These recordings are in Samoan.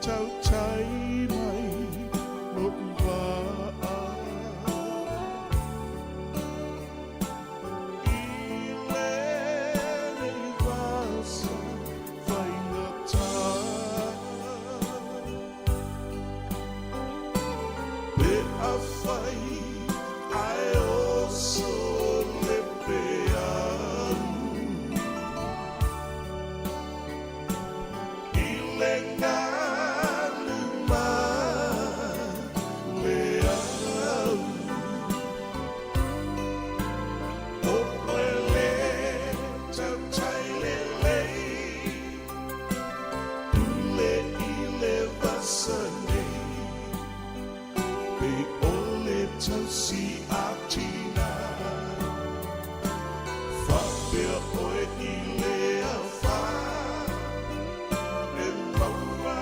Tautai mai lo'u vaa I lenei vasa faigata. Pe afai ae oso le peau I le galu ma le au. O oe le tautai lelei, Pule i le vasa nei, Pe o le tausi a tina, Faapea oe i le afa, E maua.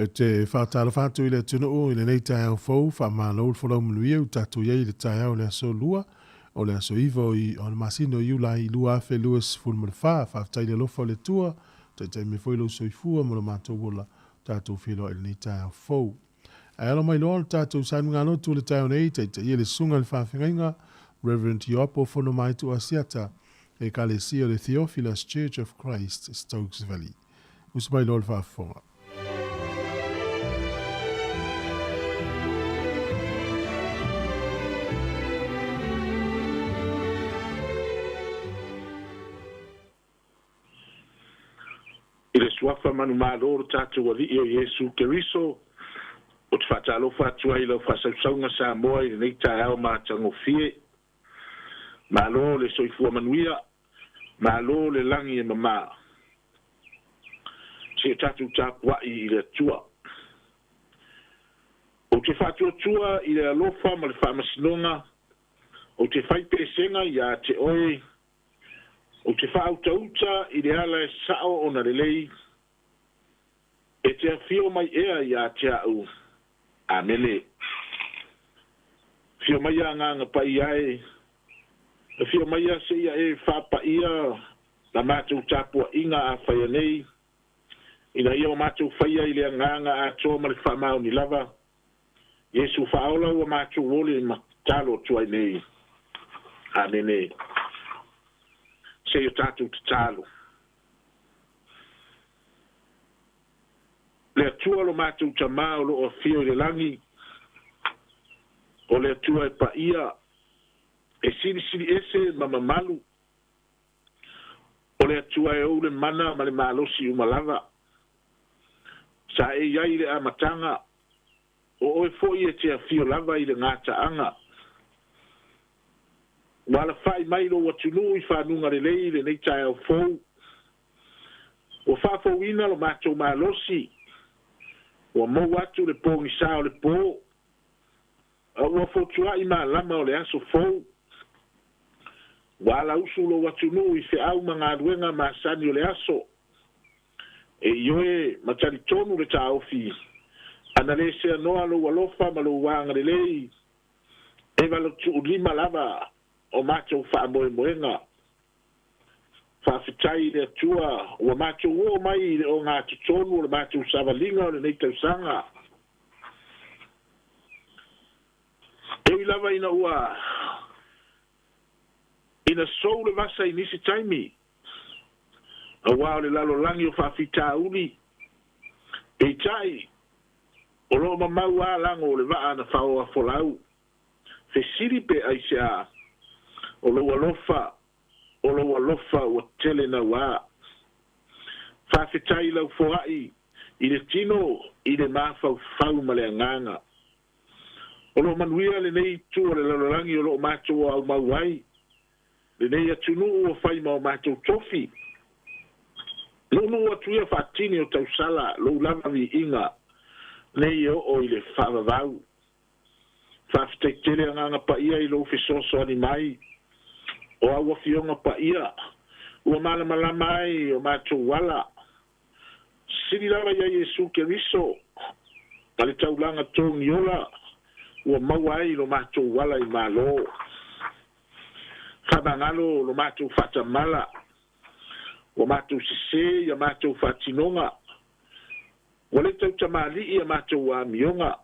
E te faatalofa atu i le atunuu i lenei taeao fou, faamalo le folau manuia ua tatou i ai i le taeao o le aso Lua, o le aso 9 o le masina o Iulai 2024. Faafetai i le alofa o le Atua, taitai mai foi lou soifua ma lo matou ola, tatou feiloai i lenei taeao fou. Ae alo mai loa le tatou sainugalotu o le taeao nei, taitaia le susuga i le faafeagaiga, Reverend Ioapo Fonomaitu Asiata, Ekalesia o le Theophilus Church of Christ, Stokes Valley. Usu mai loa le faafofoga. I le suafa manumalo o lo tatou Alii o Iesu Keriso, ou te faatalofa atu ai i lau faasausauga Samoa i lenei taeao matagofie. Malo le soifua manuia, malo le lagi e mama. Se o tatou tapuai i le Atua. Ou te faatuatua i le alofa ma le faamasinoga, ou te fai pesega ia te oe, ou te faautauta i le ala e sao ona lelei, e te afio mai ea ia te au. Amene. Afio mai Agaga Paia e, afio mai seia e faapaia la matou tapuaiga a faia nei, ina ia o matou faia i le agaga atoa ma le faamaoni lava. Iesu faaola ua matou ole ma tatalo atu ai nei. Amene. Se i o tatou tatalo. Le Atua lo matou Tamā o loo afio i le lagi, o le Atua e paia, e silisili ese ma mamalu, o le Atua e ou le mana ma le malosi uma lava. Sa e i ai i le amataga, o oe foi e te afio lava i le gataaga. Ua alafai mai lou atunuu i fanuga lelei i lenei taeao fou. Ua faafouina lo matou malosi, ua maua atu le pogisa o le po, a ua fotuai malama o le aso fou. Ua alausu lou atunuu i feau ma galuega masani o le aso. E ioe ma talitonu le taofi, ana le seanoa lou alofa ma lou agalelei, e 85 lava o matou faamoemoega. Faafetai i le Atua ua matou oo mai i le ogatotonu o le matou savaliga o lenei tausaga. E ui lava ina ua ina sou le vasa i nisi taimi, auā o le lalolagi o faafitauli, peitai o loo mamau lava lago o le vaa na faoa folau. Fesili pe aisea, o lou alofa, o lou alofa ua tele nauā. Faafetai i lau foai i le tino, i le mafaufau ma le agaga. O loo manuia lenei itu o le lalolagi o loo matou aumau ai, lenei atunuu ua fai ma o matou tofi. Nuunuu atu ia faatini o tausala lou lava viiga nei e oo i le faavavau. Faafetai tele Agaga Paia i lou fesoasoani mai, o au afioga paia ua malamalama ai o matou ala. Sili lava ia Iesu Keriso ma le taulaga togiola ua maua ai lo matou ala i Malo. Faamagalo lo matou faatamala, ua matou sesē ia matou faatinoga, ua le tautamalii a matou amioga.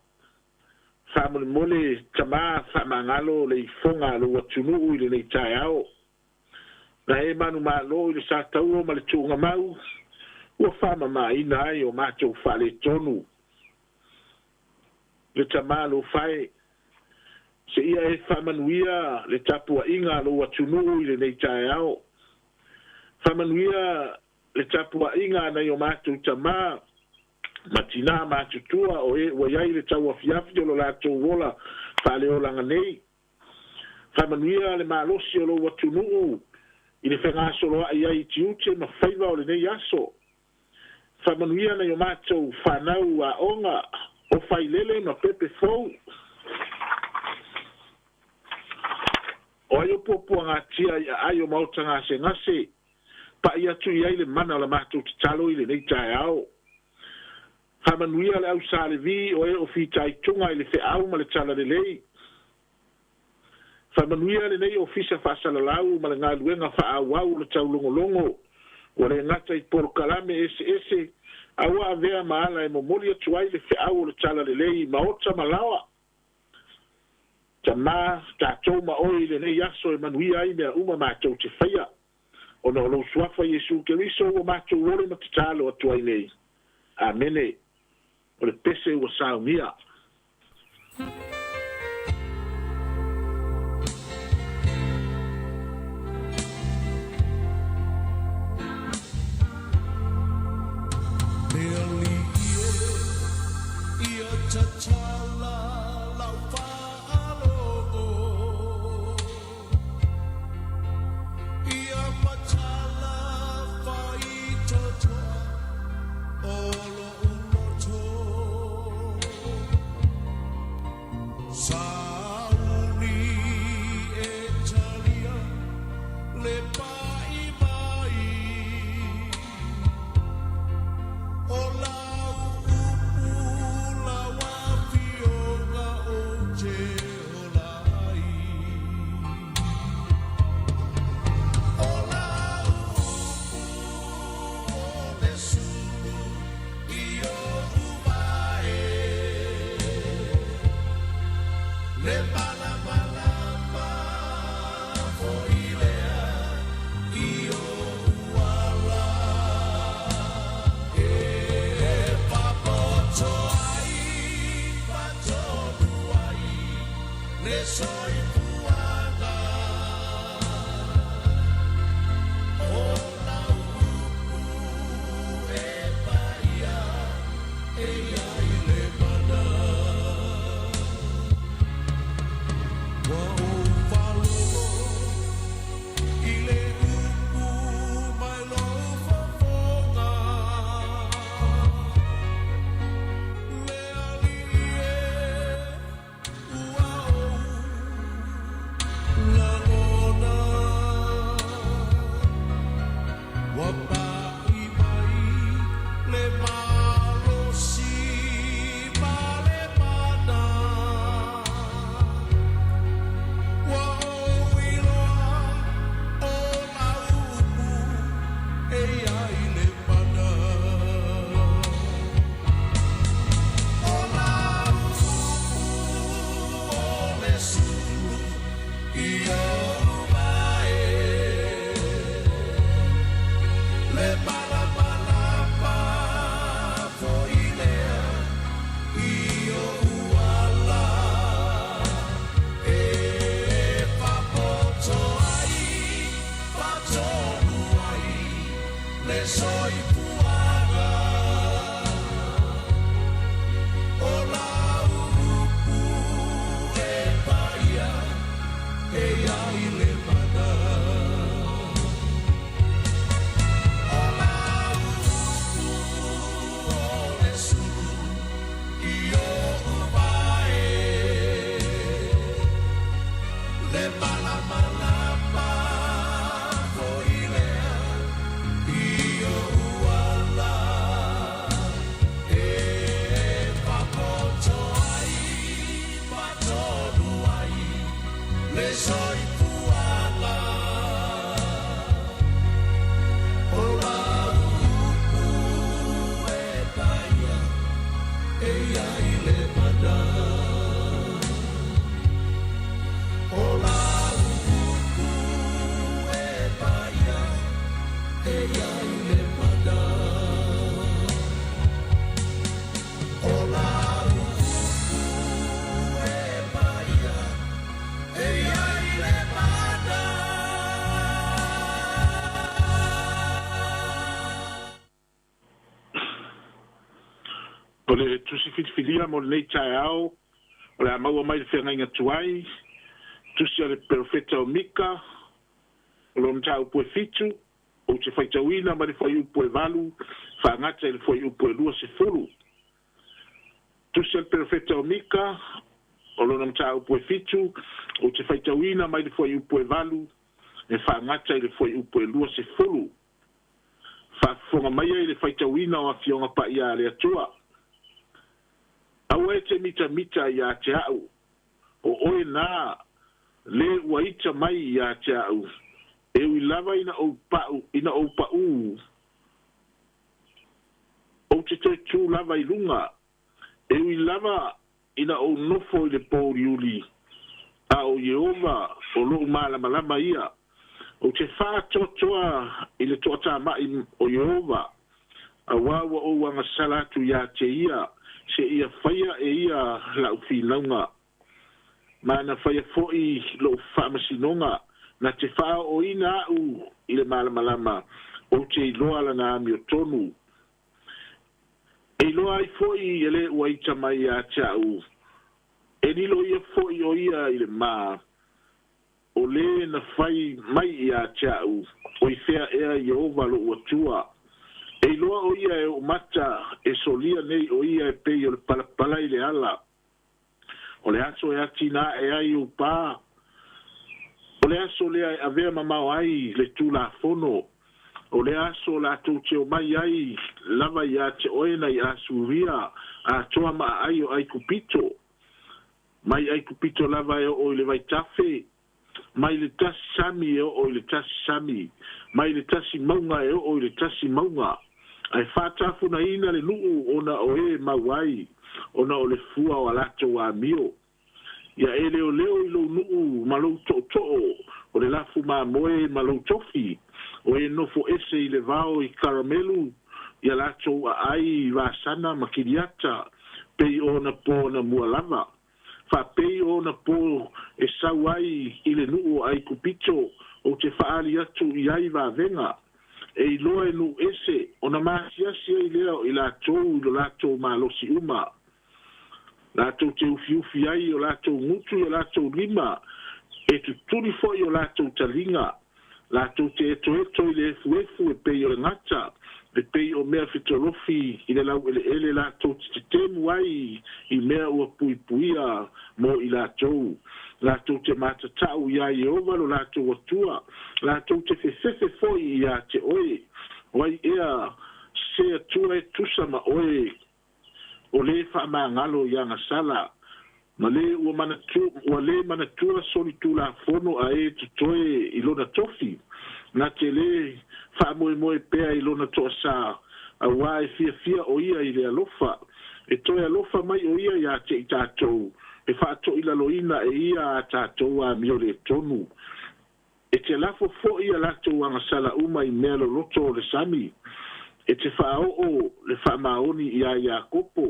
Faamolemole Tamā, faamagalo le ifoga a lou atunuu i lenei taeao. Na e manumalo i le sataua ma le tuugamau, ua faamamaina ai o matou faaletonu. Le Tamā alofa e, seia e faamanuia le tapuaiga a lou atunuu i lenei taeao. Faamanuia le tapuaiga a nai o matou tamā ma tinā matutua o e ua i ai le tauafiafi o lo latou ola faaleolaga nei. Faamanuia le malosi o lou atunuu i le fegasoloai ai i tiute ma faiva o lenei aso. Faamanuia nai o matou fanau aoga o Failele ma Pepe Fou. O ai o puapuagatia i aai o maota gasegase, pa'i atu i ai le mana o la matou tatalo i lenei taeao. Faamanuia le au Sa Levi o e o fitaituga i le feau ma le talalelei. Faamanuia lenei ofisa faasalalau ma le galuega faaauau o le taulogologo ua le gata i polokalame eseese a ua avea ma ala e momoli atu ai le feau o le talalelei i maota ma laoa. Tamā, tatou ma oe i lenei aso e manuia ai mea uma matou te faia, ona o lou Suafa Iesu Keriso ua matou ole ma tatalo atu ai nei. Amene. O le pese ua saunia. Le alii e, ia tatala lau faalogo, ia matala faitotoa o lo'u loto. Sauni e talia le pa'i mai o lau upu lau afioga ou te ola ai. O lau upu o le sulu i o'u vae, le malamalama foi lea i o'u ala e faapoto ai faatonu ai le soifuaga. O lau upu e paia e i ai le mana. Ua ou faalogo i le upu mai lou fofoga. Le alii e ua ou lagona. Ua pa'i mai le malosi ma le mana. Ua ou iloa o lau upu e i ai le mana. O lau upu o le sulu i o'u vae. Le malamalama foi lea i o'u ala e faapoto ai faatonu ai le soifuaga. O lau upu e paia e i ai le mana. O lau upu o le sulu i o'u vae. Le malamalama foi lea i o'u ala e faapoto ai faatonu ai le soifuaga. O lau upu e paia e i ai le mana. O lau upu e paia e i ai le mana. O lau upu e paia e i ai le mana. O le tusi filifilia mo lenei taeao, o le a maua mai le feagaiga tuai, tusi a le perofeta o Mika, o lona mataupu e 7, ou te faitauina mai le fuaiupu e 8, faagata i le fuaiupu e 20. Tusi a le perofeta o Mika, o lona mataupu e 7, ou te faitauina mai le fuaiupu e 8, e faagata i le fuaiupu e 20. Faafofoga maia i le faitauina o afioga paia a le Atua. Aua e te mitamita iā te a'u, o oe nā lē ua ita mai iā te a'u, e ui lava ina ou pa'u ina ou pa'ū, ou te toe tū lava i luga, e ui lava ina ou nofo i le pōuliuli, a o Ieova o lo'u malamalama ia. Ou te faatoatoa i le toatama'i o Ieova, auā ua ou agasala atu iā te ia, seia faia e ia la'u finauga. Ma na faia fo'i lo'u faamasinoga, na te faao'oina a'u i le malamalama, ou te iloa lana amiotonu. E iloa ai fo'i e lē ua ita mai iā te a'u, e lilo ia fo'i o ia i le mā, o lē na fai mai iā te a'u, O i fea ea Ieova lo'u Atua? E iloa o ia e o'u mata, e solia nei o ia e pei o le palapala i le ala. O le aso e atina'e ai ou pā, o le aso lea e avea mamao ai le Tulafono, o le aso latou te omai ai lava iā te oe nai Asuria atoa ma aai o Aikupito, mai Aikupito lava e oo i le vaitafe, mai le tasi sami e oo i le tasi sami, mai le tasi mauga e oo i le tasi mauga, ae faatafunaina le nuu ona o e mau ai, ona o le fua o a latou amio. Ia e leoleo i lou nuu ma lou tootoo, o le lafu mamoe ma lou tofi, o e nofo ese i le vao i Karamelu, ia latou aai i Vasana ma Kiriata, pei ona po na mua lava. Faapei ona po e sau ai i le nuu o Aikupito, ou te faaali atu i ai vavega. E iloa e nuu ese, ona maasiasi ai lea o i latou i lo latou malosi uma. Latou te ufiufi ai o latou gutu i o latou lima, e tutuli fo'i o latou taliga. Latou te etoeto i le efuefu e pei o le gata, e pei o mea fetolofi i le laueleele latou te tetemu ai i mea ua puipuia mo i latou. Latou te matata'u iā Ieova lo latou Atua, latou te fefefe fo'i iā te oe. O ai ea se Atua e tusa ma oe, o lē faamagalo i agasala, ma lē ua manatu ua lē manatua solitulafono a e totoe i lona tofi, na te lē faamoemoe pea i lona toasā, auā e fiafia o ia i le alofa. E toe alofa mai o ia iā te i tatou, e faatoilaloina e ia a tatou amio lē tonu. E te lafo fo'i a latou agasala uma i mea loloto o le sami, e te faaoo le faamaoni iā Iakopo,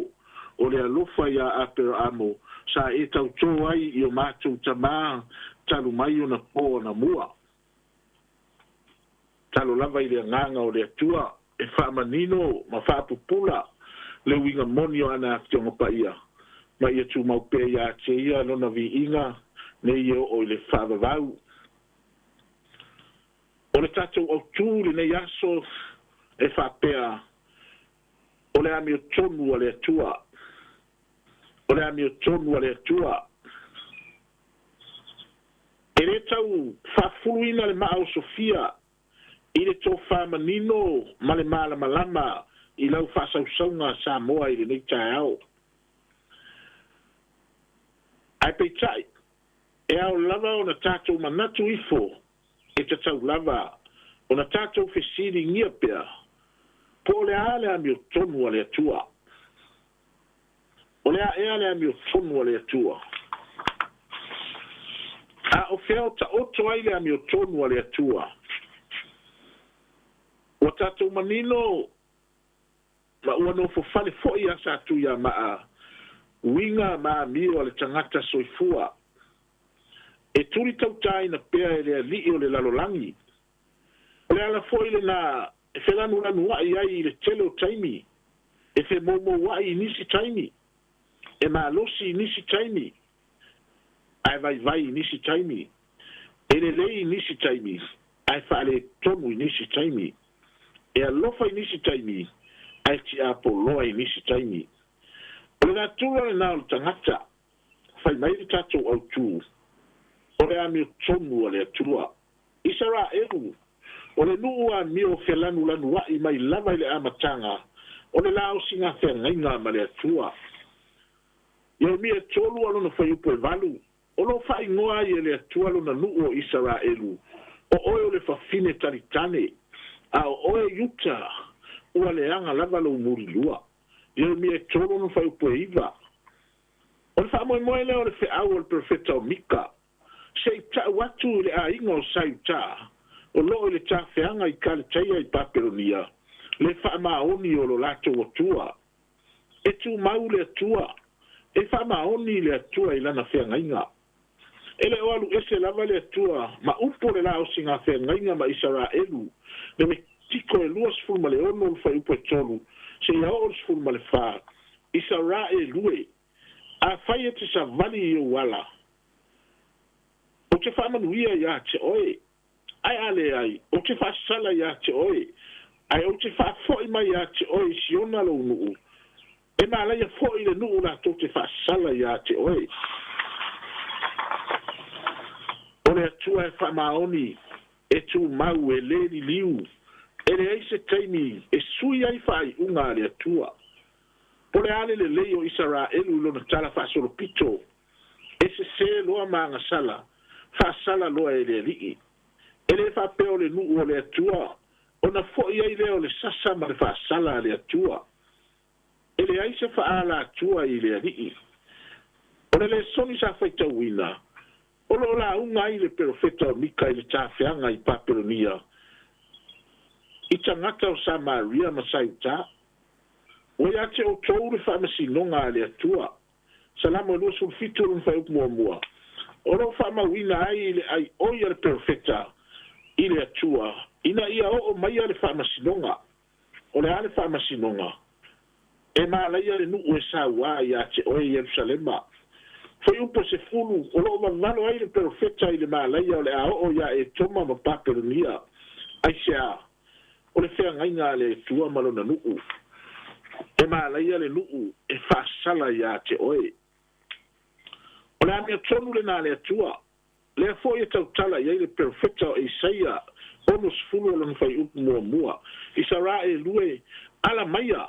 o le alofa iā Aperaamo, sa e tautō ai i o matou tamā talu mai ona pō anamua. Talo lava i le agaga o le Atua e faamanino ma faapupula le uiga moni o ana Afioga Paia, ma ia tumau pea iā te ia lona viiga nei e oo i le faavavau. O le tatou autū i lenei aso e faapea, o le amiotonu a le Atua. O le amiotonu a le Atua. E lē tau faafuluina le maa o Sofia i le tofā manino ma le malamalama i lau faasausauga Samoa i lenei taeao. Ae peitai, e ao lava ona tatou manatu ifo e tatau lava ona tatou fesiligia pea, po o le a le amiotonu a le Atua. O le a ea le amiotonu a le Atua? A o fea o taoto ai le amiotonu a le Atua? Ua tatou manino ma ua nofofale fo'i iā Satuiamaa, uiga ma amio a le tagata soifua, e tuli tautāina pea e le alii o le lalolagi. O le ala fo'i lenā e felanulanua'i ai i le tele o taimi, e femoumoua'i i nisi taimi, e malosi i nisi taimi, ae vaivai i nisi taimi, e lelei i nisi taimi, ae faaletonu i nisi taimi, e alofa i nisi taimi, ae tiapoloa i nisi taimi. O le natura lenā o le tagata, fai mai le tatou autū, o le amiotonu a le Atua. Isaraelu, o le nuu amio felanulanua'i mai lava i le amataga, o le laosiga feagaiga ma le Atua. Ieremia e 3 a lona fuaiupu e 8, o loo faaigoa ai e le Atua lona nuu o Isaraelu, o oe o le fafine talitane, a o oe Iuta, ua leaga lava lou mulilua. Ieremia e 3 lona fuaiupu e 9. O le faamoemoe lea o le feau o le perofeta o Mika, se i tau atu i le aiga o Saiutā, o loo i le tafeaga i Kaletaia i Papelonia, le faamaoni o lo latou Atua. E tumau le Atua, e faamaoni le Atua i lana feagaiga. E le o alu ese lava le Atua ma upu o le laosiga feagaiga ma Isaraelu, Lewetiko e 26 le fuaiupu e 3, seia oo i le 14, Isaraelu e, afai e te savali i ou ala, ou te faamanuia iā te oe, ae a leai, ou te faasala iā te oe, ae ou te faafo'i mai iā te oe i Siona lou nuu, e malaia fo'i le nuu latou te faasala iā te oe. O le Atua e faamaoni, e tumau e lē liliu, e leai se taimi e sui ai faaiuga a le Atua. Po le a le lelei o Isaraelu i lona tala faasolopito, e sesē loa ma agasala, faasala loa e le Alii. E lē faapea o le nuu o le Atua, ona fo'i ai lea o le sasa ma le faasala a le Atua. E leai se faaala atua i le Alii. O le lesoni sa faitauina, o loo lauga ai le perofeta o Mika i le tafeaga i Papelonia, i tagata o Samaria ma Saiutā. Ua iā te outou le faamasinoga a le Atua. Salamo e 27 lona fuaiupu muamua. O loo faamauina ai le aioi a le perofeta i le Atua, ina ia oo maia le faamasinoga. O le a le faamasinoga? E malaia le nuu e sauā iā te oe Ierusalema. Fuaiupu e 10, o loo vavalo ai le perofeta i le malaia o le a oo iā Etoma ma Papelonia. Aisea? O le feagaiga a le Atua ma lona nuu. E malaia le nuu e faasala iā te oe. O le amiotonu lenā a le Atua. Lea foi e tautala i ai le perofeta o Isaia 60 o lona fuaiupu muamua. Isaraelu e, ala maia,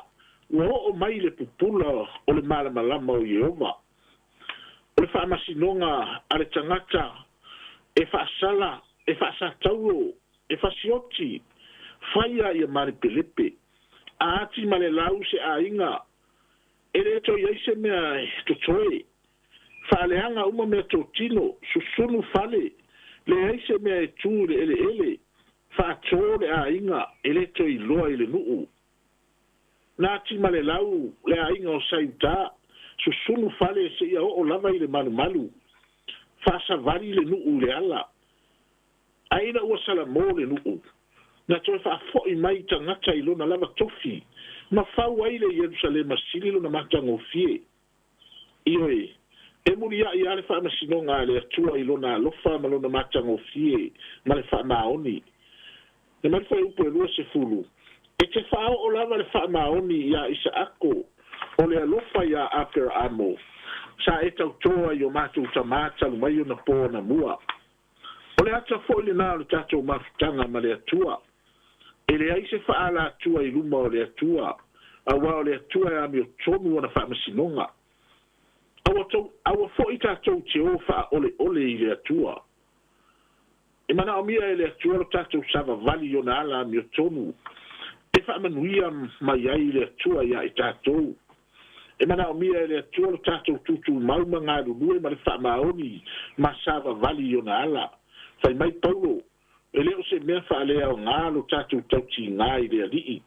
ua oo mai le pupula o le malamalama o Ieova. O le faamasinoga a le tagata e faasala, e faasatauo, e fasioti, faia ia malepelepe. A ati ma le lau se aiga, e lē toe i ai se mea e totoe. Faaleaga uma meatotino, susunu fale, leai se mea e tū i le eleele, faatō le aiga, e lē toe iloa i le nuu. Na ati ma le lau le aiga o Saiutā, susunu fale seia oo lava i le malumalu, faasavali le nuu i le ala. Ae ina ua salamō le nuu, na toe faafo'i mai tagata i lona lava tofi, ma fau ai le Ierusalema sili lona matagofie. Ioe, e muliai lava le faamasinoga a le Atua i lona alofa ma lona matagofie ma le faamaoni. Le mai le fuaiupu e 20, E te faaoo lava le faamaoni iā Isaako, o le alofa iā Aperaamo, sa e tautō ai i o matou tamā talu mai ona pō anamua. O le ata foi lenā o le tatou mafutaga ma le Atua. E leai se faaala atua i luma o le Atua, auā o le Atua e amiotonu ona faamasinoga. Aua tou, aua foi tatou te o faaoleole i le Atua. E manaomia e le Atua lo tatou savavali i ona ala amiotonu, e faamanuia mai ai le Atua iā i tatou. E manaomia e le Atua lo tatou tutumau ma galulue ma le faamaoni ma savavali i ona ala. Fai mai Paulo, E le o se mea faaleaogā lo tatou tautigā i le Alii.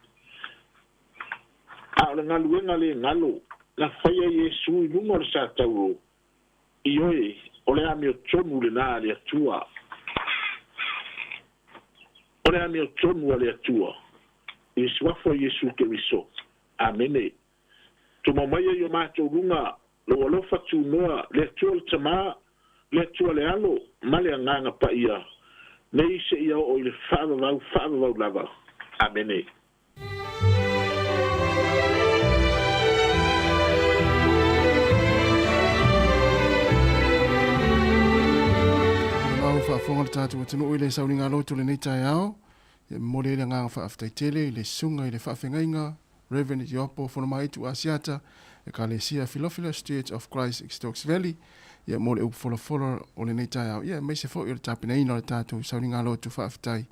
A o le galuega lē galo na faia Iesu i luga o le satauro, ioe, o le amiotonu lenā a le Atua. O le amiotonu a le Atua, i le Suafa o Iesu Keriso. Amene. Tumau maia i o matou luga lou alofa tunoa, le Atua le Tamā, le Atua le Alo, ma le Agaga Paia, nei seia oo i le faavavau faavavau lava. Amene. Mau faafofoga le tatou atunuu i le sauniga loto lenei taeao. E momoli ai le agaga faafetai tele i le susuga i le faafeagaiga Rev. Ioapo Fonomaitu Asiata. Ekalesia Filofilo Church of Christ Stokes Valley ia mo le upu folafola o lenei taeao ia aemaise foi o le tapenaina o le tatou sauniga lotu faafetai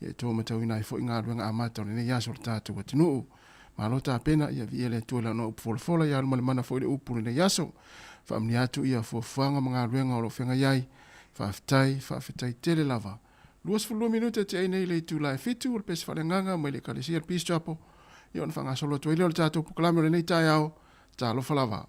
ia e to matauina ai foi galuega amata o lenei aso o le tatou atunuu. Malo tapena ia viia le Atua i lana upu folafola ia alu ma le mana foi le upu o lenei aso. Faamanuia atu ia fuafuaga ma galuega o lo o feagai ai. Faafetai, faafetai tele lava. 22 minute te ai nei le itula e 7 o le pese faaleagaga mai le Ekalesia le Peace Chapel ia ona faagasolo atu ai lea o le tatou polokalame o lenei taeao. Talofa lava.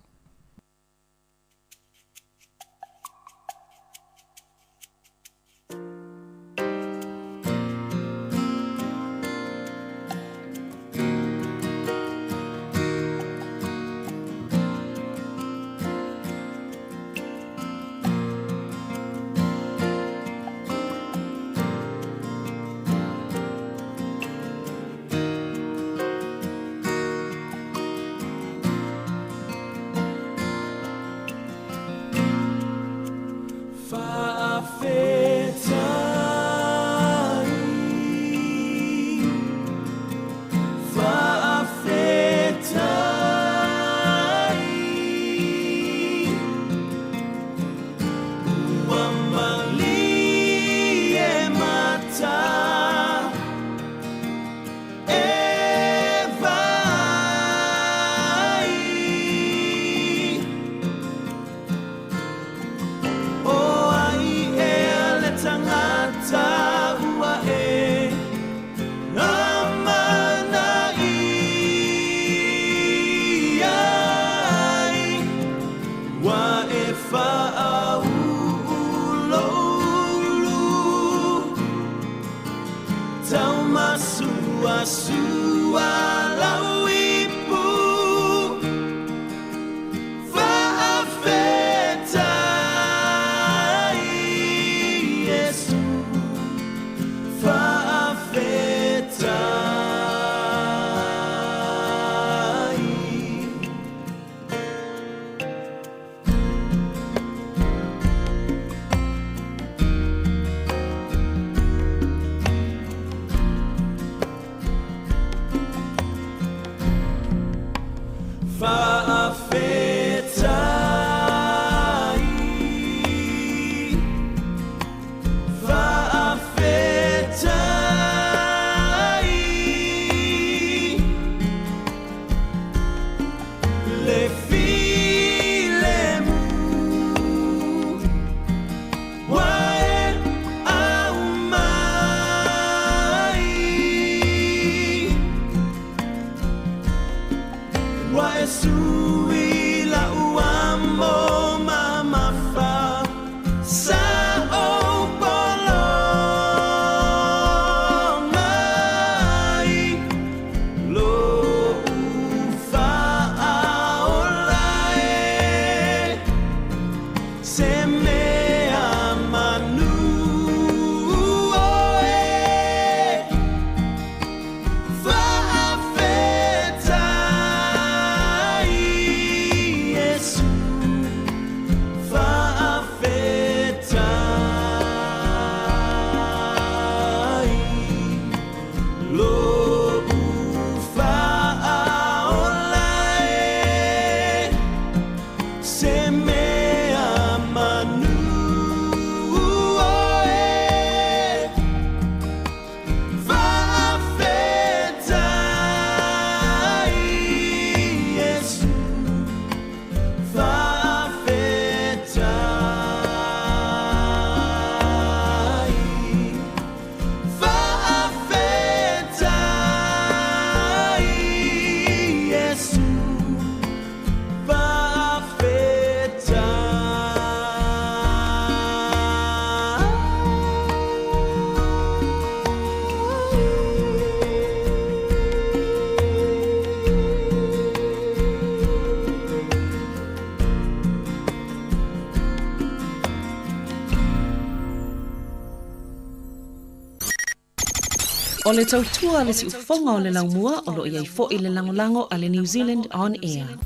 O le tautua a le siufofoga o le laumua o lo o i ai foi le lagolago a le New Zealand On Air.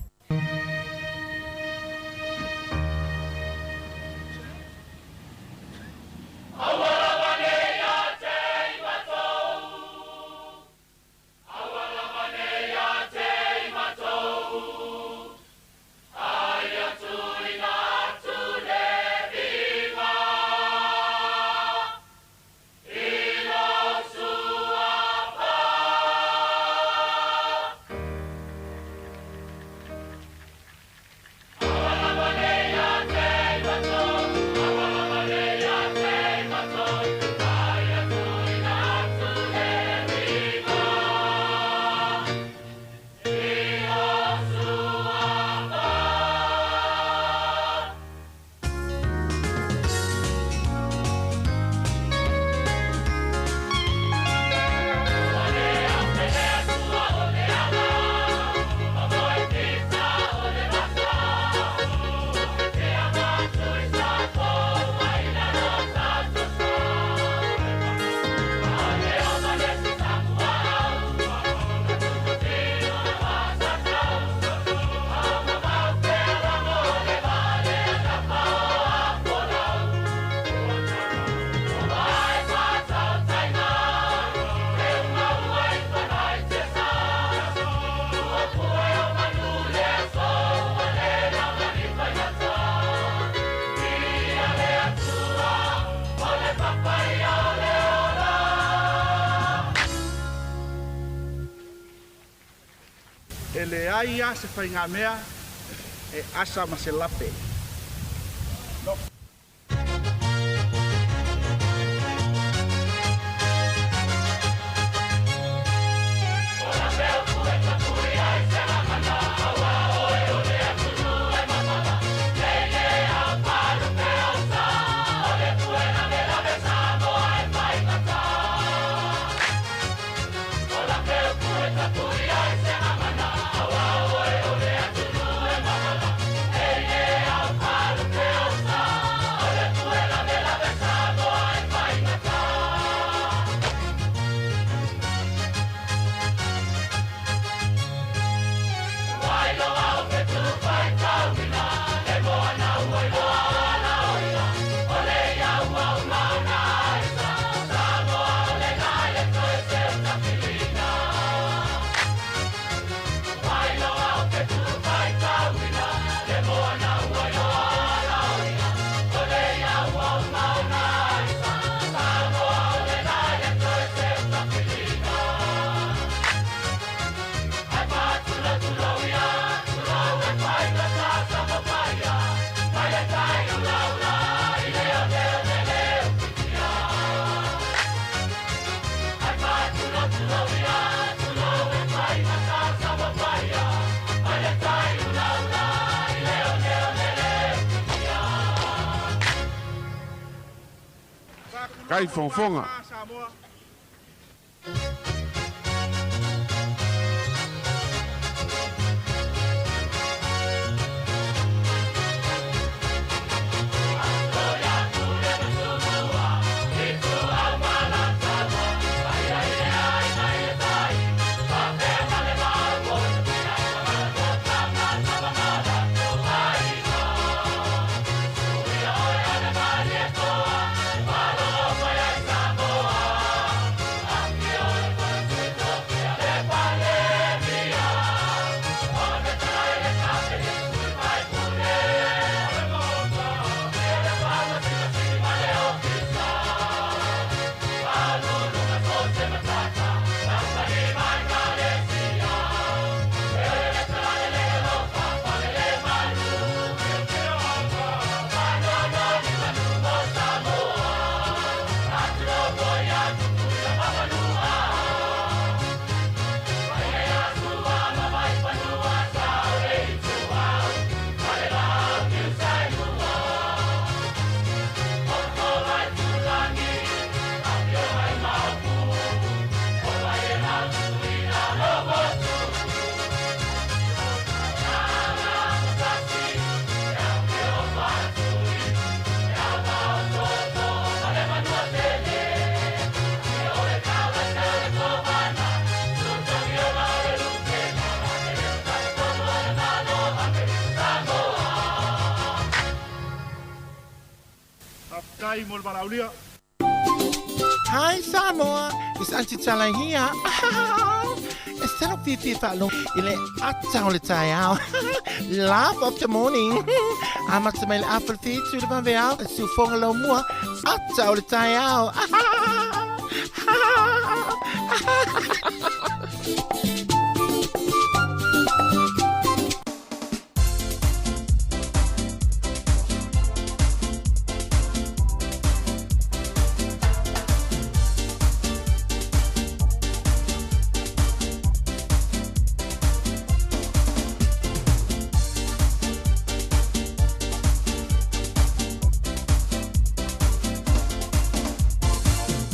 leai lava se faigamea e asa ma se lape. No. Kai fofoga. Faafetai mo le valaaulia. Hi Samoa, it's Auntie Tala here. E salo fifi whaalo i le ata o le taeao. Laugh of the morning. Amata mai le afa le fitu le vaveao. E siufoga lau mua. Ata o le taeao.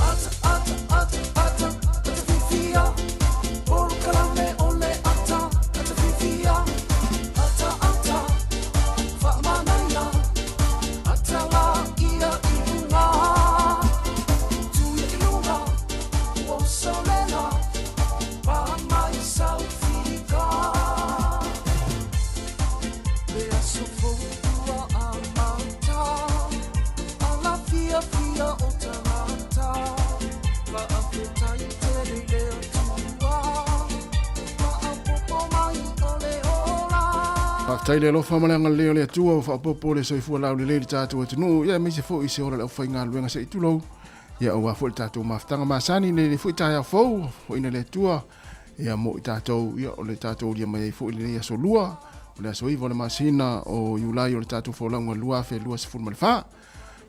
Ata, ata, ata, ata, ata fifia. Polokalame o le ata, ata fifia. Ata, ata, faamanaia. Ata la ia i luga. Tuia i luga, ua usolela. Paa mai saufika. Le aso fou ua amata. Ala fiafia o tagata. Faafetai tele i le Atua. Faaopoopo mai o le ola. Faafetai le alofa ma le agalelei o le Atua ua faaopoopo le soifua laulelei i le tatou atunuu, ia aemaise foi i se ola o le aufaigaluega se i tulou, ia aua foi le tatou mafutaga masani i lenei foi taeao fou, foaiina le Atua Ia mo i tatou, ia o le tatou ulia mai ai foi i lenei aso Lua, o le aso 9 o le masina o Iulai o le tatou folauga 2024.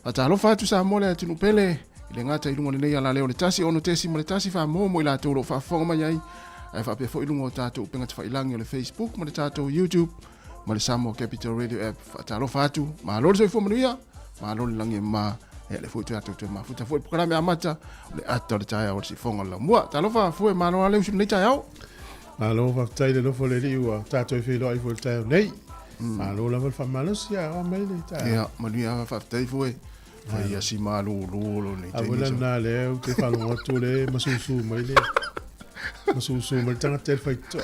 Faatalofa atu Samoa le atunuu pele, i le gata i luga o lenei alaleo o le 106.1 Famoa mo i latou o lo o faafofoga mai ai, ae faapea foi i luga o tatou upega tafailagi o le Facebook ma le tatou YouTube ma le Samoa Capital Radio App. Faatalofa atu, malo le soifua manuia, malo le lagi e mama, ia le foi tatou toe mafuta foi polokalame amata o le ata o le taeao o le sifoga o le laumua. Talofa fue, malo lava le usu i lenei taeao. Malo faafetai le alofa o le Alii ua tatou feiloai foi i le taeao nei. Malo lava le faamalosi a o mai le taeao. Ia, manuia lava faafetai fue. Fai asi malolo lo nei taimi. A wena na le ou te faalogo atu le masusu mai le masusu mai le tagata e le faitotoa.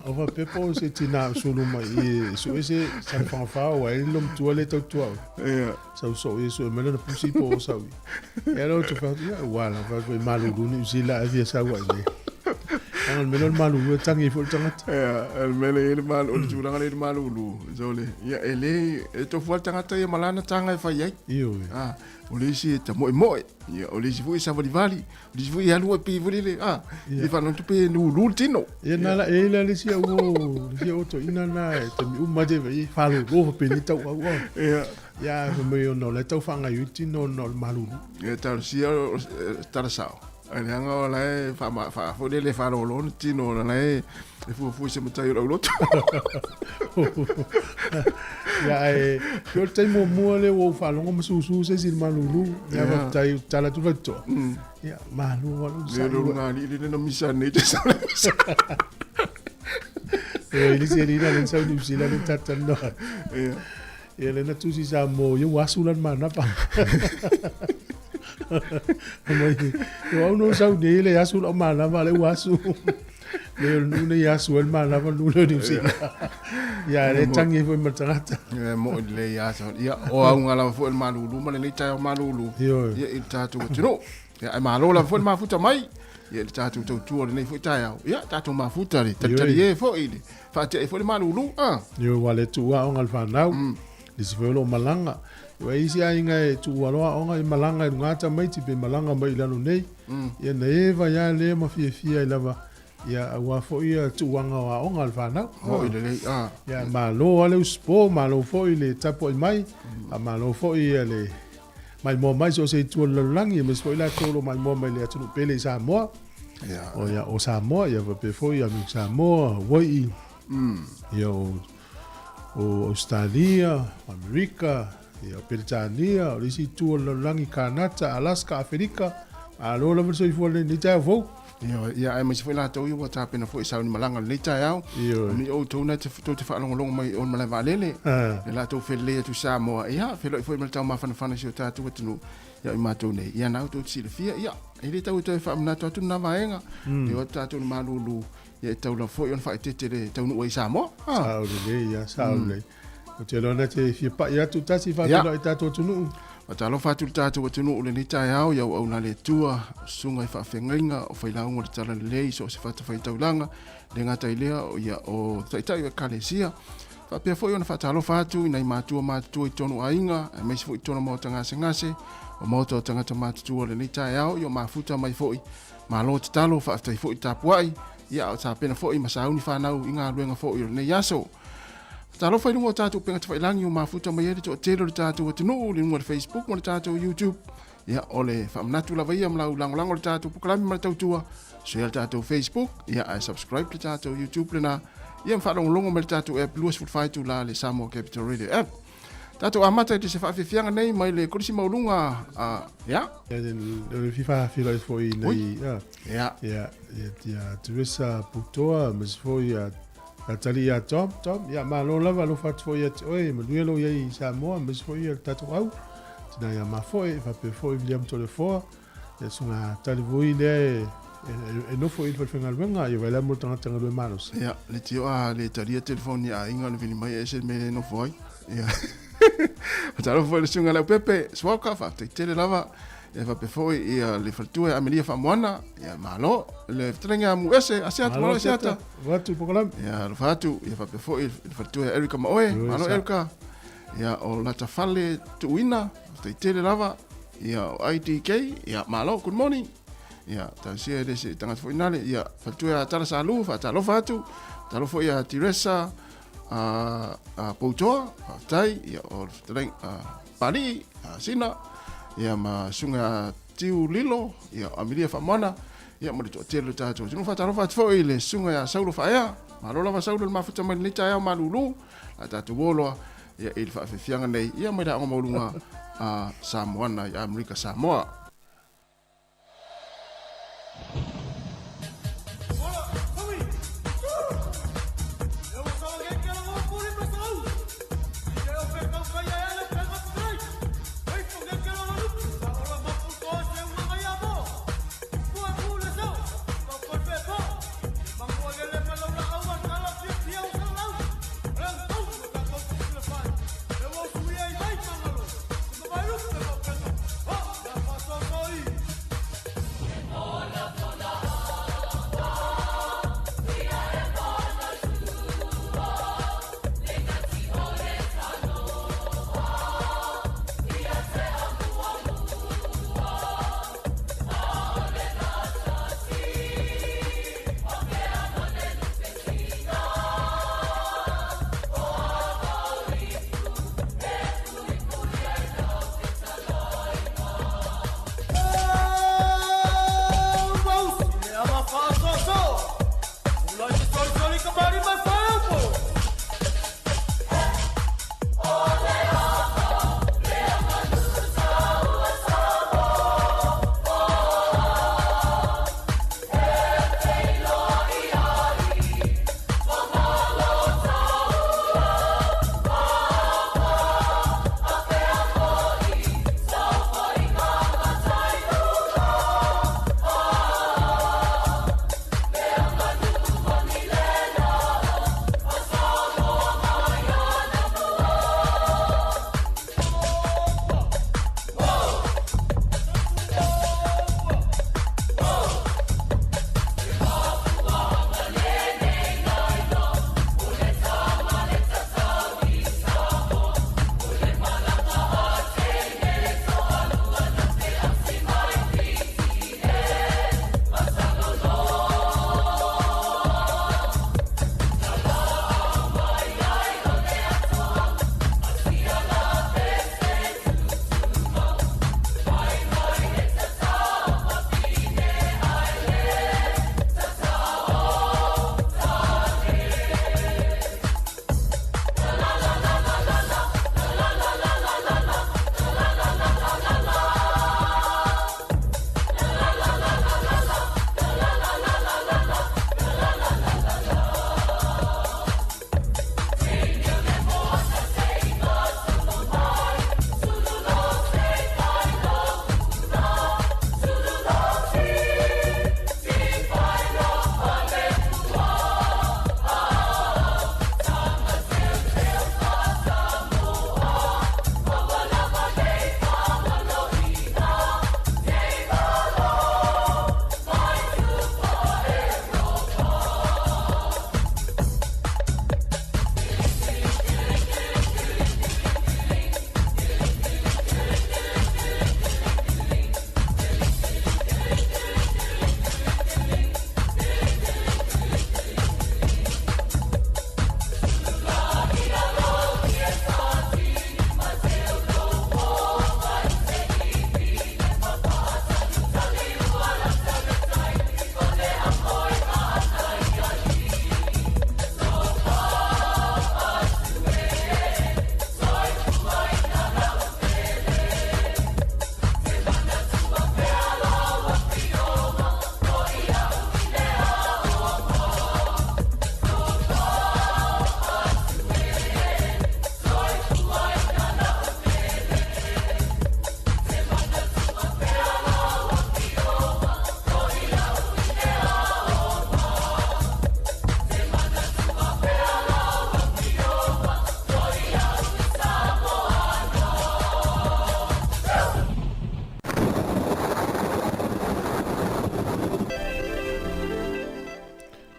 Au faapea po o se tina o sulu mai i sue se sana fagafā ua ai le matua le tautua au. Ia. Sau soo ia sue mai lana pusi po o sau. Ia lo te whatu, ia ua la whatu i malulu ni usila e fia sau ai nei. Anga le mele o le malulu e tangi fo le tagata. Ia, le mele e le malu, o le tulaga le malulu. So le, ia e le, e tofu le tagata ia malana tanga e fai ai. Io e. Ah, o le isi e ta moe moe. Ia, o le isi foi e savalivali. O le isi foi e alu e pi foi le, ah, e whanau tupe e nulu le tino. Ia nā la e la le sia o, le sia o to ina nā e te mi uma te vai whalo ro pe ni tau au au. Ia. Ia, fa mai ona o le tau whangai ui tino ona o le malulu. Ia, tau sia o tara sao. Ai le anga o la e wha, wha, wha, le le whalolo le tino o la e e fuafua se matai o lau loto. Ia, e, o le taimi muamua lea ua ou faalogo ma susu se isi i le malulu. Ia, faafetai, tala atu faitotoa. Ia, malo lava lou sai. Le lou ngali le na misa nei te sa le misa. E, i se rina le sau New Zealand le tata noa. Ia. Ia le na tusi sa mo ia ua asu lan manapa. Mai, yo au no sau nei le asu lau manapa le ua asu. Le o nu nei asu el manapa nu le New Zealand. Ia le tangi foi ma le tagata. Ia mo i le ia sa. Ia o au ngala foi le malulu ma le nei taeao malulu. Ioe. Ia i le tatou atunuu. Ia ai malo lava foi le mafuta mai. Ia i le tatou tautua o lenei foi taeao. Ia tatou mafuta le talitali e foi le faatea ai foi le malulu. Ah. Ioe ua le tuu aoga le fanau. Le isi foi o lo o malaga. Ua isi aiga e tuu aloa aoga e malaga i luga ata tamaiti pe malaga mai i lalo nei. Ia na eva ia le ma fiafia ai lava ia aua foi ia tuuaga o aoga a le fanau. Moi lelei ah. Ia malo lava le usupo, malo foi le tapuai mai, malo foi ia le maimoa mai so o se itu o le lalolagi, aemaise foi latou o lo o maimoa mai le atunuu pele i Samoa. Ia. O ia o Samoa ia faapea foi Amerika Samoa, Hawaii, ia o o Ausetalia, Amerika, ia o Peretania, o le isi itu o le lalolagi, Kanata, Alaska, Aferika, malo lava le soifua lenei taeao fou. Ioe, ia aemaise foi latou ia ua tapena foi i sauni malaga i lenei taeao. Ioe. Ni outou na te, tou te faalogologo mai i o le malae vaalele. Ah. Le latou felelei atu i Samoa, ia, feiloai foi ma le taumafanafana i si o tatou atunuu, ia o i matou nei. Ia na outou te silafia, ia, e le tau e toe faamanatu atu lena vaega. E o atu tatou i le malulu, ia e tatau lava foi ona faaeteete le taunuu ai i Samoa. Ah. Sao lelei, ia, sao lelei. Ou te iloa na te fia pai atu tasi faatulai i tatou atunuu. Faatalofa atu i le tatou atunuu i lenei taeao i auauna a le Atua, susuga i faafeagaiga, o failauga o le Talalelei i so o se fatafaitaulaga, le gata i lea o ia o taitai o Ekalesia. Faapea foi ona faatalofa atu i nai matua matutua i totonu o aiga, aemaise foi i totonu o maota gasegase, o maota o tagata matutua i lenei taeao, ia o mafuta mai foi. Malo tatalo, faafetai foi tapuai, ia a o tapena foi ma sauni fanau i galuega foi o lenei aso. Talofa i luga o tatou upega tafailagi ua mafuta mai ai le toatele o le tatou atunuu i luga o le Facebook ma le tatou YouTube. Ia, o le faamanatu lava ia ma lau lagolago le tatou polokalame ma le tautua. Share le tatou Facebook, ia, ae subscribe le tatou YouTube lena. Ia, ma faalogologo mai le tatou app 24 itula le Samoa Capital Radio app. Tatou amata i se faafiafiaga nei mai le Kolisi Maualuga a, ia. Ia, le fia faafeiloai foi nei, ia, Ia. ia, ia, Teresa Putoa, aemaise foi ia Ka tali ia Tom, Tom, ia malo lava alofa atu foi ia te oe, manuia lou iai i Samoa, aemaise foi ia le tatou au, tina ia Mafoe, faapea foi William Tolefoa, ia suga tali foi lea e, e, e nofo i le falefaigaluega, ia vailai mo le tagata galue malosi. Ia, le tio a le talia telefoni a aiga o le vili mai e ese le mea le nofo ai. Ia. Talofa foi le suga Leaupepe, Suauka, faafetai tele lava. Ia faapea foi ia le faletua ia Amelia Faamoana, ia malo le fetalaiga ia Muese, Asiata, malo Asiata. Alofa atu polokalame. Ia alofa atu, ia faapea foi le faletua ia Erica Maoe, malo Erica. Ia o Latafale Tuuina, faafetai tele lava. Ia o IDK, ia malo, good morning. Ia, talosia e le se tagata foi nale. Ia, faletua ia Tala Salu, faatalofa atu. Talofa foi ia Tiresa a, a Poutoa, faafetai. Ia, o le fetalaiga a Palii, a Sina, ia ma susuga ia Tiu Lilo, ia o Amelia Faamoana, ia ma le toatele o le tatou atunuu. Faatalofa atu foi i le susuga ia Saulo Faaea. Malo lava Saulo i le mafuta mai lenei taeao malulu. A tatou o loa ia, i le faafiafiaga nei, ia mai le Aoga Maualuga a Samoana i Amerika Samoa.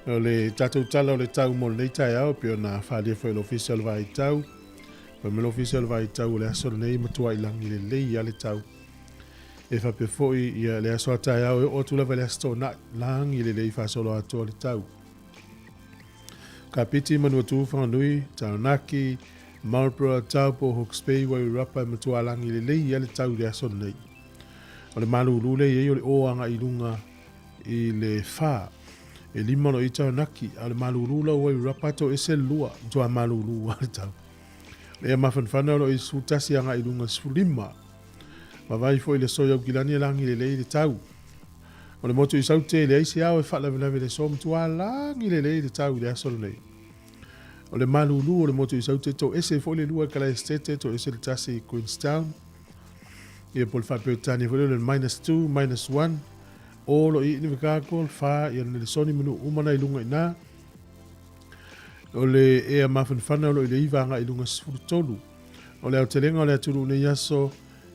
O le tatou tala o le tau mo lenei taeao e pei ona faaalia foi e le Ofisa o le Vaai Tau. Fai mai le Ofisa o le Vaai Tau o le aso lenei e matuai lagi lelei lava le tau. E faapea foi ia le aso a taeao e oo atu lava i le Aso Toonai, lagi lelei faasoloatoa le tau. Kapiti, Manuatu, Whanganui, Taranaki, Marlborough, Taupo, Hawke's Bay, Wairarapa e matua lagi lelei ia le tau i le aso lenei. O le malūlū lea e i ai o le ō agai i luga i le 4. E 5 loa i Taranaki, a o le malūlū la o Wairarapa toese le 2, matua malūlū lava le tau. O le ea mafanafana o lo o i le 11 agai i luga i le 15. Vaavaai foi i le aso i Aukilani e lagi lelei le tau. O le motu i Saute e leai se ao e faalavelave i le aso, matua lagi lelei le tau i le aso lenei. O le malūlū o le motu i Saute toese foi le 2 i Kalaesetete, toese le 1 i Queenstown. Ia po o le faa-Peretania foi lea o le minus 2, minus 1. O lo i Invercargill, 4 ia le Nelesoni ma nuu uma na i luga i ina. O le ea mafanafana o lo o i le 9 agai i luga 13. O le aotelega o le atunuu nei aso,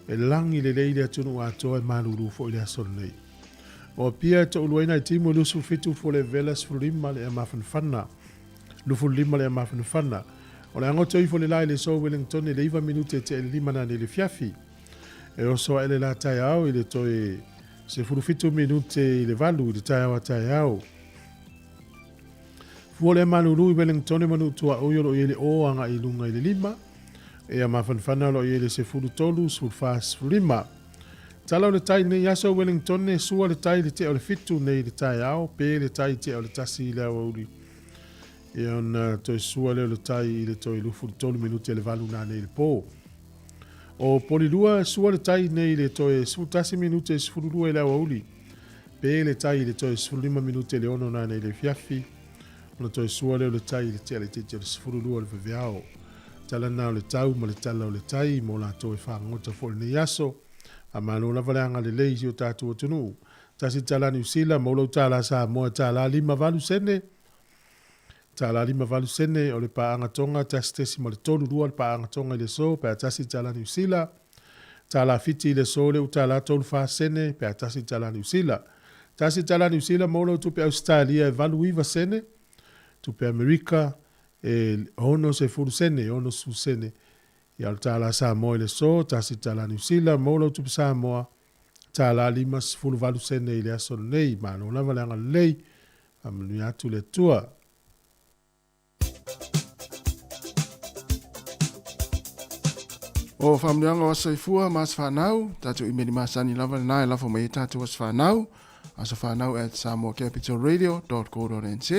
e lagi lelei le atunuu atoa e malūlū foi le aso lenei. O Apia e toʻuluaina ai timu e 27 fole vela 15 le ea mafanafana. 25 le ea mafanafana. O le agoto ifo le la i le aso Wellington i le 9 minute e tea i le 5 nanei i le fiafi. E oso ae le la taeao i le toe 17 minute i le 8 i le taeao a taeao. Fua le malūlū i Wellington e manu tuaoi o lo o i ai le o agai i luga i le 5. Ea mafanafana o lo o i ai le 13, 14, 15. Tala o le tai nei aso Wellington e sua le tai i le tea o le 7 nei i le taeao, pe le tai i tea o le 1 i le aoauli. Ia ona toe sua lea o le tai i le toe 23 minute le 8 nanei i le pō. O Polilua, sua le tai nei i le toe 11 minute 12 i le aoauli. Pe le tai i le toe 15 minute le 6 nanei i le afiafi. Ona toe sua lea o le tai i le tea laitiiti o le 12 o le vaveao. Tala na o le tau ma le tala o le tai mo latou e fagota foi i lenei aso. Faamalo lava le agalelei i si o tatou atunuu. Tasi tala Niu Sila, maua lau tala Samoa e tala 58 sene. Tala 58 sene o le paaga Tonga, 1.32 le paaga Tonga i le aso pe a tasi tala Niu Sila. Tala Fiti i le aso lea ua tala 34 sene pe a tasi tala Niu Sila. Tasi tala Niu Sila maua lau tupe Ausetalia e 89 sene. Tupe Amerika e 60 sene, 60 sene. Ia o le tala Samoa i le aso, tasi tala Niu Sila, maua lau tupe Samoa, tala 58 sene i le aso lenei. Malo lava le agalelei, faamanuia atu le Atua. O faamanuiaga o aso soifua ma aso fanau, tatou imeli masani lava lena e lafo mai ai tatou aso fanau, asofanau@samoacapitalradio.co.nz.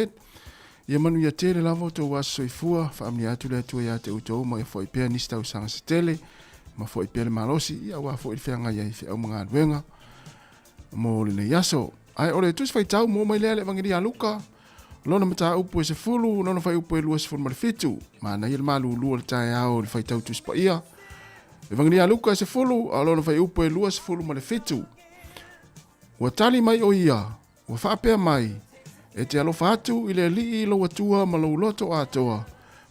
Ia manuia tele lava o tou aso soifua, faamanuia atu le Atua ia te outou ma ia foai pea nisi tausaga se tele, ma foai pea le malosi, ia aua foi le feagai ai i feau ma galuega mo lenei aso. Ae o le Tusi Faitau mo mai lea le Evangelia a Luka, lona mataupu e 10, lona fuaiupu e 27. Manaia le malūlū o le taeao i le faitau Tusi Paia. Evangelia a Luka e 10, a o lona fuaiupu e 27. Ua tali mai ʻo ia, ua faapea mai, E te alofa atu i le Alii lou Atua ma lou loto atoa,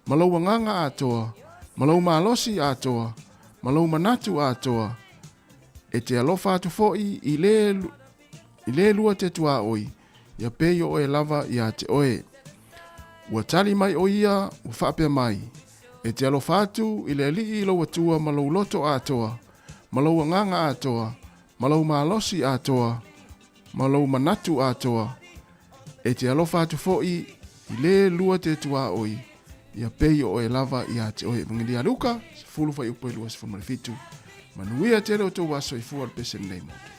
ma lou agaga atoa, ma lou malosi atoa, ma lou manatu atoa. E te alofa atu foʻi i le, i le lua te tuaoi, ia pei o oe lava iā te oe. Ua tali mai ʻo ia, ua faapea mai, E te alofa atu i le Alii lou Atua ma lou loto atoa, ma lou agaga atoa, ma lou malosi atoa, ma lou manatu atoa, e te alofa atu foʻi i le lua te tuaoi, ia pei o oe lava iā te oe. Evangelia a Luka, 10 fuaiupu e 27. Manuia tele o tou aso soifua le pese lenei mo outou.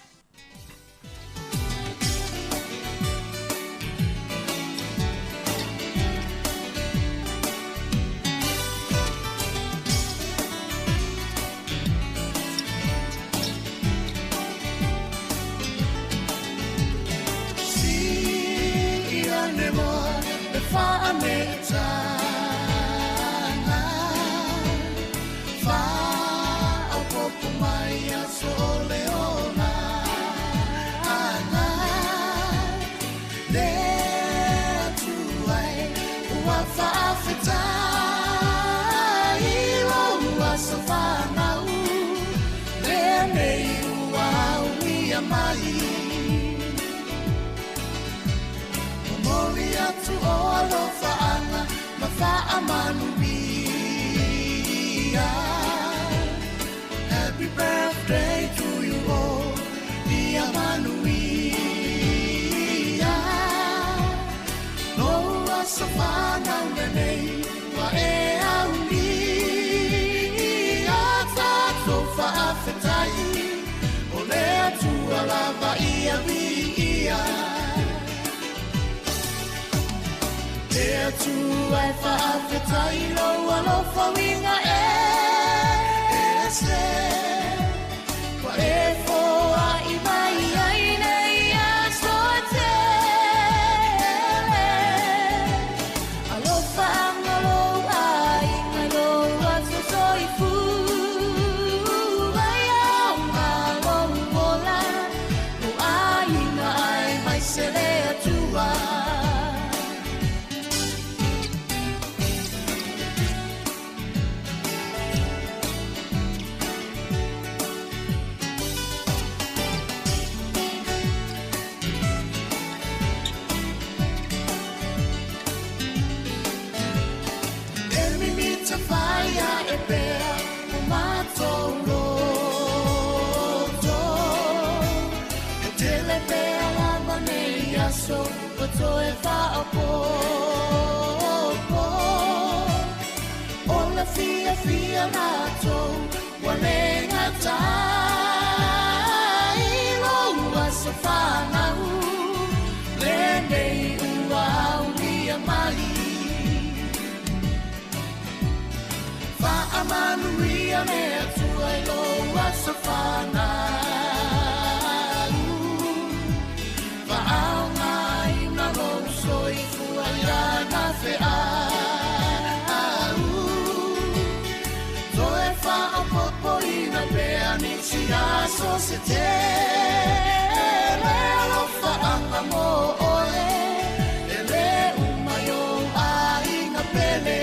Happy birthday to you all. ia viia. Le Atua e faafetai lou alofa uiga ese, ua e foai mai ai nei aso e tele. Alofa anga lou aiga i lou aso soifua, ia aoga lou ola, lou aiga aemaise le Atua. E mimita faia e pea o matou loto, E tele pea lava nei aso ua toe faaopoopo. O le fiafia matou ua le gatai, lou aso fanau lenei ua aulia mai. Faamanuia le Atua i lou aso fanau, Faaaogaina lou soifua i lana feau, Toe faaopoopoina pea nisi aso se tele. Alofaaga mo oe e le uma i ou aiga pele.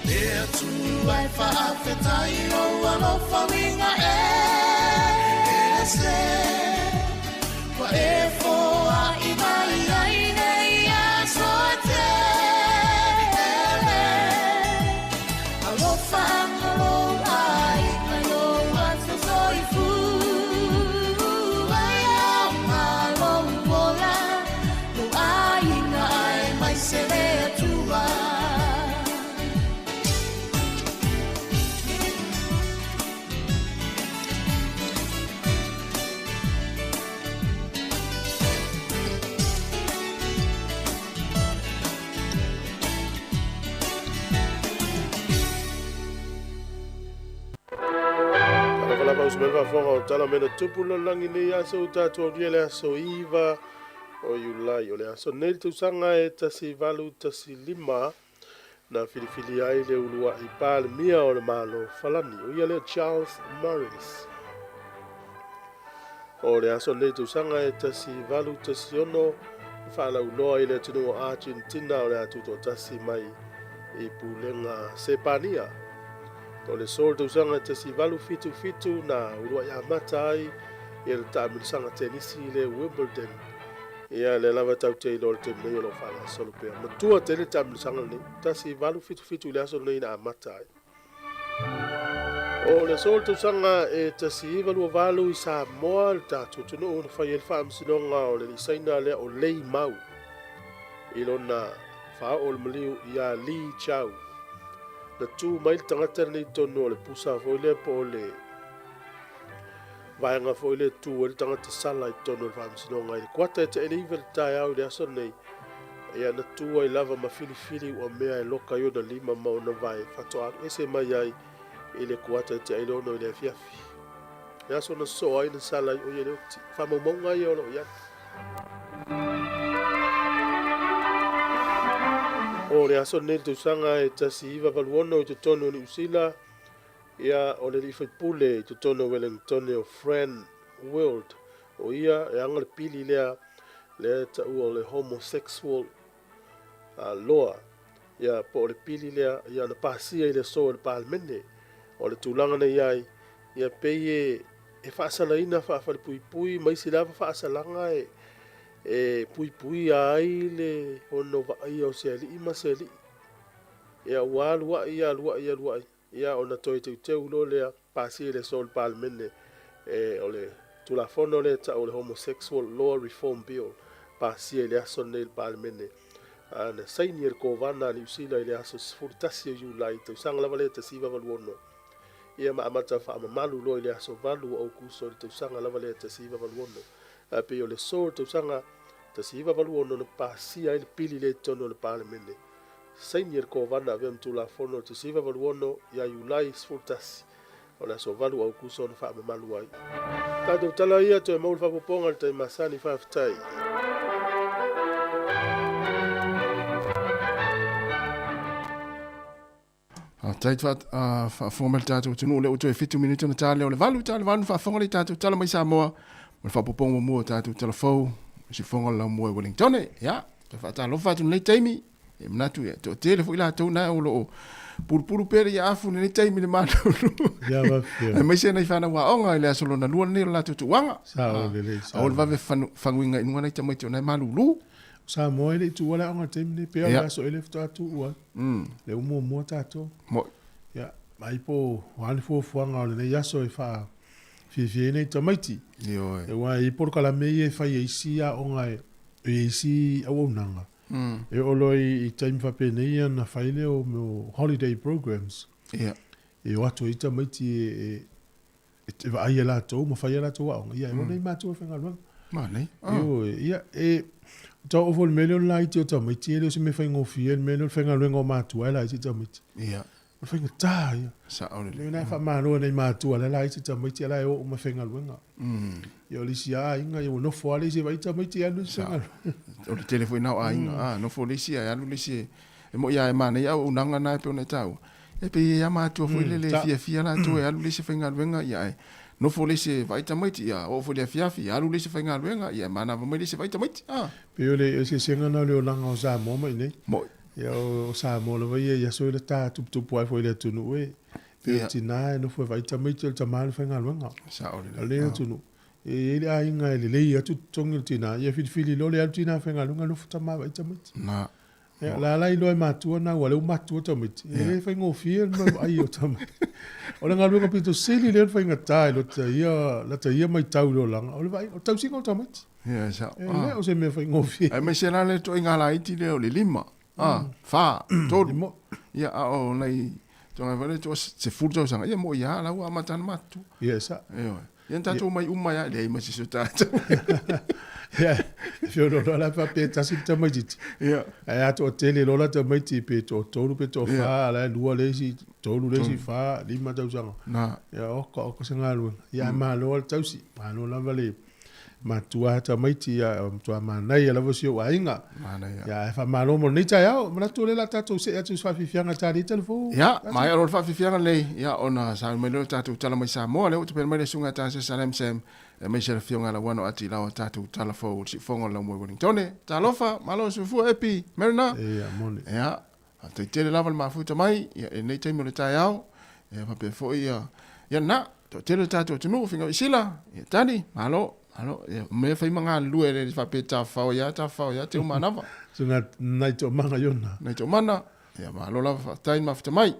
Le Atua e faafetai lou alofa uiga ese, Ua e foai mai ai nei aso e tele. Alofa anga lou aiga i lou aso soifua, ia aoga lou ola, lou aiga aemaise le Atua. Talofa lava uso mai le faafofoga o tala mea na tupu i le lalolagi i lenei aso ua tatou aulia le aso 9 o Iulai. O le aso nei le tausaga e 1815 na filifilia ai le uluai Palemia o le Malo Falani, o ia lea Charles Maurice. O le aso nei tausaga e 1816 na faalauiloa ai le atunuu o Argentina o le a tutoatasi mai i pulega Sepania. O le so o le tausaga e 1877 na uluai amata ai le taamilosaga tenisi i le Wimbledon. Ia lea lava tatou te iloa i le taimi nei o lo o faagasolo pea. Matua tele le taamilosaga lenei, 1877 i le aso lenei na amata ai. O le aso o le tausaga e 1928 i Samoa, le tatou atunuu na fai ai le faamasinoga o le alii Saina lea o Lei Mau i lona faaoo o le maliu ia Li Chau. Na tu mai le tagata lenei i totonu o le pusa foi lea po o le vaega foi lea e tu ai le tagata sala i totonu o le faamasinoga i le kuata e te 9 i le taeao i le aso lenei. Ia na tu ai lava ma filifili ua mea e loka i ona lima ma ona vae faatoa alu ese mai ai i le kuata e te 6 i le afiafi. Le aso na sosoo ai na sala ai o ia le oti. Faamaumauga ia o lo o i ai. O le aso lenei le tausaga e 1986 i totonu o Niu Sila, ia o le alii faipule i totonu o Wellingtone o Fran Wilde, o ia e aga le pili lea lea e taua o le homosexual loa, ia po o le pili lea ia na pasia i le aso e le Palemene. O le tulaga na i ai, ia pei e faasalaina faafalepuipui ma isi lava faasalaga e puipuia ai le ono vaaia o se alii ma se alii. Ia ua alu ai, alu ai, alu ai, ia ona toe teuteu loa lea pasia i le aso o le Palemene e o le Tulafono lea e tau o le Homosexual Law Reform Bill, pasia i le aso lenei i le Palemene. Na saini e le Kovana a Niu Sila i le aso 11 o Iulai, tausaga lava lea 1986. Ia ma amata faamamalu loa i le aso 8 o Aokuso i le tausaga lava lea 1986. Ae pei o le aso o le tausaga 1986 na pasia ai le pili lea i totonu o le Palemene. Saini e le Kovana avea ma Tulafono i le 1986 ia Iulai 11 o le aso 8 o Aokuso na faamamalu ai. Tatou tala ia toe maua le faaopoopoga i le taimi masani. Faafetai. Faafetai faafofoga mai le tatou atunuu lea ua toe 7 minute ona ta lea o le 8 ta le 8 faafofoga le tatou tala mai Samoa ma le faaopoopoga muamua o tatou tala fou sifoga o le laumua i Wellington. Ia, toe faatalofa atu lenei taimi. E manatu ia toatele foi latou na o loo pulupulu pea le iaafu lenei taimi le malulu. Ia faapea. Aemaise nai fanau aoga i le aso lona lua lenei o le latou tuuaga. Sao lelei, sao. Aua le vave faguina i luga nai tamaiti o na e malulu. Samoa e le i tuua le aoga i le taimi lenei, pei o le aso ea lea faatoa tuua ai. Lea ua muamua tatou. Moi. Ia, ai po o a ni fuafuaga o lenei aso e faafiafia ai nai tamaiti. Ioe. Aua e i ai polokalame ia e fai e isi aoga e i isi auaunaga. E oo loa i taimi faapenei ia ona fai lea o mea o holiday programs. Ia. E o atu ai tamaiti e e vaai e latou ma fai a latou aoga, ia e o nei matua e faigaluega. Manaia. Ioe, ia, e tau ofo le mea lea o le laiti o tamaiti, e le o se mea faigofie le mea lea o le faigaluega o matua e laiti tamaiti. Ia. O le faigata ia. Sao lelei. Lea na e faamalo e nai matua la e laiti tamaiti a la e o uma e faigaluega. Ia o le isi lava aiga, ia ua nofo lava le isi e vaai tamaiti e alu le isi faigaluega. O le tele foi na o aiga, a nofo le isi ae alu le isi e moi lava e manaia auaunaga na e pei ona e taua. E pei e ama atua foi lele e fiafia latou e alu le isi e faigaluega, ia ae nofo le isi e vaai tamaiti, ia oo foi i le afiafi, ia alu le isi e faigaluega, ia e manava mai le isi e vaai tamaiti. A. Pei o le eseesega lena o le olaga o Samoa ma inei. Moi. Ia o Samoa lava ia i aso ia ta tuputupu ai foi i le atunuu e pei o le tina e nofo e vaai tamaiti, o le tama le faigaluega. Sao lelei. O le atunuu, e i ai le aiga e lelei atu totogi o le tina, ia filifili loa le alu tina faigaluega nofo tama vaai tamaiti. Na. Ia, la la iloa e matua na ua lea ua matua tamaiti. E le faigofie le mea vaai o tamaiti. O le galuega pito sili lea ona faigata i lota ia, lata ia matau i le olaga, o le vaaiga, o le tausiga o tamaiti. Ia, sao. E le o se mea faigofie. Aemaise la le ituaiga laiti lea o le 5, 4, 3. Ia, a o nai ituaiga foi lea tua 10 tausaga, ia moi lava la ua amata ona matutua. Ia, sao. Ioe. Ia na tatou omai uma ai lava, e leai ma se isi o tatou. Ia, e feoloolo la faapea e tasi le tamaitiiti. Ia. Ae a toatele loa la tamaiti pe toatolu pe toafa, a la e lua le isi, tolu le isi, fa, lima tausaga. Na. Ia, oka oka se galuega. Ia, ae malo lava le tausi, malo lava le matua tamaiti, ia matua manaia lava si ou aiga. Manaia. Ia, ae faamalo mo lenei taeao. Manatu o lea o le a tatou see atu i se faafiafiaga tali ai telefoni. Ia, maea loa le faafiafiaga lenei, ia, ona sauni mai lea o le tatou tala mai Samoa, lea ua tapena mai le susuga ia Tansese Lam Sam, aemaise le afioga ia Lauano Ati Lao, tatou tala fou o le siufofoga o le laumua i Wellingtone. Talofa, malo le soifua, Epi, Mariner. Ia, moni. Ia, faafetai tele lava le mafuta mai, ia, i lenei taimi o le taeao, ia, faapea foi, ia, ia lena, toatele le tatou atunuu, Finau Isila, ia, tali, malo, malo, ia, mea fai ma galulue le faapea tafafao ia, tafafao ia, te uma anava. Susuga nai toamaga Iona. Nai toamana, ia, malo lava, faafetai le mafuta mai.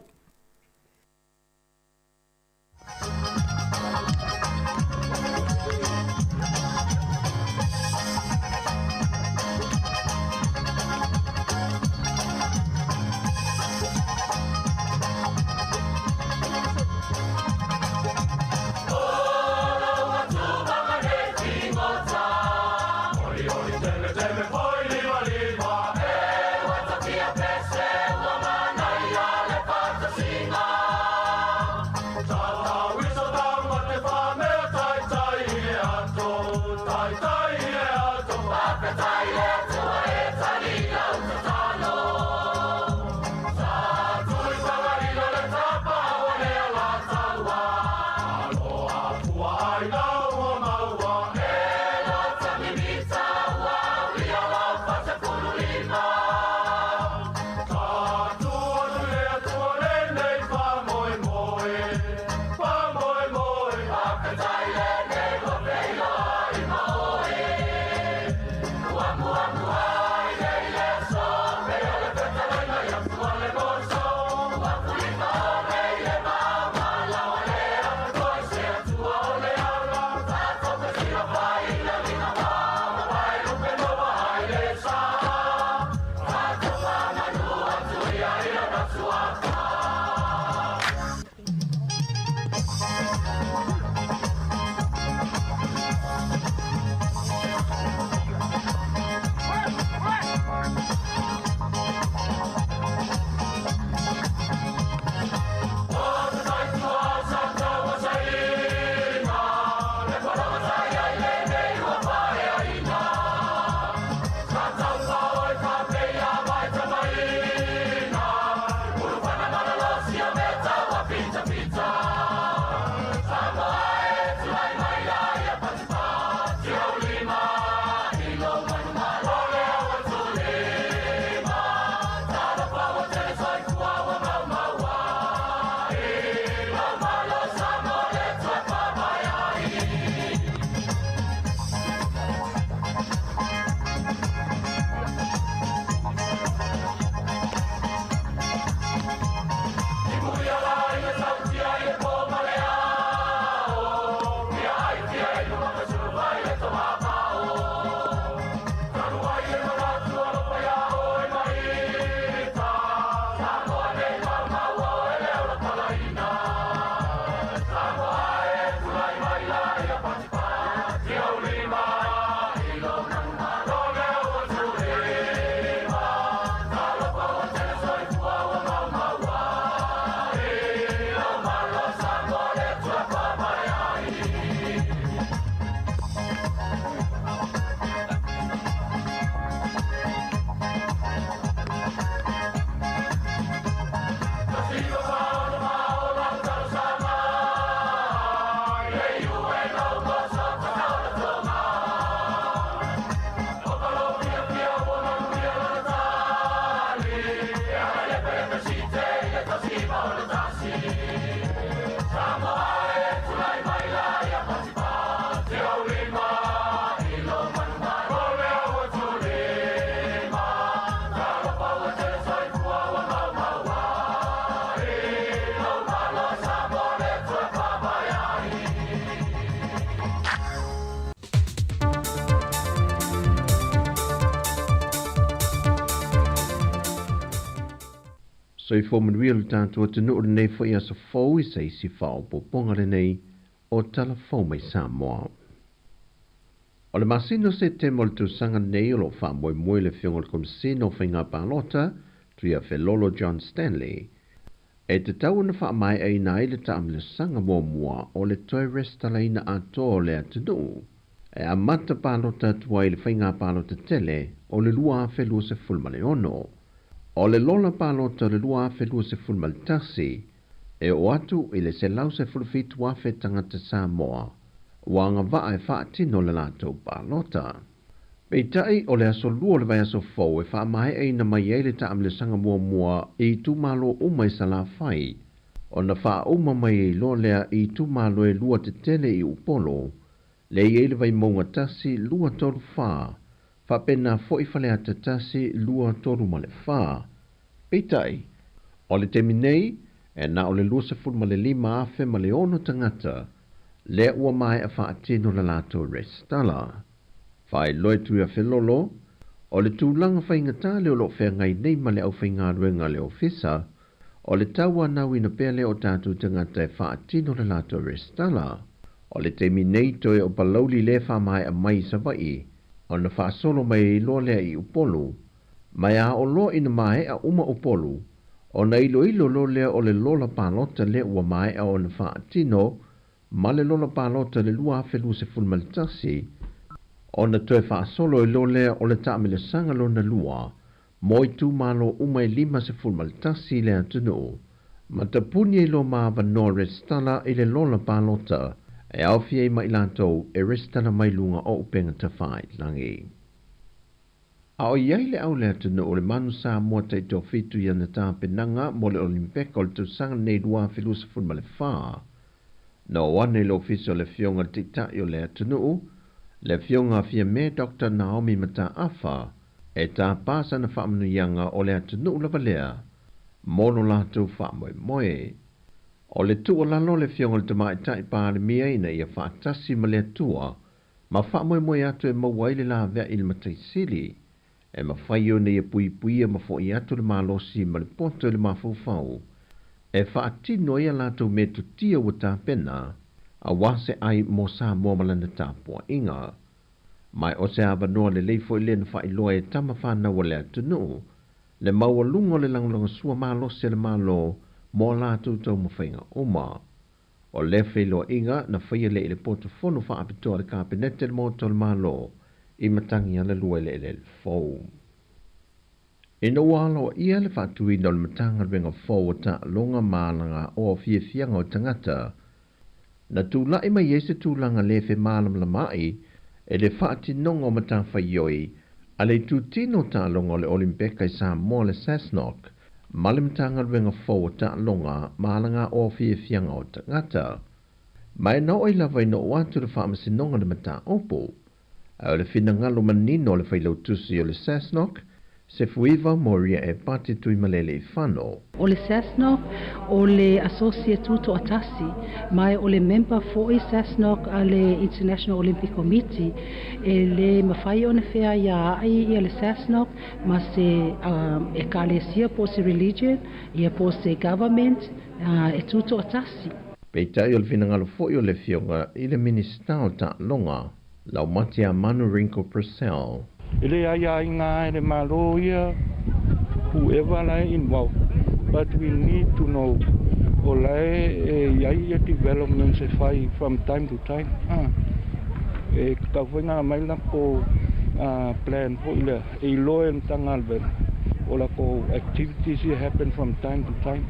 Soifua manuia lo tatou atunuu i lenei foi aso fou i se isi faaopoopoga lenei o Tala Fou mai Samoa. O le masina o Setema o le tausaga nei o lo o faamoemoe le Afioga i le Komesina o Faiga Palota, Tuiafelolo John Stanley, e tatau ona faamaeaina ai le taamilosaga muamua o le toe resitalaina atoa o le atunuu e amata palota atu ai i le faiga palota tele o le 2026. O le lola palota o le 2021, e oo atu i le 117,000 tagata Samoa ua agavaa e faatino le latou palota. Peitai, o le aso Lua o le vaiaso fou e faamaeaina mai ai le taamilosaga muamua i itumalo uma i Salafai, ona faauma mai ai loa lea i itumalo e lua tetele i Upolu, lea e i ai le Vaimauga 1, 2, 3, 4, faapena foi Faleata 1, 2, 3 ma le 4. Peitai, o le taimi nei, e na o le 25 afe ma le ono tagata lea ua maea faatino le latou resitala. Faailoa e Tuiafelolo, o le tulaga faigata lea o lo o feagai nei ma le aufaigaluega a le Ofisa, o le tauanauina pea lea o tatou tagata e faatino le latou resitala. O le taimi nei toe o Palauli lea faamaea mai i Savaii, ona faasolo mai ai loa lea i Upolu. Ma e a oo loa ina maea uma Upolu, ona iloilo loa lea o le lola palota lea ua maea ona faatino ma le lola palota i le 2021, ona toe faasolo ai loa lea o le taamilosaga lona lua mo itumalo uma e 51 i le atunuu, ma tapuni ai loa ma avanoa resitala i le lola palota e aofia ai ma i latou e resitala mai luga o upega tafailagi. A o i ai le au le atunuu o le Manu Samoa taitoafitu i ana tapenaga mo le Olimpeka o le tausaga nei 2024, na oo ane i le ofisa o le Afioga i le Taitai o le atunuu, le Afioga a Fiame Doctor Naomi Mataafa, e tapa sana faamanuiaga o le atunuu lava lea mo lo latou faamoemoe. O le tuualalo a le Afioga i le Tamaitai Palemia ina ia faatasi ma le Atua ma faamoemoe atu e maua ai le laveai i le Matai Sili, e mafai ona ia puipuia ma fo'i atu le malosi ma le poto i le mafaufau e faatino ai a latou metotia ua tapena aua se ai mo Samoa ma lana tapuaiga. Ma o se avanoa lelei foi lea na faailoa e tama fanau a le atunuu le maualuga o le lagolagosua malosi a le Malo mo a latou taumafaiga uma. O lea feiloaiga na faia lea i le poto fono faapitoa a le Kapeneta i le Maota o le Malo i Matagialalua i le eleele fou. Ina ua aloaia le faatuina o le Matagaluega fou o Taaloga ma Alagaoa o Fiafiaga o Tagata, na tulai mai ai se tulaga le femalamalamaai i le faatinoga o matafaioi a le itutino o taaloga o le Olimpeka i Samoa le SASNOC ma le Matagaluega fou o Taaloga ma Alagaoa o Fiafiaga o Tagata. Ma e na oo ai lava ina oo atu le Faamasinoga le mataupu. Ae o le finagalo manino o le Failautusi o le SASNOC, Sefuiva Moria Epati Tuimalealiifano. O le SASNOC o le Associate Tutoatasi, ma o le member foi SASNOC a le International Olympic Committee. E le mafai ona feaiaai ia le SASNOC ma se ekalesia po o se religion ia po o se government e tutoatasi. Peitai o le finagalo foi o le Afioga i le Minisita o Taaloga, Laumatiamanu Ringo Purcell. E le aiaiga e le Malo ia whoever la e involved, but we need to know o la e i ai ia developments e fai from time to time. E tatau foi ona aumai le latou plan foi lea e iloa e le Matagaluega o latou activities ia happen from time to time.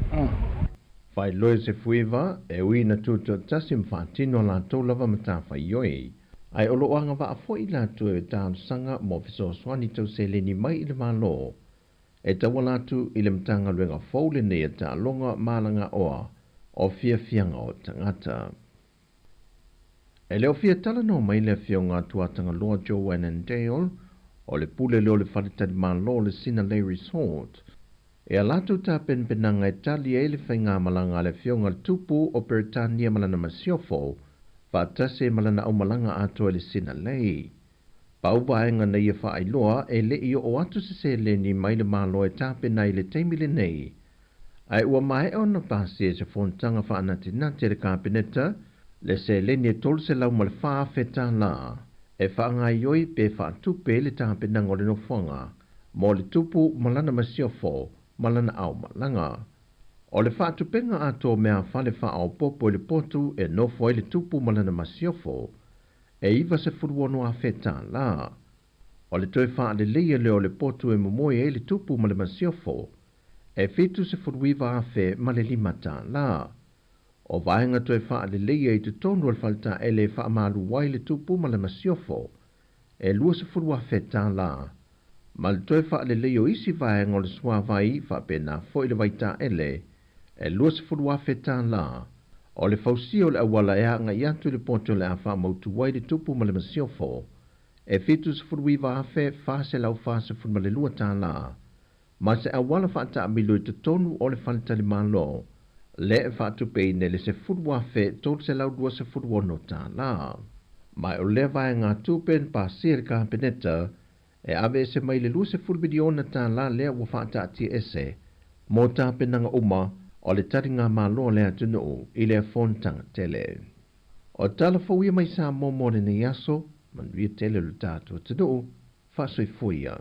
Faailoa e Sefuiva, e ui ina tutoatasi ma faatino a latou lava matafaioi, ae o lo o agavaa foi i latou e talosaga mo fesoasoani tau seleni mai i le Malo e tauala atu i le Matagaluega fou lenei a Taaloga ma Alagaoa o Fiafiaga o Tagata. E le o fia talanoa mai le Afioga a Tuatagaloa Joe Annandale, o le pule lea o le faletalimalo o le Sinalei Resort, e a latou tapenapenaga e tali ai le faigamalaga a le Afioga i le Tupu o Peretania ma lana masiofo, faatasi ai ma lana aumalaga atoa i le Sinalei. Pau vaega na ia faailoa e le i oo atu se seleni mai le Malo e tapena ai i le taimi lenei. Ae ua maea ona pasia i se fonotaga faanatinati a le Kapeneta le seleni e $304,000 e faagaoioi pe faatupe ai le tapenaga o le nofoaga mo le tupu ma lana masiofo ma lana aomalaga. O le faatupega atoa o meafale faaopoopo i le potu e nofo ai le tupu ma lana masiofo e $96,000. O le toe faaleleia lea o le potu e momoe ai le tupu ma le masiofo e $79,005. O vaega toe faaleleia i totonu o le faletaele e faamalu ai le tupu ma le masiofo e $20,000, ma le toe faaleleia o isi vaega o le suavai faapena foi le vaitaele e $20,000. O le fausia o le auala e agai atu i le poto o le a faamautu ai le tupu ma le masiofo e $79,442, ma se auala faataamilo i totonu o le faletalimalo lea e faatupeina i le $10,326. Ma o lea vaegatupe na pasia e le Kapeneta e aveese mai le $20 miliona lea ua faataatiaese mo tapenaga uma o le taligamalo a le atunuu i lea fonotaga tele. O tala fou ia mai Samoa mo lenei aso, manuia tele o le tatou atunuu, faasoifua ia.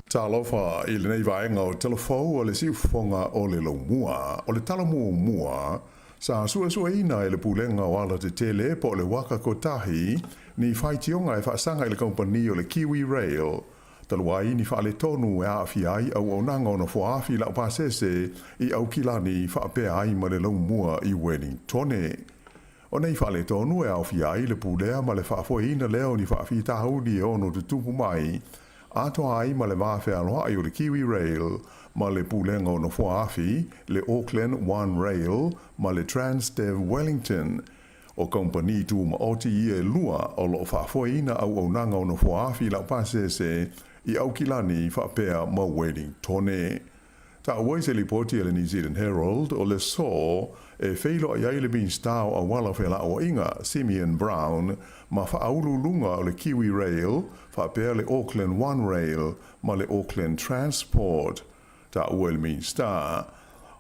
Talofa i lenei vaega o Talafou o le siufofoga o le Laumua. O le tala muamua, sa suesueina e le Pulega o Alatetele po o le Waka Kotahi ni faitioga e faasaga i le kamupani o le Kiwi Rail talu ai ni faaletonu e aafia ai auaunaga o nofoaafi laupasese i Aukilani faapea ai ma le Laumua i Welingtone. O nei faaletonu e aofia ai le pulea ma le faafoeina lea o ni faafitauli e ono tutupu mai, atoa ai ma le va fealoai o le Kiwi Rail ma le Pulega o Nofoaafi, le Auckland One Rail ma le Transdev Wellington. O kamupani tumaoti ia e lua o lo o faafoeina auaunaga o nofoaafi laupasese i Aukilani faapea ma Wellingtone. Taua i se lipoti a le New Zealand Herald, o le so e feiloai ai le Minisita o Auala Felauaiga, Simeon Brown, ma faauluuluga o le Kiwi Rail faapea le Auckland One Rail ma le Auckland Transport. Taua e le Minisita,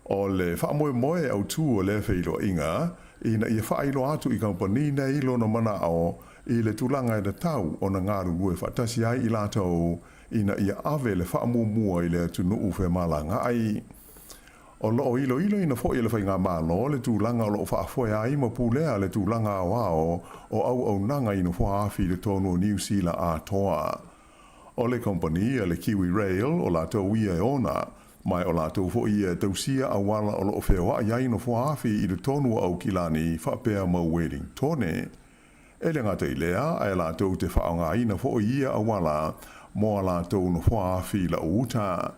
o le faamoemoe autū o lea feiloaiga ina ia faailoa atu i kamupani nei lona manao i le tulaga e tatau ona galulue faatasi ai i latou ina ia ave le faamuamua i le atunuu femalagaai. O lo o iloiloina foi e le Faigamalo le tulaga o lo o faafoe ai ma pulea le tulaga aoao o auaunaga i nofoaafi i totonu o Niu Sila atoa. O le kamupani a le Kiwi Rail o latou ia e ona, ma o latou foi ia e tausia auala o lo o feoai ai nofoaafi i totonu o Aukilani faapea ma Wellingtone. E le gata i lea, ae latou te faaaogaina foi ia auala mo a latou nofoaafi lau uta.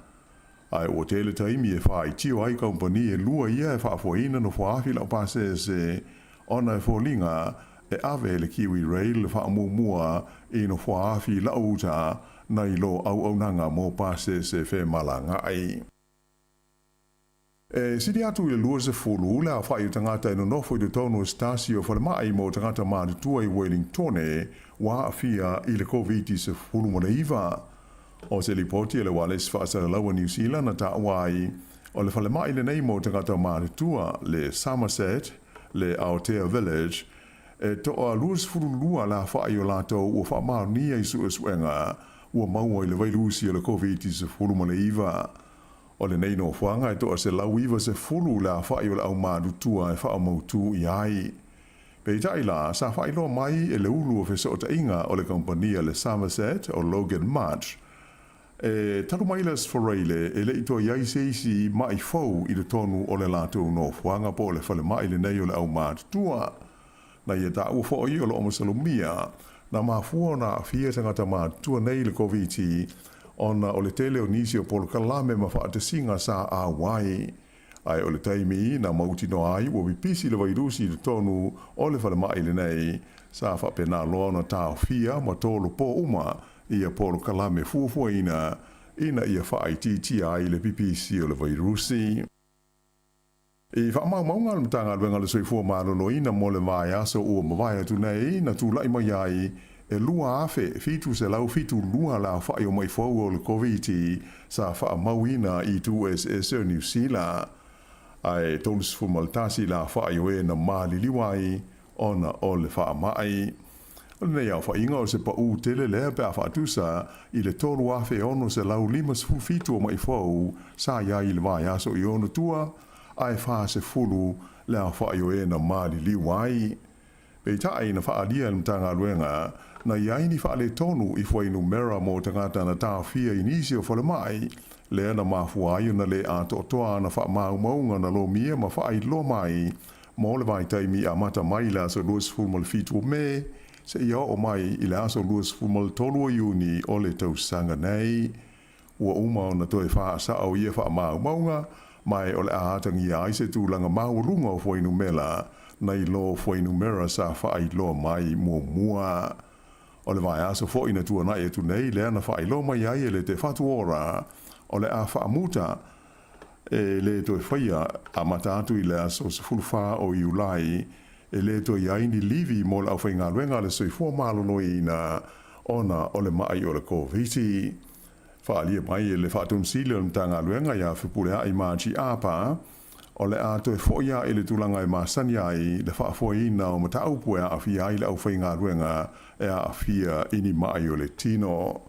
Ae ua tele taimi e faitio ai kamupani e lua ia e faafoeina nofoaafi laupasese ona e foliga e ave e le Kiwi Rail le faamuamua i nofoaafi lau uta nai lo auaunaga mo pasese femalagaai. E sili atu i le 20 le aofai o tagata e nonofo i totonu o se tasi o falemai mo tagata matutua i Wellingtone ua aafia i le Koviti-19. O se lipoti a le Ualesi Faasalalaua Niu Sila na taua ai, o le falemai lenei mo tagata matutua, le Somerset, le Aotea Village, e toa 22 le aofai o latou ua faamaonia i suesuega ua maua i le vailusi o le Koviti-19. O lenei nofoaga e toa 190 le aofai o le aumatutua e faamautū i ai. Peitai la, sa faailoa mai e le ulu o fesootaiga o le kamupani a le Somerset o Logan March, e talu mai le Aso Faraile e le i toe i ai se isi ma'i fou i totonu o le latou nofoaga po o le falemai lenei o le aumatutua. Na ia taua foi o lo o masalomia na mafua ona aafia tagata matutua nei i le Koviti ona o le tele o nisi o polokalame ma faatasiga sa auai. Ae o le taimi na mautinoa ai ua pipisi le vairusi i totonu o le falemai lenei, sa faapena loa ona taofia ma tolopo uma ia polokalame fuafuaina ina ia faaitiitia ai le pipisi o le vairusi. I faamaumauga a le Matagaluega o le Soifua Maloloina mo le vaiaso ua mavae atu nei, na tulai mai ai e 2,772 le aofai o ma'i fou o le Koviti sa faamauina i itu eseese o Niu Sila, ae 31 le aofai o e na maliliu ai ona o le faamai. O lenei aofaiga o se paʻū tele lea pe a faatusa i le 3,657 o ma'i fou sa i ai i le vaiaso i ona tua, ae 40 le aofai o e na maliliu ai. Peitai, na faaalia e le Matagaluega na i ai ni faaletonu i fuainumera mo tagata na taofia i nisi o falemai, lea na mafua ai ona le atoatoa ana faamaumauga na lomia ma faailoa mai mo le vaitaimi amata mai i le aso 27 o Me seia oo mai i le aso 23 o Iuni o le tausaga nei. Ua uma ona toe faasao ia faamaumauga, ma o le a atagia ai se tulaga maualuga o fuainumera nai lo fuainumera sa faailoa mai muamua. O le vaiaso foi na tuanai atu nei lea na faailoa mai ai e le Te Whatu Ora o le a faamuta e le toe faia amata atu i le aso 14 o Iulai e le toe i ai ni livi mo le aufaigaluega a le Soifua Maloloina ona o le ma'i o le Koviti. Faaalia mai e le Faatonusili o le Matagaluega ia Fepuleai Margie Apa, o le a toe fo'i aʻe i le tulaga e masani ai le faafoeina o mataupu e aafia ai le aufaigaluega e aafia i ni ma'i o le tino.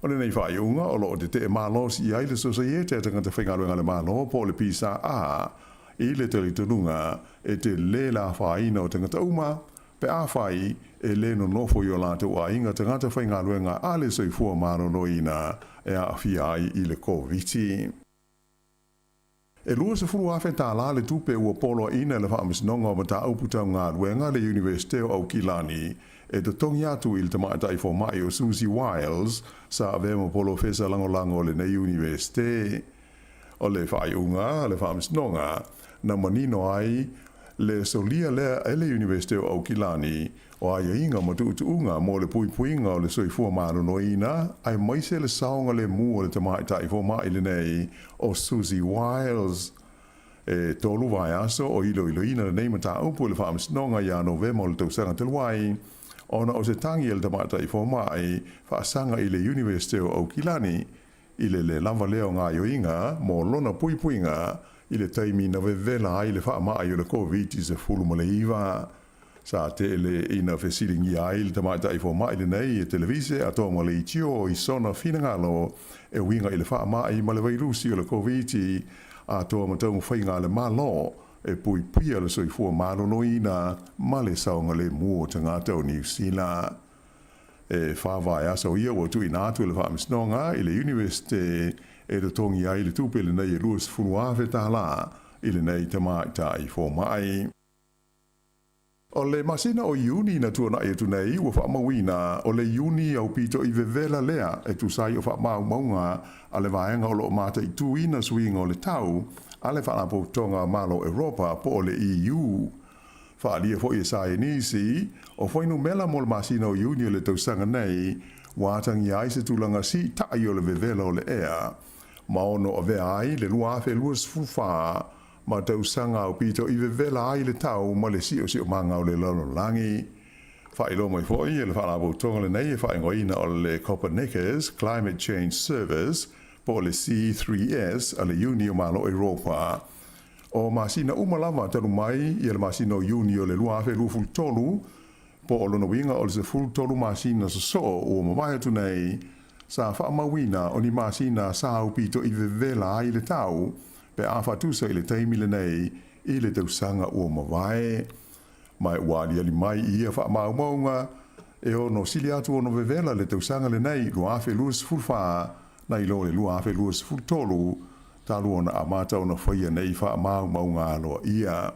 O lenei faaiuga o lo o tetee malosi i ai le Sosaiete a Tagata Faigaluega a le Malo po o le PSA i le talitonuga e tele le afaina o tagata uma pe afai e le nonofo i o latou aiga tagata faigaluega a le soifua maloloina e aafia ai i le Koviti. E $20,000 tālā le tupe ua poloaiina e le Faamasinoga o Mataupu Tau Galuega a le Iunivesite o Aukilani e totogi atu i le tamaitai fomai o Susie Wiles sa avea ma polofesa lagolago o lenei Iunivesite. O le faaiuga a le Faamasinoga na manino ai le solia lea e le Iunivesite o Aukilani o aiaiga ma tuutuuga mo le puipuiga o le soifua maloloina aemaise le saogalemu o le tamaitai fomai lenei o Susie Wiles. E tolu vaiaso o iloiloina lenei mataupu i le Faamasinoga ia Novema o le tausaga talu ai, ona o se tagi a le tamaitai fomai faasaga i le Iunivesite o Aukilani i le le lava lea o gaoioiga mo lona puipuiga i le taimi na vevela ai le faamai o le Koviti-19. Sa tele ina fesiligia ai le tamaitai fomai lenei e televise a toa ma leitio i sona finagalo e uiga i le faamai ma le vairusi o le Koviti atoa ma taumafaiga a le Malo e puipuia le soifua maloloina ma le saogalemu o tagata o Niu Sila. E fa vaiaso ia ua tuuina atu e le Faamasinoga i le Iunivesite e totogi ai le tupe lenei e $20,000 i lenei tamaitai fomai. O le masina o Iuni na tuanai atu nei ua faamauina o le Iuni aupito i vevela lea e tusa ai o faamaumauga a le vaega o lo o mataituina suiga o le tau a le Faalapotopotoga Malo Europa po o le EU. Faaalia foi e saienisi o fuainumera mo le masina o Iuni o le tausaga nei ua atagia ai se tulaga siitai o le vevela o le ea ma ono avea ai le 2024 ma tausaga aupito i vevela ai le tau ma le siosiomaga o le lalolagi. Faailoa mai foi e le Faalapotopotoga lenei e faaigoaina o le Copernicus Climate Change Service po o le C3S a le Iuni o Malo Europa. O masina uma lava talu mai ia le masina o Iuni o le 2023 po o lona uiga o le 13 masina sosoo ua mavae atu nei sa faamauina o ni masina sa aupito i vevela ai le tau pe a faatusa i le taimi lenei i le tausaga ua mavae. Ma ua aliali mai i ia faamaumauga e ono sili atu ona vevela le tausaga lenei 2024 nai lo le 2023 talu ona amata ona faia nei faamaumauga aloaia.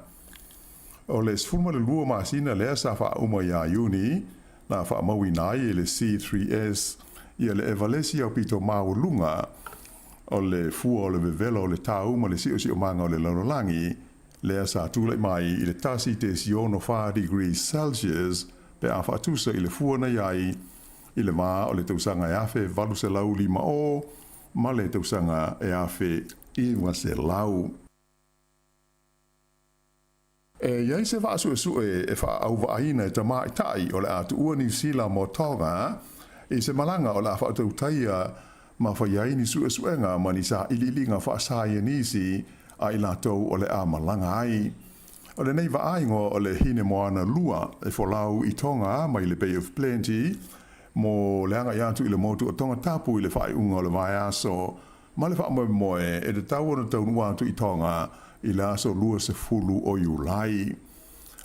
O le 12 masina lea sa faauma ia Iuni na faamauina ai e le C3S ia le Evalesi aupito maualuga. o le fua o le vevela o le tau ma le siosiomaga o le lalolagi, lea sa tulai mai i le 1.64 degrees Celsius pe a faatusa i le fua na i ai i le va o le tausaga e 1850 ma le tausaga e 1900. E i ai se vaa suesue e faaauvaaiina e tamaitai o le a tuua Niu Sila mo Tonga i se malaga o le a faatautaia ma fai ai ni suesuega ma ni sailiiliga faasaienisi a i latou o le a malaga ai. O lenei vaaiga o le Hinemoana 2 e folau i Tonga mai le Bay of Plenty mo le agai atu i le motu o Tongatapu i le faaiuga o le vaiaso ma le faamoemoe e tatau ona taunuu atu i Tonga i le aso 20 o Iulai.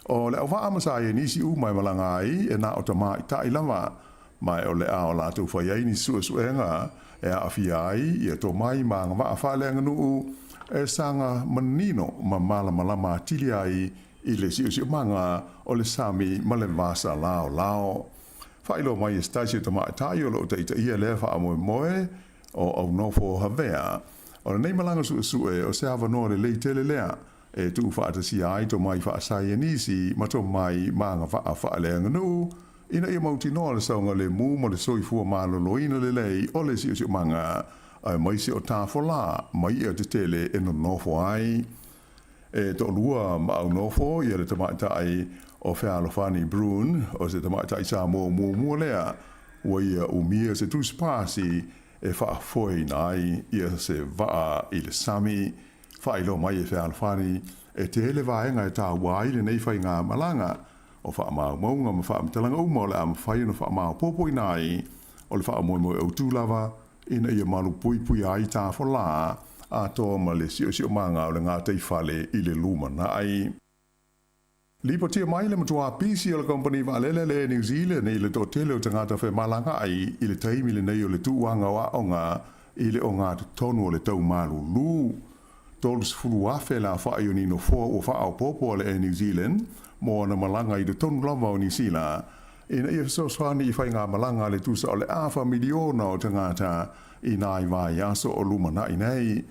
O le auvaa ma saienisi uma e malaga ai e na o tamaitai lava, ma o le a o latou fai ai ni suesuega e aafia ai ia tomai ma agavaa faaleaganuu e saga manino ma malamalama atili ai i le siosiomaga o le sami ma le vasa laolao. Faailoa mai e se tasi o tamaitai o lo o taitaia lea faamoemoe o Aunofo Havea, o lenei malaga suesue o se avanoa lelei tele lea e tuufaatasia ai tomai faasaienisi ma tomai ma agavaa faaleaganuu ina ia mautinoa le saogalemu ma le soifua maloloina lelei o le siosiomaga aemaise o tafolā ma i'a tetele e nonofo ai. E toalua ma Aunofo ia le tamaitai o Fealofani Bruun, o se tamaitai Samoa muamua lea ua ia umia se tusipasi e faafoeina ai ia se vaa i le sami. Faailoa mai e Fealofani e tele vaega e taua ai lenei faigamalaga o faamaumauga ma faamatalaga uma o le a mafai ona faamaopoopoina ai o le faamoemoe autu lava ina ia malupuipuia ai tafolā atoa ma le siosiomaga o le gataifale i le lumanai. Lipotia mai le matuā pisi o le kamupani vaalele le Air New Zealand i le toatele o tagata femalagaai i le taimi lenei o le tuuaga o aoga i le ogatotonu o le tau malulu. 30,000 le aofai o ni nofoa ua faaopoopo a le Air New Zealand mo ana malaga i totonu lava o Niu Sila ina ia fesoasoani i faigamalaga a le tusa o le afa miliona o tagata i nai vaiaso o lumanai nei.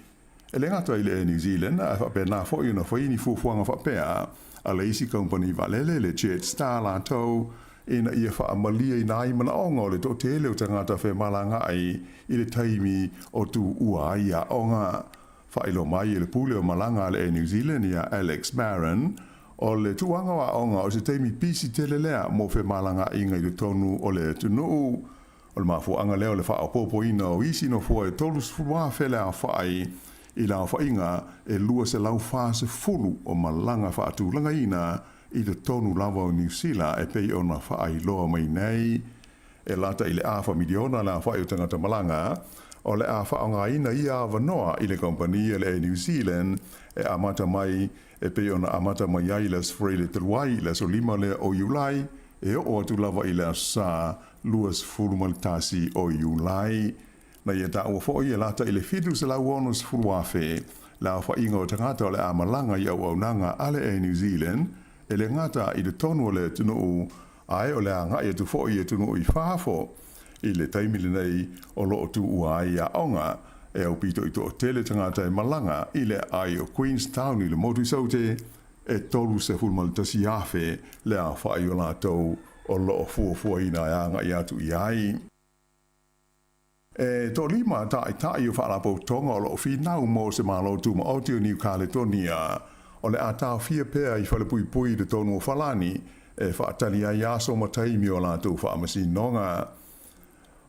E le gata i le Air New Zealand, ae faapena foi ona fai ni fuafuaga faapea a le isi kamupani vaalele, le Jetstar latou, ina ia faamalieina ai manaoga o le toatele o tagata femalagaai i le taimi o tuua ai aoga. Faailoa mai e le pule o malaga a le Air New Zealand ia Alex Barron, o le tuuaga o aoga o se taimi pisi tele lea mo femalagaaiga i totonu o le atunuu. O le mafuaaga lea o le faaopoopoina o isi nofoa e 30,000 le aofai i le aofaiga e 240 o malaga faatulagaina i totonu lava o Niu Sila e pei ona faailoa mai nei. E lata i le afa miliona le aofai o tagata malaga o le a faaaogaina ia avanoa i le kamupani a le Air New Zealand e amata mai e pei ona amata mai ai i le Aso Faraile talu ai i le aso 5 lea o Iulai e oo atu lava i le Aso Sa 21 o Iulai. Na ia taua foi e lata i le 760,000 le aofaiga o tagata o le a malaga i auaunaga a le Air New Zealand e le gata i totonu o le atunuu ae o le agai atu foi i atunuu i fafo i le taimi lenei o lo o tuua ai aoga e aupito i toatele tagata e malaga i le aai o Queenstown i le motu i Saute e 31,000 le aofai o latou o lo o fuafuaina e agai atu i ai. E toalima taitai o faalapotopotoga o lo o finau mo se Malo Tumaoti o Niu Kaletonia o le a taofia pea i falepuipui i totonu o Falani e faatali ai aso ma taimi o latou faamasinoga.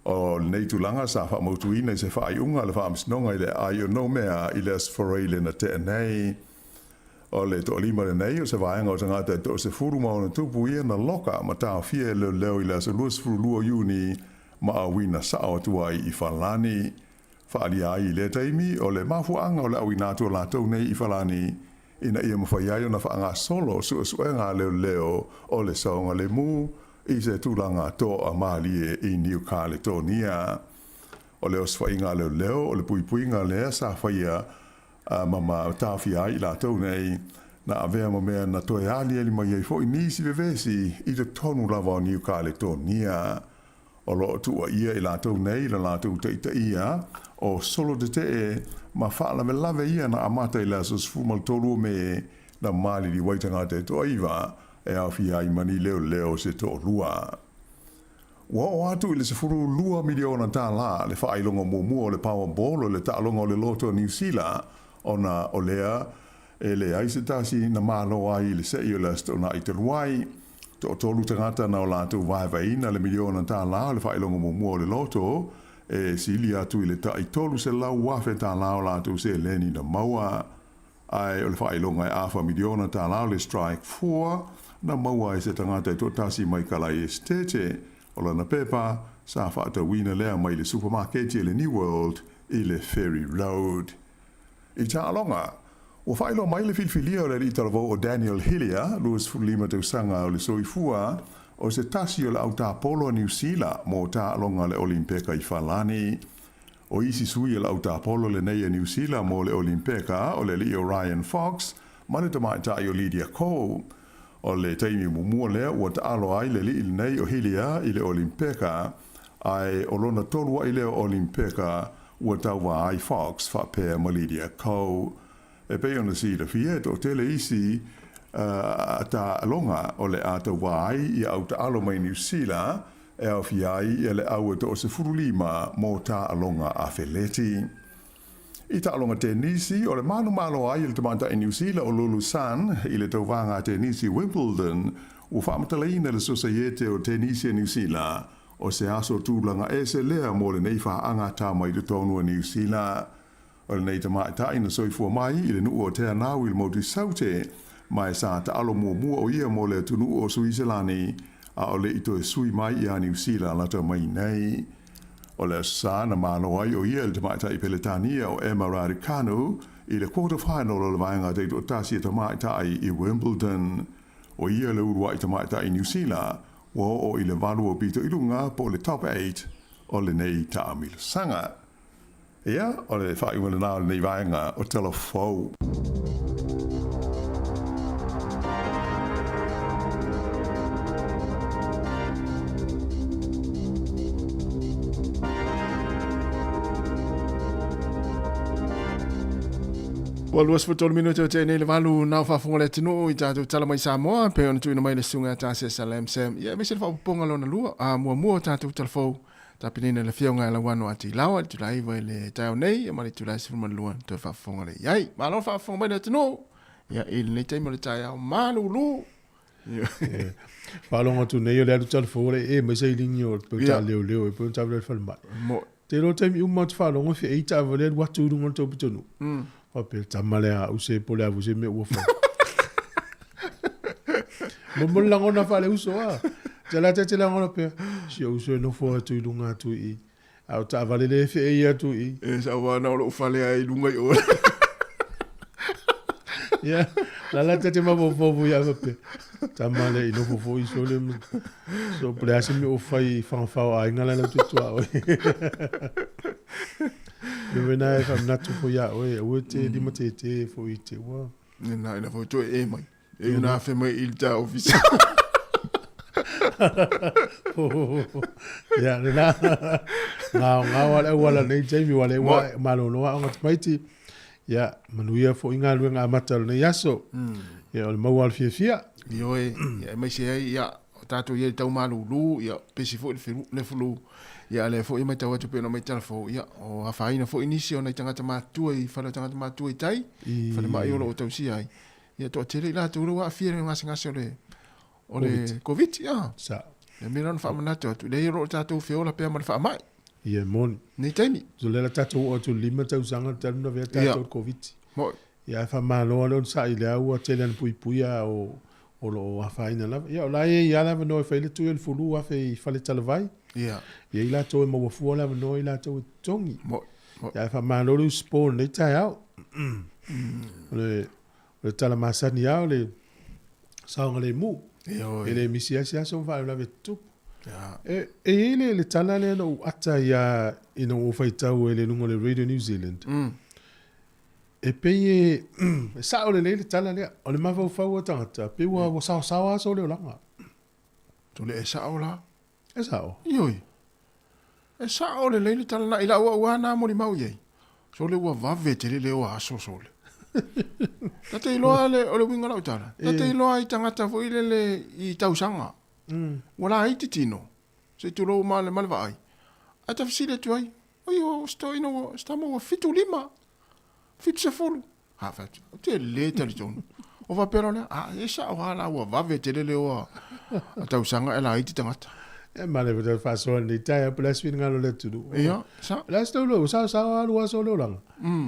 O lenei tulaga sa faamautuina i se faaiuga a le faamasinoga i le aai o Noumea i le Aso Faraile na tea nei. O le toalima lenei o se vaega o tagata e 16+ ia na loka ma taofia e leoleo i le aso 22 o Iuni ma auina sao atu ai i Falani. Faaalia ai i lea taimi o le mafuaaga o le auina atu o latou nei i Falani ina ia mafai ai ona faagasolo suesuega a leoleo o le saogalemu i se tulaga toamalie i Niu Kaletonia. O le osofaiga a leoleo o le puipuiga lea sa faia ma taofia ai i latou nei na avea ma mea na toe aliali mai ai foi nisi vevesi i totonu lava o Niu Kaletonia. O lo o tuuaia i latou nei i le latou taitaia o solo tetee ma faalavelave ia na amata i le aso 13 o Me na maliliu ai tagata e toaiva e aofia ai ma ni leoleo se toalua. Ua oo atu i le $12 miliona tālā le faailoga muamua o le Powerball o le taaloga o le loto a Niu Sila ona o lea e leai se tasi na malo ai i le se'i o le Aso Toonai talu ai. Toatolu tagata na o latou vaevaeina le miliona tālā o le faailoga muamua o le loto e sili atu i le tai $300,000 tālā o latou seleni na maua. Ae o le faailoga e afa miliona tālā o le Strike Four na maua ai se tagata e toatasi mai Kalai Esitete o lana pepa sa faatauina lea mai le supamaketi a le New World i le Ferry Road. I taaloga, ua faailoa mai le filifilia o le alii talavou o Daniel Hillier, 25 tausaga o le soifua, o se tasi o le autapolo a Niu Sila mo taaloga a le Olimpeka i Falani. O isi sui o le autapolo lenei a Niu Sila mo le Olimpeka o le alii o Ryan Fox ma le tamaitai o Lydia Ko. O le taimi muamua lea ua taalo ai le alii lenei o Hillier i le Olimpeka, ae o lona tolu ai lea o Olimpeka ua tauva ai Fox faapea ma Lydia Ko. E pei ona silafia e toatele isi taaloga o le a tauva ai ia au taalo mai Niu Sila e aofia ai ia le au e toa-15 mo taaloga afeleti. I taaloga tenisi, o le manumalo ai e le tamaitai Niu Sila o Lulu Sun i le tauvaga tenisi Wimbledon, ua faamatalaina le Sosaiete o Tenisi a Niu Sila, o se aso tulaga ese lea mo lenei faaga mai totonu o Niu Sila. O lenei tamaitai na soifua mai i le nuu o Te Anau i le motu Saute, ma e sa taalo muamua o ia mo le atunuu o Suiselani, a o le i toe sui mai ia Niu Sila lata mai nei. O le Aso Sa na malo ai o ia i le tamaitai Peletania o Emma Raducanu i le quarter final o le vaega taitoatasi a tamaitai i Wimbledon. O ia le uluai tamaitai Niu Sila ua oo i le valu o pito i luga po o le top eight o lenei taamilosaga. Ia, o le faaiuga lena o lenei vaega o Tala Fou. Ua 23 minute o tēnei le valu nā faafofoga le atunuu i tatou tala mai Samoa pei ona tuuina mai le susuga ia Tasesa Lam Sam. Ia aemaise le faaopoopoga lona lua, a muamua o tatou talafou Tapenaina le Afioga e Lauano Ati Laoa i le itula 9 i le taeao nei ma le itula 12 toe faafofoga lea i ai. Malo le faafofoga mai le atunuu ia i lenei taimi o le taeao malulu. Faalogo atu nei o le alu talafou le e mai sailini o le peu taaleoleo e peu taavale le falemai. Mo. Te iloa taimi uma ou te faalogo e feei taavale alu atu i luga o le tou pitonuu. Faapea le tama lea a use po o le a foi se mea ua fai. Mo mo le lagona faale-uso a. Te la te te lagona pea. Si ou uso e nofo atu i luga atu i i. A o taavale le feei atu i i. E sa ua na o lou fale ai i luga i o. Ia, la la te te mafaufau ia faapea. Tama lea i nofo foi sole so po o le a se mea o fai i Fagafao aiga la lau tutua oe. Le mea na e faamanatu foi ia oe, aua te lima tētē foi i te ua. Nā, ina foi toe e mai. E una afe mai i le tā ofisa. Ia, lena. Ngao, ngao a le auala nei taimi, wa le ua malolo a onga tamaiti. Ia, manuia foi galuega amata o lenei aso. Ia, o le maua o le fiafia. Ioe, ia, aemaise ai, ia, o tatou i ai tau malūlū, ia, pesi foi le felu, le flu, ia, a lea foi e matau atu pei ona maitala fou, ia, o afaina foi nisi o nai tagata matutua i fale o tagata matutua i tai, falemai o lo o tausia ai, ia, toatele i latou lea ua aafia i le gasegase o le, o le Koviti, ia. Sa. Le mea la ona faamanatu atu, leai o lo o tatou feola pea ma le faamai. Ia, e moni. Nei taimi. So lea la tatou oo atu i le 5 tausaga talu na avea tatou i le Koviti. Moi. Ia, ae faamalo lava le onosai i lea ua tele ana puipuia o o lo o afaina lava. Ia, o la e i ai lava le avanoa e fai ai le tui o le fulu 1000 i Faletalavai. Ia. E i ai latou e maua fua le avanoa i latou e totogi. Moi. Moi. Ia, ae faamalo le usupo i lenei taeao. O le, o le tala masani lava o le saogalemu. Ioe. E le misi lava se aso ma faalavelave e tutupu. Ia. E, e i ai le, le tala lea na ou ata ai lava ina ua ou faitau ai i le luga o le Radio New Zealand. E pei e, e sao lelei le tala lea. O le mafaufau o tagata, pei ua, ua saosaoa aso o le olaga. Tole e sao la. E sao. Ioe. E sa'o lelei le tala na i la'u a'u a na molimau i ai. Sole ua vave tele le o aso sole. Ta te iloa le, o le uiga o la'u tala, ta te iloa i tagata foi lele i tausaga. Ua laiti tino, se i tulou ma le, ma le vaai. Ae ta fesili atu ai, oi o se toeaina ua, se tama ua 75, 70. Ha, fai atu, ou te le talitonu. O faapea loa lea, a, e sa'o lava la ua vave tele le o a tausaga ae laiti tagata. Ia ma le vata faasoa lenei taeao pe o le a se finagalo o le atunuu. Ia, sa. O le a se taulua, ua saosao lava lua aso o le olaga.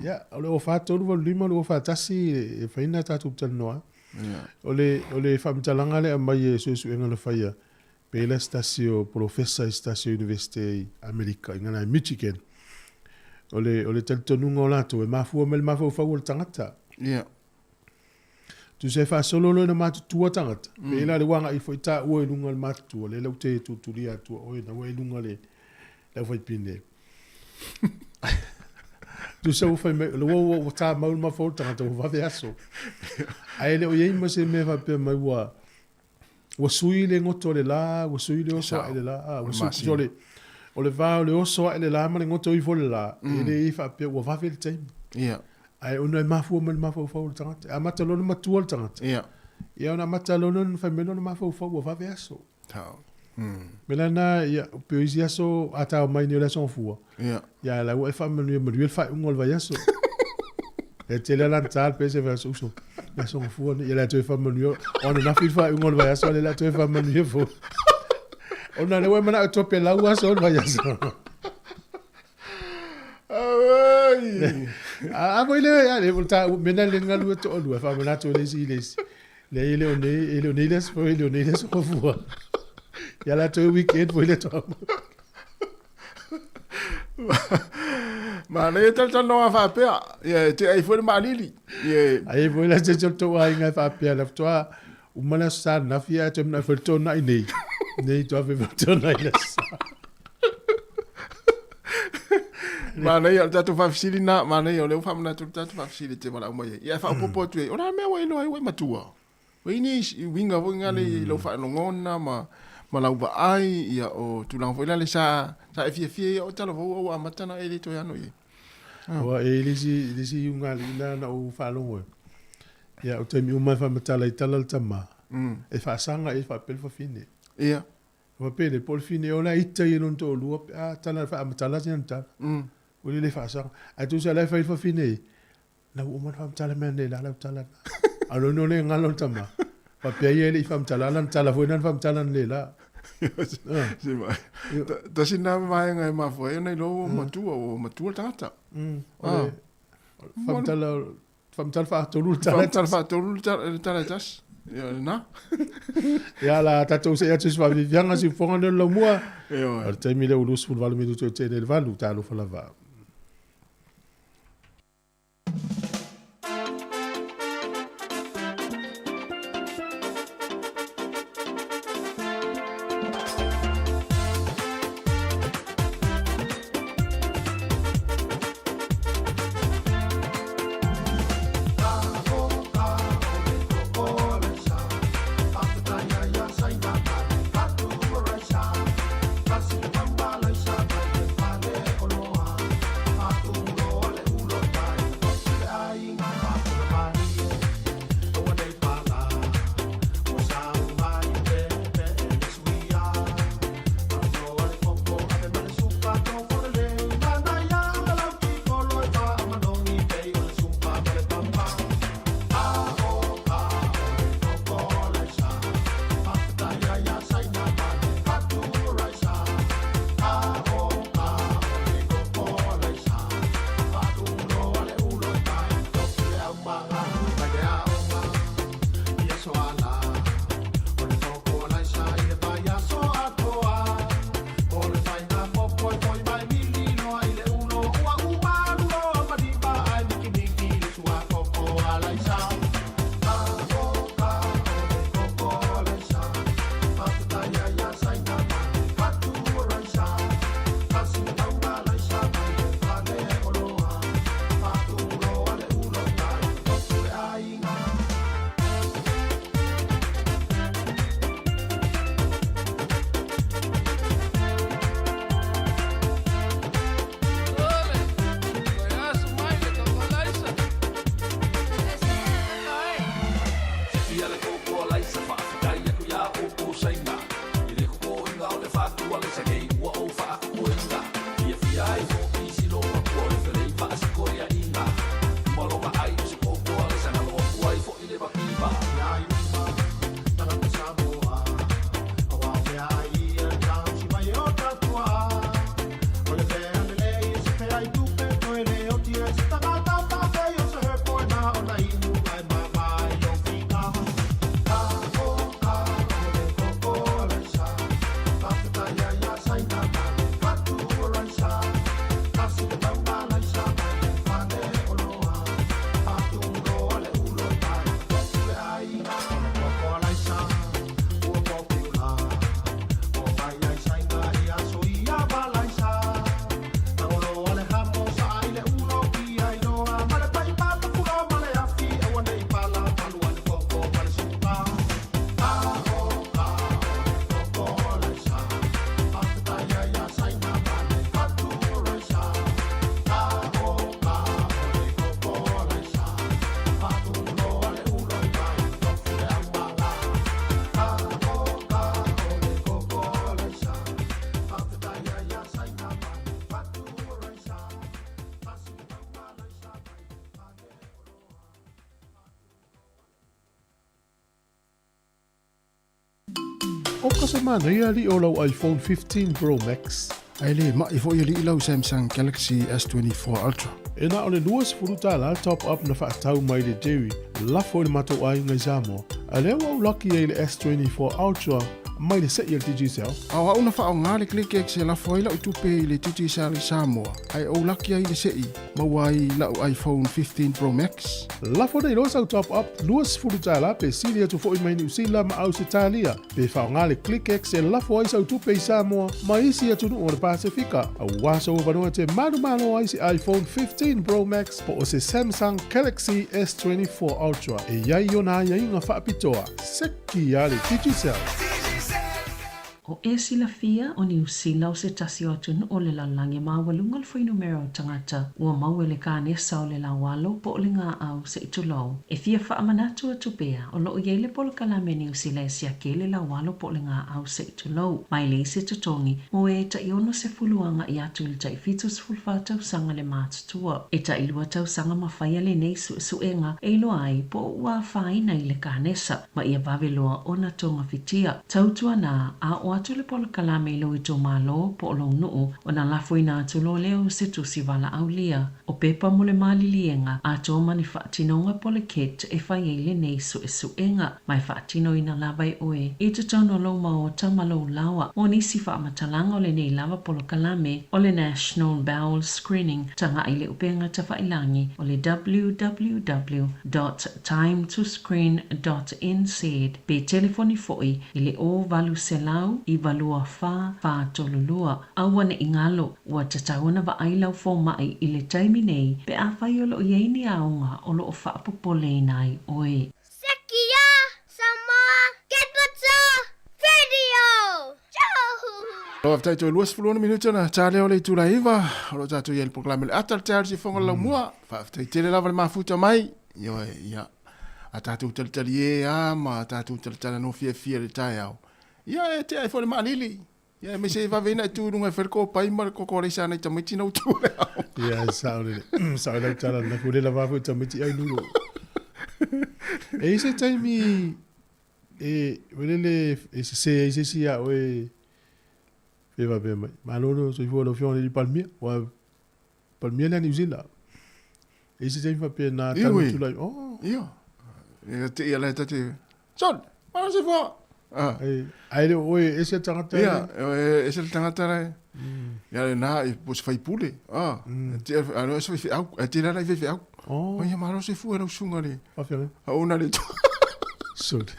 Ia, o le 043 85 241 e fai na tatou talanoa ai. Ia. O le, o le faamatalaga lea e aumai e suesuega na faia, pe la se tasi o polofesa i se tasi o Iunivesite i Amerika, i gana i Michigan. O le, o le talitonuga o latou, e mafua mai le mafaufau o le tagata. Ia. Tusa e faasolo loa ina matutua tagata, mm. pe la le ua agai foi taua i luga o le matutua, lea lau te tutulia atua oe, na ua i luga le, le aufaipine. Tusa ua fai mai, ua ua ua tāmau le mafaufau o le tagata, ua vave aso. Ae le o i ai ma se mea faapea mai ua, ua sui le goto o le la, ua sui le oso ae le la, a, ua sui, o le, o le va o le oso ae le la ma le goto ifo le la, e le i faapea ua vave le taimi. Ia. Ae ona e mafua mai le mafaufau o le tagata. E amata loa ona matua le tagata. Ia. Ia ona amata loa ona fai mai lona mafaufau ua vave aso. Tau. Me la na, ia, pe o isi aso a tao mai nei o le aso gafua. Ia. Ia, la ua e faamanuia manuia le faaiuga o le vaiaso. E tele ala na ta le pese vaiaso uso. Le aso gafua nei, ia le toe faamanuia. O ananafi le faaiuga o le vaiaso, a le la toe faamanuia fou. Ona lea ua e manao e topelau aso o le vaiaso. Auai! A foi le, a le, ta, mena le galue toalua, e faamanatu i le isi i le isi. Leai, e le o nei, e le o nei le aso, e le o nei le aso gafua. Ia la toe weekend foi le toa. Manaia talatalanoaga faapea. Ia, e te ai foi le maalili. Ia, Ai foi la se se tou aiga e faapea la faatoa uma le aso Sa ananafi ae toe manao foi le tonai nei. Nei toa fe foi tonai le aso Sa. Manaia, o le tatou faafesili lena, manaia, o lea ua faamanatu le tatou faafesili e te valaau mai ai. Ia, e faaopoopo atu ai, o le a le mea ua e iloa ai ua e matua? Ua i ai ni uiga foi lea i lau faalogona ma, ma lau vaai, ia, o tulaga foi lale sa, sa e fiafia ia o talavou a ua amata ona e le toe ano i ai. Ua e i ai le isi, le isi iugalii lena na ou faalogo ai. Ia, o taimi uma e faamatala ai tala le tama, e faasaga i ai faapea le fafine. Ia. Faapea po o le fine o la ita i lona toalua pe a tala faamatala sina tala. Ua le le faasaga. Ae tusa la e fai le fafine i, na ua uma ona faamatala mai nei la lau tala na. A lo no le ngalo le tama. Faapea ia e le i faamatala lana tala foi na faamatala nei la. Se ma. Tasi na vaega e mafua ai ona iloa ua matua, ua matua le tagata. O le faamatala Faamatala faatolu le tala. Faamatala faatolu le tala e tasi. Ia, lena. Ia, la tatou see atu i se faaviaviaga siufofoga lea o le laumua. Ioe. O le taimi lea ua 28 minute o tea nei le 8, talofa lava. Oka se manaia alii o lau iPhone 15 Pro Max. Ae le ma'i foi alii lau Samsung Galaxy S24 Ultra. E na o le $20 top up na fa'atau mai le Jerry, lafo i le matou aiga i Samoa, a lea ua ou laki ai i le S24 Ultra mai le se'i a le Digicel. A o a'u na fa'aaogā le ClickX e lafo ai la'u tupe i le Digicel i Samoa, ae ou laki ai i le se'i, maua ai la'u iPhone 15 Pro Max. Lafo nei loa sau top up $20 pe sili atu foi mai Niu Sila ma Ausetalia. Pe faaaoga le ClickX e lafo ai sau tupe i Samoa ma isi atunuu o le Pasefika, auā sou avanoa e te manumalo ai se iPhone 15 Pro Max po o se Samsung Galaxy S24 Ultra e i ai ona aiaiga faapitoa. Seki a le Digicel! O e silafia, o Niu Sila o se tasi o atunuu o le lalolagi e maualuga le fuainumera o tagata ua maua i le kanesa o le laualo po o le gaau se i tulou. E fia faamanatu atu pea, o lo o i ai le polokalame a Niu Sila e siaki ai le laualo po o le gaau se i tulou, mai leai se totogi, mo e tai 60 agai atu i le tai 74 tausaga le matutua. E tai lua tausaga ma faia lenei suesuega e iloa ai po o ua afaina i le kanesa. ma ia vave loa ona togafitia. Tautuana, a oo atu le polokalame i lou itumalo po o lou nuu, ona lafoina atu loa lea o se tusi valaaulia. O pepa mo le maliliega atoa ma ni faatinoga po o le kit e fai ai lenei suesuega, ma e faatinoina lava e oe i totonu o lou maota ma lou laoa. Mo nisi faamatalaga o lenei lava polokalame o le National Bowel Screening, tagai i le upega tafailagi o le www. Timetoscreen dot nz pe telefoni foi i le 0800 924 432. Aua ne i galo, ua tatau ona vaai lau fomaʻi i le taimi nei pe afai o lo o i ai ni aoga o lo o faapopoleina ai oe. Sekia Samoa Capital Radio! Faafetai toe 26 minute ona ta lea o le itula e 9 o lo o tatou i ai i le polokalame o le ata o le taeao i le siufofoga o le laumua. Faafetai tele lava le mafuta mai. Ioe, ia, a tatou talitali e a ma a tatou talatalanoa fiafia i le taeao. Ia, e tea ai foi le maalili. Ia, aemaise e vave ina e tu i luga e fai le kopai ma le koko alaisa a nai tamaiti na utu o le ao. Ia, e sao lele. Sao i lau tala na fu le lava foi tamaiti ai nulo. E i se taimi e welele e sese ai se isi ia oe pe faapea mai. Malo le soifua lau Afioga i le Palemia. Ua Palemia lea Niu Sila. E i se taimi faapea na tanu Iwi. tulai. Oh. Ia. Ia te ia lai tate. Son, malo soifua. Ah. E, ai le oe ese tagata. Ia, e ese le tagata lai. Ia le na i po se faipule. Ah. Te a no se faifeau, e te la i faifeau. Oh. Ia malo soifua lau susuga le. Faafegai. A ona le. Sorry.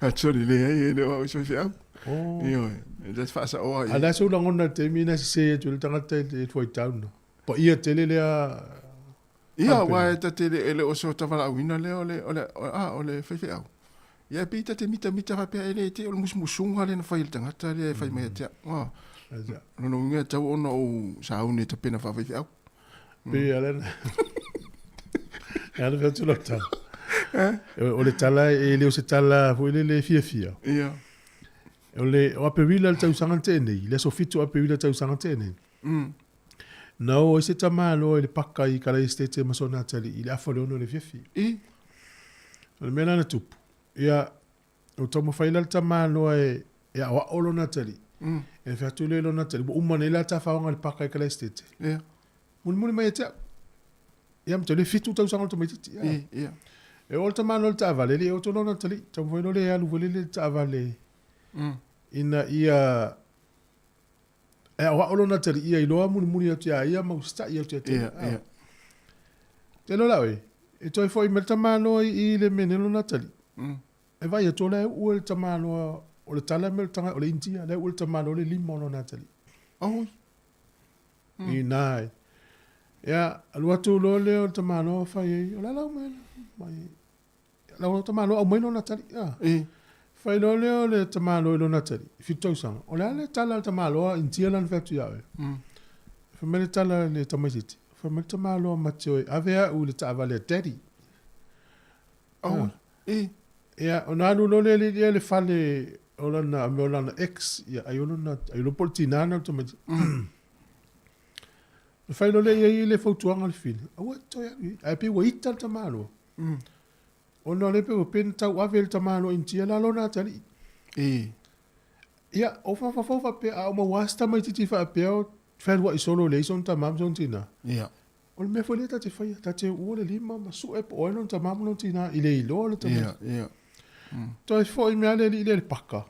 A sorry le ai e le o se faifeau. Oh. Ioe, e te faasaoa i. A le a sou lagona i le taimi na sese atu ai le tagata i le fuaitau na. Paia tele lea. Ia, aua e ta te le, e le o se tavalauina lea o le, o le, a, o le faifeau. Ia, e pei ta te mitamita faapea e le te o le musumusuga lea na fai e le tagata lea e fai mai ia te au. A, lona uiga e tatau ona ou sauni e tapena faafaifeau. Pei a lea na. E ala fai atu lau tala. O le tala e le o se tala foi lele e fiafia. Ia. O le o Aperila le tausaga na tea nei, le aso 7 o Aperila le tausaga na tea nei. Na oo ai se tama loa i le paka i Kalaesetete ma sona atalii i le afa o le 6 i le afiafi. I. O le mea la na tupu, ia, o taumafai la le tama loa e, e aoao lona atalii. E fai atu lea i lona atalii, ua uma nei la tafaoga i le paka i Kalaesetete. Ia. Mulimuli mai ia te au. Ia ma te le 7 tausaga o le tamaitiiti. Ia. I, ia. E oo le tama loa i le taavale, e le i oo atu lona atalii. Taumafai loa lea e alu foi lele i le taavale ina ia E aoao lona atalii ia iloa mulimuli atu ia ia ma usitai atu ia te ia. Ia. Te lola oe, e toe foi mai le tamaloa i i le mea nei lona atalii. E vaai atu o la e uu e le tamaloa, o le tala mea o le tanga, o le India, la e uu e le tamaloa le lima o lona atalii. Oi. I nā e. Ia, alu atu loa lea o le tamaloa fai ai, o le a lau mea lea? Mai, Lau tamaloa aumai lona atalii. Ah. I. Fai loa lea o le tamaloa i lona atalii, 7 tausaga. O le a le tala a le tamaloa Initia lana fai atu ia oe? Fai mai le tala a le tamaitiiti, fai mai le tamaloa ma te oe, ave au i le taavale a daddy. Oh. I. Ia, ona alu loa lea i le fale o lana, mea o lana ex, ia, ai o lona, ai o po o le tinā lena o le tamaitiiti. Na fai loa lea i ai le fautuaga a le fili, aua e te toe alu i ai. Ae pei ua ita le tamaloa. Ona o lea pe ua pei na tauave e le tamaloa Initia la lona atalii. E. Ia, o mafaufau faapea, a ou maua lava si tamaitiiti faapea o fealuai solo e leai sona tama ma sona tina. Ia. O le mea foi lea ta te faia, ta te uua le lima ma sue po o ai lona tama ma lona tina i le iloa o le tamaitiiti. Ia, ia. Toe foi mai lava le alii lea i le paka.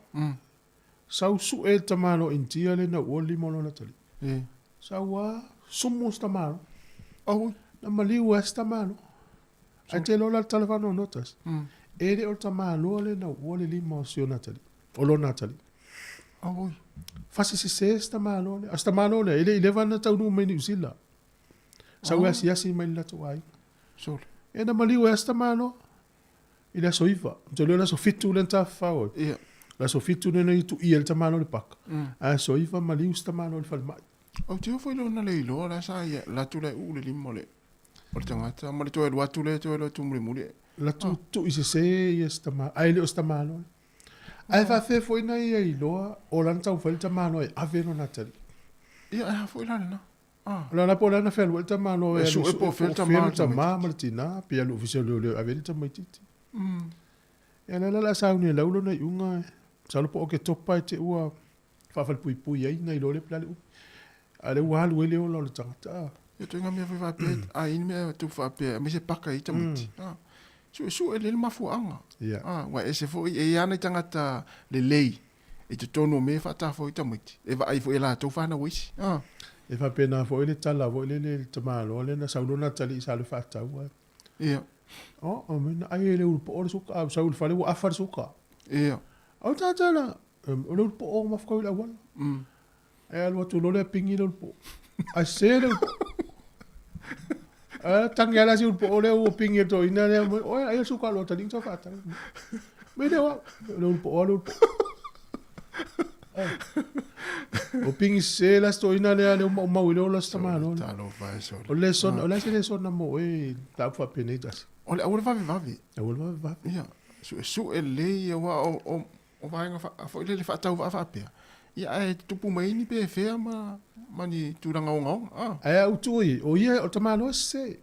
Sau sue le tamaloa Initia lea na uua le lima o lona atalii. E. Sau lava sumu si tamaloa. Auoi. Na maliu ai si tamaloa. Ae te iloa la le tala faanoanoa tasi. E le o le tamaloa lea na uua le lima o si ona atalii, o lona atalii. Auoi. Fasi sese si tamaloa lea. A o si tamaloa lea, e le i leva ona taunuu mai Niu Sila. Sau e asiasi mai i le latou aiga. Sole. Ia na maliu ai si tamaloa i le aso 9. Ou te iloa le aso 7 lea na tafafao ai. Ia. Le aso 7 lea na tuia ai le tamaloa i le paka. Ae aso 9 maliu si tamaloa i le falemai. Ou te ofo i lona le iloa la sa ia alu atu la e uu le lima o le o le tagata ma le toe alu atu lea toe alu atu mulimuli. La tu tui sese ia si tama, ae le o si tamaloa lea. Ae faafefea foi na ia iloa o lana taumafai le tamaloa e ave lona atalii. Ia e a foi la lena. Ah. O le ala po o le a na fealuai le tamaloa E e alu sue po o fea le tama tama ma le tina, pe alu i ofisa o leoleo e ave ai le tamaitiiti. Ia lea la o le a sauni e lau lona iuga, masalo po o Oketopa e te ua faafalepuipui ai na iloa lea pe o le a le umi. A o lea ua alu ai le ola o le tagata. Ia ituaiga mea foi faapea, a i ai ni mea tupu faapea, aemaise paka i tamaiti. Suesue lelei le mafuaaga. Aua e ese foi, e i ai lava nai tagata lelei i totonu o mea e faatafua ai tamaiti, e vaai foi e latou fanau isi. E faapena foi le tala foi lele i le tamaloa lea na sau lona atalii sa alu e faatau ae. Ia. Oh, me na ai e le ulu po'o le suka, a sau i le fale ua afa le suka. Ia. Au tata la, o le ulu po'o o mafukau i le auala. Ae alu atu loa lea pingi le ulu po'o. Ae sese le ulu po'o. Ae tagi lava la si ulu po'o lea ua pingi e le toeaina lea, oe ai le suka a lou atalii na tau faatau. Me le o au, o le ulu po'o lava le ulu po'o. O pingi sese la si toeaina lea lea ua maumau ai le ola o si tamaloa lea. Talofa e sole. O le lesona, o le a se lesona mo oe i mataupu faapenei tasi? O le auala vavevave. Auala vavevave. Ia, suesue lelei aua o, o, o vaega foi lele faatauvaa faapea, ia ae tutupu mai ai ni pefea ma, ma ni tulaga ogaoga. Ah. Ae a utu i, o ia o le tamaloa e sese.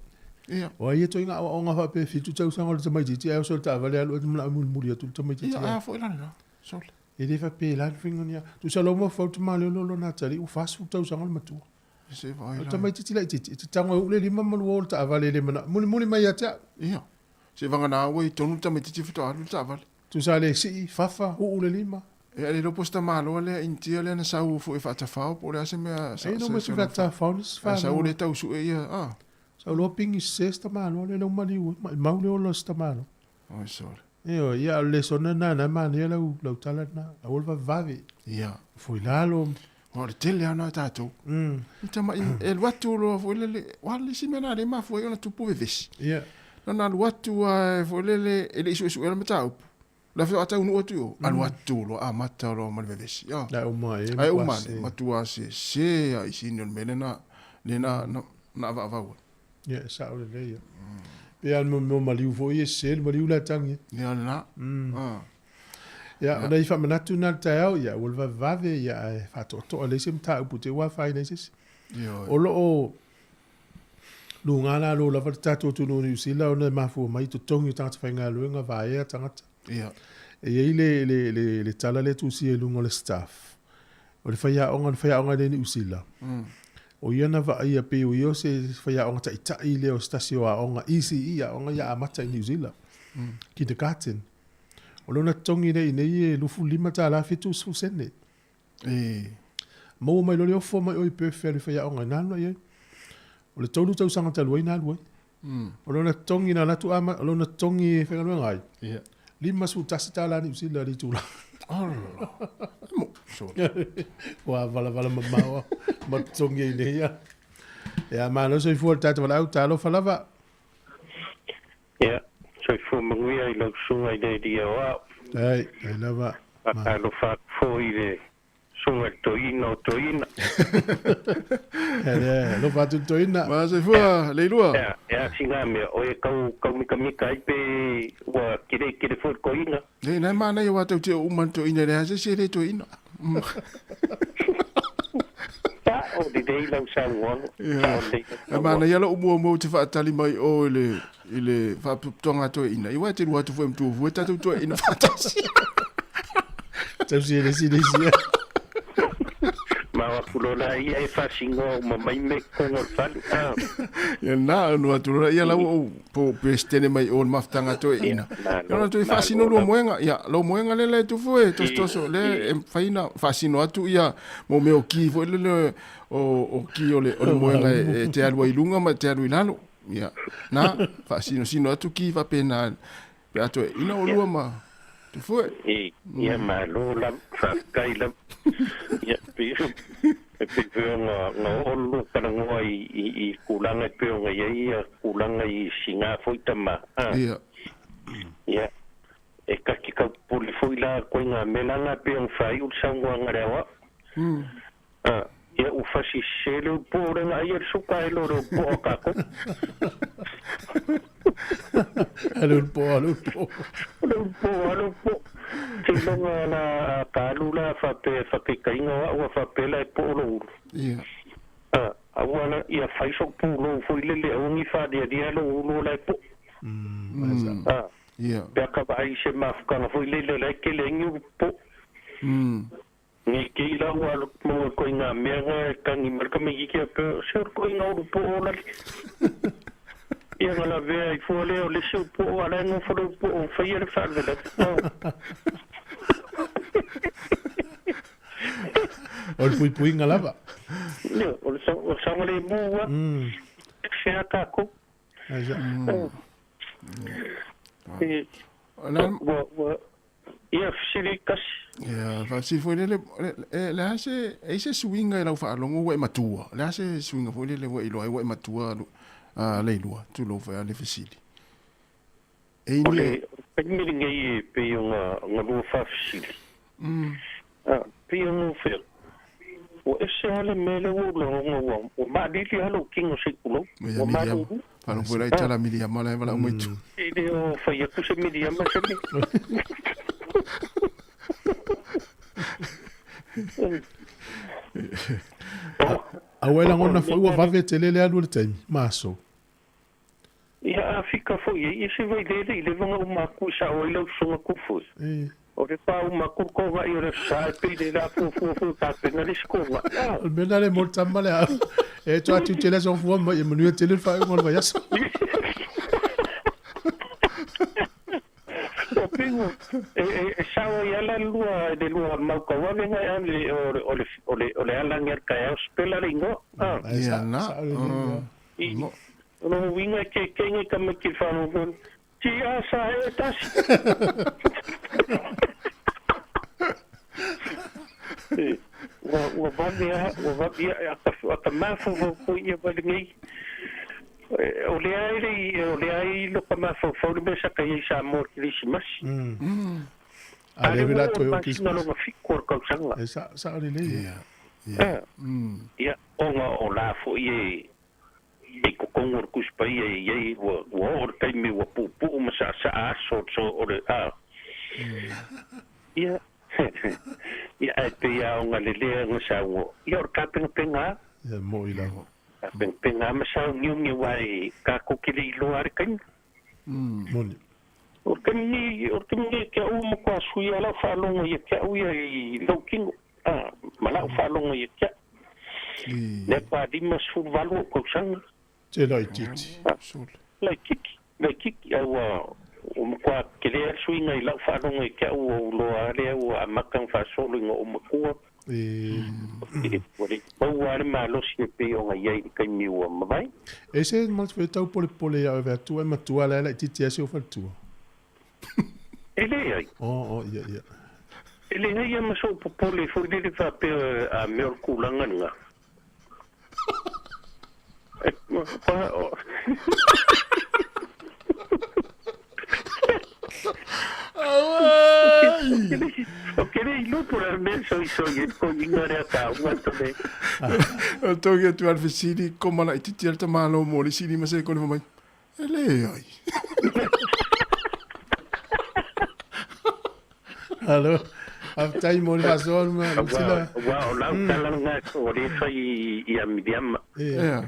Ia. O ai ia ituaiga aoaoga faapea e 7 tausaga o le tamaitiiti ae oso i le taavale alu e manao e mulimuli atu le tamaitiiti. Ia, a foi la lena. Sole. E le faapea la le faiga ni a. Tusa loa ma fau le tamaloa lea o lona atalii ua 40 tausaga le matua. Se vaai O le la. tamaitiiti laitiiti, e te tago e uu le 5 ma 2 o le taavale e le manao. Mulimuli mai ia te au. Ia. Se vagana ua i tonu le tamaitiiti faatoa alu i le taavale. Tusa le sii, fafa, uu le lima. Ia le iloa po o se tamaloa lea Initia lea na sau foi e faatafao po o le a se mea sa Ei no me se faatafao ni se Ae sau lea tau sue ia a. Sau loa pingi sese se tamaloa lea ua maliu ai, maimau le ola o se tamaloa. Oi sole. Ioe, ia o le lesona lena na e manaia lau lau tala lena, aua le vavevave. Ia. Foi lalo. Aua o le tele lava lena o tatou. I tama'i e alu atu loa foi lele, o a le isi mea lena lea e mafua ai ona tupu vevesi. Ia. Na ona alu atu lava foi lele e le i suesuea le mataupu. O la faatoa taunuu atu i o, alu atu loa amata loa ma le vevesi. Ia. Ae uma ai, Ae uma ai, matua sese lava i sini o le mea lea na lea na na avaavau ai. Ia, e sao lelei ia. Pei lava o le mea o maliu foi ia e sese le maliu la e tagi ai. Ia lena. Ia, o nai faamanatu na i le taeao, ia aua le vavevave, ia ae faatoatoa leai se mataupu te i ua afaina ai se isi. O lo o luga lalo lava le tatou atunuu o Niu Sila ona e mafua mai i totogi o tagata faigaluega, vaea tagata. Ia. E i ai le, le, le, le tala lea e tusia i luga o le staff, o le faiaoga, le faiaoga lea i Niu Sila, o ia na vaaia pei o ia o se faiaoga taitai lea o se tasi o aoga ECE, aoga ia amata i Niu Sila, kindergarten. O lona totogi lea i nei e $25 70 sene. E. Maua mai loa le ofo mai oe i Perth e alu i faiaoga i na alu i ai. O le 3 tausaga talu ai na alu ai. O lona totogi na alu atu ama, o lona totogi e faigaluega ai. Ia. $51 Niu Sila le itula. Ala. Mo, sorry. Ua valavala mamao ma totogi ai nei ia. Ia, malo soifua le tatou valaau, talofa lava. Ia, soifua manuia i lau susuga i le Alii Aoao. Ai, ai lava. Faatalofa atu foi i le susuga i le Toeaina o Toeaina. Ia, lea, alofa atu i le Toeaina. Ma soifua Leilua. Ia, e a sina mea, o e tau taumikamika ai pe ua kelekele foi le Toeaina. Leai, na e manaia aua tou te oo uma i le Toeaina, e leai lava se isi e le Toeaina. Ia, Sao lelei lau saunoaga. Sao lelei lau E manaia lou muamua ou te faatali mai o i le i le faapotopotoga a toeaina, ia aua e te lua atu foi ma Tuafua tatou toeaina faatasi. Tausi e le isi le isi. Ma o atu loa la ia e faasinoa uma mai mea i totonu o le fale. Ah. Ia na, ono atu loa ia la ua ou po Peresetene mai o le mafutaga a toeaina. Ia ona toe faasino lua moega, ia lou moega lea la e tufu e tosotoso lea e mafai ona faasino atu ia mo mea o ki foi lele o o ki o le o le moega e te alu ai i luga ma te alu i lalo. Ia, na, faasinosino atu ki faapena pe a toeaina olua ma Tufue. Ia, malo lava, faafetai lava. Ia, pei e pei foi ona ona oo le lua talanoa i i i tulaga e pei ona i ai ia tulaga i sina foi tama, a. Ia. Ia, e ta te tau popole foi la koe i ngā mea la na pei ona faaiu le saunoaga a le aoao. A, ia ua fasi sese le upu o le aia le suka e lo le upu o kākou. Le upu o le upu. Le upu o le upu. Seiloga la a ka alu la faapea faataitaiga o au a faapea la e po o lou ulu. Ia. A, aua la ia fai sou pulou foi lele aua ni faalialia lou ulu o la e po. A, Ia. pe a ka vaai i se mafutaga foi lele o la e tele ai ni ulu po. Nei kei la ua alu maua koe i ngā mea nga e tangi mai le tamaititi a pea, se o le koe nga ulu po o lale. Ia nga lavea i fua lea o le isi o po o ala e nofo le po o whaia le faalavelave. O le puipuiga lava. Ia, o le saogalemu lava. Fea tākou. Ua, ia, fesili tasi. Ia, faafesili foi lele, le a se, e i se suiga i lau faalogo ua e matua? Le a se suiga foi lele ua e iloa ai ua e matua Leilua, tulou foi a le fesili. E i ni. O le taimi lenei e pei ona lua faafesili. A, pei ona ou fai atu, ua ese lava le mea lea ua ou lagona ua, ua maalili lava lou tino se i tulou. Ia Ua miliama. malulu. Faalogo foi la i tala miliama la e valaau mai tua. E le o fai atu se miliama se mea. A ua e lagona foi ua vave tele le alu o le taimi, ma aso. Ia Afrika foi e ia se vailele i leva na uma atu i sao ai lau usoga tufue. O le pa uma atu le togai o le aso sa e pei le la fuafua foi o tapena le isi togai. A. O le mea lena le mo le tama le au. E toa atu tele aso fua mai e manuia tele le faaiuga o le vaiaso. O pei ua e, e, e sao ai ala le lua le lua mau tauave na e ave o le o le o le o le ala ni a le taeao sepela le igoa. A. Ia na. I lona uiga e keikei nei tamaiti i le faalogologo, Ti a sa e tasi. Ua, ua vave a, ua vave, ia, a ta, a ta mafaufau foi ia vale nei. O lea e le, o lea e i lota mafaufau le mea sa ta i ai i Samoa i le Kerisimasi. A A le lea ua vela oo toe i le o masina Christmas. lona fitu o le tausaga. E sa, sao lelei. Ah, ia, ona o la foi e, i totonu o le Tusi Paia e i ai, ua, ua oo le taimi ua puupuu ma saasaa aso o, o le, a, ia, ia, ae pei lava ona lelea ona saunoa, ia, o le tapenapena lava. Ia, mo'i lava. Tapenapena lava ma sauniuni aua e tatou te le iloa lava le taimi. Moni. O le taimi nei, o le taimi nei te au ua matua sui lava lau faalogo ia te au ia i lou tino, a, ma lau faalogo ia te au. Lea pa 58 ou tausaga. Te laitiiti. Laitiiti, laitiiti, a ua, ua matua tele lava le suiga i lau faalogo ia te au, ua ou iloa lava lea ua amata ona faasolo ina ou matua. Ua le i pau lava le malosi e pei ona i ai i le taimi ua mavae. E se manatu foi e taupolepole ia oe atu e matua la e laitiiti ai si ou faletua. E leai. Oh, oh, ia, ia. E leai lava ma sou popole foi lele faapea a mea o le tulaga lena. E, pa, o. O ke le iloa po o le a le mea e soisoi ai le toeaina lea taua tole. O togi atu a le fesili, koma laitiiti a le tamalo mo le isi lima sekone fai mai, E leai. Alo. Faafetai mo le faasoa Lusila. Aua o lau tala lena o lea e fai ia Miriama. Ea.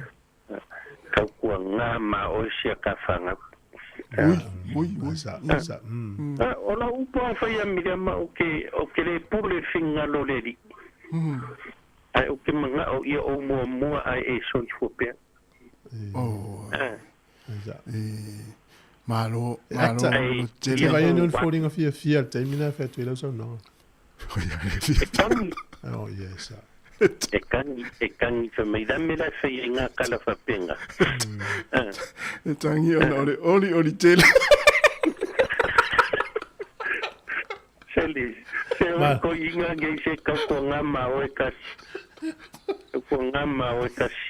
Tautuaga ma oe sia ka fanau. Ui, ui, ui. Sa, sa. O lau upu a fai ia Miriama ou te, ou te le pule i le finagalo o le Alii. Ae ou te manao ia ou muamua ae e soifua pea. Oh. E Malo, malo, E tele. vai ai le foliga fiafia i le taimi lena e fai atu ai lau saunoaga. E tangi. Oh, yes. E tangi, e tangi fai mai la mea la e fai ai ngā tala faapena. E tangi ona o le oli oli tele. Se le, se o ko inga ngei se kau ko ngā ma oe kasi. Ko ngā ma oe kasi.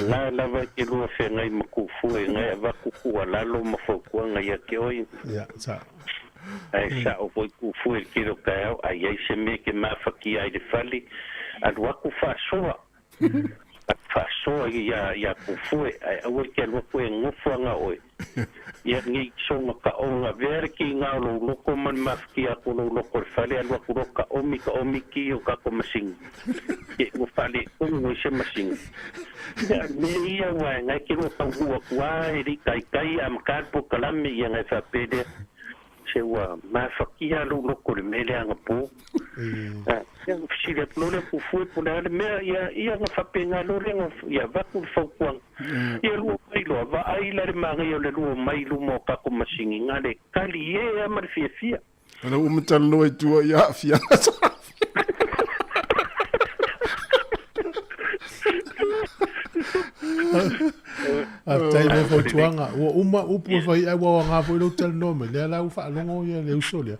La lava ke lua whengai makufu e ngai avaku kua lalo ma faukuanga ia ke oi. Ia, sa. Ai sa o foi kufu e kilo ka au, ai ai se me ke mawhaki ai le fale. Alu aku whasoa. Whasoa ia, ia kufu e, ai aua ke alu aku e ngofuanga oe. Ia ngi songa ka onga vere ki ngā lo loko man mawhaki aku lo loko le fale, alu aku lo ka omi ka omi ki o ka ko masingi. Ke ua fale ungu i se masingi. Ia me ia wa ngai ki lo ka ua kua e ri kai kai a makar po kalame ia ngai whapere. Se ua mawhaki a lo loko le mele anga po. Ia fisili atu lo le kufue po le ale mea ia ia nga whapenga lo le nga ia vaku le faukuanga. Ia lua mai loa, vaai la le magai o le lua mai luma o kako masingi ngā le kali e a ma le fiafia. Ana ua matalanoa i tua i aafiaga sa Faafetai mo fautuaga. Ua uma upu e fai ai ua aoga foi lou talanoa mai. Lea la ua faalogo ia le uso lea.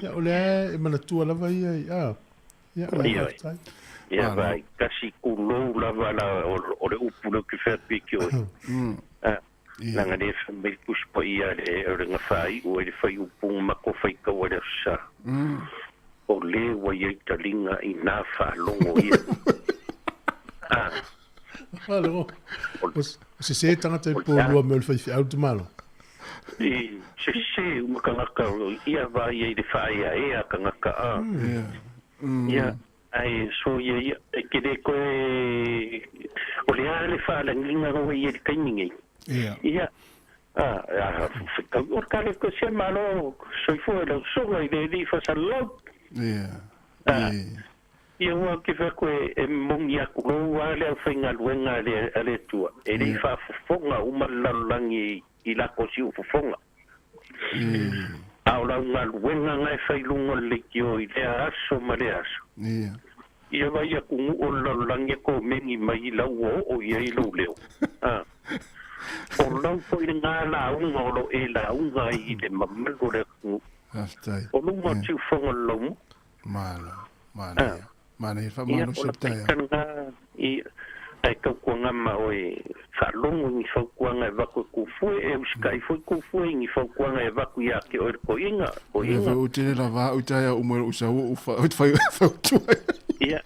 Ia o lea e manatua lava ia i a. Ia faafetai. Ia vai kasi kulou lava la o le upu lea ou te fai atu ai ki oe. Leaga le fai mai le Tusi Paia le o le gafaai'u ai le faiupuga ma ko faitau ai le Aso Sa. O le ua i ai taliga i nā faalogo ia. Faalogo. O sesē tagata i polua me o le faifeau le tamaloa. I sesē uma tagata ia vaai ai i le faaeaea tagata a. Ia, ae soia ia, e te le koe, o le a le faalagiga ua i ai i le taimi nei. Ia, a, a, o le kare koe se malo soifua i lau soga i le alii faasalalau. A, ia ua ke fai koe e mongi aku lou a le aufaigaluega a le, a le Atua, e le i faafofoga uma le lalolagi i lako siufofoga. A o lau galuega na e fai luga o le leitio i lea aso ma lea aso. Ia vai atunuu o le lalolagi e komeni mai i lau ua oo i ai lou leo. A o lau foi lena lauga o lo e lauga ai i le mamalu o le atunuu. O luga o siufofoga o le laumua. Malo, manaia. Manaia le Ia, faamalosi o o le la taeao. paikana i ae tautuaga ma oe faalogo i ni fautuaga e avatu e kufue, e usitai foi kufue i ni fautuaga e avatu ia te oe le toeaina, O lea toeaina. foi ou te le lava au i taeao uma i lou sau ou fautua ai. Ia,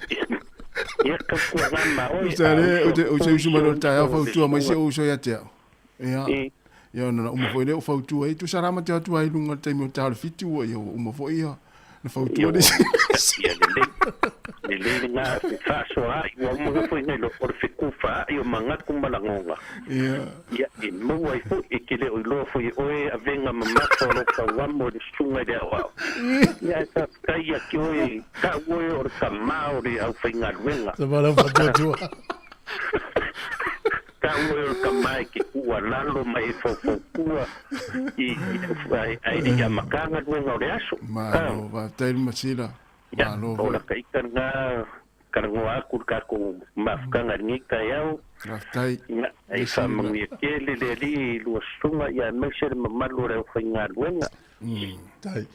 ia tautuaga ma oe, Usa a le, uso ou te atu usu mai si loa ou le taeao uso o le fautua mai si susuga. ou uso ia te au. Ia, ia ona na uma foi lea ou fautua ai, tusa la ma te atu ai i luga i le taimi o le ta o le 7 ua ia ua uma foi ia na fautua Ia le ua isi. ia lelei, lelei lena fefaasoaai ua uma ona foi nei o le fekufaaai o manatu ma lagona. Ia. Ia e maua ai foi, e te le o iloa foi e oe avega mamafa o lou tauamo i le susuga i le aoao. Ia ae faafetai ia te oe, tau oe o le tama o le aufaigaluega. Tama lau faatuatua. Tau oe o le tama e te tuualalo ma e faufautua i ai ai le ia Matagaluega o le aso. Malo, faafetai le masila. Ia, Malo o foi. la taita lena talanoa atu le tatou mafutaga i lenei taeao. Faafetai. Ia, e faamanuia tele le Alii i lua susuga, ia aemaise le mamalu o le aufaigaluega.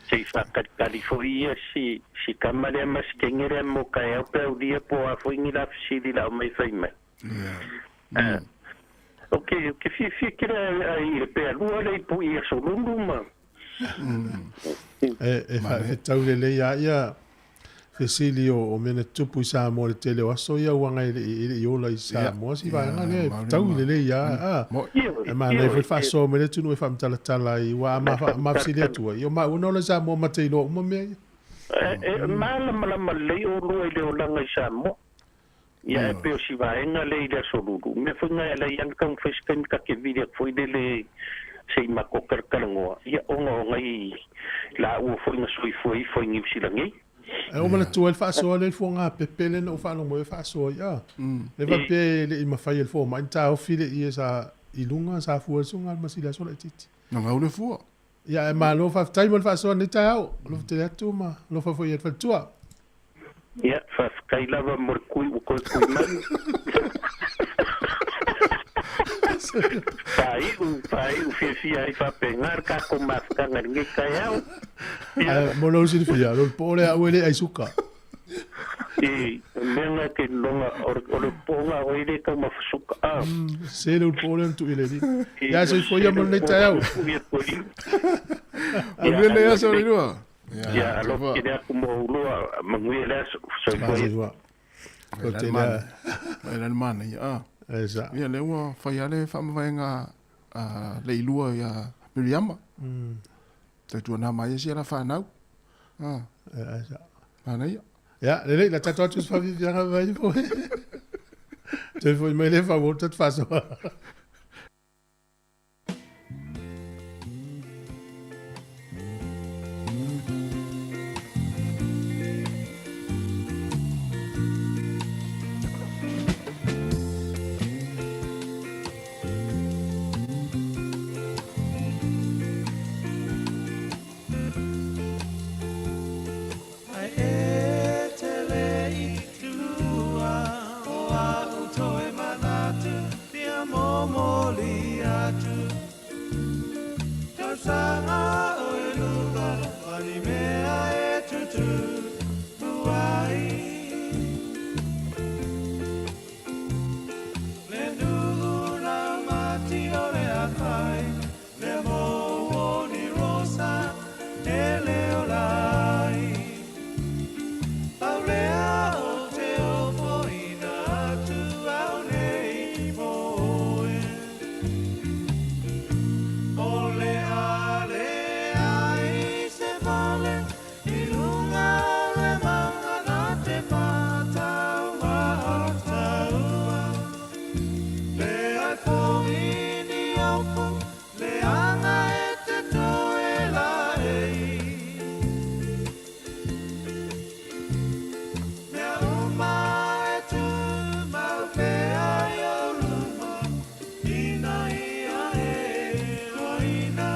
Se i faatalitali foi ia si, si tama lea ma si teine lea mo taeao pe aulia po o a foi ni la fesili la o mai fai mai. Ah, o ke, o ke fiafia tele ai i le pealua lea i pui i aso lulu ma. E, e faafetau lelei lava ia fesili o, o mea na tutupu i Samoa i le tele o aso ia uaga e le i, e le i ola i Samoa si vaega lea e fetaui lelei lava. A, e manaia foi le faasoa mai le atunuu e faamatalatala ai, aua a ma, ma fesili atu ai, ia o maua na ola i Samoa ma te iloa uma mea ia. E malamalama lelei olua i le olaga i Samoa. Ia e pei o si vaega lea i le Aso Lulu, o mea foi na e ala ai lava ona taumafai se taimi ta te vili atu foi lele se i matou talatalanoa, ia ona o nai laua foi na soifua ifo i Niu Sila nei. Ae ua manatua ai le faasoa lea i le fuagapepe lea na ou faalogo ai o faasoa ai a. Lea faapea e le i mafai e le fomai ona taofi le ie sa i luga sa fua ai le susuga a le Masili Aso Laitiiti. Na gau le fua. Ia ae malo faafetai mo le faasoa i lenei taeao. Alofa tele atu ma alofa foi i le faletua. Ia, faafetai lava mo le kui ua toe kui mai. Faaiu, faaiu fiafia ai faapena le tatou mafutaga i lenei taeao. Ae mo lou silafia, o le poo lea au e le ai suka. I mea na te lona, o le poo na oi le taumafa suka. Ah. Se le poo lea na tuu i le alii. Ia, soifua ia mo lenei taeao. Manuia lenei aso Leilua. Ia, alofa tele atu mo oulua, manuia le aso. Soifua ia. Mai la le manaia. Ah. Ia, lea ua fai lava le faamavaega a Leilua ia Miriama. Tautuana mai ia sia la fanau. Ah. Manaia. Ia, lelei, la tatou atu se faafiafiaga mai foi. Toe foi mai le faaauau le tatou faasoa. Ae e te le i tuua o a'u toe manatu Fia momoli atu Tausaga o e lua ma ni mea e tutupu ai Le nuu raumati o le akai Lea mou o ni rosa e leo lai. Pau lea o te ofoina atu au nei mo oe. O le a leai se fale i runga o le maunga na te whātau mātaua. Leai foi ni ofu Leaga e te toe la ei. Mea uma e tu mau pea i ou luma, Ina ia e roina.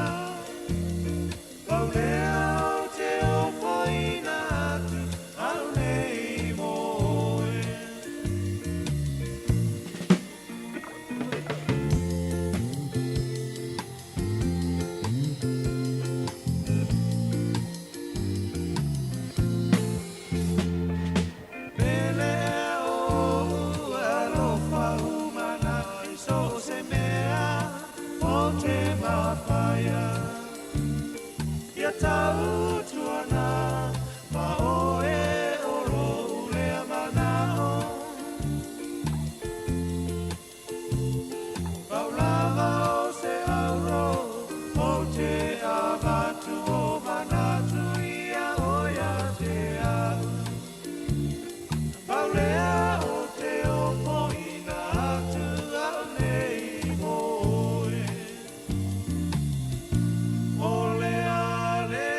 Pau lea o te ofoina atu au nei mo oe. Pele oʻu alofa umana i so o se mea o te mafaia. Ia tautuana ma oe o loʻu lea manao. Pau lava o se auro o te avatu o manatu ia oe ia te au. Pau lea o te ofoina atu au nei mo oe. O le a le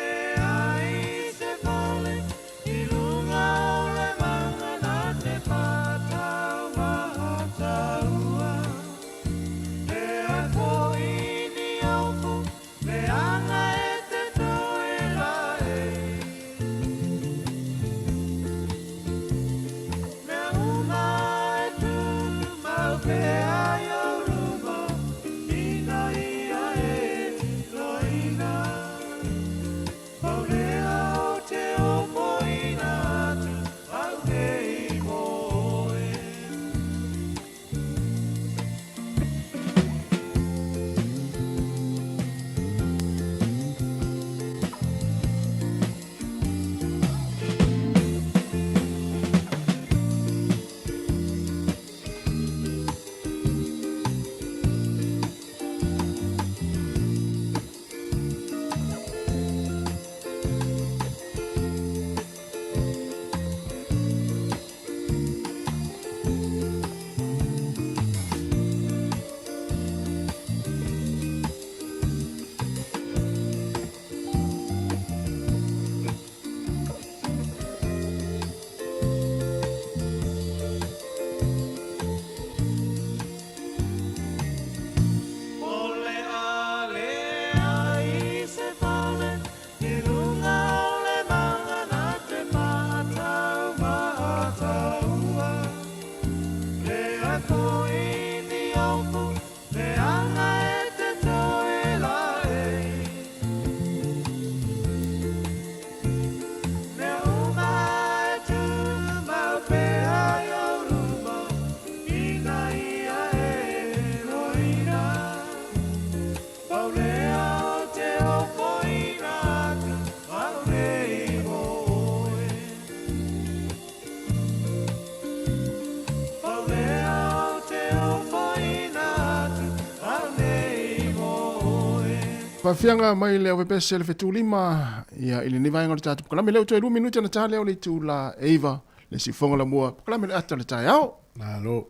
faafiaga mai le auvepese le fetulima ia i lenei vaega o le tatou polokalame. Lea ua toe 2 minute ona ta lea o le itula e 9 le siufofoga lamua polokalame le ata o le taeao. Malo.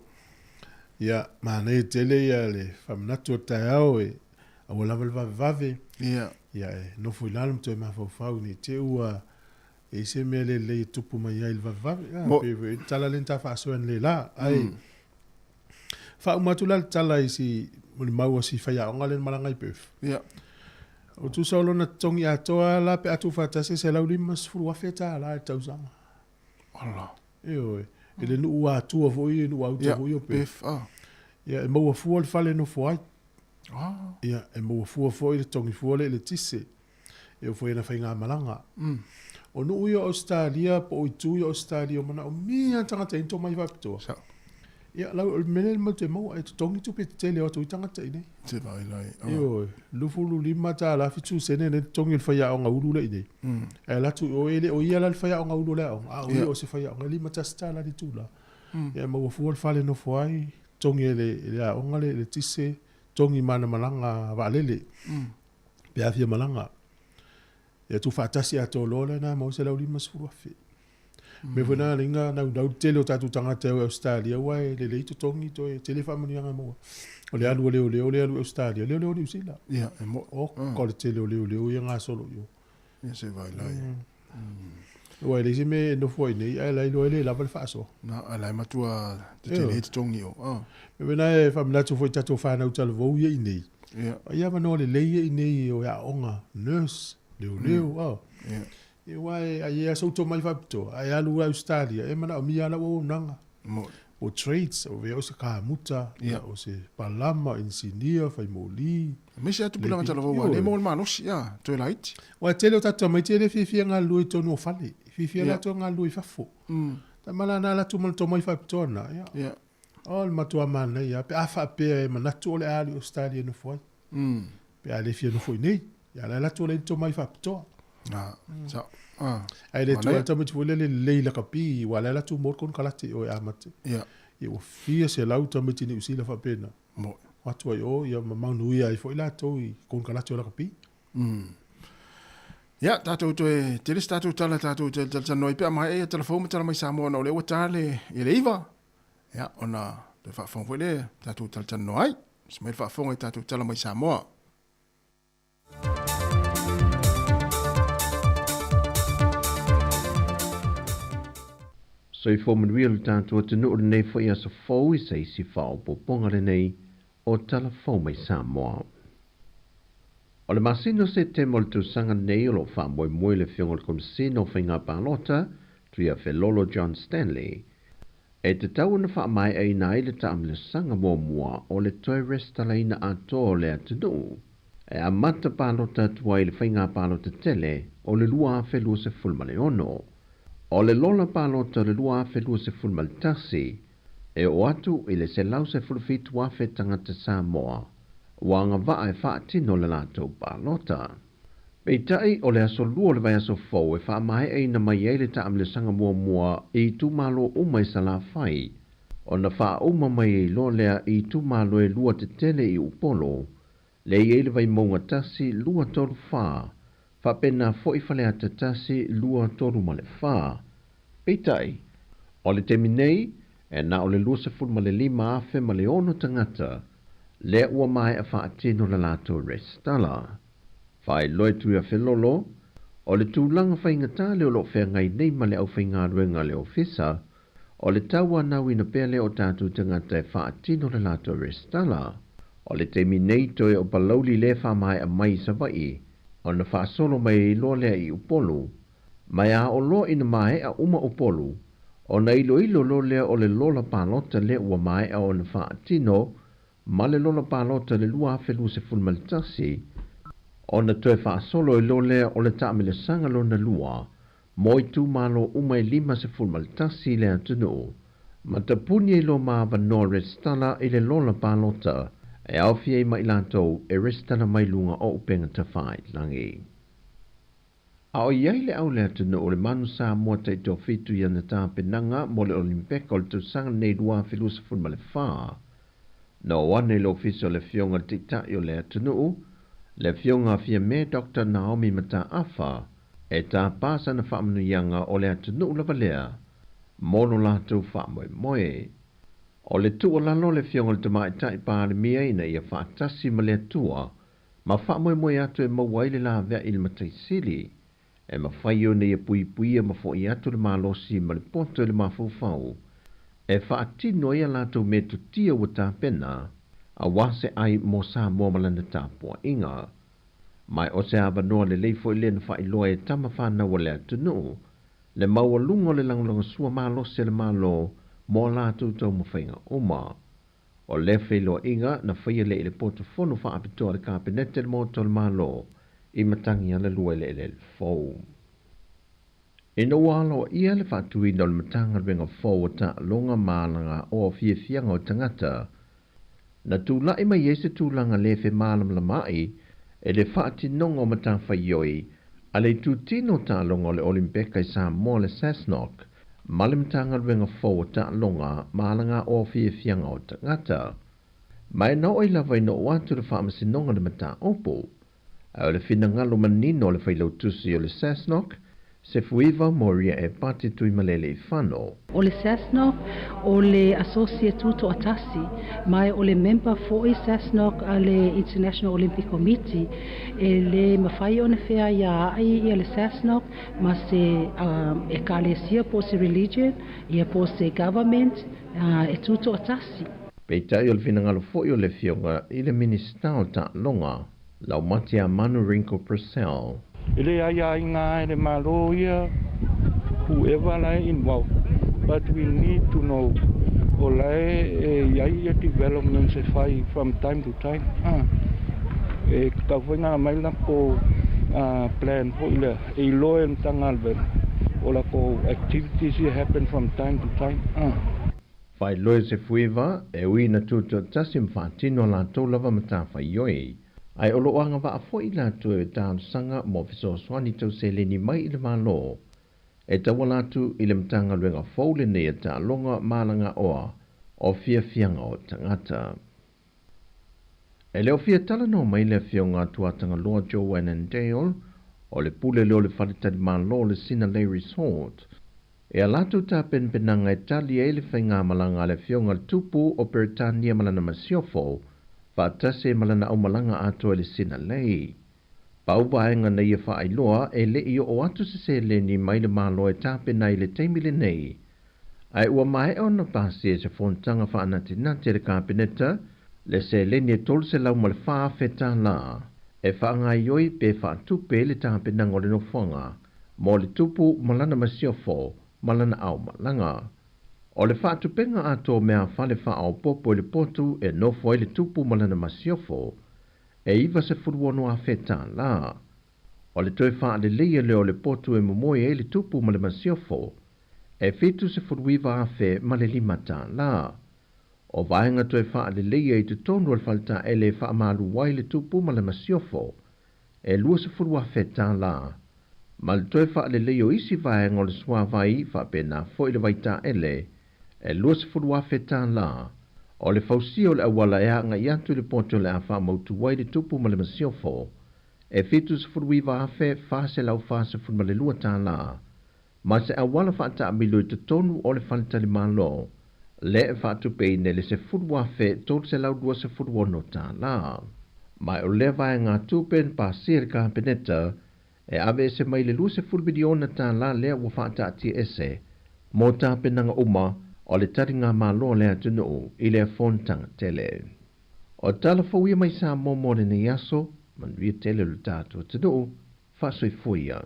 Ia, manaia tele ia le faamanatu o le taeao e aua lava le vavevave. Ia. Ia e nofo i lalo ma toe mafaufau ne i te i ua e i ai se mea le lelei e tupu mai ai i le vavevave. Ia, Mo. pei foi le tala lea na ta faasoa analeila. Ai, faauma atu la le tala i si molimau a si faiaoga lea na malaga i Perth. Ia. O tusa o lona totogi atoa la pe a tuufaatasi e $150,000 i le tausaga. Ala. Ioe. I le nuu atua foi, le nuu auta foi o Perth. Perth, ah. Ia, e maua fua le fale e nofo ai. Ah. Ia, e maua fua foi le totogi fua le eletise. E oo foi i ana faigamalaga. O nuu ia o Ausetalia po o itu ia o Ausetalia o manaomia tagata e tomai faapitoa. Ia, lau, o le mea lea matou te maua, e totogi tupe tetele e o atu ai tagata i inei. Te vaai lai. Oh. Ioe, $25 7 sene le totogi o le faiaoga ulu lea i inei. Ae alu atu i o, e le o ia la le faiaoga ulu o le aoga, a o ia o se faiaoga, e $51 le itula. Ia, e maua fua le fale e nofo ai, totogi e le aoga le eletise, totogi ma ana malaga vaalele. Pe a fia malaga. Ia tuufaatasi atoa loa lena maua $150,000. Mea foi na alaiga naunau le tele o tatou tagata e o i Ausetalia aua e lelei totogi toe tele faamanuiaga e maua. O le alu a leoleo lea e alu i Ausetalia, leoleo Niu Sila. Ia, e mo. Oka o le tele o leoleo ia gasolo i o. Ia se vai lai. Aua e leai se mea e nofo ai nei ae la iloa e le lava le faasoa. Na, ae la e matua tetele ai totogi o. Mea foi na e faamanatu foi i tatou fanau talavou ia i nei. Ia. Ai avanoa lelei ia i nei o e aoga nurse, leoleo, oh. Ia. Ia aua e ai e aso tomai faapitoa, ae alu i Ausetalia, e manaomia lava lau auaunaga. Mo. O trades, o vea o se kamuta, Ia. o se palama, engineer, faimoli. Aemaise lava tupulaga talavou ua le maua le malosi, ia, toe laiti. Aua e tele o tatou tamaiti e le fiafia galulue i totonu o fale, e fiafia latou e galulue i fafo. Tama la na alu atu ma le tomai faapitoa lena, ia. Ia. O le matua manaia lava pe a faapea e manatu o le a alu i Ausetalia e nofo ai. Pe a le fia nofo i inei. Ia la e alu atu o la e i ai le tomai faapitoa. Ah, sa, ah. Ae le tuu ai tamaiti foi lele lelei lakapi, aua o la e alu atu mo le konekarate i o e amata. Ia. Ia ua fia selau tamaiti Niu Sila faapena. Mo. O atu ai o, ia ma manuia ai foi latou i konekarate o lakapi. Ia, tatou toe tele se tatou tala tatou te talatalanoa ai pe a maea ia tala fou ma tala mai Samoa ona o lea ua ta le, ia le 9. Ia, ona toe faafofoga foi lea tatou talatalanoa ai. Se mai le faafofoga i tatou tala mai Samoa. Soifua manuia lo tatou atunuu lenei foi aso fou i se isi faaopoopoga lenei o Tala Fou mai Samoa. O le masina o Setema o le tausaga nei o lo o faamoemoe le Afioga i le Komesina o Faiga Palota, Tuiafelolo John Stanley, e tatau ona faamaeaina ai le taamilosaga muamua o le toe resitalaina atoa o le atunuu e amata palota atu ai i le faiga palota tele o le 2026. O le lola palota o le 2021 e oo atu i le 117,000 tagata Samoa ua agavaa e faatino le latou palota. Peitai, o le aso Lua o le vaiaso fou e faamaeaina mai ai le taamilosaga muamua i itumalo uma i Salafai, ona faauma mai ai loa lea i itumalo e lua tetele i Upolu, lea i ai le Vaimauga 1, 2, 3, 4, faapena foi Faleata 1, 2, 3 ma le 4. Peitai, o le taimi nei, e na o le 25,000 ma le 6 tagata lea ua maea faatino le latou resitala. Faailoa Tuiafelolo, o le tulaga faigata lea o lo o feagai nei ma le aufaigaluega a le Ofisa, o le tauanauina pea lea o tatou tagata e faatino le latou resitala. O le taimi nei toe o Palauli lea faamaea mai i Savaii, ona faasolo mai ai loa lea i Upolu. Ma e a oo loa ina maea uma Upolu, ona iloilo loa lea o le lola palota lea ua maea ona faatino ma le lola palota i le 2021, ona toe faasolo ai loa lea o le taamilosaga lona lua mo itumalo uma e 51 i le atunuu, ma tapuni ai loa ma avanoa resitala i le lola palota e aofia ai ma i latou e resitala mai luga o upega tafailagi. A o i ai le au le atunuu o le Manu Samoa taitoafitu i ana tapenaga mo le Olimpeka o le tausaga lenei 2024, na oo ane i le ofisa o le Afioga i le Taitai o le atunuu, Le Afioga Fiame Doctor Naomi Mataafa e tāpā sana faamanuiaga o le atunuu lava lea mo lo latou faamoemoe. O le tuualalo a le Afioga i le Tamaitai Palemia ina ia faatasi ma le Atua ma faamoemoe atu e maua ai le laveai i le Matai Sili, e mafai ona ia puipuia ma fo'i atu le malosi ma le poto i le mafaufau e faatino ai a latou metotia ua tapena aua se ai mo Samoa ma lana tapuaiga. Ma o se avanoa lelei foi lea na faailoa e tama fanau a le atunuu le maualuga o le lagolagosua malosi a le Malo mo a latou taumafaiga uma. O lea feiloaiga na faia lea i le poto fono faapitoa a le Kapeneta i le Maota o le Malo i Matagialalua i le eleele fou. Ina ua aloaia le faatuina o le Matagaluega fou o Taaloga ma Alagaoa o Fiafiaga o Tagata, na tula'i mai ai se tulaga lē femalamalama'i e le faatinoga o matafaioi a le Itutino o Taaloga o le Olimpeka i Samoa le SASNOC ma le Matagaluega fou o Taaloga ma Alagaoa o Fiafiaga o Tagata. Ma e na oo ai lava ina oo atu le Faamasinoga le mataupu. Ae o le finagalo manino o le Failautusi o le SASNOC, Sefuiva Moria Epati Tuimalealiifano. O le SASNOC o le Associate Tutoatasi, ma o le member foi SASNOC a le International Olympic Committee. E lē mafai ona feaiāaʻi ia le SASNOC ma se ekalesia po o se religion ia po o se government e tutoatasi. Peitai o le finagalo foi o le Afioga i le Minisita o Taaloga, Laumatiamanu Ringo Purcell. E le aiaiga e le Malo ia whoever la e involved, but we need to know o la e i ai ia developments e fai from time to time. E tatau foi ona aumai le latou plan foi lea e iloa e le Matagaluega o latou activities ia happen from time to time. Faailoa e Sefuiva, e ui ina tutoatasi ma faatino a latou lava matafaioi, ae o lo o agavaa foi i latou e talosaga mo fesoasoani tau seleni mai i le Malo e tauala atu i le Matagaluega fou lenei a Taaloga ma Alagaoa o Fiafiaga o Tagata. E le o fia talanoa mai le Afioga a Tuatagaloa Joe Annandale, o le pule lea o le faletalimalo o le Sinalei Resort, E a latou tapenapenaga e tali ai le faigamalaga a le Afioga i le Tupu o Peretania ma lana masiofo, faatasi ai ma lana aumalaga atoa i le Sinalei. Pau vaega na ia faailoa e le i oo atu se seleni mai le Malo e tapena ai i le taimi lenei, ae ua maea ona pasia e se fonotaga faanatinati a le Kapeneta le seleni e $304,000 e faagaoioi pe faatupe ai le tapenaga o le nofoaga mo le tupu ma lana masiofo ma lana aumalaga. O le faatupenga atoa o meafale faaopoopo i le potu e nofo ai le tupu ma lana masiofo, e $96,000. O le toe faaleleia lea o le potu e momoe ai le tupu ma le masiofo, e $79,005. O vaega toe faaleleia i totonu o le faletaele e faamalu ai le tupu ma le masiofo, e $20,000, ma le toe faaleleia o isi vaega o le suavai faapena foi le vaitaele, e $20,000. O le fausia o le auala e agai atu i le poto o le a faamautu ai le tupu ma le masiofo, e $79,442, ma se auala faataamilo i totonu o le faletalimalo, lea e faatupeina i le $10,326. Ma o lea vaegatupe na pasia e le Kapeneta e aveese mai le $20 miliona lea ua faataatiaese mo tapenaga uma o le taligamalo a le atunuu i lea fonotaga tele. O tala fou ia mai Samoa mo lenei aso, manuia tele lo tatou atunuu, faasoifua ia.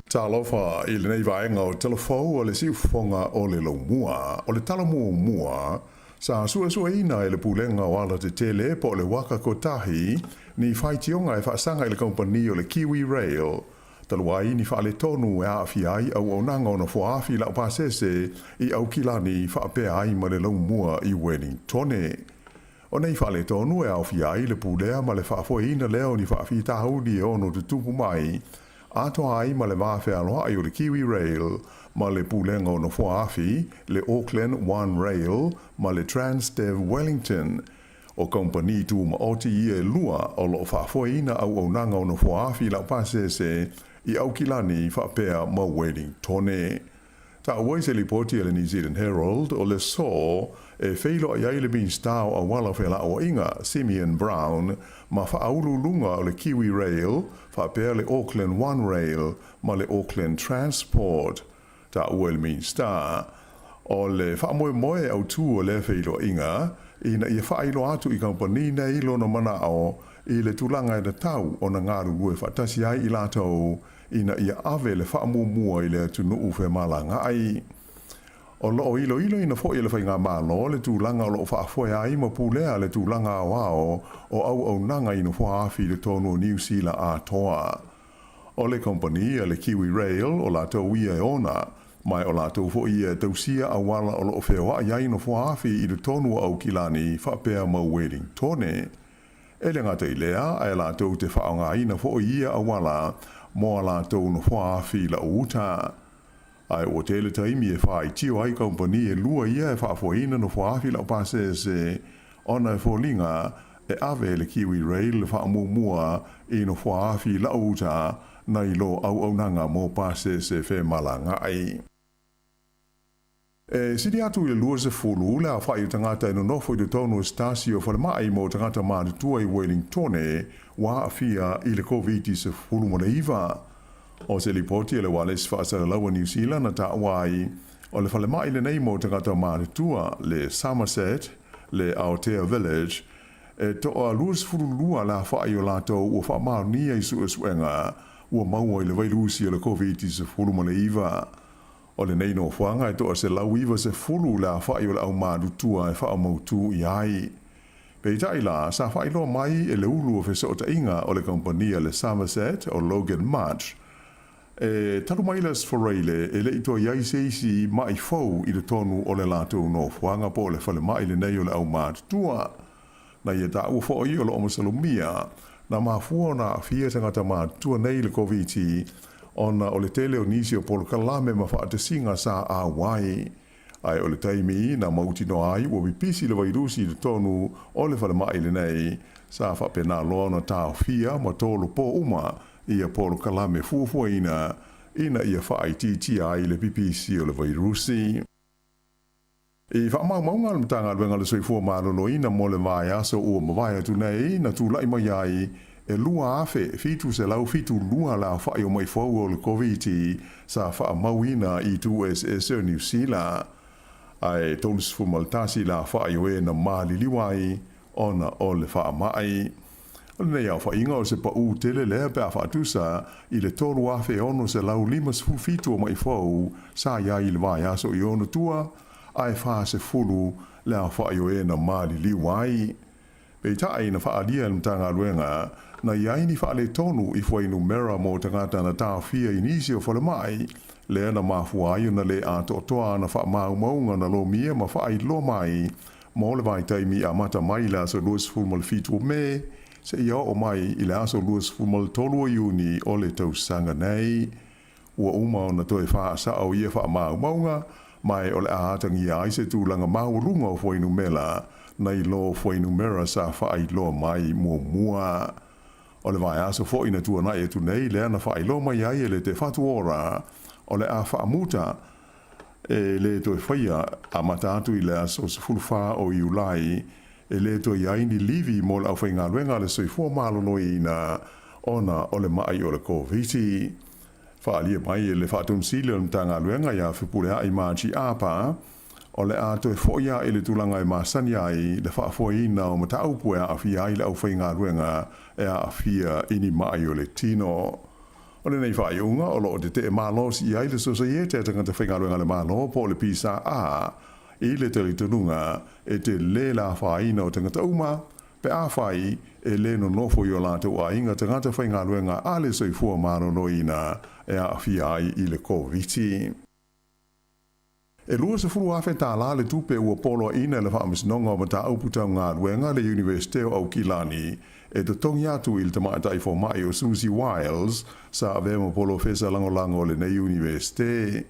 Talofa i lenei vaega o Talafou o le siufofoga o le Laumua. O le tala muamua, sa suesueina e le Pulega o Alatetele po o le Waka Kotahi ni faitioga e faasaga i le kamupani o le Kiwi Rail. Talu ai ni faaletonu e aafia ai auaunaga o nofoa afi laupasese i Aukilani faapea ai ma le laumua i Welingtone. O nei faaletonu e aofia ai le pulea ma le faafoeina lea o ni faafitauli e ono tutupu mai, atoa ai ma le va fealoai o le Kiwi Rail ma le Pulega o Nofoa Afi, le Auckland One Rail ma le Transdev Wellington. O kamupani tumaoti ia e lua o loo faafoeina auaunaga o nofoa afi laupasese i Aukilani faapea ma Welingtone. Taua i se lipoti a le New Zealand Herald, o le so e feiloai ai le Minisita o Auala o Felauaiga, Simeon Brown, ma faauluuluga o le Kiwi Rail faapea le Auckland One Rail ma le Auckland Transport. Taua e le Minisita, o le faamoemoe autū o lea feiloaiga ina ia faailoa atu i kamupani nei lona manao i le tulaga e tatau ona galulue faatasi ai i latou ina ia ave le faamuamua i le atunuu femalagaai. O lo o iloiloina foi e le Faigamalo le tulaga o lo o faafoe ai ma pulea le tulaga aoao o auaunaga i nofoa afi i totonu o Niu Sila atoa. O le kamupani a le Kiwi Rail o latou ia e ona, ma o latou foi ia e tausia auala o lo o feoai ai nofoa afi i totonu o Aukilani faapea ma Welingtone. E le gata i lea, ae latou te faaaogaina foi ia auala mo a latou nofoa afi lau uta. Ae ua tele taimi e faitio ai kamupani e lua ia e faafoeina nofoa afi laupasese ona e foliga e ave e le Kiwi Rail le faamuamua i nofoa afi lau uta nai lo auaunaga mo pasese femalagaai. E sili atu i le 20 le aofai o tagata e nonofo i totonu o se tasi o falemai mo tagata matutua i Welingtone ua aafia i le Koviti-19. O se lipoti a le Ualesi Faasalalau a Niu Sila na taua ai, o le falemai lenei mo tagata matutua, le Somerset, le Aotea Village, e toa 22 le aofai o latou ua faamaonia i suesuega ua maua i le vailusi o le Koviti-19. O lenei nofoaga e toa 190 le aofai o le aumatutua e faamautū i ai. Peitai la, sa faailoa mai e le ulu o fesootaiga o le kamupani a le Somerset o Logan March, e talu mai le Aso Faraile e le i toe i ai se isi ma'i fou i totonu o le latou nofoaga po o le falemai lenei o le aumatutua. Na ia taua foi o loo masalomia na mafua ona aafia tagata matutua nei i le Koviti ona o le tele o nisi o polokalame ma faatasiga sa auai. Ae o le taimi na mautinoa ai ua pipisi le vairusi i totonu o le falemai lenei, sa faapena loa ona taofia ma tolopo uma ia polokalame fuafuaina ina ia faaitiitia ai le pipisi o le vairusi. I faamaumauga a le Matagaluega o le Soifua Maloloina mo le vaiaso ua mavae atu nei, na tulai mai ai e 2,772 le aofai o ma'i fou o le Koviti sa faamauina i itu eseese o Niu Sila, ae 31 le aofai o e na maliliu ai ona o le faamai. O lenei aofaiga o se paū tele lea pe a faatusa i le 3,657 o ma'i fou sa i ai i le vaiaso i ona tua, ae 40 le aofai o e na maliliu ai. Peitai na faaalia e le Matagaluega na i ai ni faaletonu i fuainumera mo tagata na taofia i nisi o falemai, lea na mafua ai ona le atoatoa ana faamaumauga na lomia ma faailoa mai mo le vaitaimi amata mai i le aso 27 o Me seia oo mai i le aso 23 o Iuni o le tausaga nei. Ua uma ona toe faasao ia faamaumauga, ma o le a atagia ai se tulaga maualuga o fuainumera nai lo fuainumera sa faailoa mai muamua. O le vaiaso foi na tuanai atu nei lea na faailoa mai ai e le Te Whatu Ora o le a faamuta e le toe faia amata atu i le aso 14 o Iulai e le toe i ai ni livi mo le aufaigaluega a le Soifua Maloloina ona o le ma'i o le Koviti. Faaalia mai e le Faatonusili o le Matagaluega ia Fepuleai Margie Apa, o le a toe fo'i ae i le tulaga e masani ai le faafoeina o mataupu e aafia ai le aufaigaluega e aafia i ni ma'i o le tino. O lenei faaiuga o lo o tetee malosi i ai le Sosaiete a Tagata Faigaluega a le Malo po o le PSA i le talitonuga e telē le afaina o tagata uma. pe afai e lē nonofo i o latou aiga tagata faigaluega a le soifua malōlōina e aafia ai i le Koviti. E 20,000 tālā le tupe ua poloaiina e le Faamasinoga o Mataupu Tau Galuega le Iunivesite o Aukilani e totogi atu i le tamaitai fomaʻi o Susie Wiles sa avea ma polofesa lagolago o lenei Iunivesite.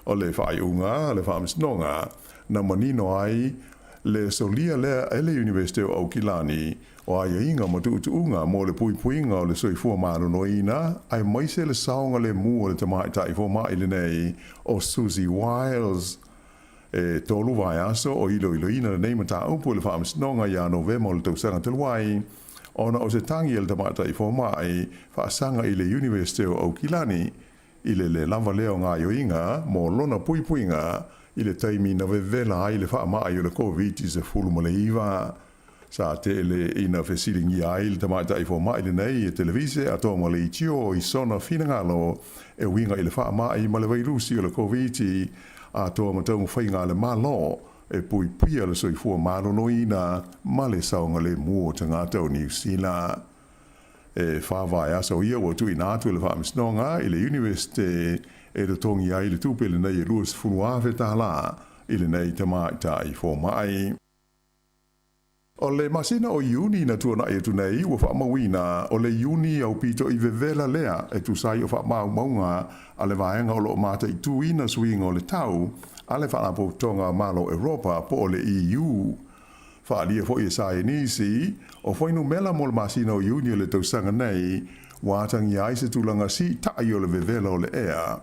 O le faaiuga a le Faamasinoga na manino ai le solia lea e le Iunivesite o Aukilani o aiaiga ma tuutuuga mo le puipuiga o le soifua maloloina aemaise le saogalemu o le tamaitai fomaʻi lenei o Susie Wiles. E 3 vaiaso o iloiloina lenei mataupu e le Faamasinoga ia Novema o le tausaga talu ai, ona o se tagi a le tamaitai fomaʻi faasaga i le Iunivesite o Aukilani i le lē lava lea o gaoioiga mo lona puipuiga i le taimi na vevela ai le faamaʻi o le Koviti-19. Sa tele ina fesiligia ai le tamaitai fomaʻi lenei e televise atoa ma leitio i sona finagalo e uiga i le faamaʻi ma le vailusi o le Koviti atoa ma taumafaiga a le Malo e puipuia le soifua maloloina ma le saogalemu o tagata o Niu Sila. E 4 vaiaso ia ua tuuina atu e le Faamasinoga i le Iunivesite e totogi ai le tupe lenei e 20,000 tālā i lenei tamaitai fomaʻi. O le masina o Iuni na tuanaʻi atu nei ua faamauina o le Iuni aupito i vevela lea e tusa ai o faamaumauga a le vaega o loo mataituina suiga o le tau a le Faalapotopotoga Malo Europa po o le EU. Faaalia foi e saienisi o fuainumela mo le masina o Iuni o le tausaga nei ua atagia ai se tulaga siitaʻi o le vevela o le ea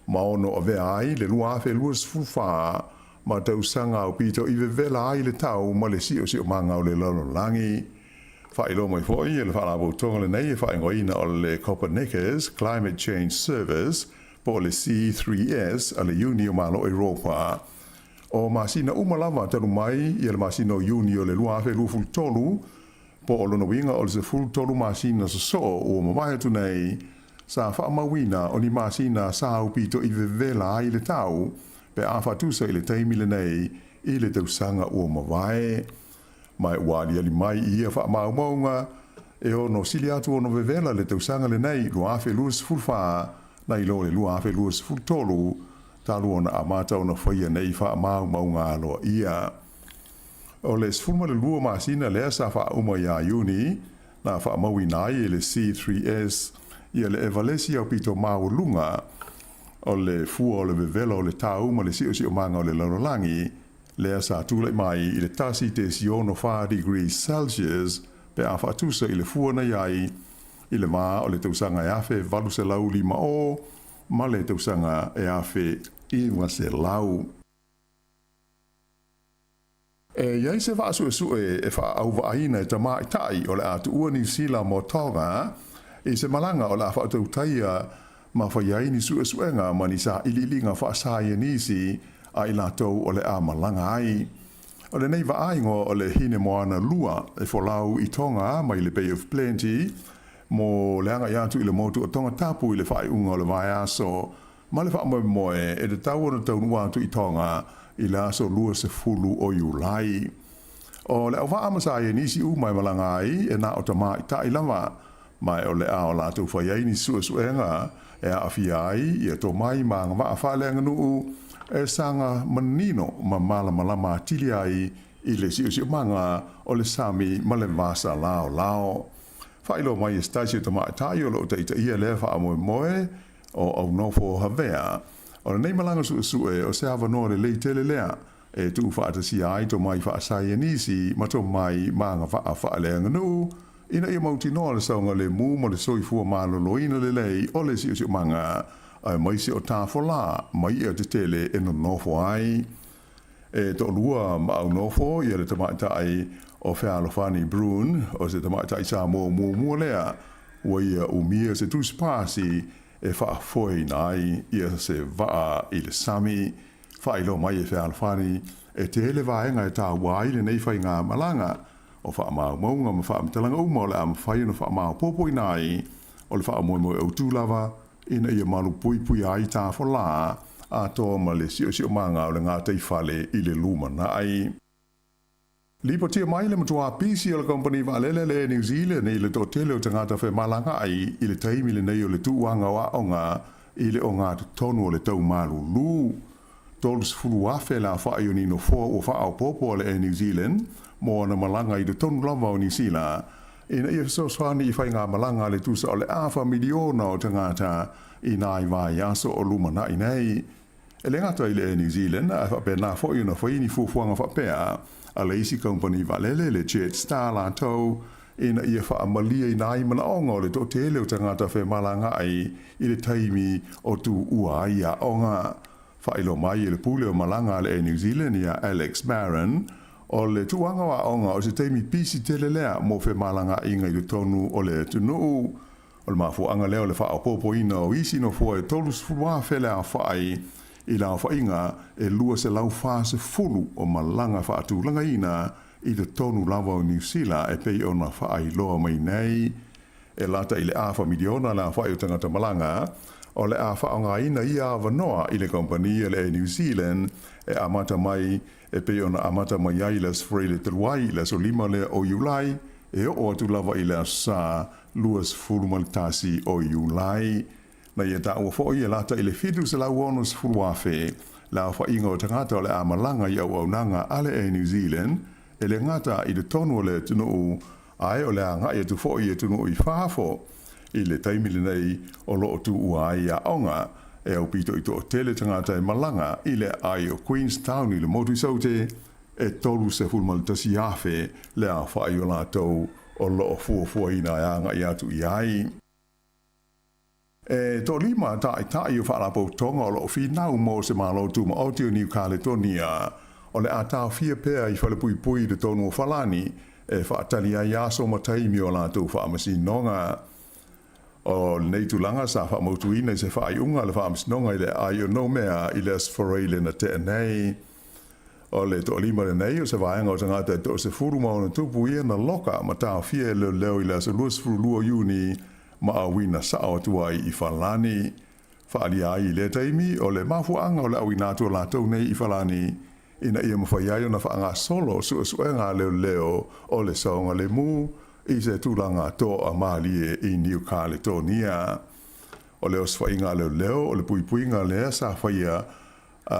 ma ono avea ai le 2024 ma tausaga aupito i vevela ai le tau ma le siosiomaga o le lalolagi. Faailoa mai foi e le Faalapotopotoga lenei e faaigoaina o le Copernicus Climate Change Service po o le C3S a le Iuni o Malo Europa. O masina uma lava talu mai ia le masina o Iuni o le 2023 po o lona uiga o le 13 masina sosoo ua mavae atu nei sa faamauina o ni masina sa aupito i vevela ai le tau pe a faatusa i le taimi lenei i le tausaga ua mavae. Ma ua aliali mai i ia faamaumauga e ono sili atu ona vevela le tausaga lenei 2024 nai lo le 2023 talu ona amata ona faia nei faamaumauga aloaia. O le 12 masina lea sa faauma iā Iuni na faamauina ai e le C3S ia le evalesi aupito maualuga o le fua o le vevela o le tau ma le siosiomaga o le lalolagi lea sa tulaʻi mai i le 1.64 degrees Celsius pe a faatusa i le fua na iai i le vā o le tausaga e 1850 ma le tausaga e 1900. E i ai se vaasuesue e faaʻauvaaina e tamaʻitaʻi o le a tuua Niu Sila mo Tonga i se malaga o le a faatautaia ma fai ai ni suesuega ma ni saʻiliʻiliga faasaienisi a i latou o le a malaga ai. O lenei vaaigoa o le Hinemoana 2 e folau i Tonga mai le Bay of Plenty mo le agaʻi atu i le motu o Tongatapu i le faaiuga o le vaiaso ma le faamoemoe e tatau ona taunuu atu i Tonga i le aso 20 o Iulai. O le auvaa ma saienisi uma e malaga ai e na o tamaʻitaʻi lava, ma e o le a o latou fai ai ni suesuega e aafia ai ia tomai ma agavaa faaleaganuu e saga manino ma malamalama atili ai i le siosiomaga o le sami ma le vasa laolao. Faailoa mai e se tasi o tamaʻitaʻi o loo taitaia lea faamoemoe o Aunofo Havea. O lenei malaga suesue o se avanoa lelei tele lea e tuufaatasia ai tomai faasaienisi ma tomai ma agavaa faaleaganuu ina ia mautinoa le saogalemu ma le soifua maloloina lelei o le siosiomaga aemaise o tafolā ma iʻa tetele e nonofo ai. E toalua ma Aunofo ia le tamaʻitaʻi o Fealofani Bruun, o se tamaʻitaʻi Samoa muamua lea ua ia umia se tusipasi e faafoeina ai ia se vaa i le sami. Faailoa mai e Fealofani e tele vaega e taua ai lenei faiga malaga o faamaumauga ma faamatalaga uma o le a mafai ona faamaopoopoina ai o le faamoemoe autū lava ina ia malupuipuia ai tafolā atoa ma le siosiomaga o le gataifale i le lumanaʻi. Lipotia mai le matuā pisi o le Kamupani Vaalele a le Air New Zealand i le toatele o tagata femalagaai i le taimi lenei o le tuuaga o aoga i le ogatotonu o le tau malulu. 30,000 le aofai o ni nofoa ua faaopoopo a le Air New Zealand mo ana malaga i totonu lava o Niu Sila ina ia fesoasoani i faigamalaga a le tusa o le afa miliona o tagata i nai vaiaso o lumanai nei. E le gata i le Air New Zealand, ae faapena foi ona fai ni fuafuaga faapea a le isi kamupani vaalele, le Jetstar latou, ina ia faamalieina ai manaoga o le toatele o tagata femalagaai i le taimi o tuua ai aoga. Faailoa mai e le pule o malaga a le Air New Zealand ia Alex Barron, o le tuuaga o aoga o se taimi pisi tele lea mo femalagaaiga i totonu o le atunuu. O le mafuaaga lea o le faaopoopoina o isi nofoa e 30,000 le aofai i le aofaiga e 240 o malaga faatulagaina i totonu lava o Niu Sila e pei ona faailoa mai nei. E lata i le afa miliona le aofai o tagata malaga o le a faaaogaina ia avanoa i le kamupani a le Air New Zealand e amata mai e pei ona amata mai ai i le Aso Faraile talu ai i le aso 5 lea o Iulai e oo atu lava i le Aso Sa 21 o Iulai. Na ia taua foi e lata i le 760,000 le aofaiga o tagata o le a malaga i auaunaga a le Air New Zealand, e le gata i totonu o le atunuu, ae o le agai atu foi i atunuu i fafo. I le taimi lenei o lo o tuua ai aoga, e aupito i toatele tagata e malaga i le aai o Queenstown i le motu i Saute, e 31,000 le aofai o latou o lo o fuafuaina e agai atu i ai. E toalima taitai o faalapotopotoga o lo o finau mo se Malo Tumaoti o Niu Kaletonia o le a taofia pea i falepuipui i totonu o Falani e faatali ai aso ma taimi o latou faamasinoga. O lenei tulaga sa faamautuina i se faaiuga a le Faamasinoga i le aai o Noumea i le Aso Faraile na tea nei. O le toalima lenei o se vaega o tagata e toasefulu ma ona tupu ia na loka ma taofia e leoleo i le aso 22 o Iuni ma auina sao atu ai i Falani. Faaalia ai i lea taimi o le mafuaaga o le auina atu o latou nei i Falani ina ia mafai ai ona faagasolo suesuega a leoleo o le saogalemu i se tulaga toamalie i Niu Kaletonia. O le osofaiga a leoleo o le puipuiga lea sa faia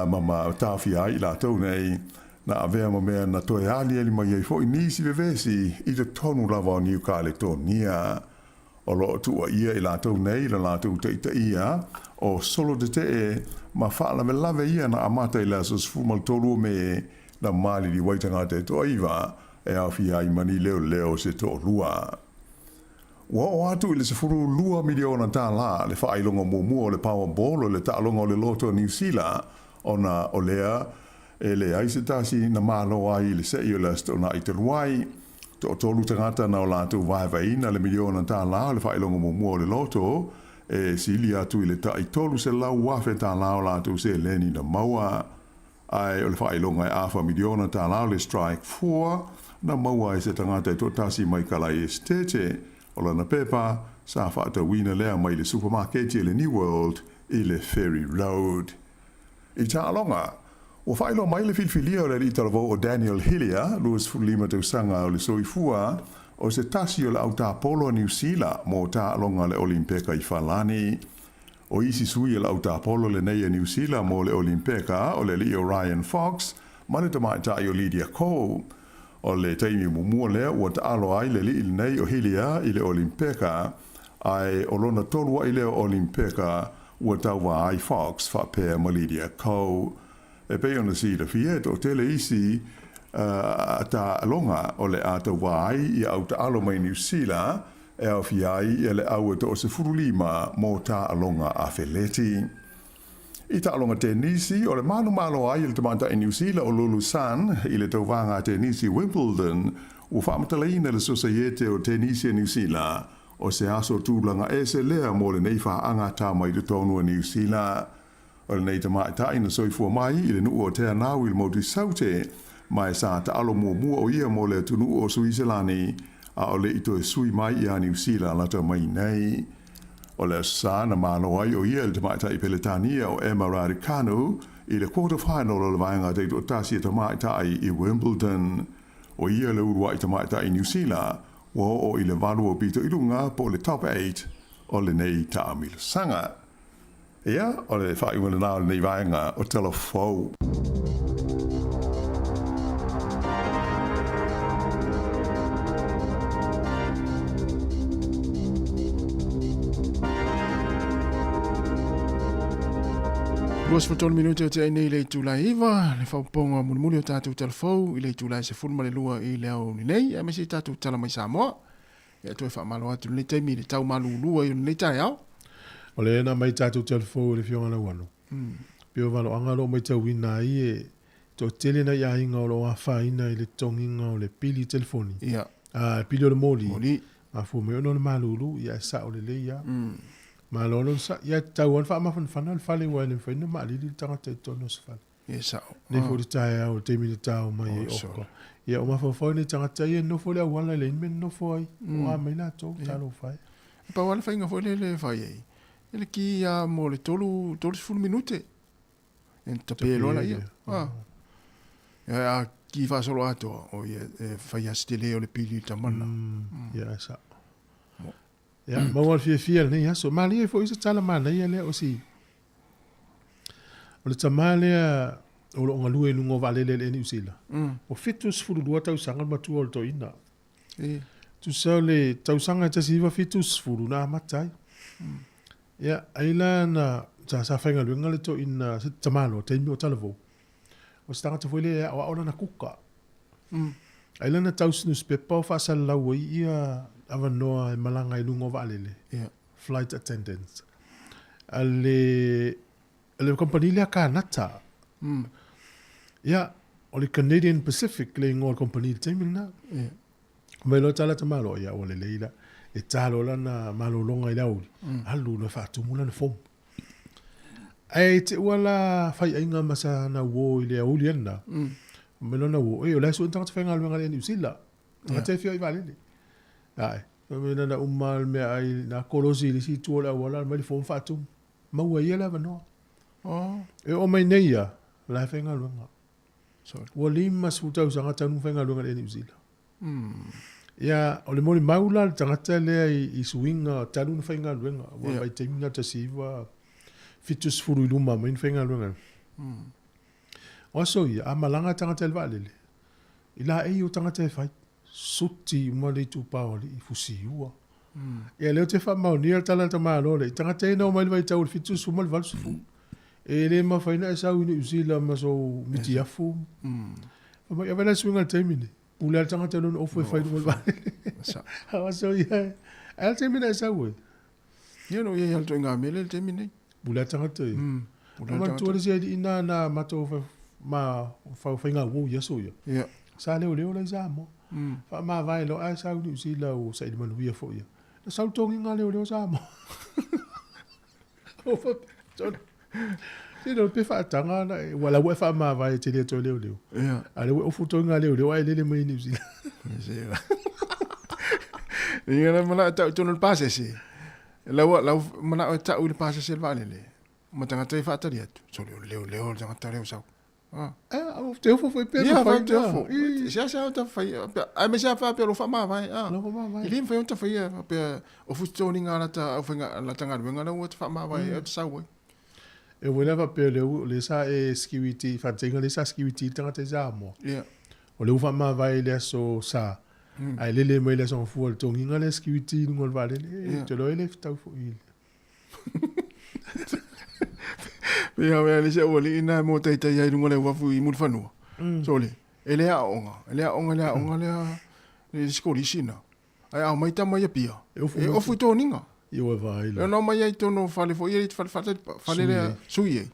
ma ma taofia ai i latou nei, na avea ma mea na toe aliali mai ai foi nisi vevesi i totonu lava o Niu Kaletonia. O lo o tuuaia i latou nei i le latou taitaia o solo tetee ma faalavelave ia na amata i le aso 13 o Me na maliliu ai tagata e toaiva e aofia ai ma ni leoleo se toalua. Ua oo atu i le $12 miliona le faailoga muamua o le Powerball o le taaloga o le loto a Niu Sila, ona o lea e leai se tasi na malo ai i le se'i o le Aso Toonai talu ai. Toatolu tagata na o latou vaevaeina le miliona tālā o le faailoga muamua o le loto, e sili atu i le tai $300,000 o latou seleni na maua. Ae o le faailoga e afa miliona tālā o le Strike Four na maua ai se tagata e toatasi mai Kalai Esetete. O lana pepa, sa faatauina lea mai le supamaketi a le New World i le Ferry Road. I taaloga, ua faailoa mai le filifilia o le alii talavou o Daniel Hillier, 25 tausaga o le soifua, o se tasi o le autapolo a Niu Sila mo taaloga a le Olimpeka i Falani. O isi sui o le autapolo lenei a Niu Sila mo le Olimpeka o le alii o Ryan Fox ma le tamaitai o Lydia Ko. O le taimi muamua lea ua taalo ai le alii lenei o Hillier i le Olimpeka, ae o lona tolu ai lea o Olimpeka ua tauva ai Fox faapea ma Lydia Ko. E pei ona silafia e toatele isi taaloga o le a tauva ai ia au taalo mai Niu Sila e aofia ai ia le au e toasefululima mo taaloga afeleti. I taaloga tenisi, o le manumalo ai o le tamaitai Niu Sila o Lulu Sun i le tauvaga tenisi Wimbledon ua faamatalaina le Sosaiete o Tenisi a Niu Sila o se aso tulaga ese lea mo lenei faaga mai totonu o Niu Sila. O lenei tamaitai na soifua mai i le nuu o Te Anau i le motu i Saute, ma e sa taalo muamua o ia mo le atunuu o Suiselani, a o le i toe sui mai ia Niu Sila lata mai nei. O le Aso Sa na malo ai o ia i le tamaitai Peletania o Emma Raducanu i le quarter final o le vaega taitoatasi a tamaitai i Wimbledon. O ia le ulua'i tamaitai Niu Sila ua oo i le valu aupito i luga po o le Top Eight o lenei taamilosaga. Ia, o le faaiuga lena o lenei vaega o Tala Fou. 23 minute o te nei le itula e 9, le faaopoopoga mulimuli o tatou tala fou i le itula e 12 i le aoauli nei, aemaise i tatou tala mai Samoa. Ia toe faamalo atu i lenei taimi i le tau malulu ai o lenei taeao. O lea na aumai tatou tala fou e le Afioga Lauano. Pei o valoaga o lo o matauina ai e toatele nai aiga o lo o afaina i le totogiga o le pili telefoni. Ia. A, pili o le moli. Moli. Mafua mai ona o le malulu, ia e sao lelei lava. Malo lona sa, ia e tatau lava ona faamafanafana le fale aua e le mafai ona maalili le tagata i totonu o se fale. Ia e sao. Nei foi le taeao i le taimi na tao mai ai Oka. Ia o mafaufau nei tagata ia e nofo i le auala e leai ni mea e nonofo ai. O a mai latou, talofa e. E pau lava le faiga foi lele e fai ai, e le ki lava mo le 30 minute. Ia tape loa laia. Ia a ki faasolo atoa, o ia e fai lava se tele o le pili i le tamana. Ia e sao. Ia, maua le fiafia i lenei aso. Malie foi se tala manaia lea o si O le tama lea o lo o galue i luga o vaalele a le Air New Zealand. Ua 72 tausaga le matua o le toeaina. Tusa o le tausaga e 1970 na amata ai. Ia, ai la na sa, sa faigaluega le toeaina se tamaloa taimi o talavou. O se tagata foi lea e aoao lana kuka. Ai la na tausi nusipepa o faasalalau ai ia avanoa e malaga i luga o vaalele. Flight attendants. A le, le kamupani lea Kanata. Ia, o le Canadian Pacific le igoa o le kamupani i le taimi lena. Mai loa tala tamaloa, ia ua lelei la. E ta loa lana malologa i le aoauli, alu loa e faatumu lana form. Ae te ua la faiaiga ma sana uo i le aoauli lena. Mai lona uo, e o la e sue ni tagata faigaluega a le Air New Zealand. Tagata e feoai vaalele. Ae, fai mai na ona uma lava le meaai na kolosi i le isi itu o le auala alu mai le form faatumu. Maua e ia le avanoa. E oo mai nei ia, o la e faigaluega. Ua 50 tausaga talu ona faigaluega i le Air New Zealand. Ia, o le molimau la le tagata lea i suiga talu ona faigaluega, aua o le vaitaimi lena 1970 i luma mai na faigaluega ai. O aso ia, a malaga tagata i le vaalele, i laei o tagata e fai, suti uma le itupa o alii, fusiua. Ia lea ou te faamaonia le tala a le tamaloa lea, i tagata ia na omai i le vaitau o le 70 ma le 80, e le mafai ona e sau i Niu Sila ma sou mitiafu. Fai mai, e vaai la i le suiga o le taimi nei, pule lava le tagata i lona ofu e fai i luga o le vaalele. A o aso ia, ae a le taimi na e sau ai? Ia no ia i alto i ngā mele le taimi nei. Pule a tagata ia. Pule a tagata. le isi alii na na matou ma fa faiga uo i aso ia. Ia. Sa leoleo la i Samoa. Faamavae loa ae sau i Niu Sila ua saili manuia foi ia. Na sau togiga leoleo Samoa. O fa Sina pe faataga na e ua la ua e faamavae e te le toe leoleo. Ia. A le ua ofu togiga leoleo ae lele mai i Niu Sila. Ia na manao e tau i tonu le pasese. Lau lau manao e tau i le pasese le vaalele. Ma tagata e faatali atu. Sole o le leoleo le tagata lea o sau. Ah. Eh, o te ofo foi pe Ia, fai te ofo. Se se ta fai. Ai me se fa pe lo fa ma vai. Ah. Lo fa ma vai. I le mafai ona faia faapea o fusi-toniga lata aufaiga lata galuega la ua ta faamavae ai ta sau ai. E uela faapea o lea o lea sa e security faataitaiga lea sa security le tagata i Samoa. Ia. O lea ua faamavae i le aso Sa ae lele mai le aso Gafua i le togiga lea security i luga o le vaalele. E te iloa e le fetau foi i le Pei lava le isi aualii na e mōtaitai ai i luga o le uafu i Mulifanua. Sole, e le aoga, e le aoga i le aoga lea i le sikolisi na. Ae a omai tama i Apia, e ofu i toniga. I oe vaai la. E ona omai ai i totonu o fale foi ia, i fale, fale, fale lea sui ai.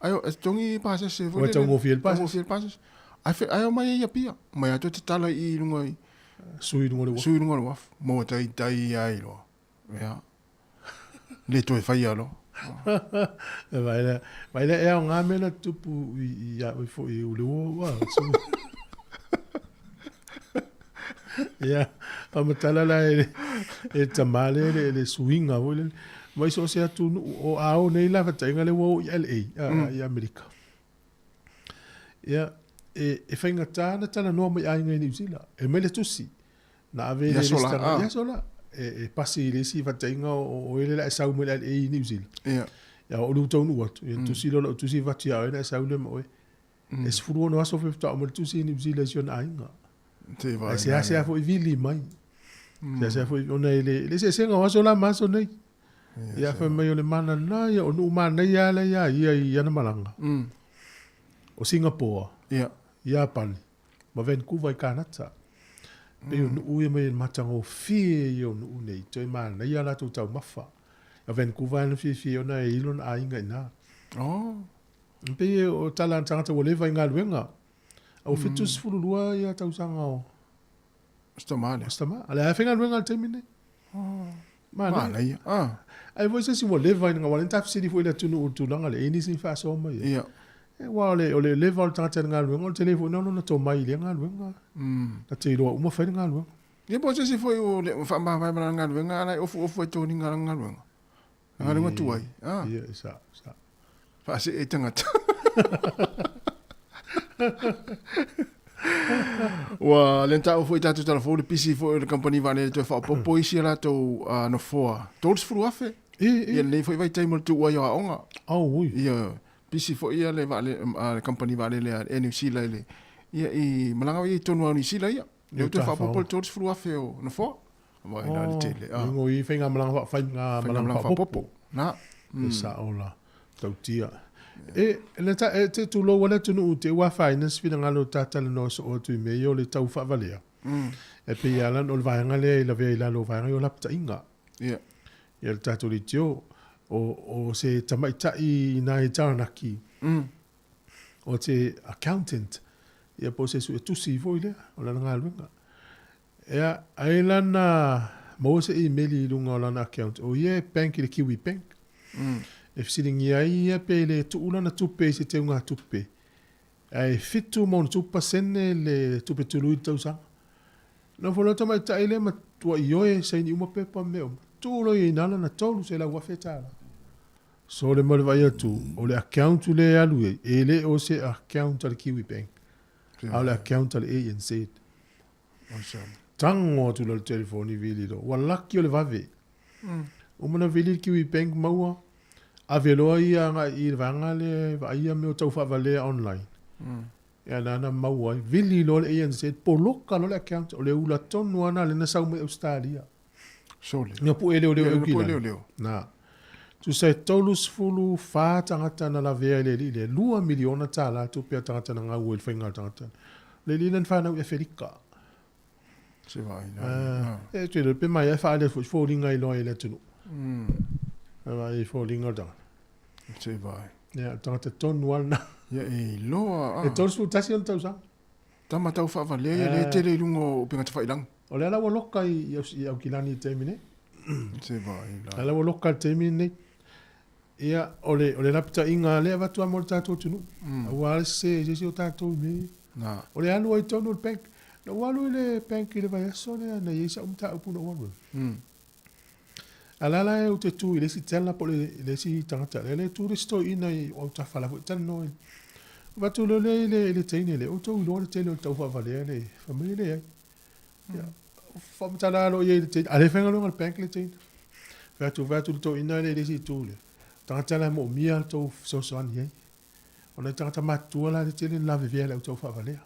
Ae e togi pasese foi lele. Ua taugofie le pasese. Taugofie le pasese. Ae, ae omai ai i Apia. Omai atu e tatala i i luga i... Sui i luga o le uafu. Sui i luga o le uafu. Maua taitai ai loa. Ia. Le toe faia loa. Vai lea, vai lea e aoga mea na tutupu i a oe foi i Uleoa ua. Ia, faamatala la e e tama lea le, le suiga foi lele. Mai so o se atunuu o ao nei la fataiga lea ua oo i LA, i Amerika. Ia, e, e faigata ona talanoa mai aiga i Niu Sila. E mai le tusi, na ave i le ah. I aso la. E, e pasi i le isi fataiga o, o ele la e sau mai le e i Niu Sila. Ia. Ia o lu taunu atu. Ia tusi lo tusi vatu ia oe na e sau le ma oe. E 16 aso fe fita o mai le tusi i Niu Sila i si ona aiga. Te vai. Ai se ase afo i vili mai. Se ase afo i ona i le, le se senga o aso la maso nei. Ia fai mai o le mana na ia o nuu manaia ala ia ia i ana malaga. O Singapore. Ia. Iapani. Ma Vancouver i Kanata. Pei o nuu ia mai e matagofie ia o nuu nei. Toe manaia latou taumafa. A Vancouver ana fiafia ona e ilo na aiga i na. Oh. Pei o tala a tagata ua leva i galuega. A ua 72 ia tausaga o Stamale. O Stama. A le ae faigaluega i le taimi lenei. Oh. Manaia. Manaia. Ah. Ai foi se isi ua leva ina ua le tafesili foi i le atunuu i le tulaga lea, e i ai nisi ni faasoa mai ai. Ia. E, aua o le, o le leva o le tagata i le galuega, o le tele foi lena o lona tomai i lea galuega. Na te iloa uma fai le galuega. Ia po o se isi foi ua le faamavae ma lana galuega, a la e ofuofu ai toniga lana galuega. La galuega tuai. Ah. Ia, e sao, sao. Faasee ai tagata. Ua le taua foi tatou tala fou le pisi foi o le kamupani vaalele toe faaopoopo isi a latou nofoa 30,000. Ia lenei foi vaitaimi o le tuua ai o aoga. Oh, ui. Ia pisi foi ia le vaalele le kamupani vaalele a Air New Zealand i le ia i malaga ia i tonu lava o Niu Sila ia. Lea ua toe faaopoopo le 30,000 o nofoa. Vai la le tele. Oh, ingo i faigamalaga faigamalaga faaopoopo. Na. E sao la. Tautia. E, le ta, e te tulou a le atunuu te ua afaina se finagalo o ta talanoa soo atu i mea ia o le tau faavalea. E pei lava o le vaega lea e lavea i lalo o vaega ia o lapataiga. Ia. Ia le tatou leitio, o, o se tamaitai i nā i Taranaki, o te accountant, ia po o se suetusi foi lea, o lana galuega. Ea, ai lana maua se imeli i luga o lana account, o ia e bank i le Kiwi Bank. E fesiligia ai ia pe le tuu lana tupe i se teugatupe, ae 7.3% le tupe tului i le tausaga. Nofo loa le tamaitai lea ma tuaioe saini uma pepa ma mea uma, tuu loa i ina lana $300,000. Sole ma le vaai atu, o le account lea e alu i ai, e le o se account a le Kiwi Bank, a o le account a le ANZ. Tago atu loa le telefoni vili loa. Ua laki o le vave. Uma ona vili le Kiwi Bank maua, ave loa ia agai i le vaega lea e vaaia mea o tau faavalea online. Ia lana maua ai. Vili loa le ANZ, poloka loa le account. O le ula tonu lava lena lea na sau mai Ausetalia. Sole. Ina pue leoleo Ia, e ina pue Aukilani. leoleo. Na. Tusa e 34 tagata na lavea i le alii lea, $2 miliona tupe a tagata na gau ai i le faiga o le tagata. Le alii lea na fanau i Aferika. Se vaai la. Ah, e te pe mai e whaale fo fōlinga i loa i le atunuu. E vai fōlinga o le tagata. Se vaai. Ia, tagata tonu lava lena. Ia e iloa. E 31 ona tausaga. Tama tau faavalea ia lea tele i luga o upega tafailagi. O lea la ua loka i, i Aukilani i le taimi nei. Se vaai la. Lea la ua loka i le taimi nei. Ia, o le, o le lapataiga lea e avatu lava mo le tatou atunuu. Aua le sese i se isi o tatou i mea ia. Na. O le alu ai i totonu o le bank. Na ou alu i le bank i le vaiaso lea na i ai sau mataupu na ou alu ai. A la la ou te tu i le isi teller po o le, le isi tagata lea, lea e tu le isi toeaina i autafa la foi e talanoa i. Avatu loa lea i le, i le teine lea, outou iloa le tele o le tau faavalea le fai mai e leai. Ia, faamatala loa i ai i le teine, a le faigaluega i le bank le teine. Fai atu, fai atu le toeaina lea i le isi itu lea, tagata la e moomia le tou fesoasoani ai. O nai tagata matutua la le tele na lavevea i le au tau faavalea.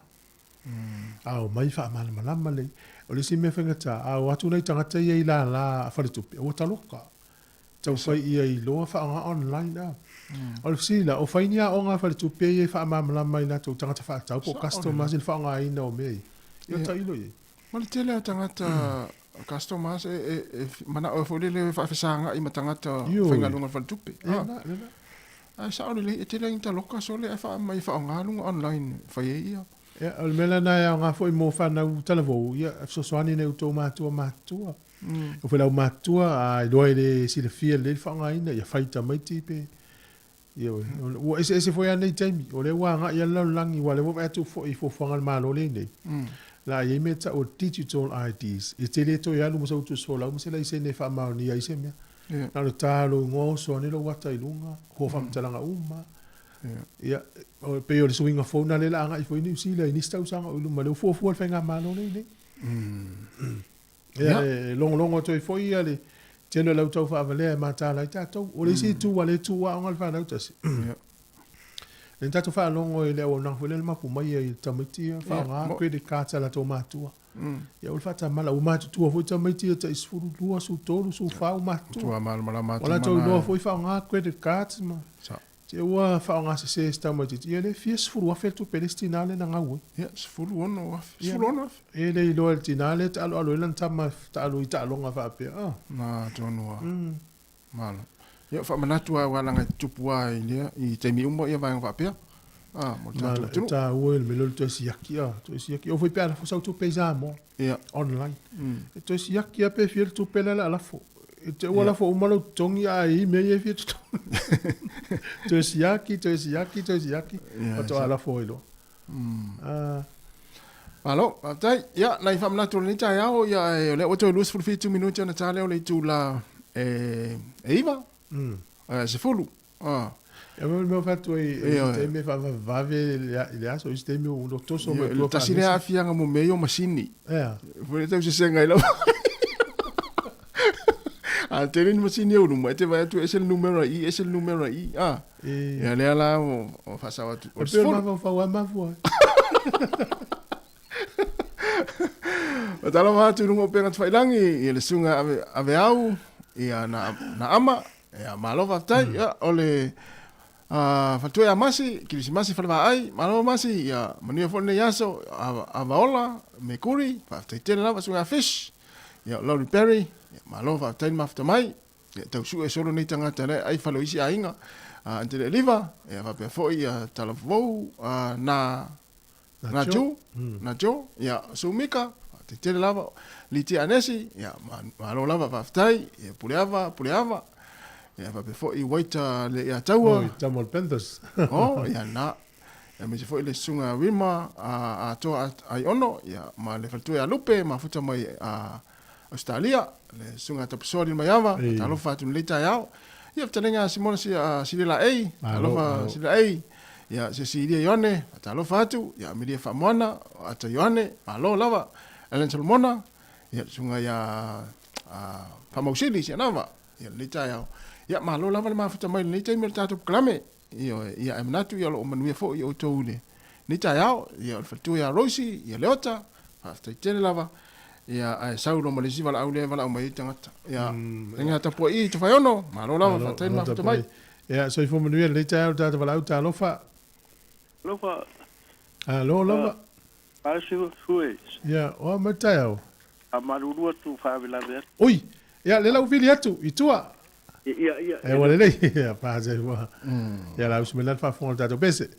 A omai faamalamalama lelei. O le isi mea faigata, a o atu nai tagata ia i lala a faletupe, ua taloka. Tau fai ia iloa faaaoga online a. O le fesili la, o fai ni aoga a faletupe ia e faamalamalama i latou tagata faatau po o customers i le faaaogaina o mea ia? Ia tailo i ai. Ma le tele o tagata customers e manao ai foi lele e faafesagai ma tagata faigaluega o le faletupe. Ia na, lena. Ae sao lelei, e tele ai ni taloka sole ae mai faaaoga luga online e fai ai ia. Ia, o le mea lena e aoga foi mo fanau talavou, ia, e fesoasoani nai outou matua matutua. O foi lau matua, a iloa e le silafia lelei le faaaogaina, ia fai tamaiti pe, ia, ua eseese foi lava nei taimi, o lea ua agai lava le lalolagi, aua o lea ua vaai atu foi i fuafuaga a le Malo lea e i nei, la i ai mea e tau o digital IDs, e te le toe alu ma sou tusi folau ma se laisene e faamaonia ai se mea. Na o le ta lou igoa oso ane lou ata i luga, hua faamatalaga uma. Ia, o pei o le suiga fou lena lea o le a agai foi Niu Sila i nisi tausaga o i luma, lea ua fuafua e le faigamalo lea i nei. Ia, e logologo atu ai foi ia le tele o le au taufaavalea e mataala ai tatou. O le isi itu ua le tu aoga le fanau tasi. Lea na tatou faalogo i le auaunaga foi lea na mapu mai ai i tamaiti ia faaaoga credit cards a latou matua. Ia o le faatamala, ua matutua foi tamaiti ia tai 12, 13, 14 ua matutua. Matua malamalama Ua latou iloa foi faaaoga credit cards ma te ua faaaoga sese e si tamaitiiti. Ia lea e fia sefulu afe le tupe a le isi tina lea na gau ai. Ia, 16,000. 16,000. E le iloa e le tina lea e taaloalo ai lana tama taalo i taaloga faapea. Ah. Na atonu lava. Malo. Ia, faamanatu lava aua leaga e tutupu lava i lea, i taimi uma ia vaega faapea. Ah, mo le tatou atunuu. E taua i le mea lea o le toe siaki, ah, toe siaki. E oo foi pe a lafo sau tupe i Samoa, online. E toe siaki lava pe fia le tupe lea o le a lafo. I te i ua lafo uma lou totogi ae i ai mea ia e fia totogi. Toe siaki, toe siaki, toe siaki, faatoa lafo ai loa. Ah. Malo, faafetai. Ia, nai faamanatu o lenei taeao, ia, o lea ua toe 27 minute ona ta lea o le itula e 9, 10. Ah. Ia mo le mea o fai atu ai, i se taimi e faavavevave i le aso, i se taimi ua toso mai tua. Tasi lea aafiaga mo mea ia o masini. Ea. Foi lea tau sesega ai lava. A tele ni masini e luma, e te vaai atu e ese le numera i, ese le numera i. Ah. Ia lea la o faasao atu. O le 10. E pei o le mafaufau lava e mafua ai. Faatalofa atu i luga o upega tafailagi, ia le susuga Ave, Aveau, ia na, na ama, ia malo faafetai, ia o le faletua ia Masi, Kirisimasi Falevaai, malo Masi, ia manuia foi lenei aso, Avaola, Mekuri, faafetai tele lava susuga Fish, ia o Laurie Perry, ia malo faafetai le mafuta mai, ia tau sue solo nei tagata la e ai fale o isi aiga, Antele Eliva, ia faapea foi ia Talavou, na Na Jo, na Jo, ia Sumika, faafetai tele lava, Litia Anesi, ia malo lava faafetai, ia Puleava, Puleava, ia faapea foi Waita le ia Taua. Oi, tama o le Panthers. Oh, ia na. Ia aemaise foi le susuga Rima a Atoa Aiono, ia ma le faletua ia Lupe, mafuta mai a Ausetalia, le susuga Tapusoa Lilomaiava, talofa atu i lenei taeao. Ia fetalaiga a Simona Silela Ei, talofa Silela Ei, ia Cecilia Ioane, talofa atu, ia Amelia Faamoana, Ata Ioane, malo lava, Ellen Solomona, ia le susuga ia Faamausili Sianava, ia lenei taeao. Ia malo lava le mafuta mai i lenei taimi o le tatou polokalame. Ioe, ia ae manatu ia o lo o manuia foi outou i lenei taeao, ia o le faletua ia Rosie, ia Leota, faafetai tele lava. Ia ae sau loa ma le isi valaau lea e valaau mai ai tagata. Ia, lenei tapuai i Tofaeono, malo lava, faafetai le mafuta mai. Ia, soifua manuia lenei taeao le tagata valaau, talofa. Alofa. Alo lava. Ia, o a mai le taeao? Faamalulu atu faalavelave atu. Ui! Ia, lea la ua vili atu i tua. Ia, ia. E ua lelei. Ia, pa se ua. Ia, la usu mai la le faafofoga o le tatou pese.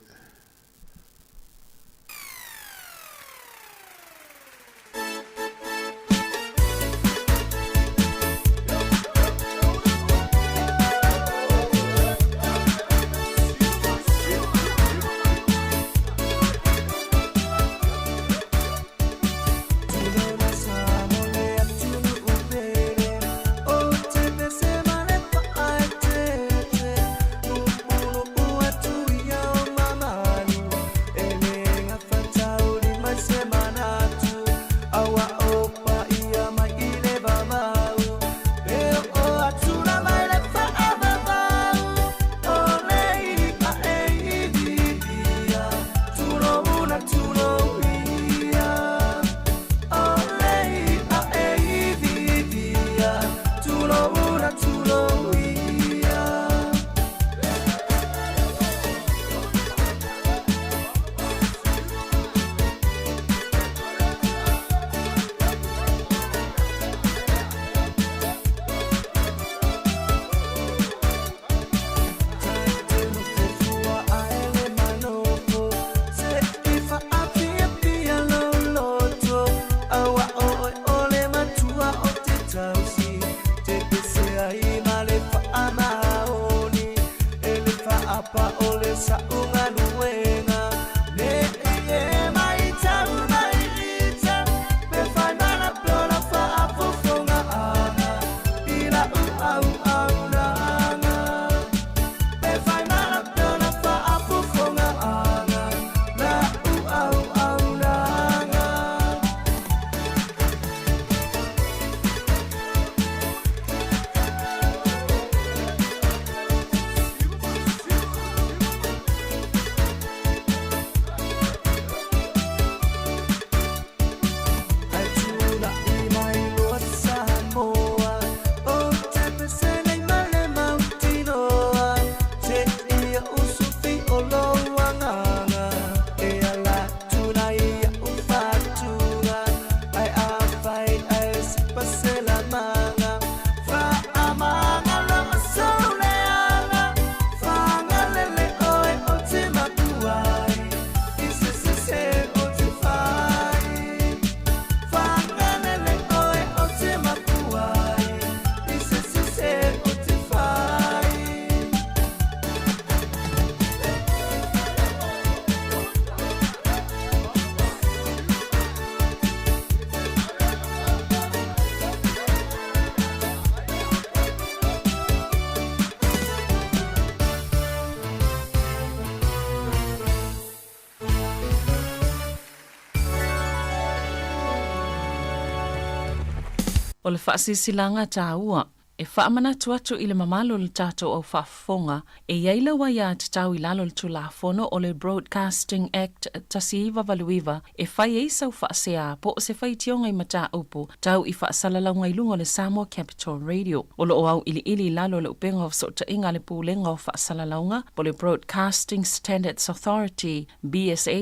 O le faasilasilaga taua, e faamanatu atu i le mamalu o le tatou au faafofoga, e i ai lau aiatatau i lalo o le Tulafono o le Broadcasting Act 1989 e fai ai sau faasea po o se faitioga i mataupu tau i faasalalauga i luga o le Samoa Capital Radio. O lo o auiliili i lalo o le Upega o Fesootaiga a le Pulega o Faasalalauga po o le Broadcasting Standards Authority, bsa.govt.nz,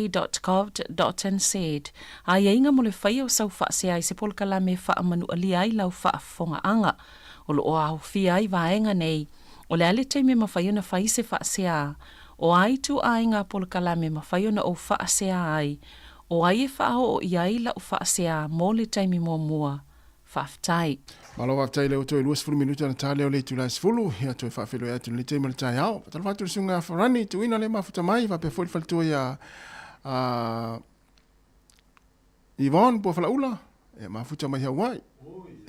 aiaiga mo le faia o sau faasea i se polokalame e faamanualia ai lau faafofogaaga. O lo o aofia ai vaega nei, o le a le taimi e mafai ona fai se faasea, o a ituaiga polokalame e mafai ona ou faasea ai, o ai e faaoo i ai lau faasea mo le taimi muamua. Faafetai. Malo faafetai lea ua toe 20 minute ona ta lea o le itula e 10, ia toe faafeiloai atu i lenei taimi o le taeao. Faatalofa atu i le susuga ia Farani, tuuina lea mafuta mai, faapea foi le faletua ia Yvonne Puafalaula, ia mafuta mai Hawaii.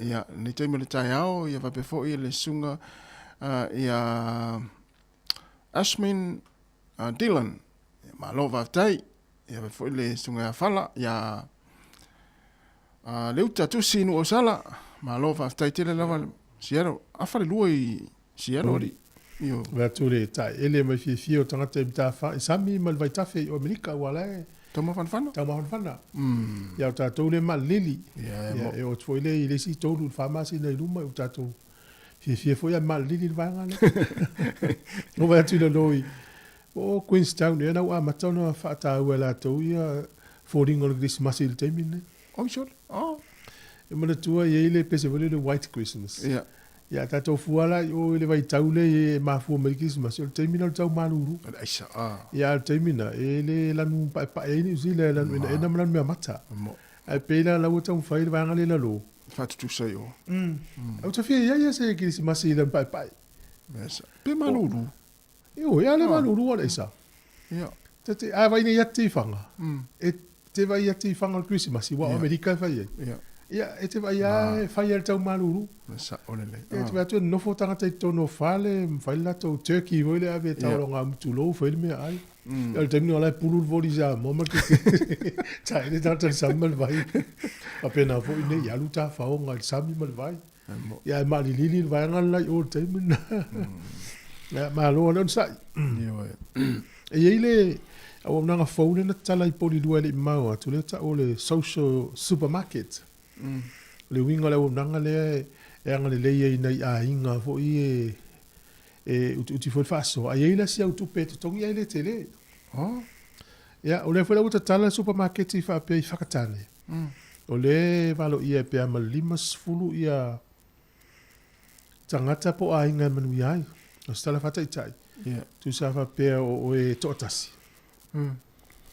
Ia, lenei taimi o le taeao, ia faapea foi le susuga ia Ashmin Dillon. Ia, malo faafetai. Ia faapea foi le susuga ia Fala, ia Leuta Tusi Nuuausala. Malo faafetai tele lava Seattle. Afa le lua i Seattle alii. Io. Vae atu le taeele mai fiafia o tagata i Matafaa i sami ma le vaitafe i o Amerika ua la e Taumafanafana. Taumafanafana. Ia o tatou lea e maaleleli. Ia e oo atu foi lea i le isi 3 i le 4 masina i luma ua tatou fiafia foi ae maaleleli le vaega lea. Ua vaai atu i lalo i o Queenstown ea na ua amata ona faataua e latou ia foliga o le Kerisimasi i le taimi lenei. Oi sole. Oh. E manatua e i ai le pese foi lea o le White Christmas. Ia. Ia a tatou fua la i o i le vaitau lea e mafua mai le Kerisimasi, o le taimi lena o le tau malulu. O le aisa, ah. Ia a o le taimi lena, e le lanu paepae ai Niu Sila, e lanu enaena ma lanu meamata. Ae pei la la ua taumafai le vaega lea i lalo. Faatutusa i o. Ou te fia i ai ia se Kerisimasi i lanu paepae. Pe malulu. Ioe, a le malulu o le aisa. Ia. Te te, a vai nei atu i whanga. E te vai atu i whanga o le Kerisimasi, ua o Amerika e whai ai. Ia. Ia, e te vai a e whai ai le tau malulu. Sa o le le. E te vai atu e nofo tangata i totonu o fale, ma whai le latou turkey foi le ave e taolonga mutulou, whai le mea ai. Ia, o le taimi o la e pulu le voli Samoa ma ke ta ele tangata i le sami ma le vai. Faapena foi nei, alu tafaoga i le sami ma le vai. Ia e maalilili le vaega le la i o i le taimi lena. Ia, malo lava le onosai. E i ai le auaunaga fou lea na tatala i Polilua e le i mamao atu, lea e tau o le social supermarket. O le uiga o le auaunaga lea e agalelei ai i nai aiga foi e e utiuti foi le faasoa, ae i ai la si au tupe e totogi ae le tele. Ia, o lea foi la ua tatala le supamaketi faapea i Whakatane. O lea e valoia pe a ma le 50 ia tagata po o aiga e manuia ai. O se tala faataitai, tusa faapea o oe e toatasi,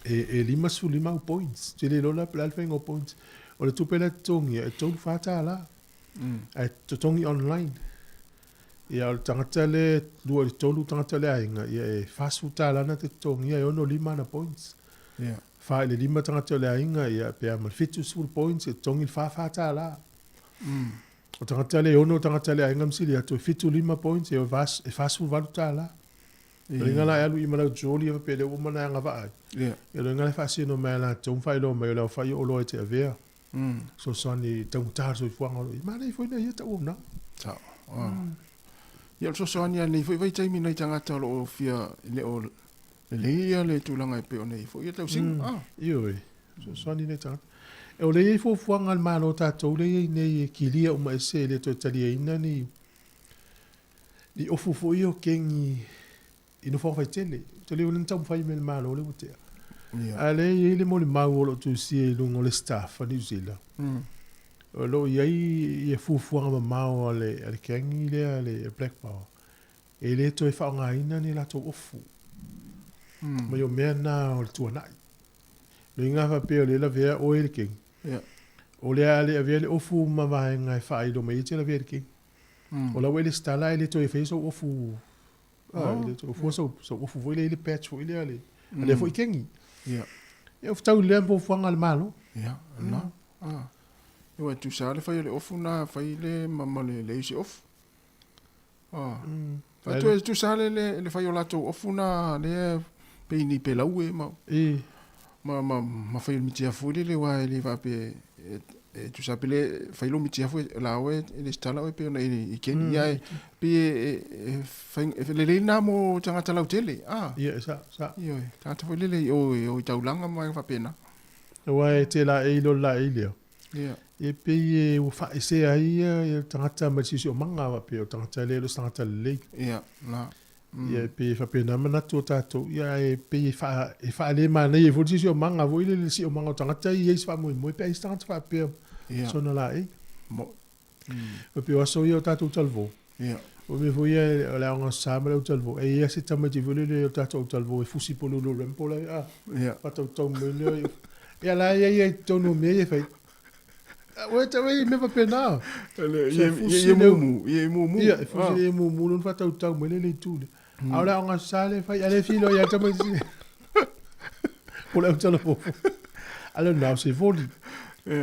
e 55 au points. Ou te le iloa la po o le a le faiga o points. O le tupe la e totogia e $34, ae totogi online. Ia, o le tagata lea, 2 i le 3 tagata o le aiga, ia e $40 na te totogia, e 65 ana points. 4 i le 5 tagata o le aiga, ia pe a ma le 70 points, e totogi le $44. O tagata lea, e 6 tagata o le aiga ma sili atu, e 75 points, e $48. O le iga la e alu i ma lau trolley e faapea lea ua uma ona e agavaa ai. Ia o le iga la e faasino mai e latou ma faailoa mai o le aofai o oloa e te avea. Fesoasoani i taugata le soifuaga o lo o i ai. Manaia foi nai ia tauaunaga. Sao. Ia o le fesoasoani lava i lenei foi vaitaimi i nai tagata o lo o fia, e le o lelei ia le tulaga e pei ona i ai foi ia tausiga. Ioe, fesoasoani i nai tagata. O lea e i ai fuafuaga a le Malo tatou lea e i ai nei e kilia uma ese e le toe taliaina ni ni ofu foi ia o kegi i nofoaga faitele. Ou te le iloa na taumafai mai e le Malo lea ua tea. A o lea e i ai le molimau o lo o tusia i luga o le staff a Niu Sila, o lo o i ai ia fuafuaga mamao a le kegi lea a le Black Power, e le toe faaaogaina ni latou ofu mai o mea na o le tuanai. O le uiga faapea o lea e lavea oe i le kegi, o le a le avea le ofu ma vaega e faailo mai ai e te lavea i le kegi. O la ua e lesitala ae le toe faia sou ofu, e le toe ofua sou ofu foi lea i le patch foi lea a lea foi kegi. Ia. Ia, o fetau lea ma fuafuaga a le Malo. Ia, na. Ia, e tusa lava le fai o le ofu na, fai le ma le leai o se ofu. Faatu e tusa lava le fai o latou ofu na lea pei ni pelaue ma ma ma fai o le mitia foi lele aua e le faapea E tusa pe le fai lou mitia foi la oe e resitala oe pei ona e i Keni. Ia e pei e e fai e lelei lena mo tagata lautele, a. Ia, e sa'o, sa'o. Ioe, tagata foi lele i o i o i taulaga ma vaega faapena. Aua e te laei loa le laei lea. Ia. E pei e ua faaesea ai ia tagata mai le siosiomaga faapea o tagata lea e le o se tagata lelei. Ia, la. Ia e pei e faapena manatu o tatou, ia ae pei e faa, e faale manaia ai foi le siosiomaga foi lele, le siomaga o tagata ia i ai se faamoemoe pe a i ai se tagata faapea sona laei. E pei o aso ia o tatou talvo. O mea foi ia o le aoga sa ma le au talvo, e i ai se tamaiti foi lele o tatou au talvo e fusi po lulu rempo la, a, faatautau mai lea. Ia la ia ia i totonu o mea ia e fai. Ua te wei me faapena. Ia mumu, ia mumu. Ia, e fusi le mumu lona faatautau mai le le itu lea. A o le aoga sa le fai, a le filo ia tamaiti. Po le au talvo. A le nao se voli.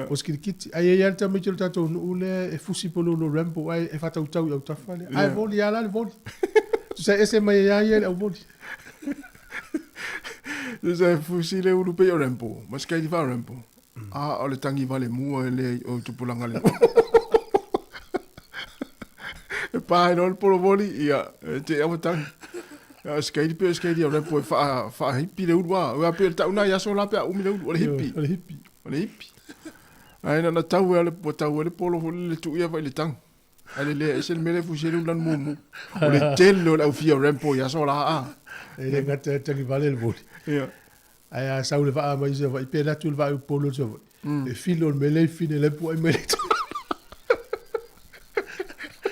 O se kirikiti. Ai ai le tamaiti o le tatou nuu lea e fusi po lulu rambo ai e faatautau i autafa lea. Ai voli a la le voli. Tusa ese mai ai ia le au voli. Tusa e fusi le ulu pei o Rambo. Ma se kaili fa Rambo. A o le tangi vale mua e le o tupulaga le E pā ai loa le polovoli, ia, e te awa tangi. Ia, o se kaili pe o se kaili o Rambo e wha, wha hipi le ulu a. Ua pe le tau nai aso la pe a umi le ulu, o le hipi. O le hipi. O le hipi. Ai na na tau e le, tau e le polo fo le tu ia vai le tangi. Ai le le ese le mele fusi le ulu lanu mumu. O le tele o le au fia o Rambo i aso la a. E le ngata e tangi vale le voli. Ia. Ai a sau le vaa mai se vai pe la tu le vaa polo se vai. E filo le mele fine le pu ai mele.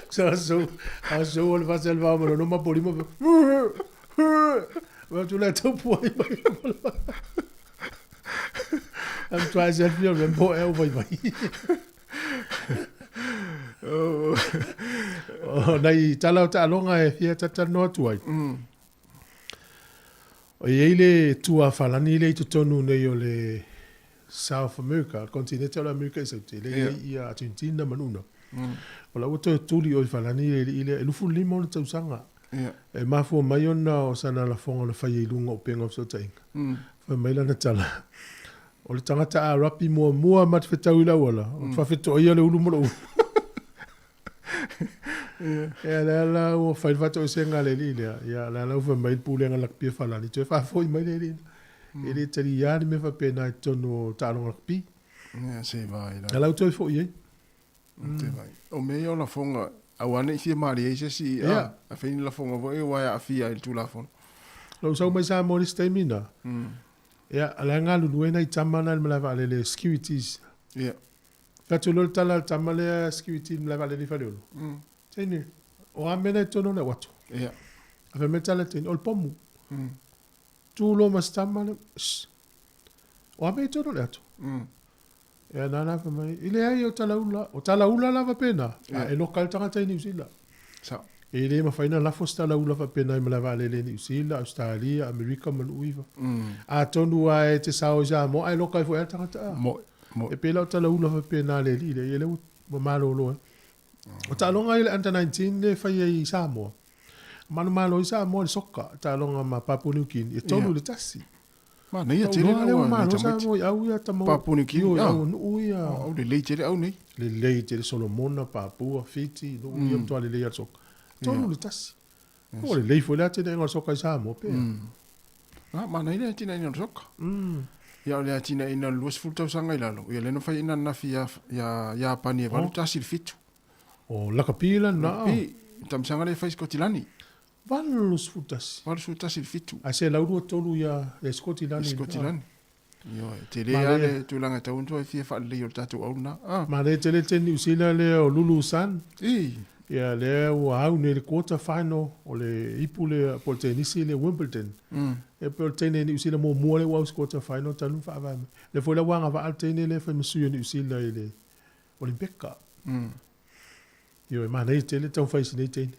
Sa so a so le va se le va ma no ma poli ma. Va tu la tau pu ai mai. Am try se fio le po e vai vai. O nai tala o taaloga e fia talatalanoa atu ai. O i ai le tuafalani lea i totonu nei o le South America, le kontinete o le Amerika i Saute, lea i ai ia Argentina ma Nuna. O la ua toe tuli oi falani le alii lea, e 25 ona tausaga. E mafua mai ona o sana lafoga na faia i luga o upega o fesootaiga. Fai mai lana tala, o le tagata Arapi muamua ma te fetau i le auala, o te faafetoaia le ulu ma lou ulu. Ia lea la ua fai le faatoesega a le alii lea, ia lea la ua fai mai le pulega lakapi a Falani, toe faafoi mai le alii. E le taliā ni mea faapena i totonu o taaloga lakapi. Ia se vai la. La ua toe foi ai. Te vai. O mea ia o lafoga, aua ne i fia malie ai se isi, a, a fai ni lafoga foi aua e aafia ai le Tulafono. Lou sau mai Samoa i le isi taimi na, ia, o la e galulue nai tama na i le malae vaalele securities. Fai atu loa le tala a le tama lea security i le malae vaalele i Faleolo. Teine, o a mea na i totonu o le au ato? A fai mai le tala a le teine, o le pomu. Tu loa ma si tama lea, shh, o a mea i totonu o le ato? Ia nana fai mai, i leai o talaula, o talaula lava pena, a e loka ai le tagata i Niu Sila. E le mafai ona lafo se talaula faapena i malae vaalele i Niu Sila, Ausetalia, Amerika ma Nuuiva. Atonu lava e te sao i Samoa ae loka ai foi lava le tagata a. E pei la o talaula faapena a le alii lea, ia lea ua malolo ai. O taaloga ia le Under 19 lea e fai ai i Samoa, manumalo ai Samoa i le soka, taaloga ma Papua New Guinea, e 3-1. Manaia tele lau lea ua malo Samoa i au ia tama. Papua New Guinea. Ioe, au nuu ia. Au lelei tele au nei. Lelei tele Solomona, Papua, Fiti, nuu ia matua lelei a le soka. 3-1. Ua lelei foi le atinaega o le soka i Samoa pea. Ah, manaia le atinaeina o le soka. Ia o le atinaeina o le 20 tausaga i lalo, ia lea na fai ina ananafi ia Iapani e 8-1 i le 7. O lakapi la na. Lakapi, tamisaga lea e fai i Sikotilani. 81. 81 i le 7. Ae 123 ia Sikotilani. Sikotilani. Ioe, e tele lava le tulaga e tatau ona toe fia faalelei o le tatou au lena. Ah. Manaia tele le teine Niu Sila lea o Lulu Sun. I. Ia lea ua au nei i le quarter final o le ipu lea po o le tenisi lea Wimbledon. E pei o le teine Niu Sila muamua lea ua au i se quarter final talu ona faavae mai. Lea foi la ua agavaa le teine lea e fai ma sui o Niu Sila i le Olimpeka. Ioe, manaia tele le taumafai i si nei teine.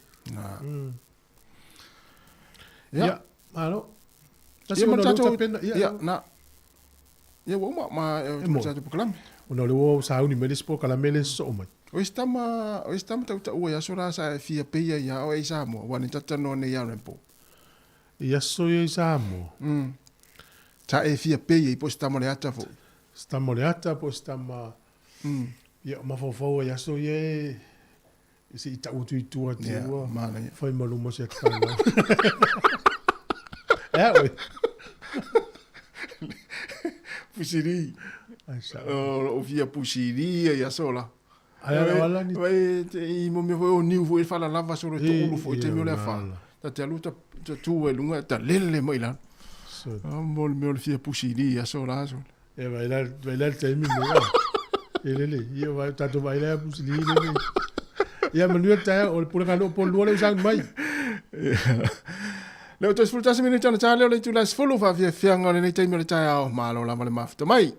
Ia. Ia, malo. Ia, ma le tatou, ia, na, ia ua uma ma le tatou polokalame. Ona o lea ua sauni mai le isi polokalame lea e sosoo mai. O isi tama, o isi tama tautaua i aso la sa e fia peia ia oe i Samoa, aua nei talatalanoa nei ia Rambo. I aso ia i Samoa? Sa e fia peia i po o se tama o le ata foi. Se tama o le ata po o se tama. Ia, mafaufau ai aso ia e se i tau atu i tua te ua fai ma luma se atu whanau. Ea oe. Pusiri. Ai sa. O fia pusiri ia aso la. Ai ala ala ni. Vai i mo mea foi o niu foi whala lava solo to ulu foi te mea o le afa. Ta te alu ta tu e lunga ta lele mai la. Mo le mea o le fia pusiri ia aso la aso. E vai la vai la taimi me la. E lele, ia vai tatou vai la pusiri lele. Ia manuia taeao o le pulega loo po lua le usang mai. Le o 31 minute ona tā leo le itula e 10 faafiafiaga o lenei taimi o le taeao malo lava le mafuta mai.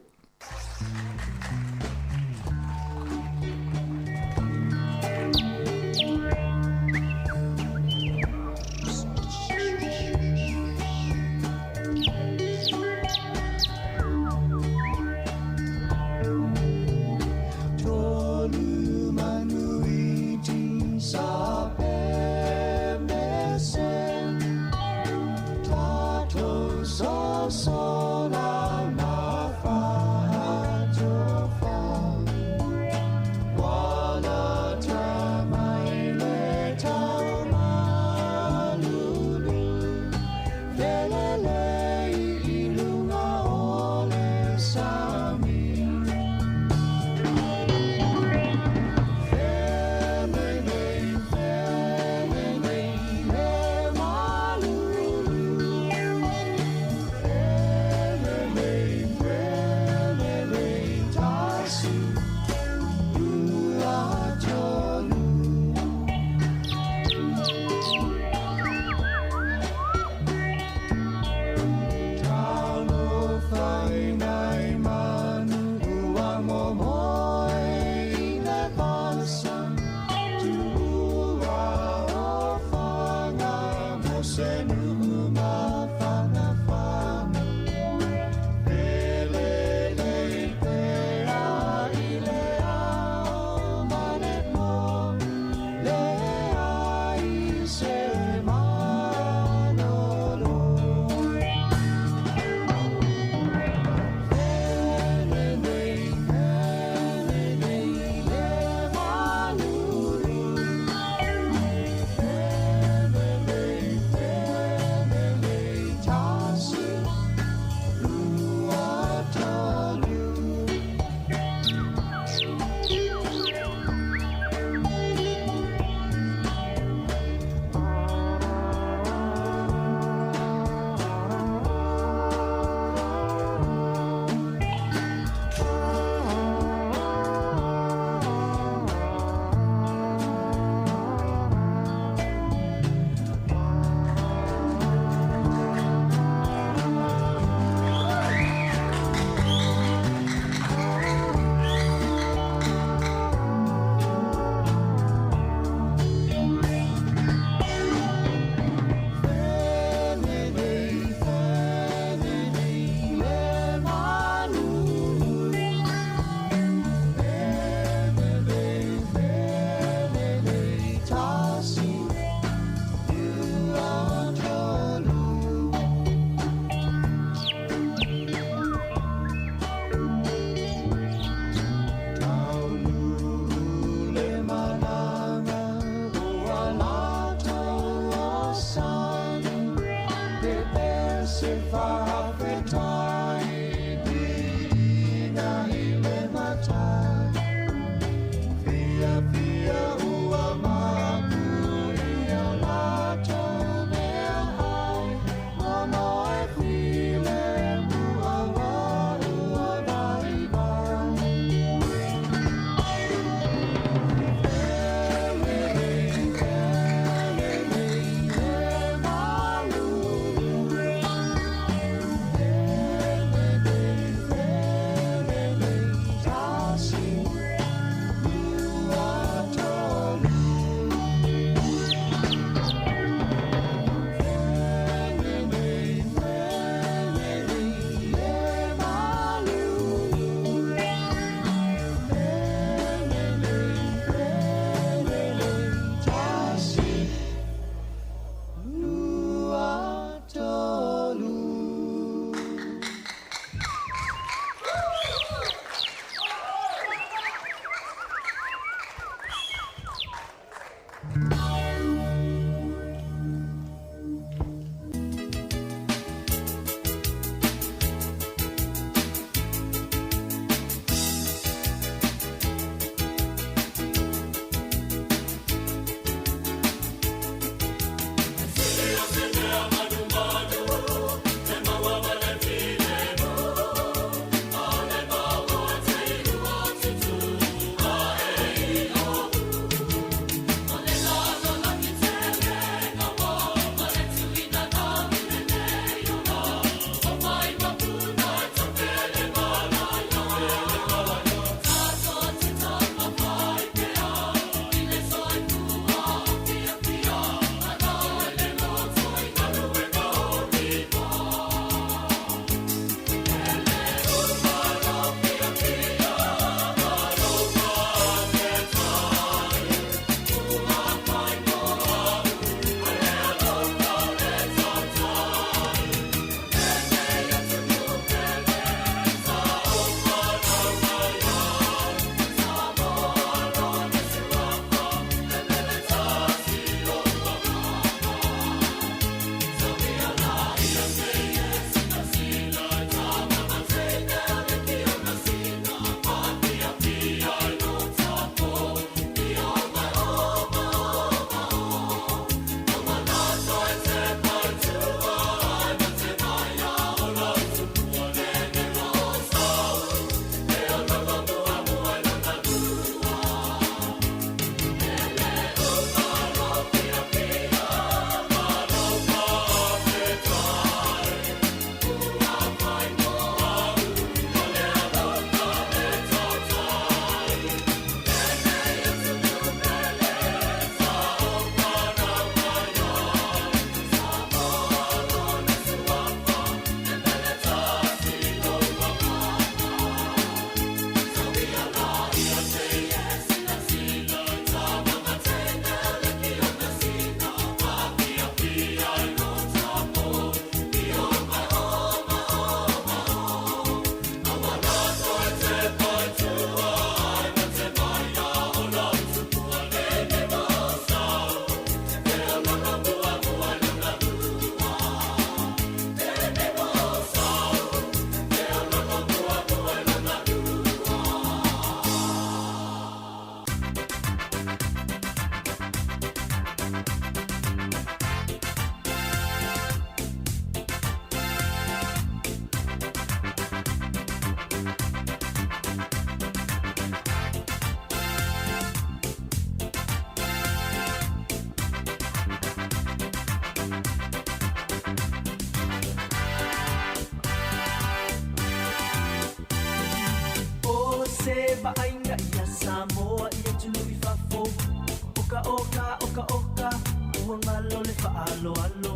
Oka oka oka oka ua galo le fa'aloalo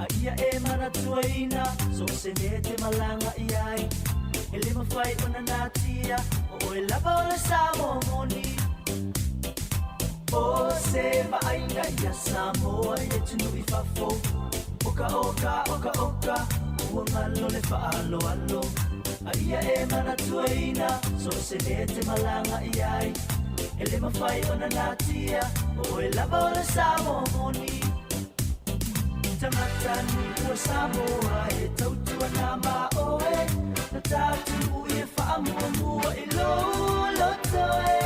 a ia e manatuaina so o se mea e te malaga i ai e lē mafai ona natia o oe lava o le Samoa moni. O se va'aiga ia Samoa i le tunu'i fafo. Oka oka oka oka ua galo le fa'aloalo a ia e manatuaina so o se mea e te malaga i ai e lē mafai ona natia o oe lava o le Samoa moni. Tagata nuu o Samoa e tautuana ma oe na tatou i e fa'amuamua i lou loto e.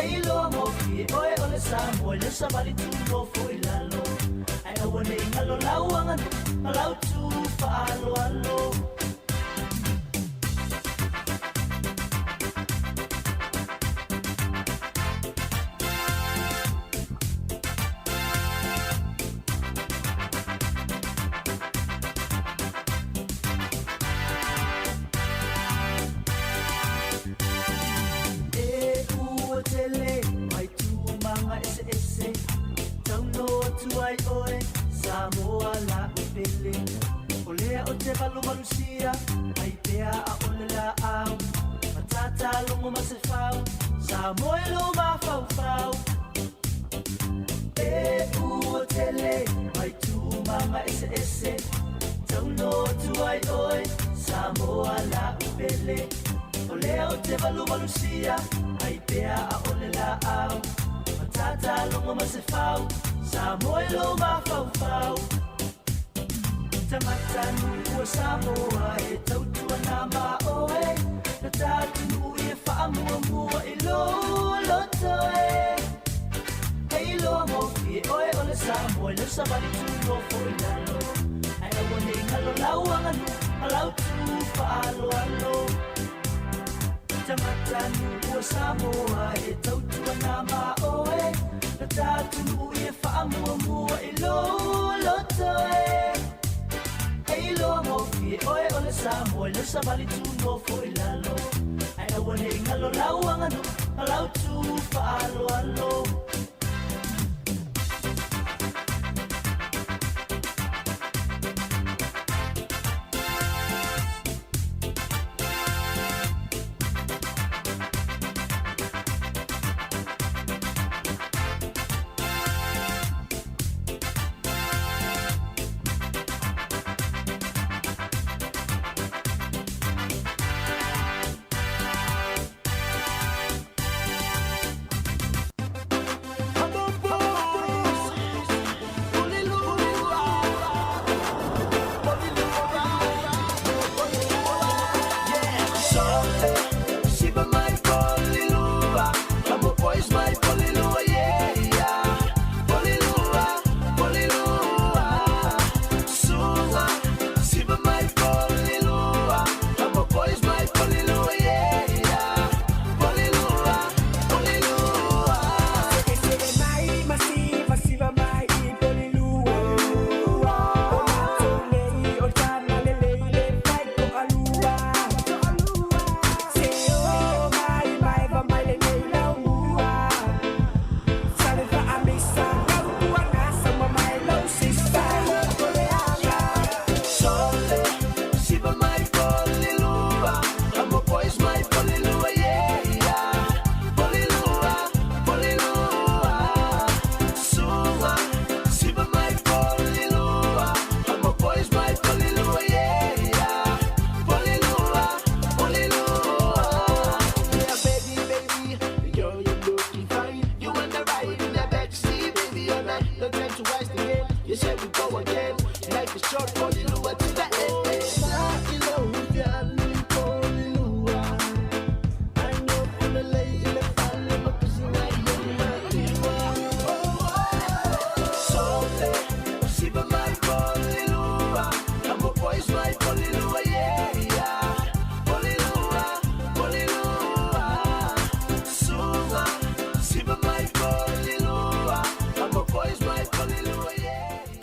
E iloa gofie oe o le Samoa i le savali tunofo i lalo ae aua ne'i galo lau aganuu ma lau tu fa'aloalo. E ua tele mai tūmaga eseese Tauno atu ai oe Samoa la'u pele O lea o te valuvalusia Ai pea a ole la'au Matata logo ma se fau Samoa i lou mafaufau E ua tele mai tūmaga eseese Tauno atu ai oe Samoa la'u pele O lea o te valuvalusia Ai pea a ole la'au Matata logo ma se fau Samoa i lou mafaufau Tagata nuu o Samoa e tautuana ma oe Na tatou i e fa'amuamua i lou loto e. E iloa gofie oe o le Samoa i lau savali tunofo i lalo Ae aua ne'i galo lau aganuu ma lau tu fa'aloalo Tagata nuu o Samoa e tautuana ma oe Na tatou i e fa'amuamua i lou loto e. E iloa gofie oe o le Samoa i lau savali tunofo i lalo Ae aua ne'i galo lau aganuu ma lau tu fa'aloalo.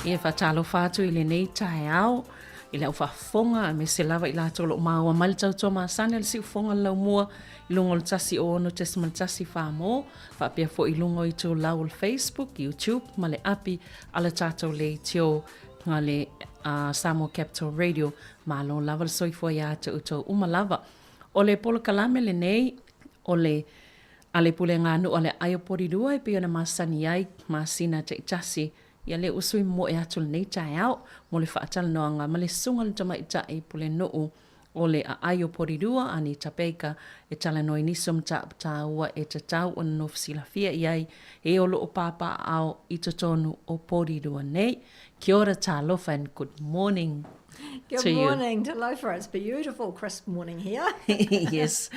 E faatalofa atu i lenei taeao. i le au faafofoga aemaise lava i latou o lo o maua mai le tautua masani a le siufofoga o le laumua i luga o le 106.1 Samoa, faapea foi i luga o itulau o le Facebook, YouTube ma le api a le tatou leitio a le uh, Samoa Capital Radio. Malo lava le soifua iā te outou uma lava. O le polokalame lenei o le a le Pulega Nuu a le Aai o Porirua e pei ona masani ai masina taitasi ia lea ua sui momoe atu lenei taeao mo le faatalanoaga ma le Susuga i le Tamaitai Pulenuu o le Aai o Porirua, Anita Baker, e talanoa i nisi o mataupu taua e tatau ona nofo silafia i ai e o lo o papaaao i totonu o Porirua nei. Kia ora talofa and good morning Good to morning, you. Talofa. It's beautiful, crisp morning here. yes.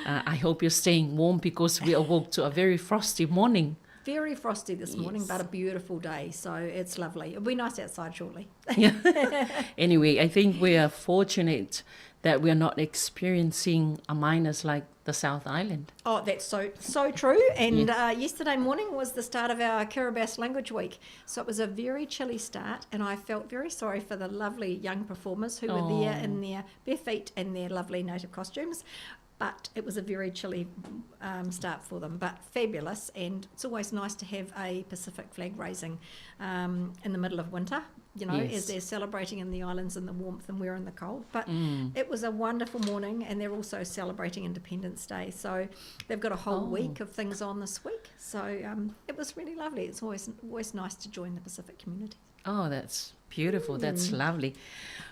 Uh, I hope you're staying warm because we awoke to a very frosty morning. Very frosty this morning, yes. but a beautiful day. So it's lovely. It'll be nice outside shortly. yeah. Anyway, I think we are fortunate that we are not experiencing a minus like the South Island. Oh, that's so so true. And yeah. uh, yesterday morning was the start of our Kiribati Language Week, so it was a very chilly start, and I felt very sorry for the lovely young performers who were there in their bare feet and their lovely native costumes. But it was a very chilly um, start for them, but fabulous. And it's always nice to have a Pacific flag raising um, in the middle of winter you know, yes. as they're celebrating in the islands in the warmth and we're in the cold. But mm. it was a wonderful morning, and they're also celebrating Independence Day. So they've got a whole oh. week of things on this week. So um, it was really lovely. It's always always nice to join the Pacific community. Oh, that's beautiful. Mm. That's lovely.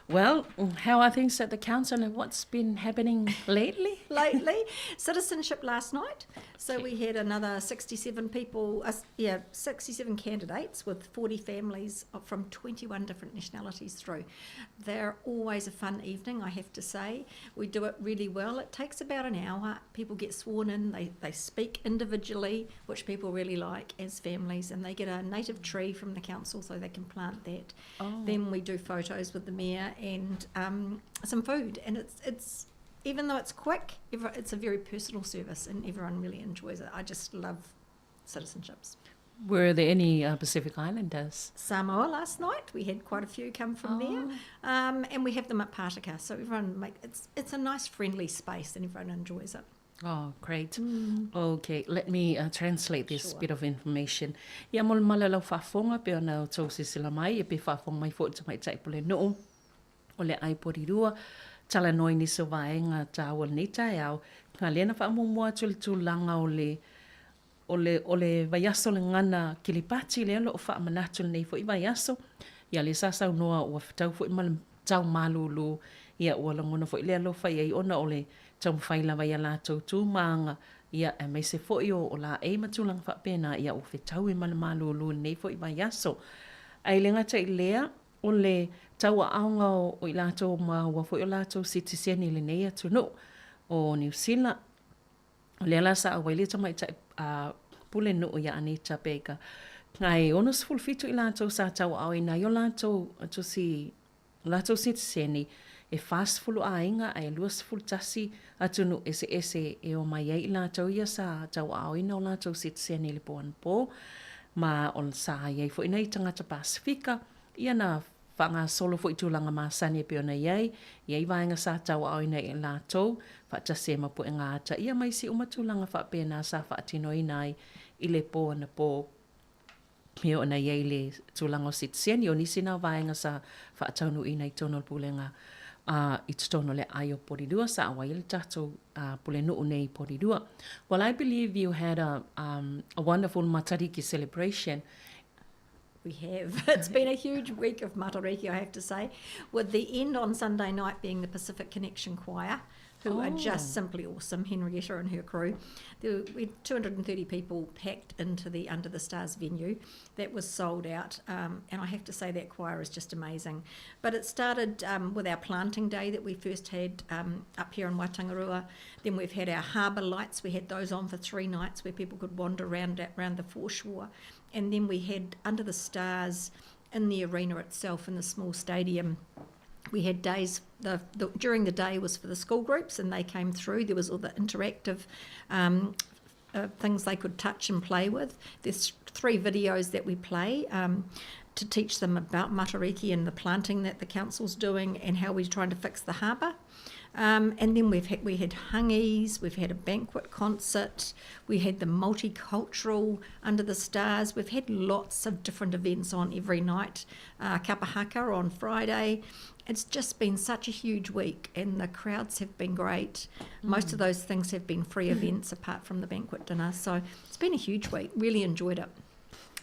Well, how are things at the council and what's been happening lately? lately, citizenship last night. So we had another 67 people, uh, yeah, 67 candidates with 40 families from 21 different nationalities through. They're always a fun evening, I have to say. We do it really well. It takes about an hour. People get sworn in, they, they speak individually, which people really like as families, and they get a native tree from the council so they can plant that. Oh. Then we do photos with the mayor and um, some food, and it's it's even though it's quick, it's a very personal service, and everyone really enjoys it. I just love citizenships. Were there any uh, Pacific Islanders? Samoa last night. We had quite a few come from oh. there, um, and we have them at Partaka. So everyone make it's it's a nice friendly space, and everyone enjoys it. Oh, great. Mm. Okay, let me uh, translate this sure. bit of information. Ia mo le mala lau faafofoga pe ona o tou silasila mai e pe faafofoga mai foi tamaitai pulenuu o le ai porirua talanoa i nisi o vaega taua lenei taeao a lea na faamuamua atu le tulaga o le o le o le vaiaso le gana Kiripati lea o lo o faamanatu lenei foi vaiaso ia lea sa saunoa ua fetau foi ma le tau malūlū ia ua lagona foi le alofa i ai ona o le taumafai lava ia latou tu ma aga ia aemaise foi o o laei ma tulaga faapena ia ua fetau ma le malūlū lenei foi vaiaso. Ae le gata i lea o le tauaaoga o i latou ma ua foi o latou sitiseni i lenei atunuu o Niu Sila O lea la sa auai le tamaitai a Pulenuu iā Anita Baker. Ae 67 i latou sa tauaaoina ai o latou tusi, o latou sitiseni, e 40 aiga ae 21 atunuu eseese e omai ai i latou ia sa tauaaoina o latou sitiseni i le po anapo. Ma o sa i ai foi nai tagata Pasifika ia na Faagasolo foi tulaga masani e pei ona i ai, i ai vaega sa tauaaoina i latou, faatasi ai ma puega ata ia ma isi uma tulaga faapena sa faatinoina ai i le po anapo e oo ana i ai le tulaga o sitiseni. O nisi na o vaega sa faataunuuina i totonu o le Pulega a i totonu o le aai o Porirua sa auai ai le tatou uh, Pulenuu nei i Porirua. Well, I believe you had a, um, a wonderful Matariki celebration We have. It's been a huge week of Matariki, I have to say, with the end on Sunday night being the Pacific Connection Choir, who oh. are just oh. simply awesome, Henrietta and her crew. There were 230 people packed into the Under the Stars venue. That was sold out, um, and I have to say that choir is just amazing. But it started um, with our planting day that we first had um, up here in Waitangarua. Then we've had our harbour lights. We had those on for three nights where people could wander around, around the foreshore. And then we had Under the Stars in the arena itself in the small stadium. We had days the, the, during the day was for the school groups, and they came through. There was all the interactive um, uh, things they could touch and play with. There's three videos that we play. Um, to teach them about Matariki and the planting that the council's doing and how we're trying to fix the harbour. Um, and then we've had, we had hangis, we've had a banquet concert, we had the multicultural under the stars. We've had lots of different events on every night. Uh, Kapahaka on Friday. It's just been such a huge week, and the crowds have been great. Mm. Most of mm. those things have been free events apart from the banquet dinner. So it's been a huge week. Really enjoyed it.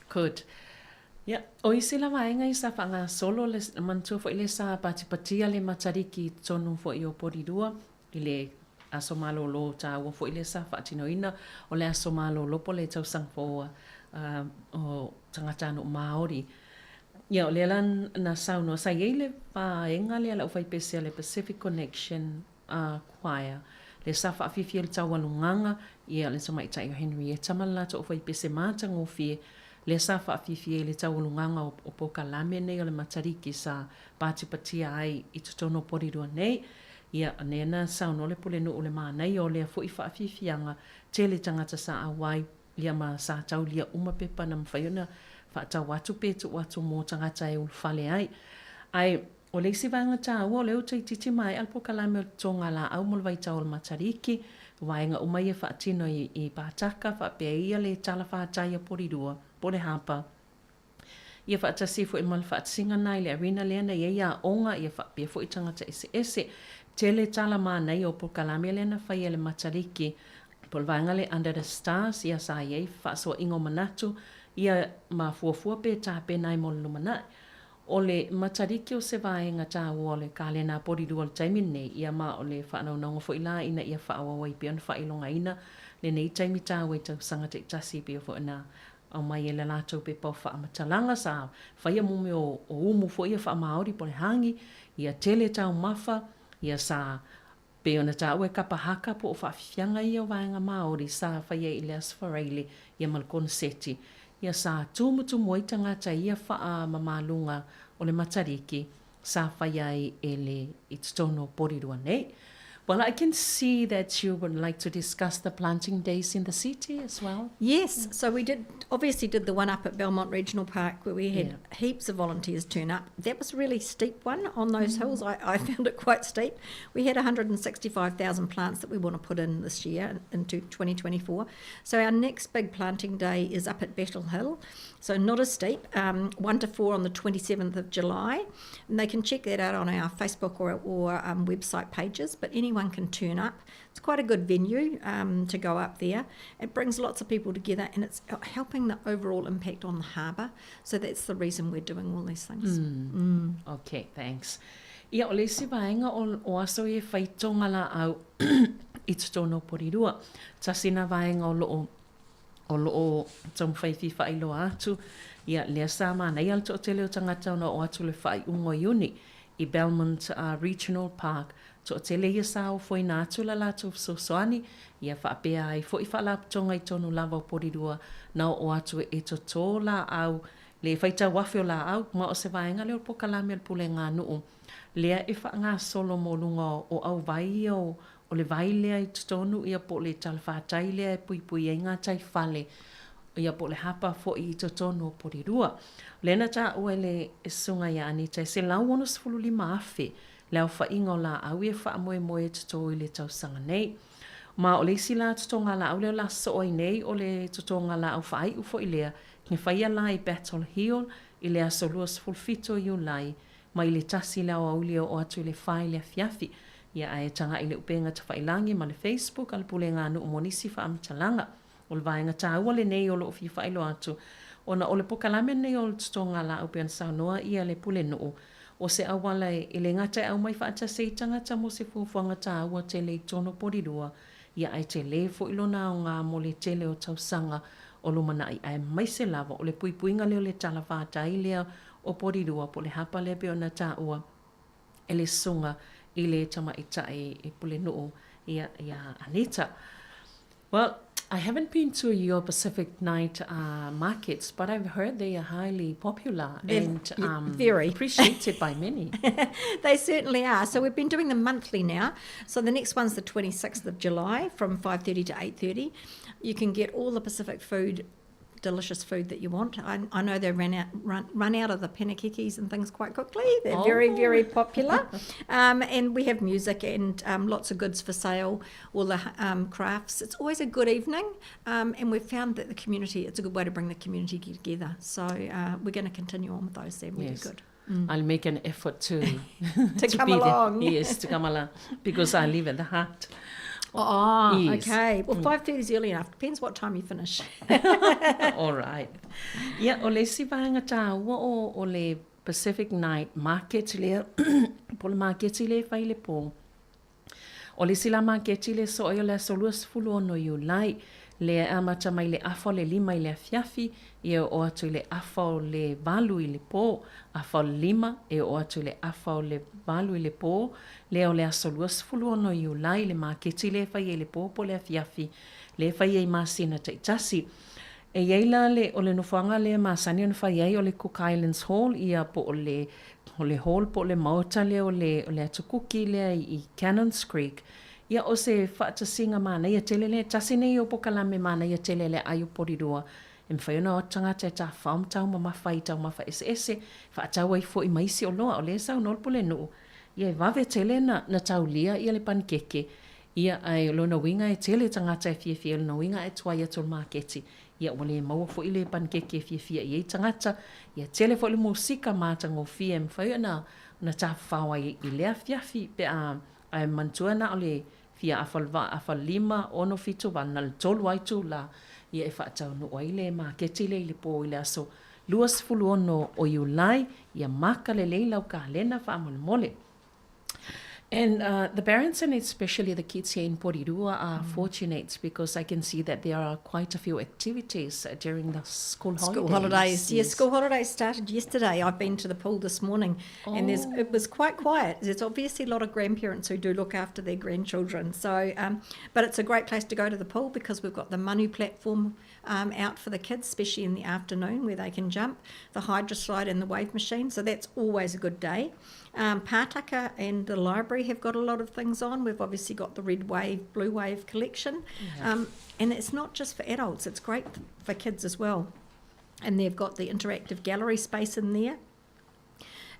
Good. Ia, o isi la vaega i sa faagasolo le manatua foi lea sa patipatia le Matariki i totonu foi o Porirua i le aso malolo taua foi lea sa faatinoina o le aso malolo po o le tausaga fou a o tagatanuu Māori. Ia, o lea la na saunoa, sa i ai le vaega lea a le aufaipese a le Pacific Connection a Choir, lea sa faafiafia i le taualugaga, ia, le tamaitai o Henrietta ma le latou aufaipese matagofie, lea sa faafiafia i le taualugaga o, o polokalame nei o le Matariki sa patipatia ai i totonu o Porirua nei. Ia, lea na saunoa le Pulenuu le manaia o lea foi faafiafiaga, tele tagata sa auai, ia ma sa taulia uma pepa na mafai ona faatau atu pe tuu atu mo tagata e ulufale ai. Ae o le isi vaega taua o lea ua toeitiiti maea le polokalame o le totoga laau mo le vaitau o le Matariki, vaega uma ia e faatino i i Pātaka faapea ia le tala whātai a Porirua, po o le hāpa. Ia faatasi ai foi ma le faatasiga na i le arena lea na i ai aoga ia faapea foi tagata eseese. Tele tala manaia o polokalame lea na faia e le Matariki po o le vaega lea Under the Stars ia sa i ai fefaasoaʻiga o manatu ia ma fuafua pe tapena ai mo le lumanai. O le Matariki o se vaega taua o le kalena a Porirua i le taimi lenei ia ma o le faanaunauga foi la ina ia faaauau ai pea ona faailogaina lenei taimi taua i tausaga taitasi pei foi ona Aumai e le latou pepa o faamatalaga sa faia mo mea o umu foi ia faamaori po o le hangi, ia tele taumafa, ia sa pei ona taua e kapa haka po o faafifiaga ia o vaega Maori sa faia i le Aso Faraile ia ma le koneseti, ia sa tumutumu ai tagata i ia faamamaluga o le Matariki sa faia ai e le i totonu o Porirua nei. Well, I can see that you would like to discuss the planting days in the city as well. Yes, so we did obviously did the one up at Belmont Regional Park where we had yeah. heaps of volunteers turn up. That was a really steep one on those mm. hills. I, I found it quite steep. We had 165,000 plants that we want to put in this year into 2024. So our next big planting day is up at Battle Hill. So not as steep, um, 1 to 4 on the 27th of July. And they can check that out on our Facebook or, or um, website pages, but anyone can turn up. It's quite a good venue um, to go up there. It brings lots of people together and it's helping the overall impact on the harbour. So that's the reason we're doing all these things. Mm. Mm. Okay, thanks. Ia, o le isi vaega o, o aso i e whai tonga la au i totonu o Porirua. Tasi na vaega o loo o lo o taumafai e fia faailoa atu, ia, lea sa manaia le toatele o tagata ona oo atu le faaiuga o Iuni i Belmont Regional Park. Toatele ia sa ofoina atu la latou fesoasoani, ia faapea ai foi faalapotoga i tonu lava o Porirua na oo atu e totō laau le faitau afe o laau, ma o se vaega lea o le polokalame a le Pulega a Nuu lea e faagasolo mo luga o auvai ia o O le vai lea i totonu ia po o le talafātai lea e puipui ai ngā tai fale ia po o le hapa foi i totonu o Porirua. O lea na taua e le Susuga ia Anita e 165,000 le aofaiga o laau ia e faamoemoe e toto i le tausaga nei. Ma o le isi la totoga laau lea o le a sosoo ai nei o le totoga laau faaiu foi lea e faia la i Battle Hill i le aso 27 o Iulai mai le tasi i le aoauli e oo atu i le fa i le afiafi. Ia ae tagaʻi le upega tafailagi ma le Facebook a le Pulega a Nuu mo nisi faamatalaga. O le vaega taua lenei o loo fia faailoa atu ona o le pokalame lenei o le totoga laau pei ona saunoa ia le Pulenuu o se auala e le gata e aumai faatasi ai tagata mo se fuafuaga taua tele i totonu o Porirua ia ae tele foi lona aoga mo le tele o tausaga o lumanai aemaise lava o le puipuiga lea o le tala fatai lea o Porirua po o le hapa lea pei ona taua e le susuga i le tamaitai e Pulenuu ia, ia Anita. Well, I haven't been to your Pacific night uh, markets, but I've heard they are highly popular They're and um, very. appreciated by many. they certainly are. So we've been doing them monthly now. So the next one's the 26th of July from 5.30 to 8.30. You can get all the Pacific food delicious food that you want. I, I know they ran out run, run out of the panakekis and things quite quickly. They're oh. very, very popular. and we have music and lots of goods for sale, all the crafts. It's always a good evening. and we've found that the community, it's a good way to bring the community together. So uh, we're going to continue on with those. They're really yes. good. Mm. I'll make an effort to to, to come along. There. Yes, to come along because I live at the heart. Oh, yes. okay. Well, 5.30 mm. is early enough. Depends what time you finish. All right. Yeah, o le isi vaega tāua o, o le Pacific Night Market lea, po le maketi le fai le pō. O le isi la maketi le so'o o le aso 26 Iulai, lea e amata mai le afa o le lima i le afiafi, ia e oo atu i le afa o le valu i le pō, afa o le lima e oo atu i le afa o le valu i le pō, lea o le aso 26 Iulai le maketi lea e fai ai le pō po o le afiafi, lea e fai ai masina taitasi. E i ai la le, o le nofoaga lea e masani ona fai ai o le Cook Islands Hall, ia po o le, o le hall po o le maota lea o le, o le Atu Kuki lea i Cannons Creek. Ia o se faatasiga manaia tele lea, tasi nei o pokalame manaia tele le aai o Porirua, e mafai ona o atu tagata e tafao ma taumamafa i taumafa eseese, faatau ai foi ma isi oloa. O lea e saunoa le Pulenuu, ia e vave tele na, na taulia ia le panikeke, ia ae o lona uiga e tele tagata e fiafia, o lona uiga e tuai atu o le maketi, ia ua le maua foi le panikeke e fiafia i ai tagata, ia tele foi le musika matagofie e mafai ona, ona tafafao ai i lea afiafi pe a Ae manatua na o le fia afa le va, afa le lima, ono, fitu, valu, na o le tolu lava itula ia e faataunuu ai le maketi lea i le pō i le aso 26 o Iulai, ia maka lelei lau kalena faamolemole. And uh, the parents and especially the kids here in Porirua are mm. fortunate because I can see that there are quite a few activities during the school holidays. School holidays, yes. yes school holidays started yesterday. I've been to the pool this morning oh. and there's, it was quite quiet. There's obviously a lot of grandparents who do look after their grandchildren. So, um, but it's a great place to go to the pool because we've got the Manu platform um, out for the kids, especially in the afternoon where they can jump, the hydroslide and the wave machine. So that's always a good day. Um, Pātaka and the library have got a lot of things on. We've obviously got the Red Wave, Blue Wave collection. Yeah. Um, and it's not just for adults, it's great for kids as well. And they've got the interactive gallery space in there.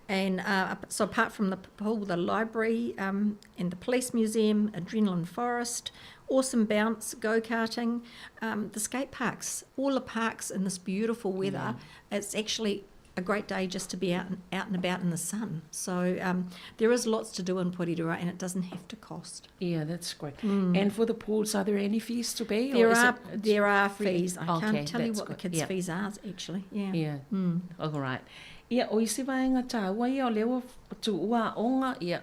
And uh, so, apart from the pool, the library um, and the police museum, Adrenaline Forest, Awesome Bounce, go karting, um, the skate parks, all the parks in this beautiful weather. Yeah. It's actually a great day just to be out and, out and about in the sun. So um, there is lots to do in Porirua and it doesn't have to cost. Yeah, that's great. Mm. And for the pools, are there any fees to pay? There are it, there are fees. I okay, can't tell you what good. the kids' yeah. fees are actually. Yeah. Yeah. Mm. All right. Ia, o isi vaega tāua ia o lea ua tuua aoga, ia,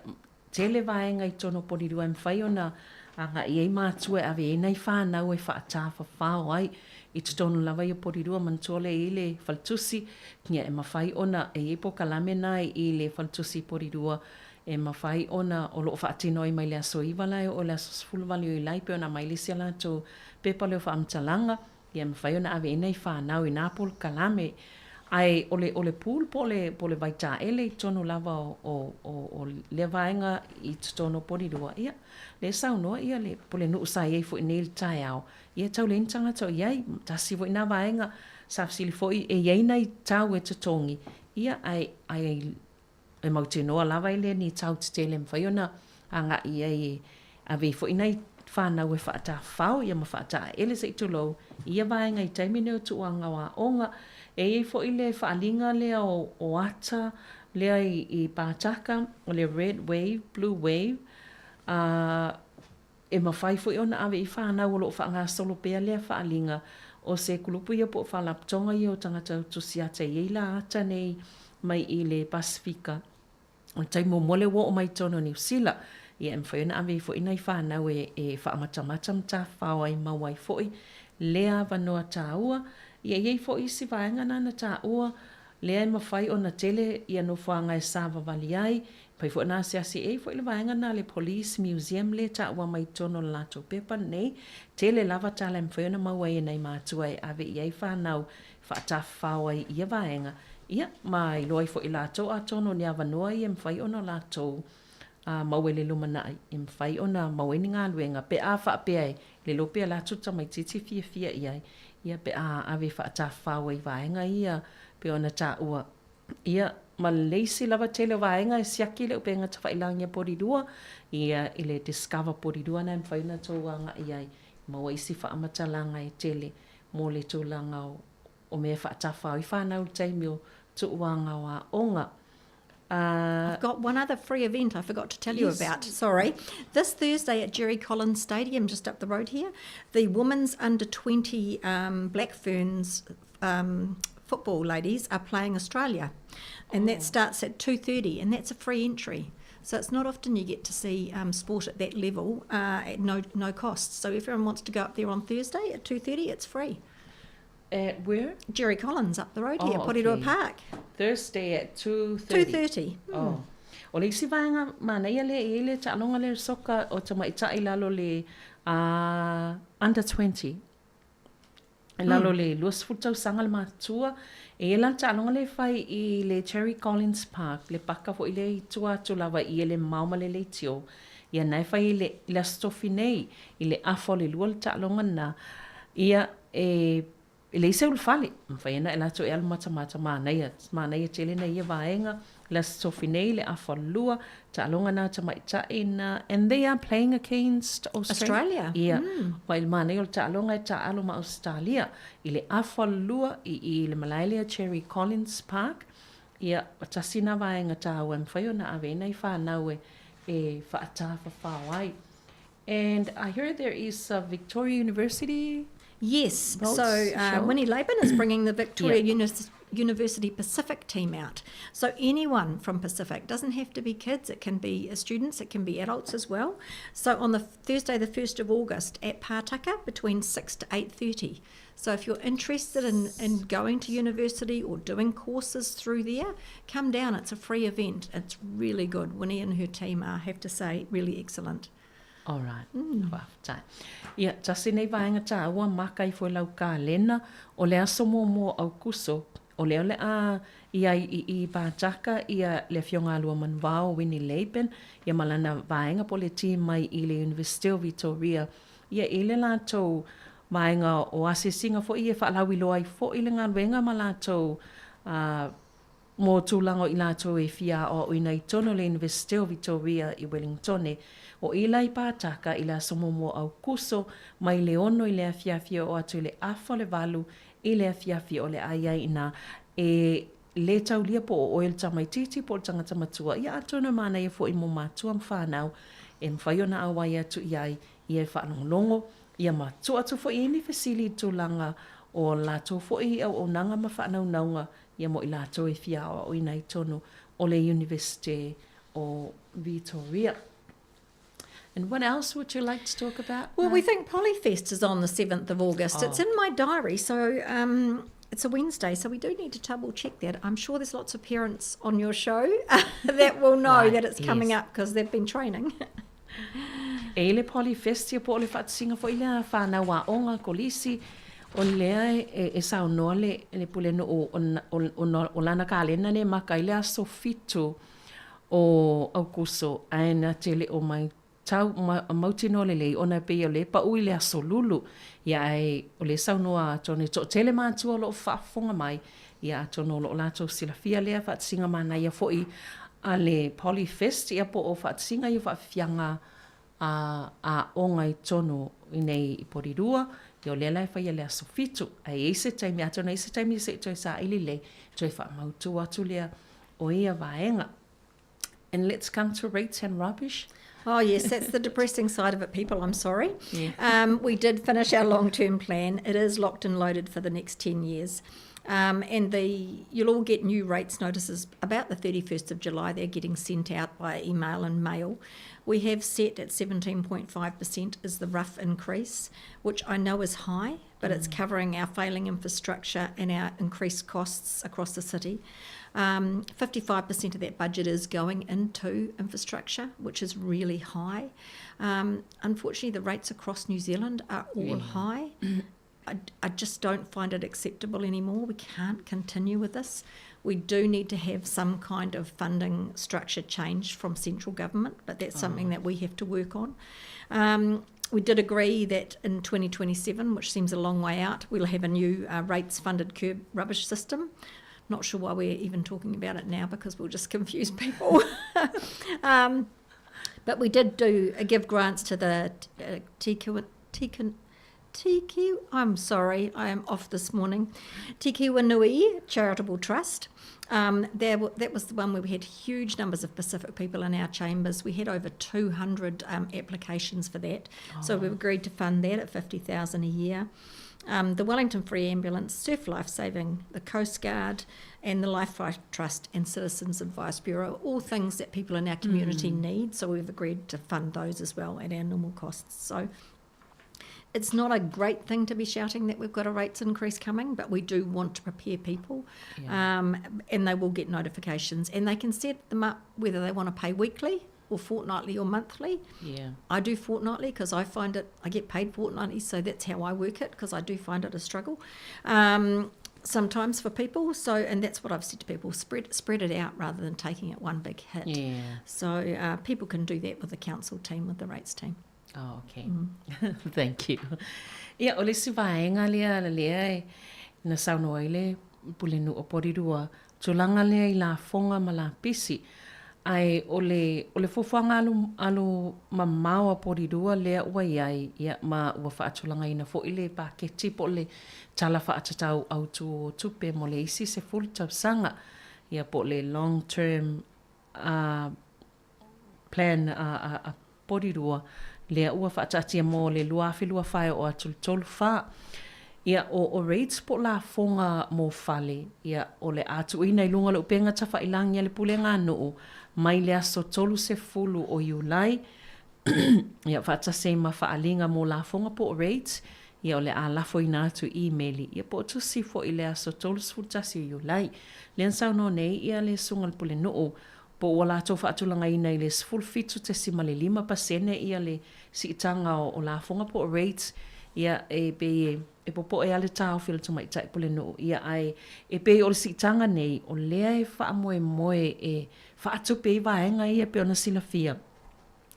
tele vaega i totonu o Porirua e mafai ona agai ai matua e ave ai nai whānau e whaatāwhawhao ai i totonu lava ia Porirua manatua lea i le faletusi, ia e mafai ona e i ai pokalame na i le faletusi i Porirua e mafai ona o loo faatino ai mai le aso iva la e oo i le aso 18 o Iulai pei ona aumai le isi a latou pepa lea o faamatalaga Ia mafai ona ave ai nai whanau i nā polokalame, ae o le, o le pool po o le, po o le vaitaele i totonu lava o, o, o, o lea vaega i totonu o Porirua, ia, lea e saunoa ia le Pulenuu sa i ai foi nei i le taeao, ia e tau leai ni tagata o i ai, tasi foi nā vaega sa fesili foi e i ai nai tau e totogi, ia, ae, ae E mautinoa lava e le ni tau tetele e mafai ona agai i ai e ave ai foi nai whanau e whaatawhao ia ma whaataaele se i tulou i ia vaega i taimi nei o tuuaga o aoga. E i ai foi le whaalinga lea o, o ata lea i, i Pātaka, o le Red Wave, Blue Wave, a e mafai foi ona ave i whanau o loo whaagasolo pea lea whaalinga o se kulupu ia po o whalapotoga ia o tagata tusi ata i ai la ata nei mai i le Pasifika. O le taimi muamua lea ua oo mai i totonu o Niu Sila, ia e mafai ona ave ai foi nai fanau e, e faamatamata ma tafafao ai maua ai foi lea avanoa taua. Ia e i ai foi isi vaega na na taua lea e mafai ona tele ia nofoaga e savavali ai, mafai foi ona asiasi e i ai foi le vaega na le Police Museum lea e taua mai i totonu o le latou pepa lenei. Tele lava tala e mafai ona maua ai e nai matua e ave i ai fanau e faatafafao ai i ia vaega. Ia, ma iloa ai foi latou atonu o ni avanoa ia e mafai ona latou maua i le lumanai, e mafai ona maua ai ni galuega pe a faapea e le iloa pe a latou tamaitiiti e fiafia i ai, Ia pe a ave faatafafao ai i vaega ia pei ona taua. Ia, ma le isi lava tele o vaega e siaki le upega tafailagi a Porirua, ia i le Discover Porirua na e mafai ona tou agai ai, maua isi faamatalaga e tele mo le tulaga o mea e faatafao ai fanau i le taimi o tuuaga o aoga. I've got one other free event I forgot to tell you yes. about. Sorry. This Thursday at Jerry Collins Stadium, just up the road here, the women's under 20 um, Black Ferns um, football ladies are playing Australia. And oh. that starts at 2.30 and that's a free entry. So it's not often you get to see um, sport at that level uh, at no, no cost. So if everyone wants to go up there on Thursday at 2.30, it's free. At where? Jerry Collins up the road here, oh, Porirua okay. Park. Thursday at 2.30. 2.30. Mm. Oh. O le isi vaega manaia lea e i ai le taaloga lea o le soka o tamaitai i lalo le uh, under 20. I lalo mm. le 20 tausaga le matua. E i ai la le taaloga lea e fai i le Cherry Collins Park, le paka foi lea i tua atu lava i e le mamao ma le leitio. Ia na e fai i le, i le Aso Tofi nei, i le afa o le lua le taaloga lena. Ia, e e leai se ulufale, mafai ana e latou e alu matamata manaia, manaia tele na ia vaega, le Aso Tofi nei, le afa lua, taaloga na tamaitai na, and they are playing against Australia. Australia. Ia, mm. Wa i le manaia o le taaloga e taalo ma Australia, i le afa lua i i le malae lea Cherry Collins Park, ia, tasi na vaega tāua e mafai ona ave ai nai whanau e, e whaatawhawhao ai. And I heard there is a Victoria University. Yes. So uh, Winnie Laban is bringing the Victoria yeah. Uni- University Pacific team out. So anyone from Pacific doesn't have to be kids. It can be uh, students. It can be adults as well. So on the Thursday, the first of August at Pātaka between six to 8:30. So if you're interested in, in going to university or doing courses through there, come down. It's a free event. It's really good. Winnie and her team are, I have to say, really excellent. Alright, mm. Faafetai. Ia, tasi nei vaega tāua maka ifo i lau kalena, o le aso muamua o Aukuso, o lea o le a i ai i i Pātaka ia le Afioga a Lua Manuvao Winnie Laban, ia ma lana vaega po o le team mai i le Universite o Vitoria, ia i le latou vaega o asiasiga foi e faalauiloa ai foi le galuega ma latou a Mō tulaga o i latou e fia aoaoina i tonu o le Iunivesite o Vitoria i Wellingtone, o Ila i Pātaka i le aso muamua o Aukuso mai le 6 i le afiafi e oo atu i le afa o le 8 i le afiafi o le a i ai inā e lē taulia po o oe le tamaitiiti po o le tangata matua ia atonu e manaia foi mō mātua ma whānau e mawhai ona auai atu i ai ia e whaalongolongo ia ma tua atu foi i ni fesili i tulaga o latou foi auaunaga ma whaanaunauga ia mo i latou e fia aoaoina i tonu o le Iunivesite o Vitoria. And what else would you like to talk about? Well, we think Polyfest is on the 7th of August. Oh. It's in my diary, so um, it's a Wednesday, so we do need to double check that. I'm sure there's lots of parents on your show that will know right, that it's coming yes. up because they've been training. E i le Polyfest ia po o le faatasiga foi lea a whanau aoga kolisi, o lea e, e saunoa le, le pulenuu o, o, o, o lana kalena le maka i le aso fitu o Aukuso, ae na te le o mai tau ma, mautinoa lelei ona e pei o le pa'u i le aso lulu. Ia ae o le saunoa atonu e to'atele matua o lo'o faafofoga mai, ia atonu o lo'o latou silafia lea faatasiga manaia fo'i a le Polyfest ia po o faatasiga ia faafiafiaga a aoga i tonu i nei i Porirua, ia o lea la e faia le aso fitu. Ae i ai se taimi, atonu e i ai se taimi se i toe saili lelei, toe faamautu atu lea o ia vaega. And let's come to rates and rubbish. Oh, yes, that's the depressing side of it, people. I'm sorry. Yeah. Um, we did finish our long term plan. It is locked and loaded for the next 10 years. Um, and the you'll all get new rates notices about the 31st of July. They're getting sent out by email and mail. We have set at 17.5% is the rough increase, which I know is high, but mm. it's covering our failing infrastructure and our increased costs across the city. Um, 55% of that budget is going into infrastructure, which is really high. Um, unfortunately, the rates across New Zealand are all yeah. high. I, I just don't find it acceptable anymore. We can't continue with this. We do need to have some kind of funding structure change from central government, but that's something oh. that we have to work on. Um, We did agree that in 2027, which seems a long way out, we'll have a new rates funded curb rubbish system. Not sure why we're even talking about it now because we'll just confuse people. But we did do give grants to the TQ, TQ, TQ, I'm sorry, I am off this morning. Tiki Nui Charitable Trust. There, that was the one where we had huge numbers of Pacific people in our chambers. We had over 200 applications for that. Oh. So we've agreed to fund that at 50,000 a year. The Wellington Free Ambulance, Surf Life Saving, the Coast Guard, and the Life Flight Trust and Citizens Advice Bureau, all things that people in our community need. So we've agreed to fund those as well at our normal costs. So it's not a great thing to be shouting that we've got a rates increase coming, but we do want to prepare people. And they will get notifications, and they can set them up whether they want to pay weekly or fortnightly or monthly. I do fortnightly because I find it, I get paid fortnightly, so that's how I work it, because I do find it a struggle sometimes for people. And that's what I've said to people, spread it out rather than taking it one big hit. So people can do that with the council team, with the rates team. Oh, okay. Thank you. Ia, o le isi vaega lea lea e na saunoa ai le Pulenuu o Porirua, tulaga lea i lafoga ma lapisi. Ae o le, o le fuafuaga alu, alu mamao a Porirua lea ua i ai, ia, ma ua faatulagaina foi le paketi po o le tala faatatau autu o tupe mo le isi 10 tausaga, ia po o le long term plan a Porirua, lea ua faataatia mo le 2024 e oo atu i le 34. Ia, o rates po o lafoga mo fale, ia, o le a tuuina i luga o le upega tafailagi a le Pulega a Nuu mai le aso 30 o Iulai, ia, faatasi ai ma faaaliga mo lafoga po o rates, ia, o le a lafoina atu i imeli, ia, po o tusi foi i le aso 31 o Iulai. Lea na saunoa nei ia le Susuga i le Pulenuu, po ua latou faatulagaina i le 17.5% ia le siitaga o lafoga po o rates, ia e pei e popoe lava le taofi o le tamaitai pulenuu, ia ae e pei o le siitaga nei o lea e faamoemoe e faatupe ai vaega ia e pei ona silafia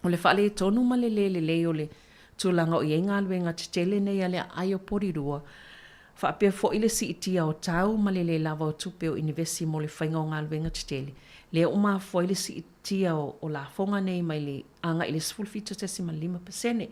o le faaletonu ma le le lelei o le tulaga o i ai galuega tetele nei a le aai o Porirua, faapea foi le siitia o tau ma le le lava o tupe o inivesi mo le faiga o galuega tetele, lea ua mafua ai le siitia o lafoga nei mai le agai i le 17.5%.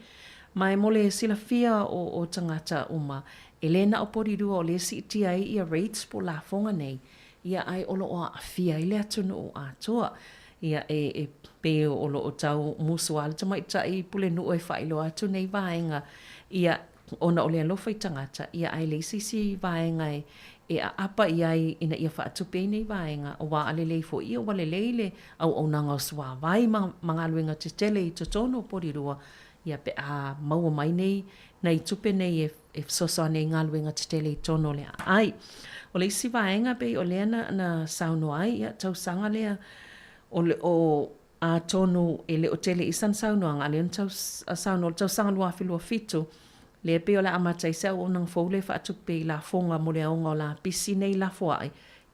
Ma e mo le silafia o tagata uma, e le na o Porirua o lea e siitia ai ia rates po o lafoga nei, ia ae o lo o aafia ai le atunuu atoa. Ia e pei o lo o tau musu lava le tamaitai pulenuu e faailoa atu nei vaega, ia ona o le alofa i tagata, ia ae leai se isi vaega e aapa i ai ina ia faatupe ai nei vaega, aua a lelei foi ia ua lelei le auaunaga o suavai ma galuega tetele i totonu o Porirua, ia pe a maua mai nei nai tupe nei e fesoasoani ai i galuega tetele i totonu o le aai. O le isi vaega pei o lea na saunoa ai, ia, tausaga lea o le, o, atonu e le o tele i sana saunoaga, a o lea na tau saunoa, o le tausaga 2027, lea pei o le a amata ai se auaunaga fou lea e faatupe i lafoga mo le aoga o lapisi nei lafoai,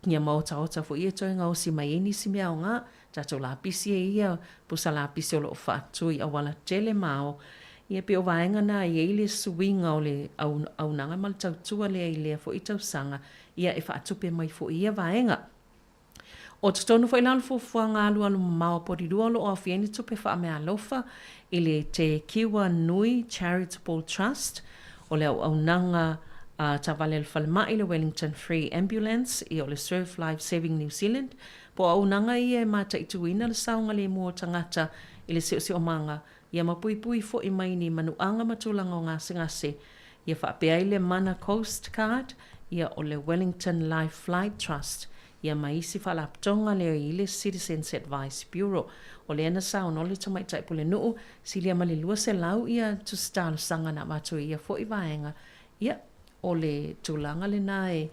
ia ma otaota foi e toe gaosi mai ai nisi mea aoga, tatou lapisi e ia, pusa lapisi o lo o faatu i auala tele ma ao. Ia pei o vaega na e i ai le suiga o le auaunaga ma le tautua lea i lea foi tausaga, ia e faatupe mai foi ia vaega. O totonu foi la o le fuafuaga alualu mamao a Porirua o lo o aofia ai ni tupe faameaalofa i le Te Kiwa Nui Charitable Trust, o le auaunaga a taavale a le falemai, le Wellington Free Ambulance, ia o le Surf Life Saving New Zealand, po o auaunaga ia e mataituina le saogalemu o tagata i le siosiomaga, ia ma puipui foi mai ni manuaga ma tulaga o gasegase, ia faapea ai le Mana Coast Guard, ia o le Wellington Life Flight Trust, ia ma isi faalapotopotoga lea i le Citizens Advice Bureau. O lea na saunoa le tamaitai pulenuu, silia ma le 200 ia tusi talosaga na avatu i ia foi vaega, ia o le tulaga lena e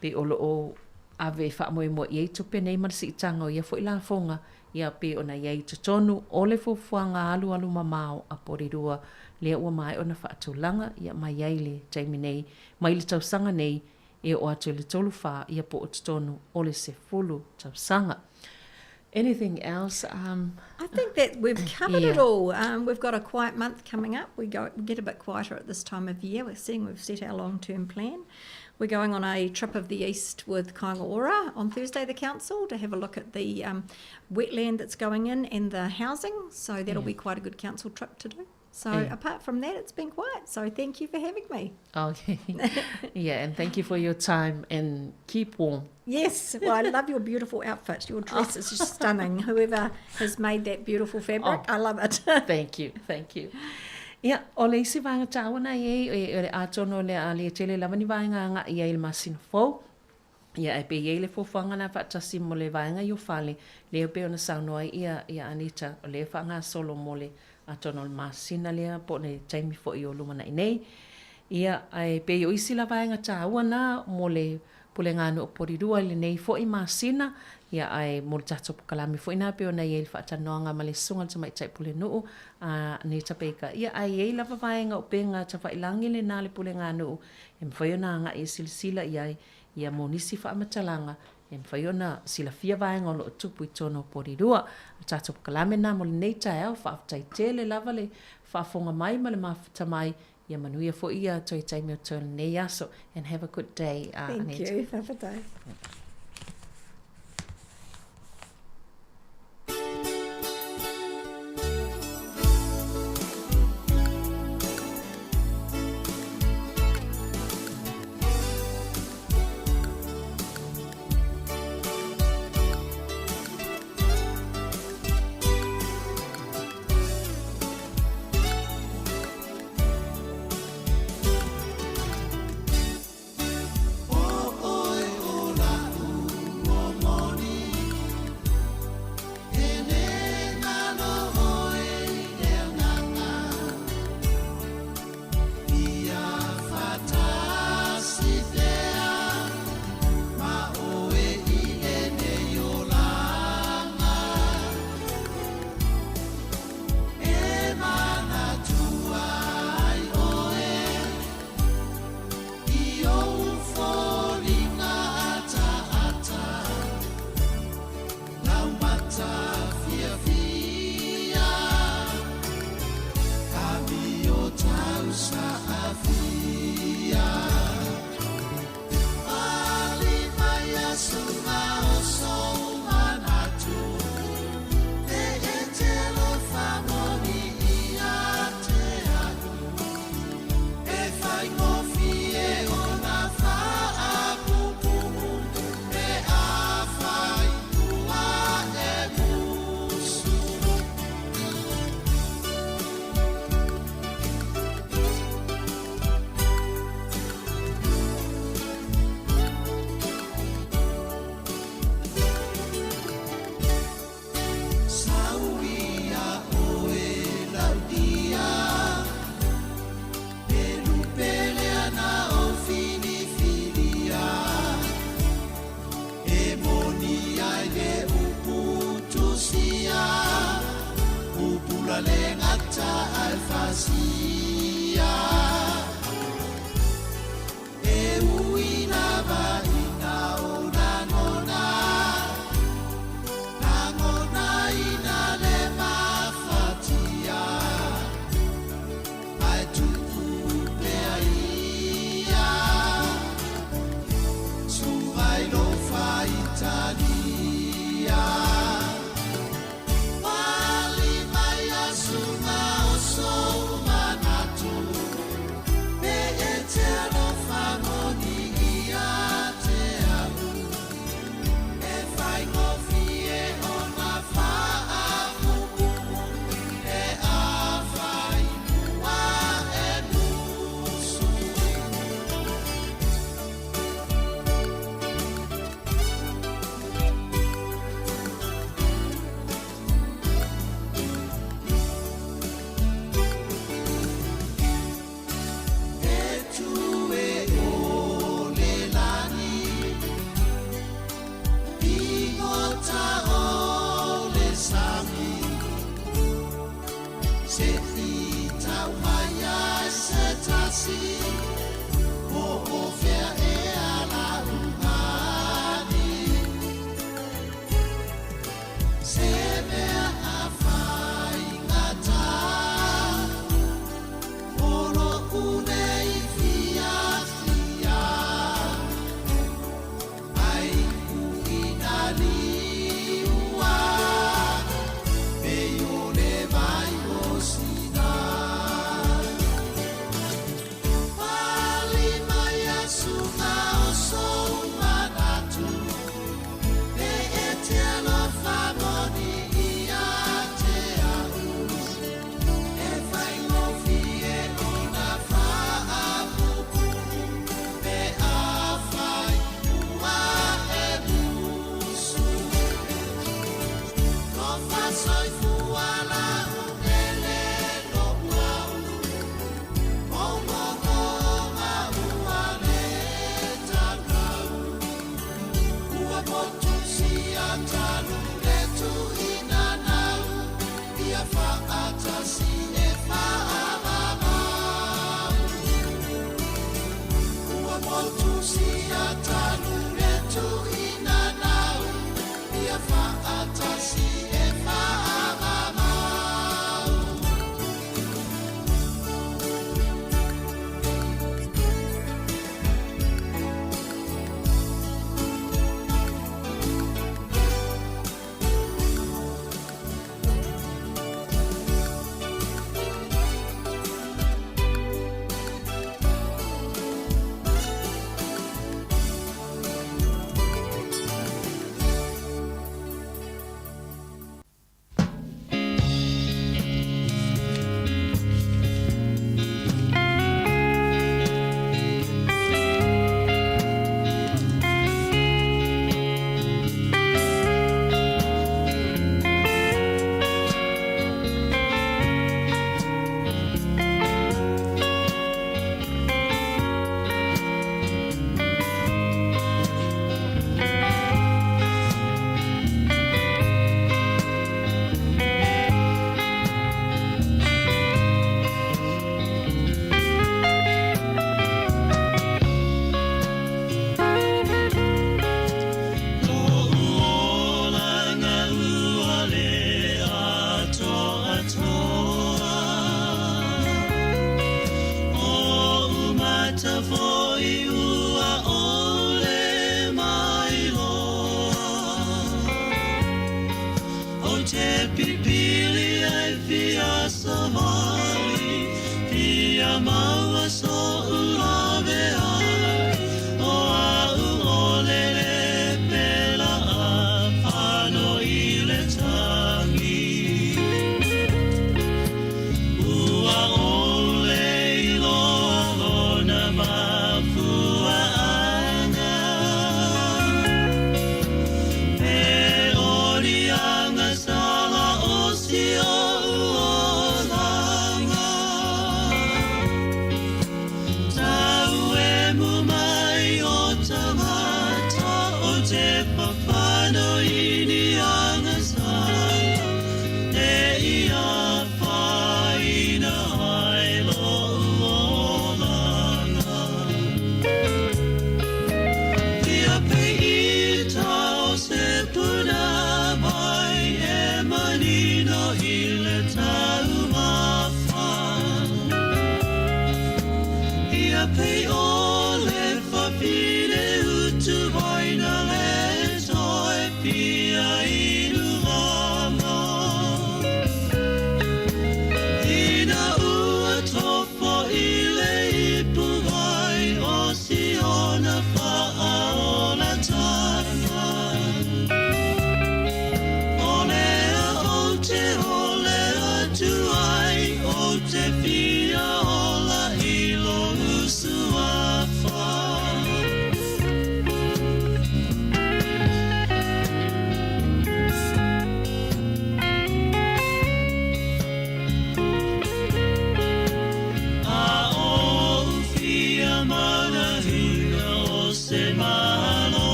pei o lo o ave e faamoemoe i ai tupe nei ma le siitaga o ia foi lafoga, ia pei ona i ai i totonu o le fuafuaga alualu mamao a Porirua lea ua maea ona faatulaga ia mai ai le taimi nei mai le tausaga nei e oo atu i le 34 ia po o totonu o le 10 tausaga. Anything else? Um, I think that we've covered yeah. it all. Um, we've got a quiet month coming up. We go we get a bit quieter at this time of year. We're seeing we've set our long term plan. We're going on a trip of the east with Kāinga Ora on Thursday, the council, to have a look at the um, wetland that's going in and the housing. So that'll yeah. be quite a good council trip to do. So yeah. apart from that, it's been quiet. So thank you for having me. Okay. yeah, and thank you for your time and keep warm. Yes. Well, I love your beautiful outfit. Your dress is just stunning. Whoever has made that beautiful fabric, oh, I love it. thank you. Thank you. Ia, o le isi vaega taua na i ai, e, o le atono o le a le tele lava ni vaega agaʻi ai i le masina fou. Ia, e pei e i ai le fuafuaga na faatasi mo le vaega i o fale, lea e pei ona saunoa ai ia, ia Anita, o lea e faagasolo mo le atonu o le masina lea po o le taimi foi o lumanai nei. Ia, ae pei o isi la vaega taua na mo le Pulega Nuu Porirua i lenei foi masina, ia ae mo le tatou pokalame foi na pei ona i ai le faatalanoaga ma le Susuga i le Tamaitai Pulenuu a Anita Baker. Ia ae i ai lava vaega upega tafailagi lena a le Pulega Nuu e mafai ona agai e silasila i ai Ia mo nisi faamatalaga e mafai ona silafia vaega o lo o tupu i totonu o Porirua. O le tatou pokalame lena mo lenei taeao, faafetai tele lava le faafofoga mai ma le mafuta mai, ia manuia foi ia toe taimi o totoe o lenei aso. And have a good day, Thank Anita. you. Faafetai.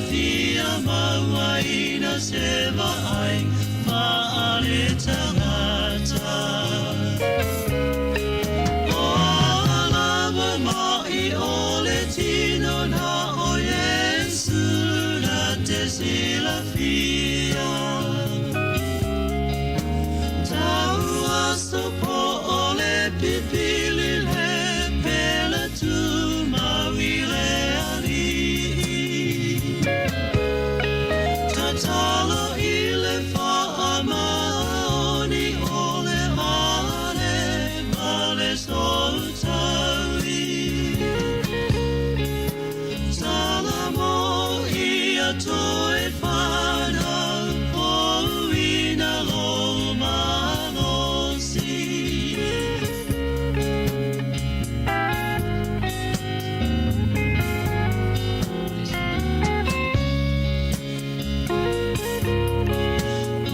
fia mauaina se vaai faaletagata. O a lava mai o le tino na o Iesu na te silafia. Tau aso po o le pipili le pele tu mau i le alii. Tatalo i le faamaoni o le ale ma le soutaui. Salamo ia toe whanau pouina lo malosi.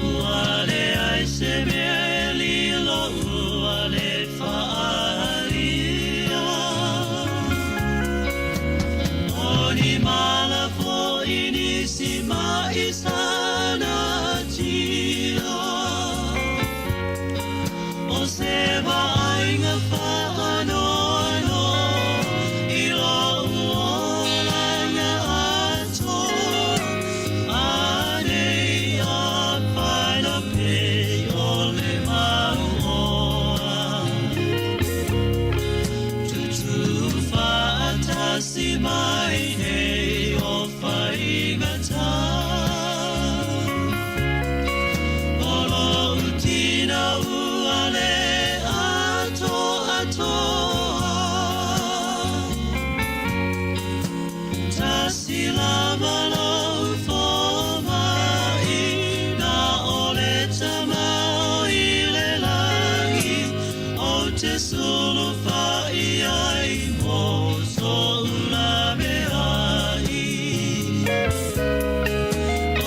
Ua leai se mea e lilo ua le faaalia. O ni mala fo'i nisi ma'i sa natia. O se vaaiga faanoanoa i lou olaga atoa. Anei a paina pei o le mauoa. Tutū faatasi mai nei o faigata. O lou tina ua le atoatoa. Tasi lava lou foma'i na o le Tama i le lagi. O te sulufa'i ai mo so'u laveai.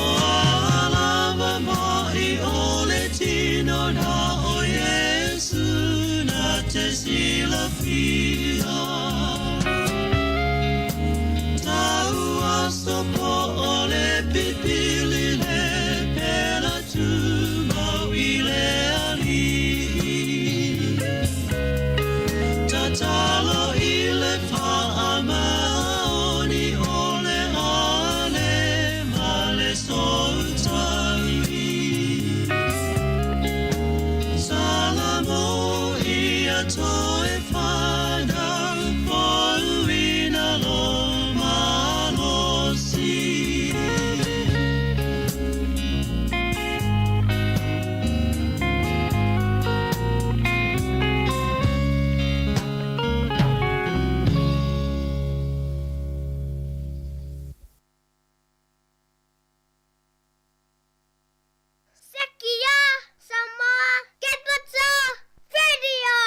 O a lava mai o le tino na o Iesu na te silafia. Tau aso po o le pipili le pele tumau i le alii. Tatalo i le faamaoni o le ale ma le soutaui. Salamo ia toe whanau pouina lo malosi. Sekia Samoa Capital Radio.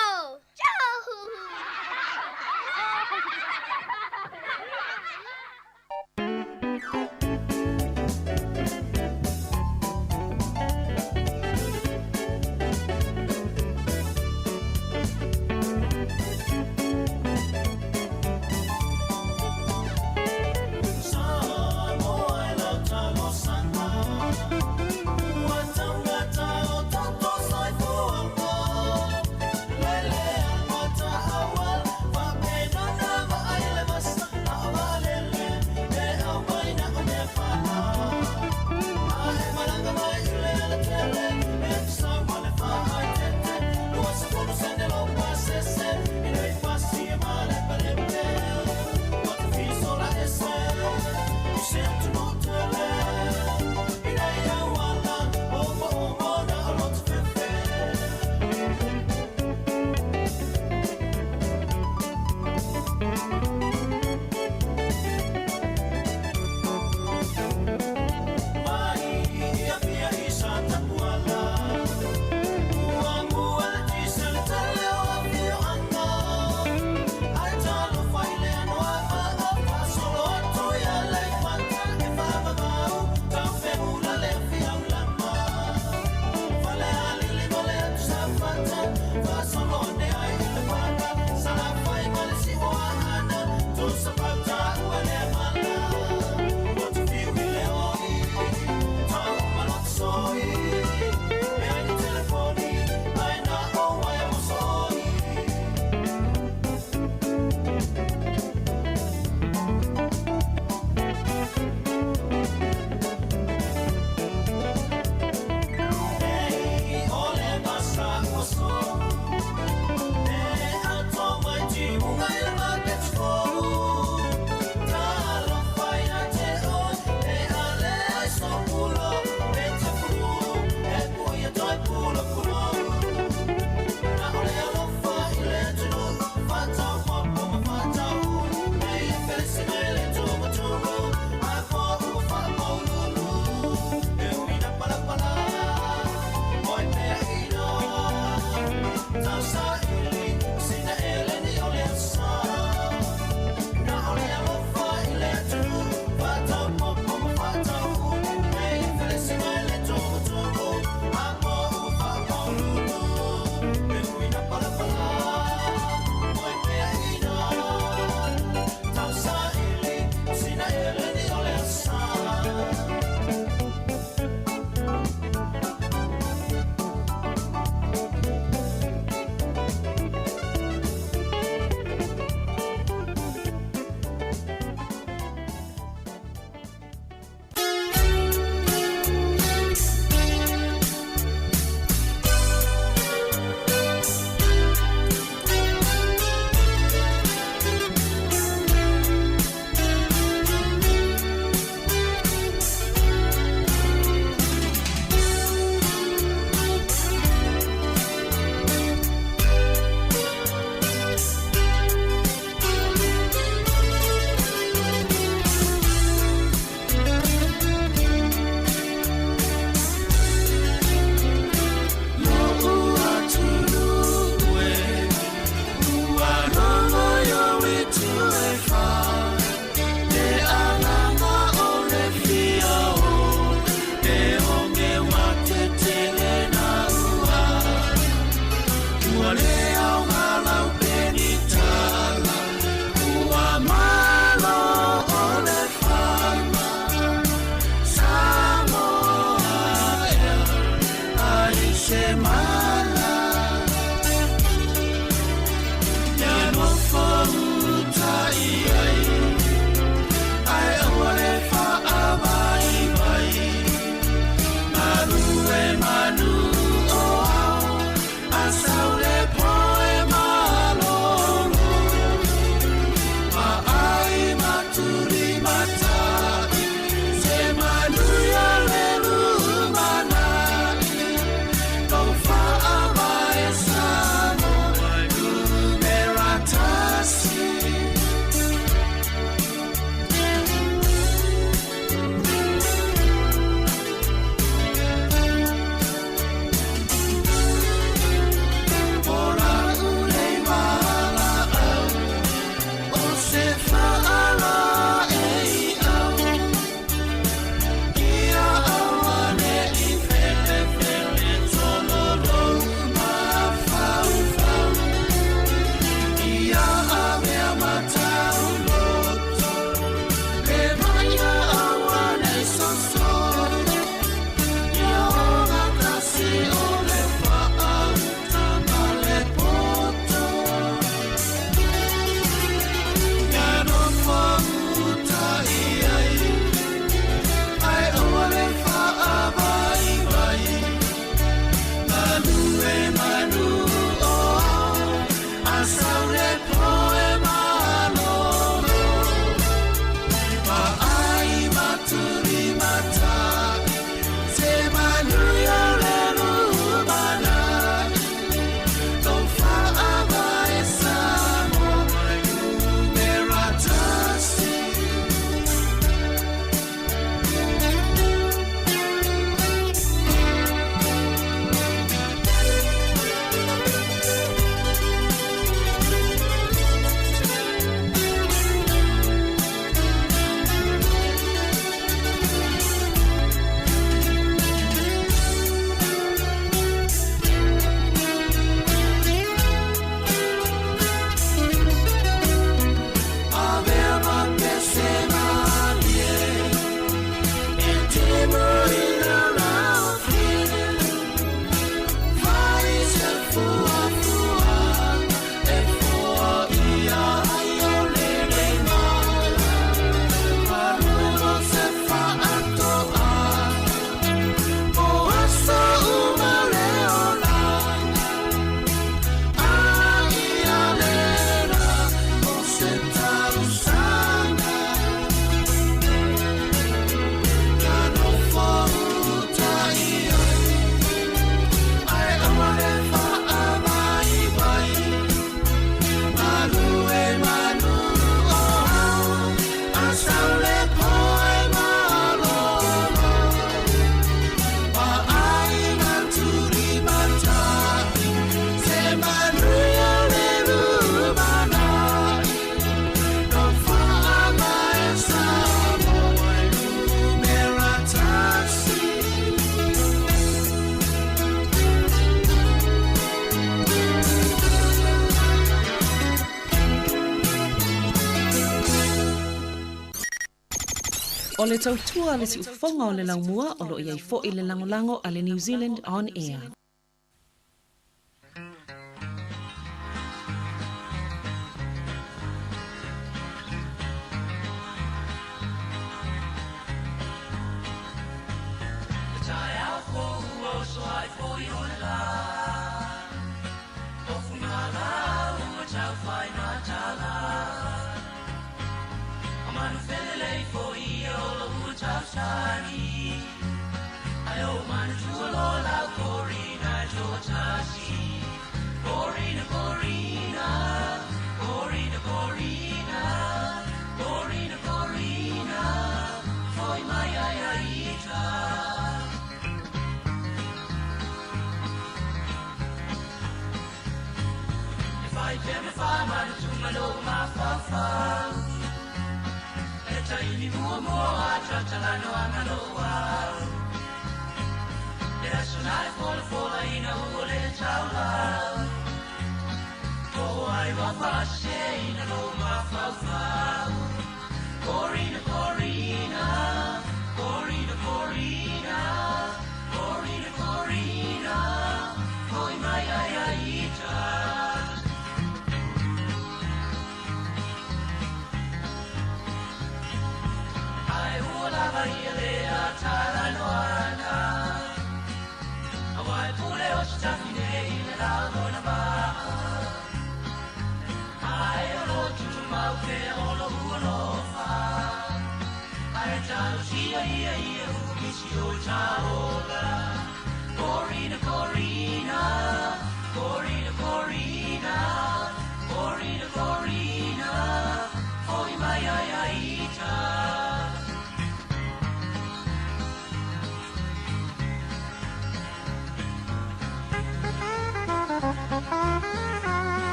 O le tautua le siufofoga o le laumua o loo i ai fo'i le lagolago a le New Zealand On Air.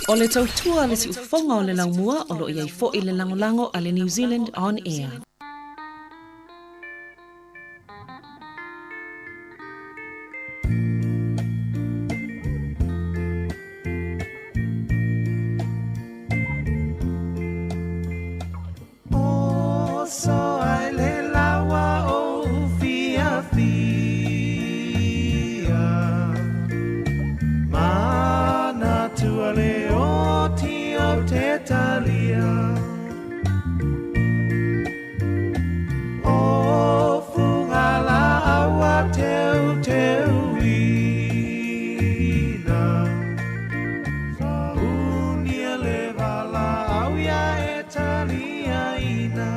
O le tautua le siufofoga o le laumua o loo i ai fo'i le lagolago a le New Zealand On Air. So ai le lawa o fia fia Mana tua le o ti o te talia O funga la awa teu teu ina Unia le vala au ia e talia ina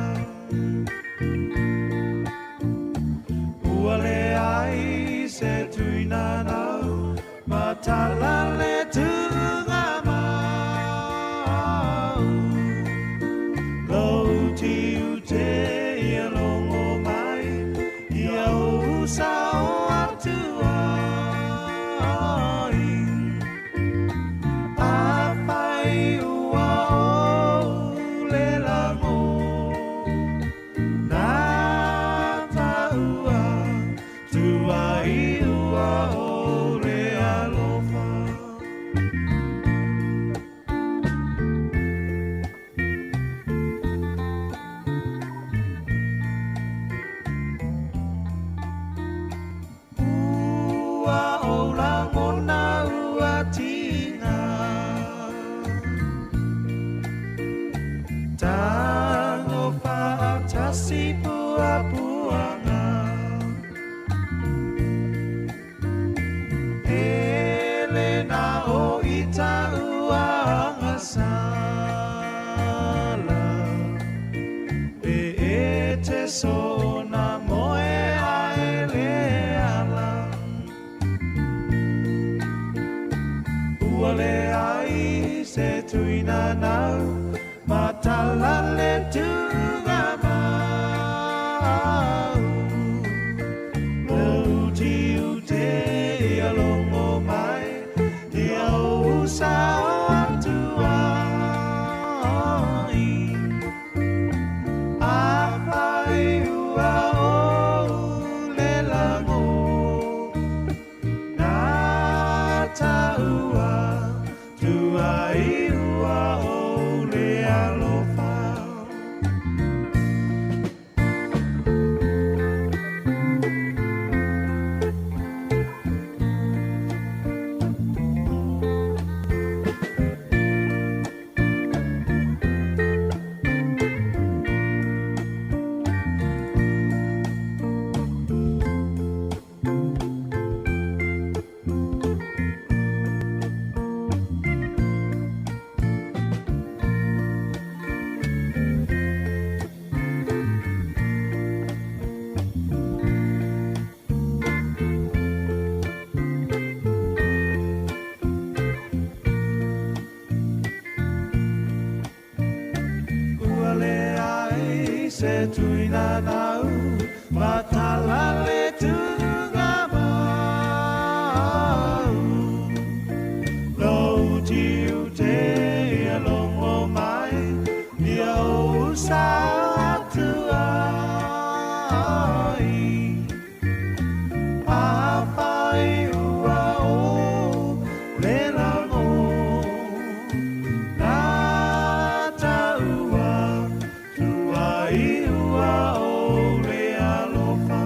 Ua le ai se tuina nau Matala le tunga mau Lou ti ute ia longo mai Ia o sa o atua ai A whai ua o le lango Nā tāua tua i ua o le alofa. Ua o langona ua tinga Tango whaatasi pua puanga Ele na o ita ua angasa. Matala le tuga mau Lo ti u te ia longo mai Ia o sa o atu ai A whai ua o le lango Nā tāua tua i ua o le alofa. Ua le ai se tuina nau, matala le tuga mau. Lo ti u te ia longo mai, ia o sa atu ai. A whai ua o le lango, nā tāua tua i ua o le alofa.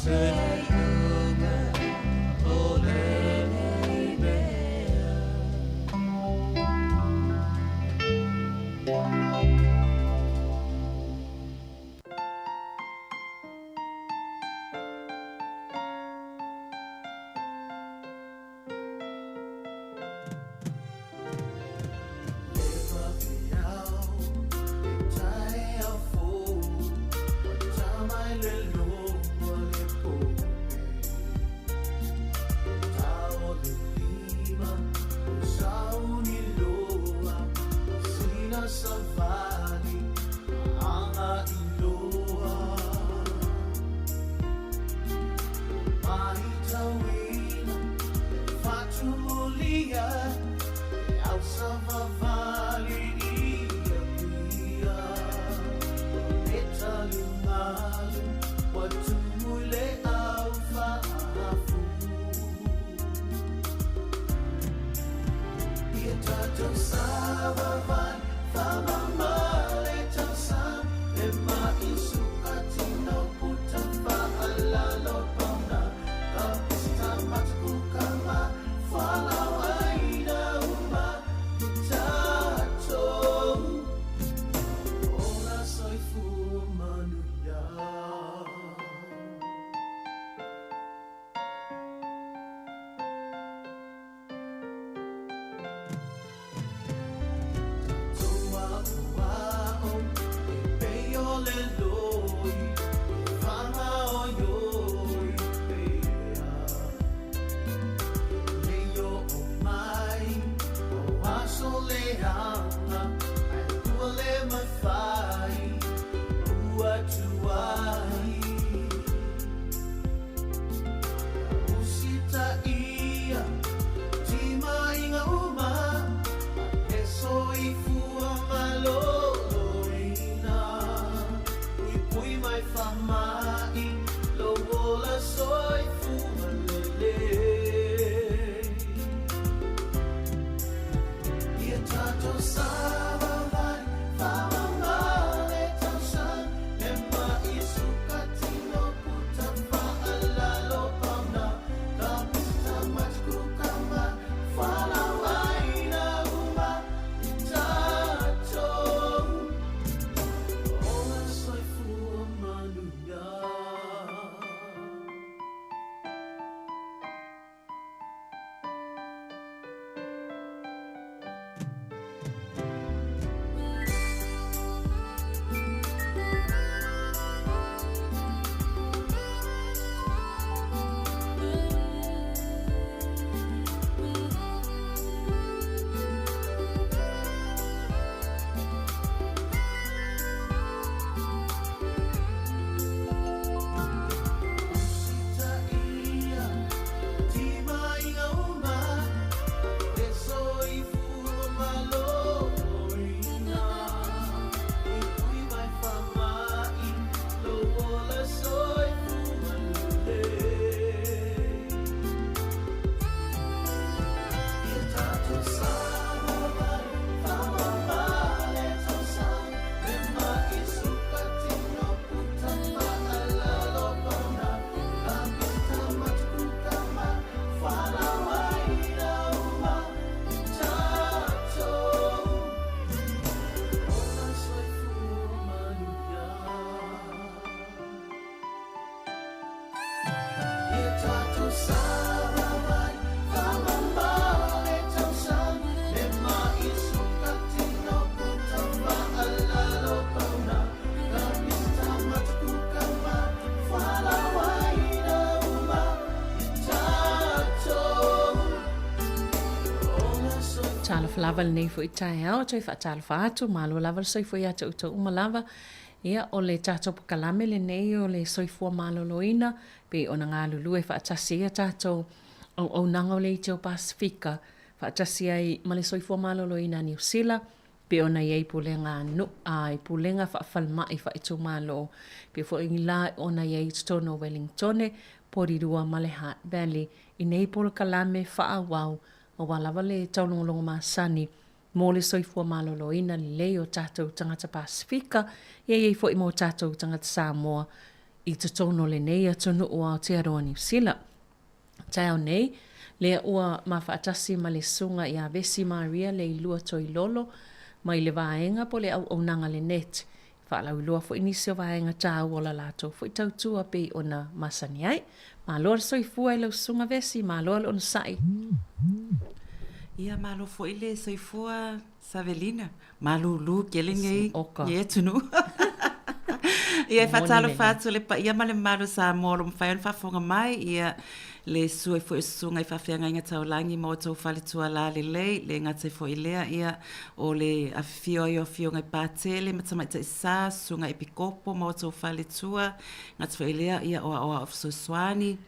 Se uga o Talofa lava i lenei foi taeao, toe faatalofa atu, malo lava le soifua ia te outou uma lava. Ia, o le tatou pokalame lenei o le soifua maloloina, pei ona galulue faatasi ai a tatou auaunaga o le Aiteo Pasefika, faatasi ai ma le soifua maloloina a Niu Sila, pei ona i ai pulega a nuu, a i pulega faafalemai faaitumalo, pei foi la ona i ai i totonu o Wellingtone, Porirua ma le Hutt Valley i nei polokalame faaauau aua lava le taulogologo masani mo le soifua maloloina lelei o tatou tagata Pasefika, ia i ai foi mo tatou tagata Samoa i totonu o lenei atunuu o Aotearoa Niu Sila. Taeao nei, lea ua ma faatasi ma le Susuga ia Vesi Maria Leilua Toilolo mai le vaega po o le auaunaga le net Faalauiloa foi nisi o vaega taua o la latou foi tautua pei ona masani ai. Malo le soifua i lau Susuga Vesi, malo le onosai. Ia malo foi le soifua Savelina, malulu tele nei nei atunuu. Ia e faatalofa atu i le paia ma le mamalu o Samoa o lo o mafai ona faafofoga mai, ia le susu ai foi o susuga i faafeagaiga taulagi ma outou faletuala lelei, le gata ai foi i lea, ia o le afifio ai o afioga i Patele ma Tamaitai Sa, Susuga Epikopo ma outou faletua, gata foi i lea, ia o aoao fesoasoani,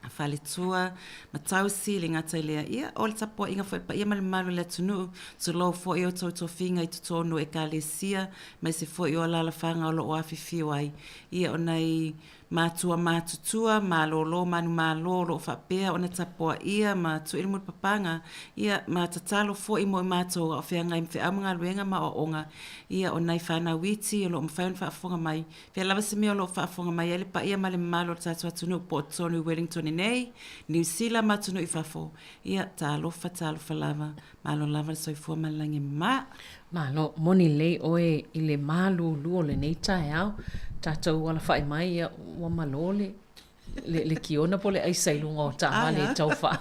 faletua ma tausi, le gata i lea, ia o le tapuaiga foi a le paia ma le mamalu o le atunuu, tulou foi outou tofiga i totonu o Ekalesia, aemaise foi o alaalafaga o lo o afifio ai, ia o nai Matua matutua, malolo manumalo o lo o faapea ona tapuaia ma tui le mulipapaga, ia, ma tatalo foi mo i matou a o feagai ma feau ma galuega ma aoaoga, ia, o nai fanau iti o lo o mafai ona faafofoga mai, fea lava se mea o lo o faafofoga mai ai le paia ma le mamalu o le tatou atunuu po o totonu i Wellington nei, Niu Sila ma atunuu i fafo, ia, talofa, talofa lava. Malo lava le soifua ma le lagi e mama. Malo, moni lelei oe i le malulu o lenei taeao. Tatou alafai mai, ia, ua malo le, le, le kiona po o le aisa i luga o taavale e tau faa,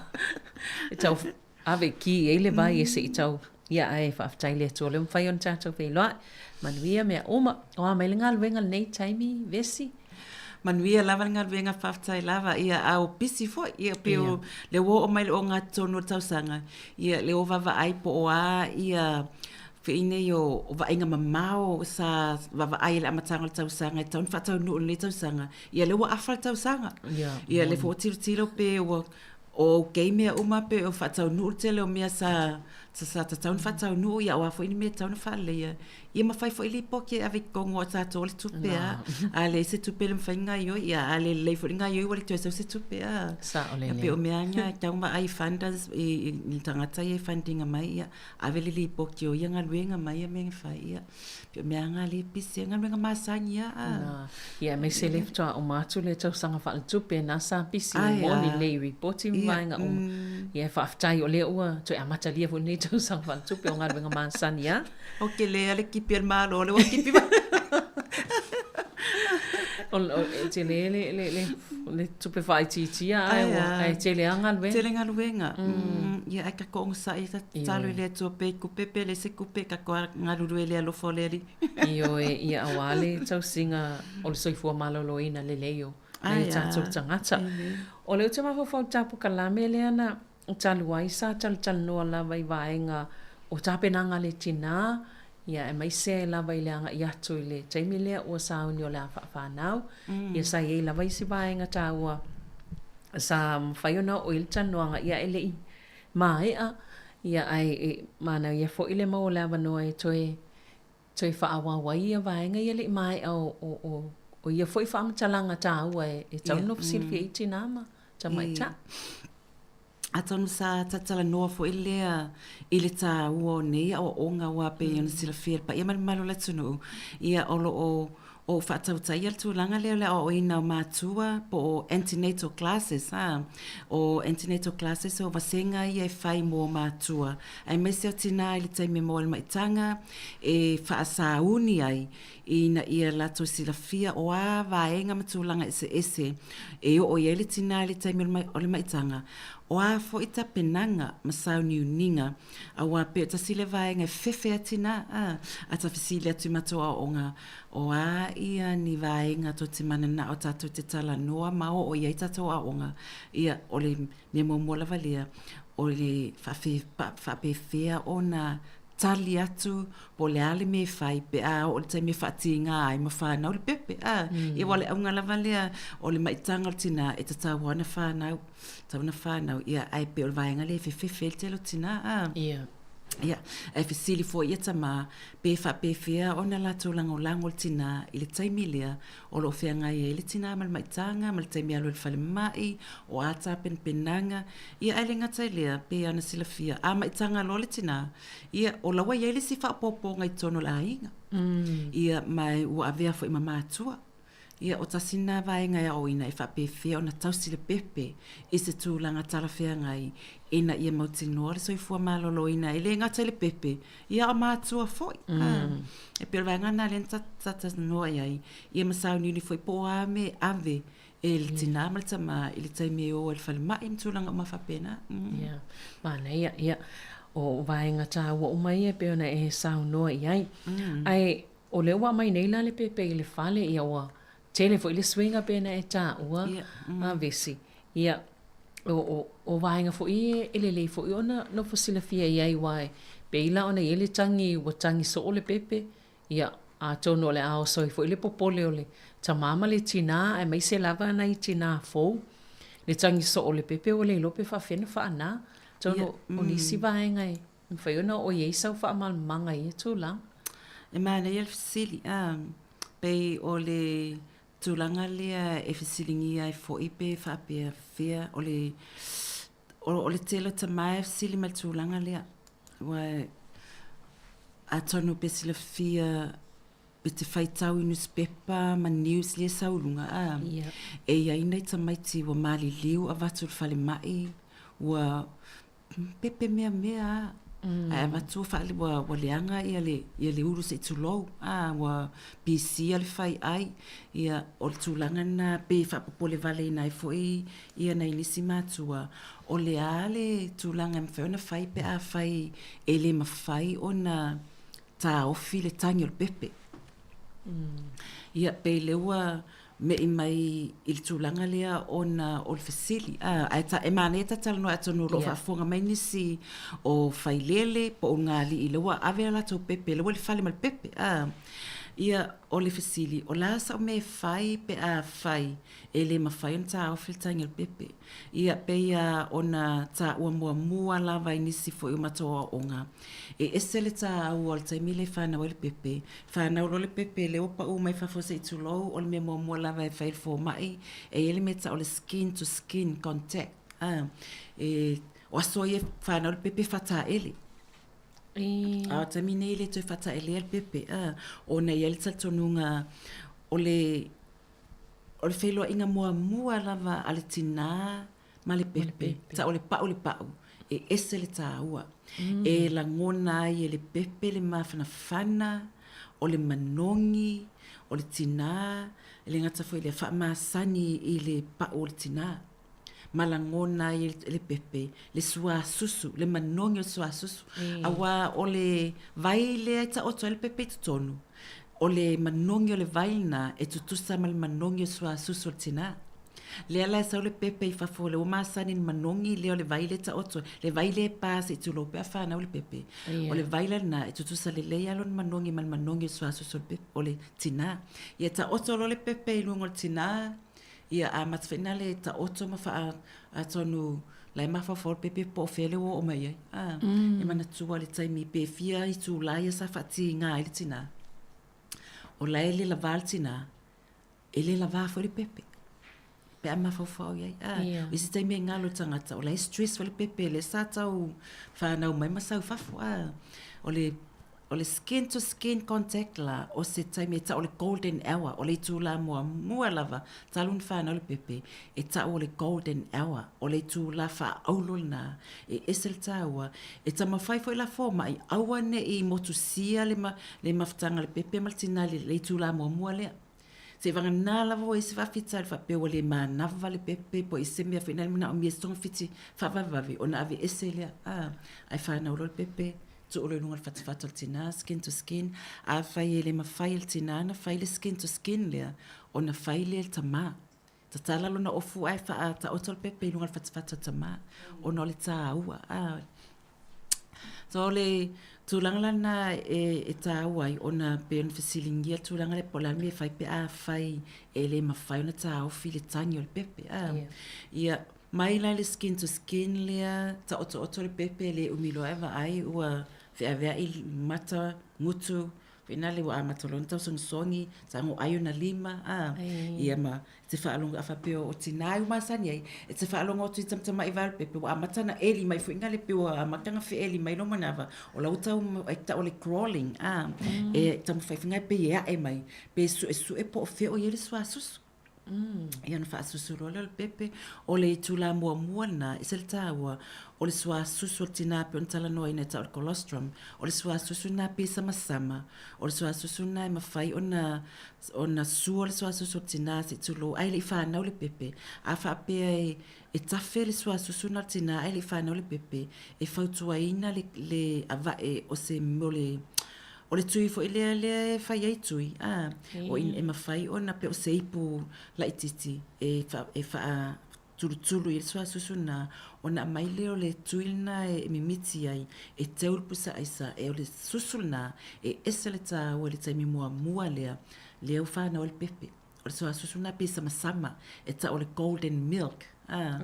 e tau ave ki ai le vai e se i tau, ia, ae faafetai i le Atua o lea ua mafai ona tatou feiloai. Manuia mea uma. O a mai le galuega i lenei taimi, Vesi? Manuia lava le galuega faafetai lava ia a o pisi foi ia pei o le ua oo mai le ogatotonu o le tausaga ia le ua vaavaai po o a ia fei nei o vaaiga mamao sa vaavaai i le amataga o le tausaga e tatau ona faataunuu i lenei tausaga ia lea ua afa le tausaga ia lea foi ua tilotilo pe ua o okay mea uma pe o faataunuu le tele o mea sa sa tatau ona faataunuu ia o a foi ni mea e tatau ona faaleleia Ia ma fai foi lipoti e ave i totonu o tatou o le tupe a. A leai se tupe e le mafai ona gaoioi, ia a le lelei foi le gaoioi ua le toe sau se tupe a. Sao lelei. Ia pei o mea na e tatau ona vaai i funders i tagata ia e fund ina mai ia ave le lipoti o ia galuega ma ia mea na fai ia. Pei o mea na lea e pisi ai, galuega masani lava a. Ia aemaise lea faatoa uma atu le tausaga faaletupe na sa pisi ai moni lelei i ripoti ma vaega uma. Ia faafetai o lea ua toe amatalia foi lenei tausaga faaletupe o galuega masani a. O ke lea le kipi a le Malo, lea ua kipi mai. O, o, e tele le, le, le, le tupe faaitiitia ae, ua, ae tele lava galuega. Tele galuega. Mm. Ia, ae tatou onosai, tatalo i le Atua pe kupe pe leai se kupe, tatou galulue i le alofa o le Alii. Ioe, ia aua le tausiga o le soifua maloloina lelei o nai o tatou tagata. O lea ou te mafaufau i le tapukalame lea na talu ai sa talatalanoa lava i vaega o tapenaga a le tinā, ia aemaise lava i le agai atu i le taimi lea ua sauni o le a faafanau. Ia sa i ai lava isi vaega taua sa mafai ona oo i ai le talanoaga, ia e le i maea, ia ae e manaia foi le maua o le avanoa e toe toe faaauau ai ia vaega ia e le i maea o, o, o, o ia foi faamatalaga taua e, e tatau ona silafia ai tinā ma tamaitai. Atonu sa talatalanoa foi lea i le taua o nei aoaoga aua pei ona silafia e le paia ma le mamalu o le atunuu, ia o lo o o faatautaia le tulaga lea o le aoaoina o matua po o antenatal classes a. O antenatal classes o vasega ia e fai mo matua aemaise o tinā i le taimi e maua ai le maitaga e faasauni ai ina ia latou silafia o a vaega ma tulaga eseese e oo i ai le tinā i le taimi o le maitaga, o a foi tapenaga ma sauniuniga, aua pe tasi le vaega e fefe a tinā, a, a ta fesili atu i matou aoaoga, o a ia ni vaega tou te mananao tatou te talanoa ma oo i ai tatou aoaoga, ia, o le mea muamua lava lea. o le faapefea ona tali atu po o le a le mea e fai pe a oo i le taimi e faatigā ai ma fanau le pepe, a. Ia aua o le auga lava lea o le maitaga o le tinā e tatau lava ona fanau, tatau ona fanau, ia ae pei o le vaega lea e fefefe ai le tele o tinā, a. Ia. Ia, ae fesili foi ia tamā, pe faapefea ona latou lagolago le tinā i le taimi lea o lo o feagai ai le tinā ma le maitaga ma le taimi e alu ai i le falemai, o a tapenapenaga, ia ae le gata i lea, pei lava ona silafia, a maitaga loa le tinā, ia, o la ua i ai le isi faaopoopoga i totonu o le aiga. Ia, ma ua avea foi ma matua. Ia, o tasi lena vaega e aoaoina e faapefea ona tausi le pepe i se tulaga talafeagai ina ia mautinoa le soifua maloloina e le gata i le pepe, ia a o matua foi. Mm. E pei o le vaega lena lea na talatalanoa i ai, ia ma sauniuni foi po o a mea e ave e le tinā ma le tamā i le taimi e o ai i le falemai ma tulaga uma faapena. Mm. Ia, manaia, ia. O vaega tāua uma ia e pei ona e saunoa i ai. Mm. Ae O lea ua aumai nei la le pepe i le fale, ia ua tele foi le suiga pei ona e taua, a Vesi. Ia, o, o, o vaega foi ia e lelei foi ona nofo silafia i ai aua e pei la ona i ai le tagi ua tagi soo le pepe, ia, atonu o le a oso ai foi le popole o le tamā ma le tinā aemaise lava nai tinā fou. Le tagi soo o le pepe ua le iloa pe faafefea ona faanā. Atonu o nisi vaega e Mafai ona oo i ai sau faamalamalamaga i ia tulaga. E manaia le fesili, a, pei o le tulaga lea e fesiligia ai foi pe faapea fea, o le, o le tele o tama e fesili mai i le tulaga lea, aua atonu pe silafia pe te faitau i nusipepa ma news lea e sau i luga, a, e i ai nai tamaiti ua maliliu avatu i le falemai, ua Pepe meamea a. Ae avatu ua faale ua ua leaga ia le ia le ulu se i tulou a ua pisia le faiai ia o le tulaga lena pei e faapopole valeina ai foi ia nai nisi matua o le a le tulaga e mafai ona fai pe afai e le mafai ona taofi le tagi o le pepe. Ia pei lea ua me'i mai i le tulaga lea ona o le fesili, a, ae ta, e manaia ta talanoa atonu o lo o faafofoga mai nisi o failele po o ulugalii lea ua ave a latou pepe, lea ua i le fale ma le pepe, a. Ia, o le fesili, o le a sau mea e fai pe afai e le mafai ona taofi le tagi a le pepe? Ia, pei lava ona taua muamua lava i nisi foi o matou aoaoga, e ese le taua o le taimi lea e fanau ai le pepe. Fanau loa le pepe, lea ua pau mai fafo se i tulou, o le mea muamua lava e fai e le fomai, e i ai le mea e tau o le skin to skin contact. A, e, o aso ia e fanau le pepe e faataele. A o le taimi nei e le toe faataelea le pepe, a, ona e i ai le talitonuga o le, o le feiloaiga muamua lava a le tinā ma le pepe, tau o le pa'u le pa'u, e ese le tāua. E lagona ai e le pepe le mafanafana, o le manogi, o le tinā, e le gata foi i lea, faamasani i le pa'u o le tinā. Ma lagona ai e le pepe le suasusu, le manogi o le suasusu. Aua o le vai lea e taoto ai le pepe i totonu, o le manogi o le vai lena e tutusa ma le manogi o le suasusu o le tinā. Lea la e sau le pepe i fafo lea ua masani i le manogi lea o le vai lea e taoto ai, le vai lea e pa se i tulou pe a fanau le pepe. O le vai la lena e tutusa lelei lava lona manogi ma le manogi o le suasusu o le pepe, o le tinā. Ia taoto loa le pepe i luga o le tinā, ia amata foi lena le taoto ma faa, atonu la e mafaufau le pepe po o fea lea ua oo mai ai. A, e manatua le taimi pe fia itulā ia sa faatiga ai le tinā, o la e le lavā le tinā, e le lavā foi le pepe pe a mafaufau i ai. A, o isi taimi e galo le tagata, o la e stress foi le pepe lea sa tau fanau mai ma sau i fafo. A, o le O le skin to skin contact la, o se taimi e tau o le golden hour, o le itulā muamua lava talu ona fanau le pepe, e tau o le golden hour, o le itulā faaauro lena, e ese le tāua. E taumafai foi la fomai, aua ne i motusia le le mafutaga a le pepe ma le tinā i le itulā muamua lea. Seivagana lava ua i ai se faafitauli faapea ua le manava le pepe po o i se mea foi lea e manaomia se togafiti faavavevave ona aveese lea, a, ae fanau loa le pepe, tuu loa i luga o le fatafata o le tinā, skin to skin. Afai e le mafai e le tinā ona fai le skin to skin lea, ona fai lea e le tamā. Tatala lona ofu ae faataoto le pepe i luga o le fatafata o tamā ona o le tāua. A. So o le tulaga la lena e, e tāua ai ona pei ona fesiligia le tulaga lea po o le a le mea e fai pe afai e le mafai ona taofi le tagi o le pepe. A. Yeah. Ia, mai la i le skin to skin lea, taotooto le pepe le umi loa e vaai ua feaveai mata, gutu, Faina le ua amata loa ona tausogisogi, tago ai ona lima, a, ia ma te faalogo a faapea o tina e ua masani ai, e te faalogo atu i tamatamai vae o le pepe ua amata ona eli mai foi na le pei ua amata ona feeli mai lou manava, o la ua tau e tau o le crawling, a, e taumafai foi na pei e ae mai, pe suesue po o fea o i ai le suasusu. Ia ona faasusu loa lea o le pepe. O le itulā muamua lena, e ese le tāua, o le suasusu o le tinā pei ona talanoaina e tau o le colostrum, o le suasusu lena pei e samasama, o le suasusu lena e mafai ona ona sua le suasusu o le tinā se i tulou ae le i fanau le pepe. A faapea e e tafe le suasusu lena o le tinā ae le i fanau le pepe, e fautuaina le le ava'e o se o le O le tui foi lea lea e fai ai tui, a, o i e mafai ona pei o se ipu laitiiti e fa, e faatulutulu i ai le suasusu lena, ona aumai lea o le tui lena e mimiti ai, e teu le pusa aisa, e o le susu lena, e ese le tāua i le taimi muamua lea, lea ua fanau ai le pepe. O le suasusu lena pei samasama, e tau o le golden milk, a,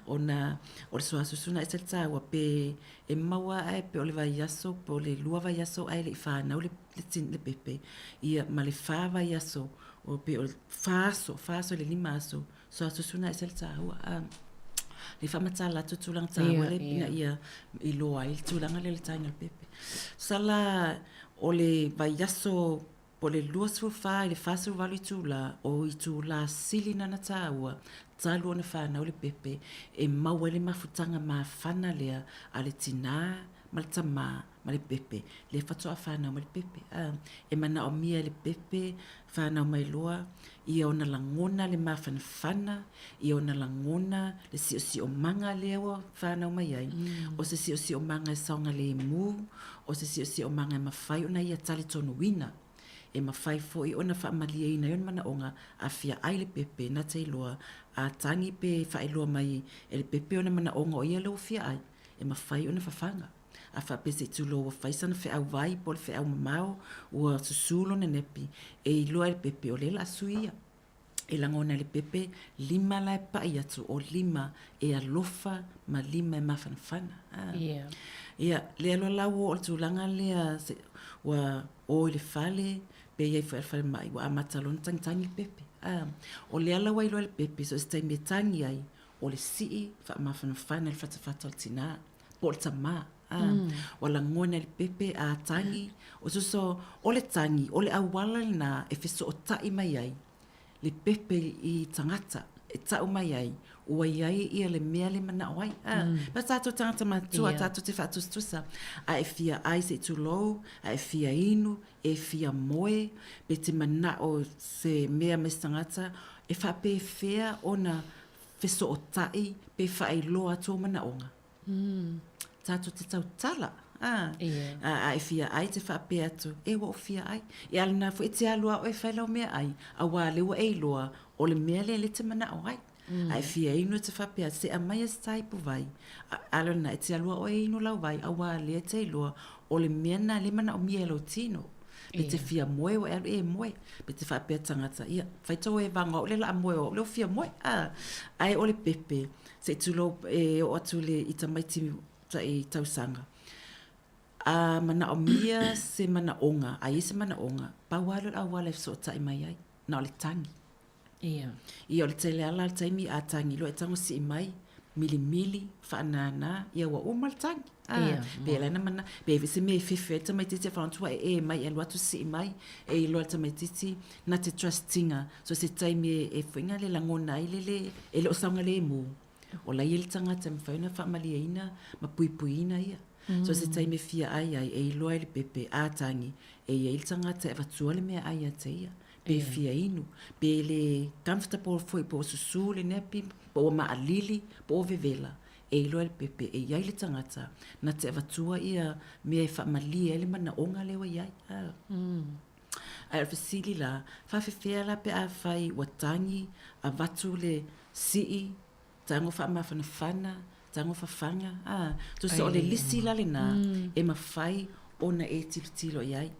ona o le suasusu lena e ese le taua pe e maua ae pe o le vaiaso po o le lua vaiaso ae le i fanau le, le, le pepe, ia ma le fa vaiaso, o pe o le fa aso, fa aso i le lima aso, suasusu lena e ese le taua, a. Le faamatala atu tulaga taua le ina ia iloa ai le tulaga lea o le taina o le pepe. Sala o le vaiaso Po o le 24 i le 48 itulā, o itulā sili na na tāua, talu ona whānau le pepe, e mau ai le mafutaga mafana lea a le tinā ma le tamā ma le pepe, lea faatoa whānau mai le pepe. A, e manaomia e le pepe whānau mai loa, ia ona lagona le mafanafana, ia ona lagona le siosiomaga lea ua whānau mai ai. O se siosiomaga e saogalemu, o se siosiomaga e mafai ona ia talitonuina, e mafai foi ona faamalieina ai ona manaoga, a fia ai le pepe na te iloa, a tagi pe faailoa mai e le pepe ona manaoga o ia lea ua fia ai, e mafai ona fafaga. A faapea se i tulou ua fai sana feau vai po o le feau mamao, ua susū lona nepi, e iloa e le pepe o lea o le a sui ia. E lagona e le pepe, lima la e paʻi atu, o lima e alofa ma lima e mafanafana. Ah. Yeah. Ia, lea loa la ua oo i le tulaga lea, se, ua o i le fale, pe i ai foi a le falemai, ua amata loa ona tagitagi le pepe. Ah. O lea la ua iloa e le pepe, so o se taimi e tagi ai, o le sii faamafanafana i le fatafata o le tinā, po o le tamā. Ah. Ua lagona e le pepe a tagi, o soso, o le tagi, o le auala lenā e fesootai mai ai le pepe i tagata e tau mai ai, ua i ai ia le mea le manao ai. Ah, mm. tātou tagata matua, yeah. tātou te whaatusatusa, a e fia ai se i tulou, a e fia inu, e fia moe, pe te manao se mea me se tagata, e whaapēwhea ona fesootai pe whaailoa atu o manaonga. Tātou te tautala, ā, ā, ā, e fia ai te whaapea atu, e ua o fia ai. E ala nā foʻi te alu a oe whai lau mea ai, auā le ua e iloa, o le mea lea le te manao ai. A e fia inu te whaapea, se aumai e se taipu vai, a, ala nā e te alu a oe e inu lau vai, auā lea te iloa, o le mea nā le manaomia e lou tino. Pe te fia moe ua e alu e moe. Pe te whaapea tangata, ia, whai tau e vanga o le la moe o le o fia moe. Ā, ae o le pepe, Se i tulou e oo atu le i tamaiti i tausaga. A manaomia se manaoga, a i ai se manaoga, pau lava lea o le auala e fesootai mai ai, na o le tagi. Ia. Ia, o le tele lava la o le taimi a tagi loa e tago sii mai, milimili, faanānā, ia ua uma le tagi. A, Ia. pe ala na mana, pe se mea e fefe ai le tamaitiiti e whaantua e e mai e alu atu sii mai, e iloa le tamaitiiti, na te trust ina. So se taimi e, e whainga le lagona ai le le, e le o saogalemu. O la ia le tagata e mafai ona faamalieina ma puipuiina ia. So se taimi e fia ai ai, e iloa ai le pepe a tagi, e i ai le tagata e avatua le meaai ia te ia. Pe fia inu, pe le comfortable foi po o susū le nepi, po ua maalili, po o vevela. E iloa e le pepe, e i ai le tagata na te avatua ia mea e faamalie ai le manaoga lea ua i ai. Ae o le fesili la, faafefea la pe afai ua tagi, avatu le sii, tago faamafanafana, tago fafaga, a? Tusa o le lisi la lena e mafai ona e tilotilo i ai.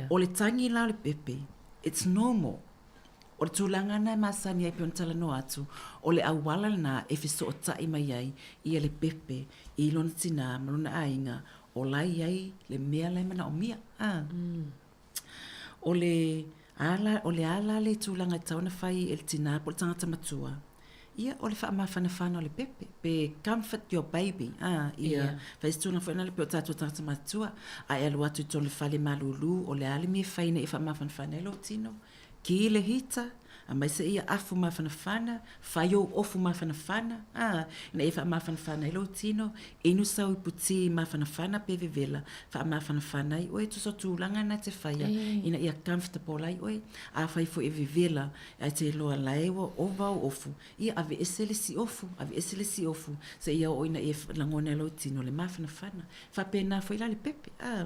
O le tagi la o le pepe, it's normal. O le tulaga lena e masani ai pei ona talanoa atu, o le auala lena e fesootai mai ai ia le pepe i lona tinā ma lona aiga o la e i ai le mea la e manaomia. A. O le a la, o le a la le tulaga e tatau ona fai e le tinā po o le tagata matua? Ia, o le faamafanafana o le pepe, pe comfort your baby, a, ia fai se tulaga foi lea pei o tatou tagata matutua, a e alu atu i totonu o le fale malulu, o le a le mea e fai ina ia faamafanafana ai lou tino? Ki le hita, aumai se ia afu mafanafana, fai ou ofu mafanafana, a, ina ia faamafanafana ai lou tino, inu sau ipu ti mafanafana pe vevela, faamafanafana ai oe, tusa o tulaga na e te faia, ina ia comfortable ai oe. Afai foi e vevela, Ae te iloa la e ua ova ou ofu, ia aveese le isi ofu, aveese le isi ofu, seia oo ina ia lagona e lou tino le mafanafana. E faapena foi la le pepe, a.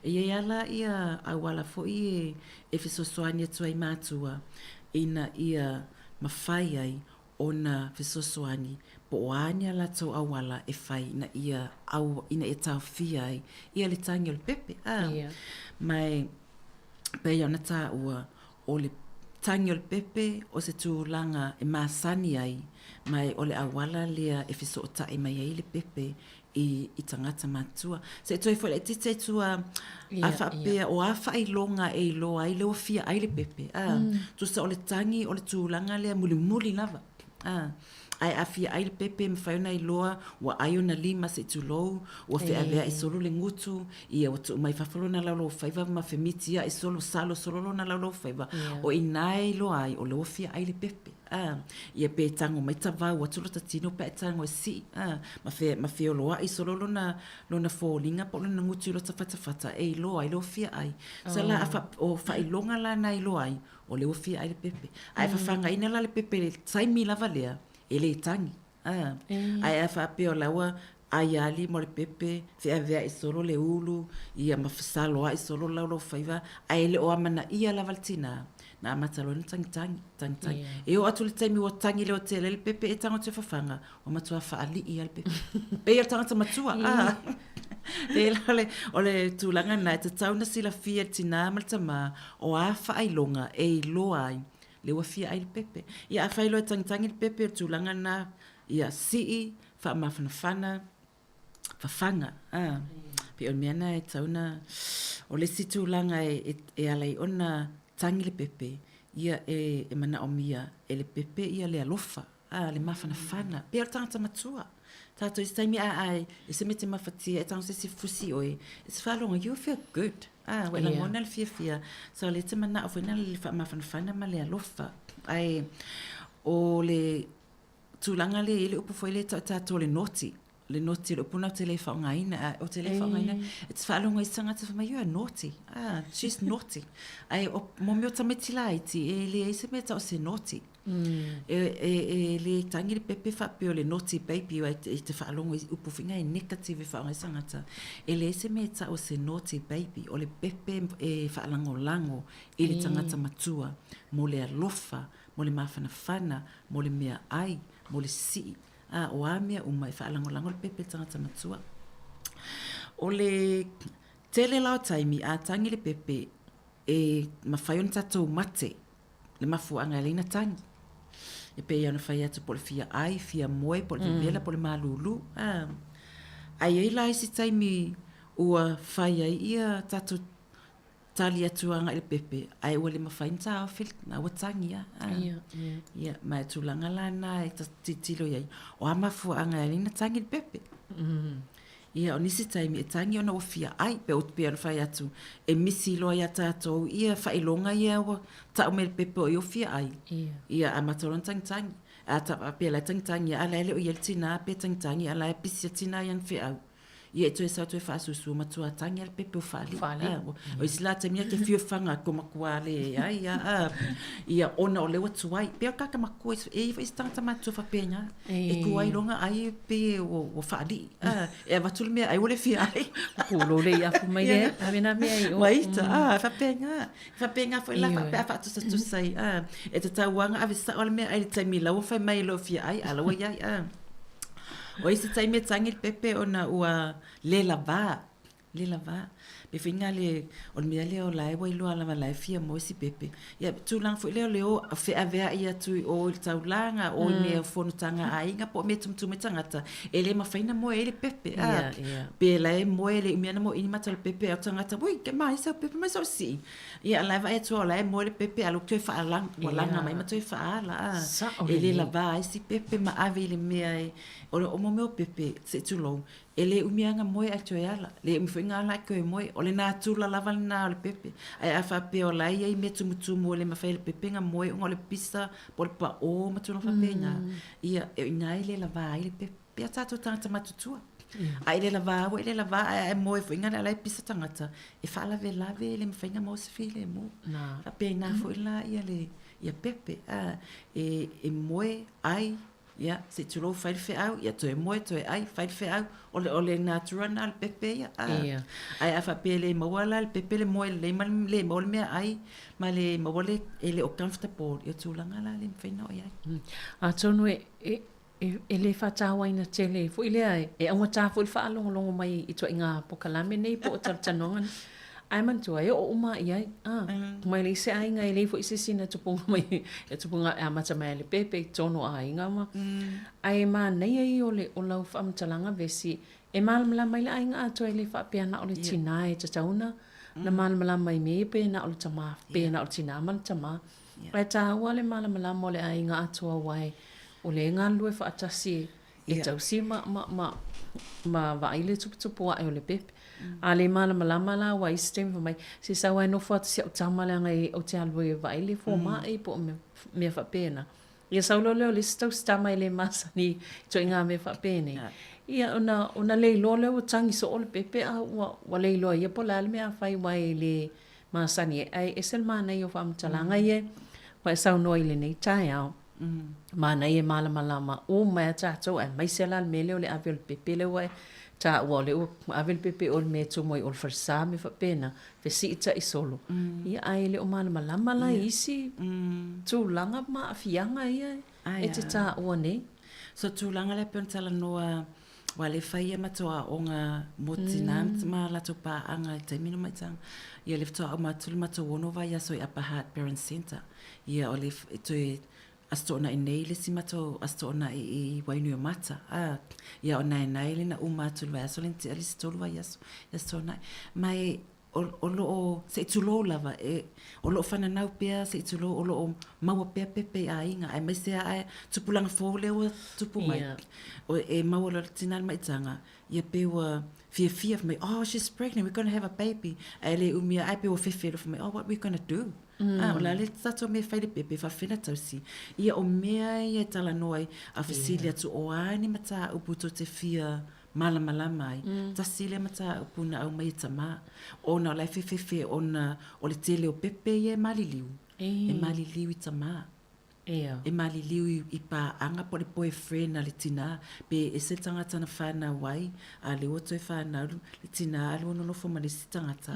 E i ai lava la ia auala foi e, e fesoasoani atu ai matua ina ia mafai ai ona fesoasoani po o a ni a latou auala e fai ina ia au, ina ia taofia ai ia le tagi o le pepe, a. Ma e pei ona taua, o le tagi o le pepe o se tulaga e masani ai, ma o le auala lea e fesootai mai ai le pepe i, i tagata matutua. Se i toe foi laitiiti ai tua, a faapea o a faailoga e iloa ai le ua fia ai le pepe, a, tusa o le tagi o le tulaga lea mulimuli lava. A, ae a fia ai le pepe e mafai ona iloa ua ai ona lima se i tulou, ua feaveai solo le gutu, ia ua tuu mai fafo lona laulaufaiva ma femitiai solo, salo solo lona laulaufaiva. O i ina e iloa ai o lea ua fia ai le pepe. A, ia pe tago mai tavau atu lota tino pe a e tago e sii, a, ma fe, ma feoloai solo lona, lona foliga po o lona gutu i lota fatafata e iloa ai lea ua fia ai. So la a fa, o faailoga la na e iloa ai, O lea ua fia ai le pepe. Ae fafagaina la le pepe i le taimi lava lea, e le tagi. A. Ae a faapea o la ua ai a lima o le pepe, feaveai solo le ulu, ia ma fesaloai solo le laulaufaiva, ae le o amanaia lava le tinā, na amata loa ona tagitagi, tagitagi. E oo atu i le taimi ua tagi leotele ai le pepe e tago atu e fafaga, ua matua faalii lava le pepe. Pei o le tagata matua, a. Pei la o le, o le tulaga lena, e tatau ona silafia e le tinā ma le tamā, o a faailoga e iloa ai le ua fia ai le pepe. Ia afai loa e tagitagi le pepe, o le tulaga lena, ia sii, faamafanafana, fafaga, a. Pei o le mea lena e tatau ona, o le isi tulaga e, e ala ai ona tagi le pepe, ia e, e manaomia e le pepe ia le alofa. A, le mafanafana. Pei o le tagata matua. Tātou i se taimi a ai, e se mea te mafatia, e tago se isi fusi oe, e te faalogo, you feel good. A, ua e lagona le fiafia. So, lea te manao foi na le faamafanafana ma le alofa. Ae, o le tulaga lea e i ai le upu foi lea e tau e tātou o le naughty. Le naughty, o le upu lena ou te le faaaogaina. A, ou te le faaaogaina. E te faalogo i se tagata fai mai, you are naughty. Ah, she's naughty. Ae, o, mo mea o tamaiti laiti, e leai se mea e tau o se naughty. E le tangi le pepe faapea o le naughty baby aua e te faalogo i upu foi nei negative e faaaoga ai se tagata. E leai se mea e tau o se naughty baby, o le pepe e faalagolago i le tagata matua mo le alofa, mo le mafanafana, mo le meaai, mo le sii, ā, o a mea uma e faalagolago le pepe i le tagata matua. O le tele la o taimi a tangi le pepe e mafai ona tatou mate le mafuaaga e ala ai ona tagi. E pei ona fai atu po o le fia ai, fia moe, po o le vevela, po o le malulu. A. Ae i ai la isi taimi ua fai ai ia tatou tali atu agai i le pepe, ae ua le mafai ona taofi, na ua tagi lava. A. Ia, ma e tulaga la na e tilotilo i ai, o a mafuaaga e ala ai ona tagi le pepe. Ia, o nisi taimi e tagi ona ua fia ai, pe pei ona fai atu, e misi loa iā tātou ia faailoga ia ua tau mai le pepe o ia ua fia ai. Ia, amata loa ona tagitagi. A ta faapea la e tagitagi a la e le o i ai le tinā pe tagitagi a la e pisi le tinā i ana feau. Ia e toe sau toe faasusu matua tagi a le pepe o faalii. Faalii. O isi la taimi ia ke fia fanga ko matua le ai ia a ia ona o lea ua tuai. Pei o tagata matua e i ai foi isi tagata matutua faapena. E tuai loa ona ai pei ua ua faalii. A e avatu le meaai ua le fia ai. Pulou le iafu mai lea ave na mea i o. Ua ita a faapena. Faapena foi la pe a faatusatusa ai a e tatau lava ona ave sao le meaai i le taimi la ua fai mai e le o fia ai a la ua iai a. O isi taimi e tagi le pepe ona ua le lava, le lava. Pei foi na le, o le mea lea o la e ua iloa lava la e fia moe si pepe. Ia tulaga foi lea o le o feaveai atu i o i le taulaga, o i mea o fonotaga a aiga po o mea e tumutumu ai tagata, e le mafai ona moe ai le pepe. A, pe la e moe, e le umi lava ona moe i ni mata o le pepe, a o tagata, ui, ke mahi sau pepe mai sau sii. Ia, la e vaai atu o la e moe le pepe, a la ua toe faalaga, ua laga mai ma toe faaala, a. E le lava ai si pepe ma ave i le mea e, o le o mea o pepe, se i tulou, e le umi lava ona moe ae toe ala, le umi foi ona ala ae toe moe. O le natura lava lena o le pepe. Ae a faapea o la e i ai mea tumutumu e le mafai e le pepe ona moe ona o le pisa po o le paʻō ma tulaga faapena, ia, o i ina e le lava ai le pepe. Pei o tatou tagata matutua. A e le lava au, e le lava, ae a e moe foi na la e pisa tagata, e faalavelave e le mafai ona maua se filemu. Faapena foi la ia le ia pepe, a, e, e moe, ai, ia, se i tulou fai le feau, ia toe moe, toe ai, fai le feau, o le, o le natura na o le pepe ia, a. Ia. Ae a faapea e le maua la le pepe le moe lelei ma le le maua le meaai, ma le maua le, e le o comfortable, ia o tulaga la le mafai ona oo i ai. Atonu e, e, E le faatauaina tele foi lea, e augata foi le faalogologo mai i ituaiga pokalame nei po o talatalanoaga nei. Ae manatua, e oo uma i ai. A, mai leai se aiga, e leai foi se isi na tupuga mai, e tupuga e amata mai lava i le pepe i totonu o aiga ma. Ae manaia ia o le, o lau faamatalaga vesi, e malamalama ai le aiga atoa e le faapea na o le tina e tatau ona malamalama i mea ia pe na o le tama, pe na o le tina ma le tama. Ae taua le malamalama o le aiga atoa aua o lea e galulue faatasi e tausi ma, ma, ma, ma vaai le tuputupu ae o le pepe. A le malamalama la aua isi taimi fai mai, se sau lava e nofo atu si au tama leaga e, ou te alu e vaai le fomai po o mea, mea faapena. Ia sau loa lea o le isi tausi tama e le masani i ituaiga mea faapenei. Ia ona, ona le iloa lea ua tagi soo le pepe a ua, ua le iloa e ia po o le a le mea a fai aua e le masani e, ae ese le manaia o faamatalaga ia ua e saunoa i lenei taeao. Manaia e malamalama uma ai a tatou aemaise la le mea lea o le ave o le pepe lea ua e taua o lea ua ave le pepe o le mea e tumu ai o le falesa ma mea faapena, fesiitai solo. Ia ae le o malamalama la i isi tulaga ma aafiaga ia e te taua nei. So tulaga lea pei ona talanoa Aua lea e fai ia matou aoga mo tinā ma latou paaga i taimi nei o maitaga. Ia lea faatoa uma atu le matou ono vaiaso i Upper Hutt Parents Centre. Ia o le e toe Aso Toonai nei le isi matou Aso Toonai i Wainuiomata. A, ia o Naenae lea na uma atu i le vaiaso lea na tea le isi tolu vaiaso i Aso Toonai. Ma e o, o lo o, se i tulou lava, e, o lo o fananau pea, se i tulou, o lo o maua pea pepe i aiga, aemaise lava tupulaga fou lea ua tupu mai, yeah. o, e maua loa le tina le maitaga, ia pei ua fiafia, fai mai, oh, she's pregnant, we're gonna have a baby. Ae le umi ae pei ua fefe loa, fai mai, oh, what we gonna do? Ah, o le a le tatou mea e fai le pepe, e faafefea ona tausi. Ia, o mea ia e talanoa ai, a fesili atu, o a ni mataupu tou te fia malamalama ai. Tasi lea mataupu na aumai e Tamā, ona o la e fefefe ona o le tele o pepe ia e maliliu, e maliliu i tamā. E maliliu i paaga po o le boyfriend a le tinā, pe ese le tagata na fanau ai, a lea ua toe fanau le tinā a lea ua nonofo ma le isi tagata.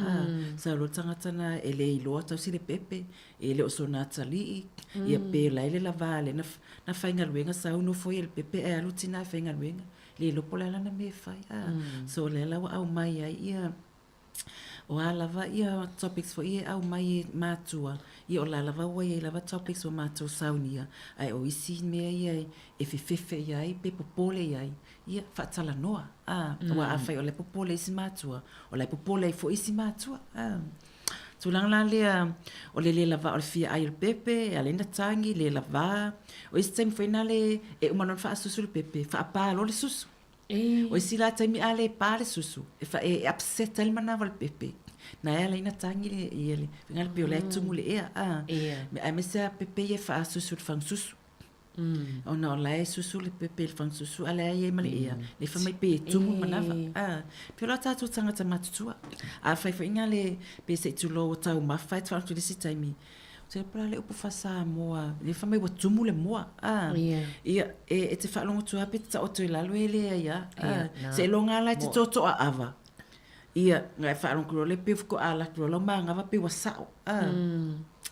Sau loa le tagata na e le iloa tausi le pepe, e le o sona atalii, ia pe la e le lava lea na faigaluega sau nofo ia i le pepe ae alu tinā e faigaluega. Le iloa po o le a lana mea e fai a. So o lea la ua aumai ai ia, o a lava ia topics foi ia e aumai e matua, ia o la lava ua i ai lava topics ua matou saunia, ae o isi mea ia e fefefe i ai pe popole i ai, ia faatalanoa a. Aua afai o la e popole isi matua, o la e popole ai foi isi matua a. Tulaga la lea o le le lava o le fia ai o le pepe, e ala ai ona tagi, le lava. O isi taimi foi nale e uma loa ona faasusu le pepe, faapa loa le susu. O isi la taimi a le pa le susu, e, fa, e upset ai le manawa o le pepe. Na e ala ai ona tagi le, ia le, faiga le pei o la e tumu le ea. A. Aemaise lava pepe ia e faasusu i le fagususu. Ona o la e susu le pepe i le fagasusu a o la e i ai ma le ea, le fai mai pe tumu le manava. A, pei o la tatou tagata matutua. A fai foi nga le, pe se i tulou o taumafa e te faalogo atu i le isi taimi, ou te iloa po o le a le upu faa-Samoa, lea fai mai ua tumu le moa. A, ia, e te faalogo atu lava pe te taoto i lalo e leai lava. A, seiloga lava la e te totoaava, Ia, na e faalogo loa lea pei faatoa alu atu loa lau manava pei ua sao. A,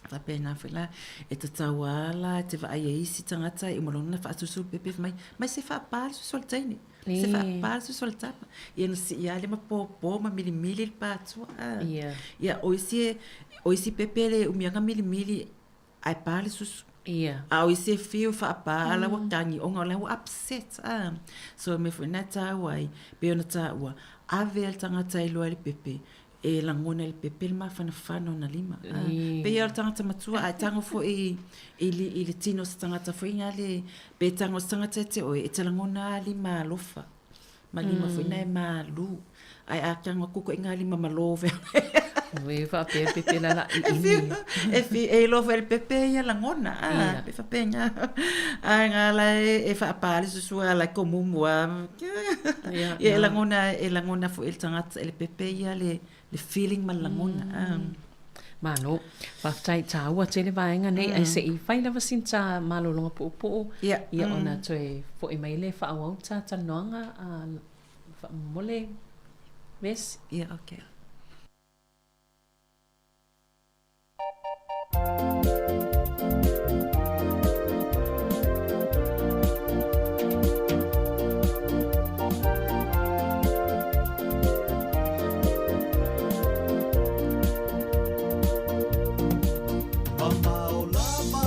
faapena foi la, e tatau lava la e te vaai e isi tagata e uma loa ona faasusu le pepe fai mai, mai se faapa le susu a le teine, se faapa le susu a le tama. Ia ona sii lava lea ma popo ma milimili le patua. A, ia, o isi, o isi pepe e le umi lava ona milimili ae pa le susu. Ia. A o isi e fiu e faapa a la ua tagi ona o la ua upset a. So o le mea foi lena e taua ai, pei ona taua, ave lava le tagata e iloa i le pepe, e lagona e le pepe le mafanafana o ona lima. A, pei lava o le tagata matua, a e tago foi i le tino o se tagata foi lea, pe tago i se tagata ia te oe, e te lagona lava lima alofa. Ma lima foi na e malu. Ae a tago atu koe i ngā lima malō vea. Ue, faapea pepe la la i imi. E fi, e iloa foi e le pepe ia lagona, a, yeah. pe faapena. A ngā la e, e whaapā le susua la ko mumu a. Yeah, ia, e lagona, e lagona foi e le tagata, e le pepe ia le, le feeling ma le lagona. Malo. Faafetai taua tele vaega nei ae se i fai lava sina ta malologa puupuu ia ona toe foi mai lea faaauau ta talanoaga faamolemole Vesi. Ia okay. Mamao lava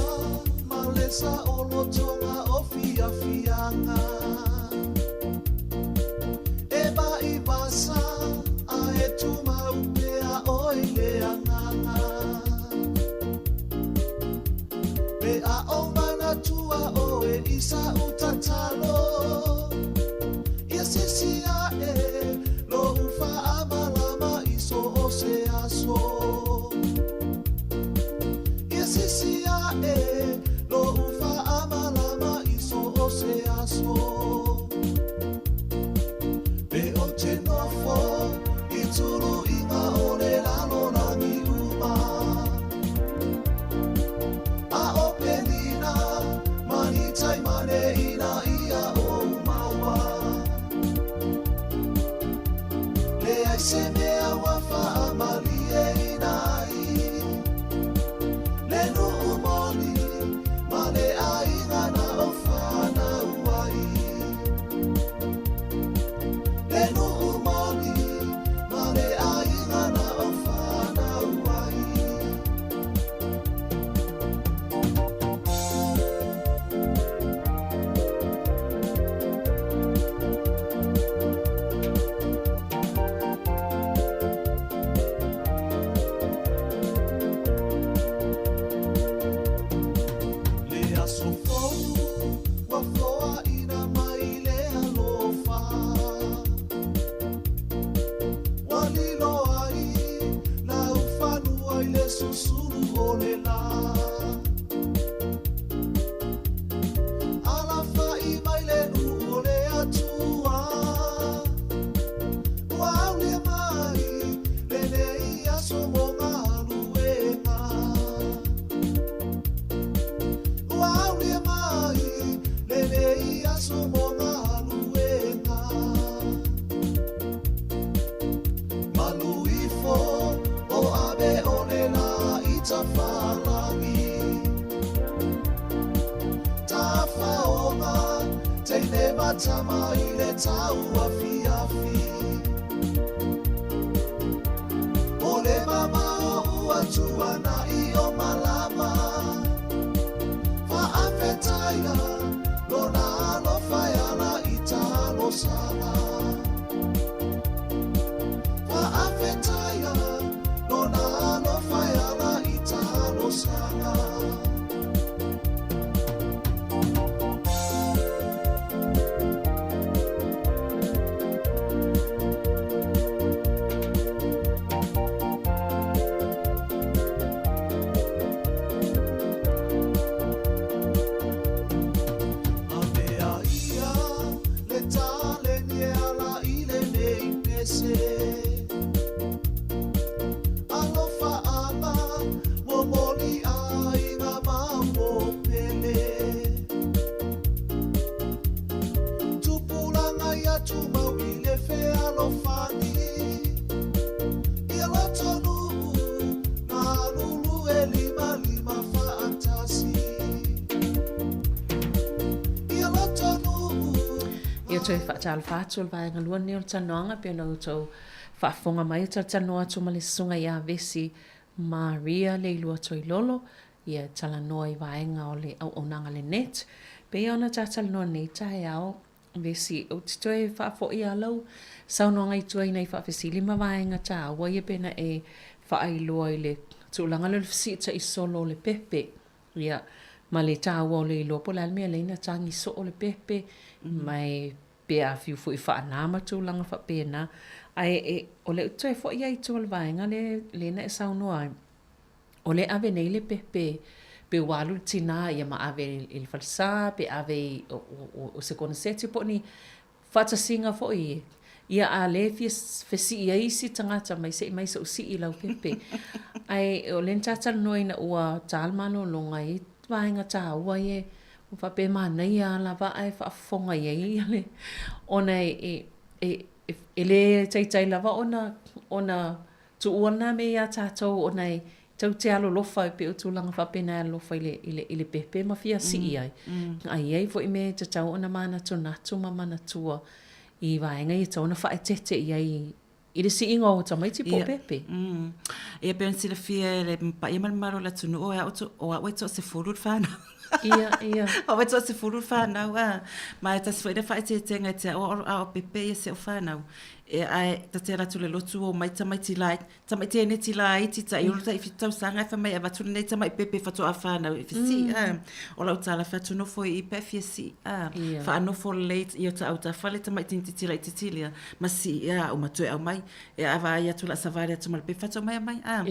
ma le saolotoga o fiafiaga E vaivasa a e tumau pea oe i le agaga Pe a o manatua oe i sa'u tatalo Ia sisi a'e lo'u faamalama i so o se aso Ia sisi a'e lo'u faamalama i so o se aso Pe ou te nofo i tuluiga o le lalolagi uma A o penina ma ni taimane ina ia ou maua Leai se mea ua faamalieina ai Le nuu moni ma le aiga na ou fanau ai Le nuu moni ma le aiga na ou fanau ai. Le aso fou ua foaina mai le alofa Ua lilo ai laufanua i le susulu o le la Alafa'i mai le nuu o le Atua Ua aulia mai lenei aso mo galuega Ua aulia mai lenei aso mo galuega Malu ifo o ave o le la i tafalagi Tafaoga teine ma tama i le tauafiafi O le mamao ua tuana'i o malama Faafetaia lona alofa e ala i talosaga Faafetaia lona alofa e ala i talosaga. ia tumau i le fealofani. Ia lotonuu galulue limalima faatasi. Ia lotonuu. Ia toe faatalofa atu o le vaega lua lenei o le talanoaga pei ona outou faafofoga mai e talatalanoa atu ma le Susuga ia Vesi Maria Leilua Toilolo ia e talanoa i vaega o le auaunaga a le NET. Pei ona ta talanoa nei taeao, Vesi, ou te toe faafoi lava lau saunoaga i tua i nai faafesili ma vaega taua ia pei ona e faailoa i le tulaga lea o le fesiitai solo o le pepe, ia, ma le taua o le iloa po o le a le mea e ala ai ona tagi soo le pepe, ma e pe a fiu foi e faana ma tulaga faapena. Ae e, o lea ou te toe foi lava i tua i le vaega lea, lea na e saunoa ai, O lea e ave nei le pepe pe ua alu le tinā ia ma ave i le falesa pe ave i o se koneseti po o ni faatasiga foi ia. Ia a lea e fia fesii ai isi tagata mai se i mai se i ou sii i lau pepe. Ae o lea na ta talanoa ina ua ta le malologa e i ai vaega taua ia ua faapea e manaia lava lava ae faafofoga i ai ia le ona e e le taitai lava ona ona Tuua lena mea iā tatou ona e tou te alolofa e pei o tulaga faapena e alolofa i le, i le, i le pepe ma fia sii ai. Ae i ai foi mea e tatau ona manatunatu ma manatua i vaega ia e tatau ona faaeteete i ai i le siiga o tamaiti po o pepe. Ia pei ona silafia e le paia ma le mamalu o le atunuu, o au, o au e toasefulu le fanau. Ia, ia. O au e toasefulu le fanau, a. Ma e tasi foi lea faaeteetega ia te au, a o pepe ia si au fanau. E ae ta te alu atu i le lotu o mai tamaiti lai, tamai tēneti laiti tai olo tai whitu tausaga e whai mai avatu lenei tamai pepe whatoa whānau e whisi, a. O lau tala whai atu nofo i pe fia si, a. Whaanofo lelei i o ta au ta whale tamai tinititi laititi lea, ma si a o ma toe au mai. E a vaai atu la savali atu ma le pepe whatoa mai a mai, a.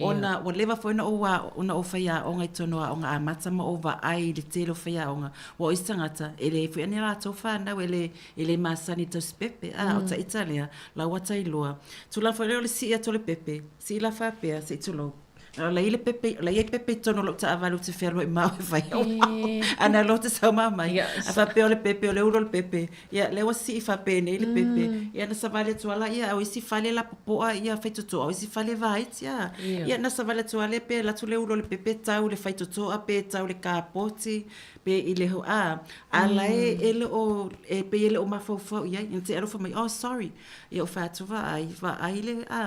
Ona ua leva foi ona ou a, ona ou whaiaonga i tonu aoga amata ma ou vaai i le tele o whaiaonga. Ua o isi tagata, e le foi ane latou whānau, e le, E le masani tausi pepe, a, o ta ita lea, lau ata iloa. Tulaga foi lea o le sii atu o le pepe, sii la faapea, se i tulou. O la i le pepe, o la i ai pepe i totonu o lou taavale ou te fealuai ma au e fai au ao. A na loa te sau ma mai. A faapea o le pepe, o le ulu o le pepe, ia, lea ua sii faapenei le pepe. Ia na savali atu lava la, ia, o isi fale lapopoa ia faitotoa, o isi fale vaiti, a. Ia na savali atu lava lea pe alu atu le ulu o le pepe tau i le faitotoa pe tau i le kapoti. Pe i le ho a, a la e e le o e pei e le o mafaufau i ai. Ina te alofa mai, oh sorry. Ia o whai atu vaai, vaai le a,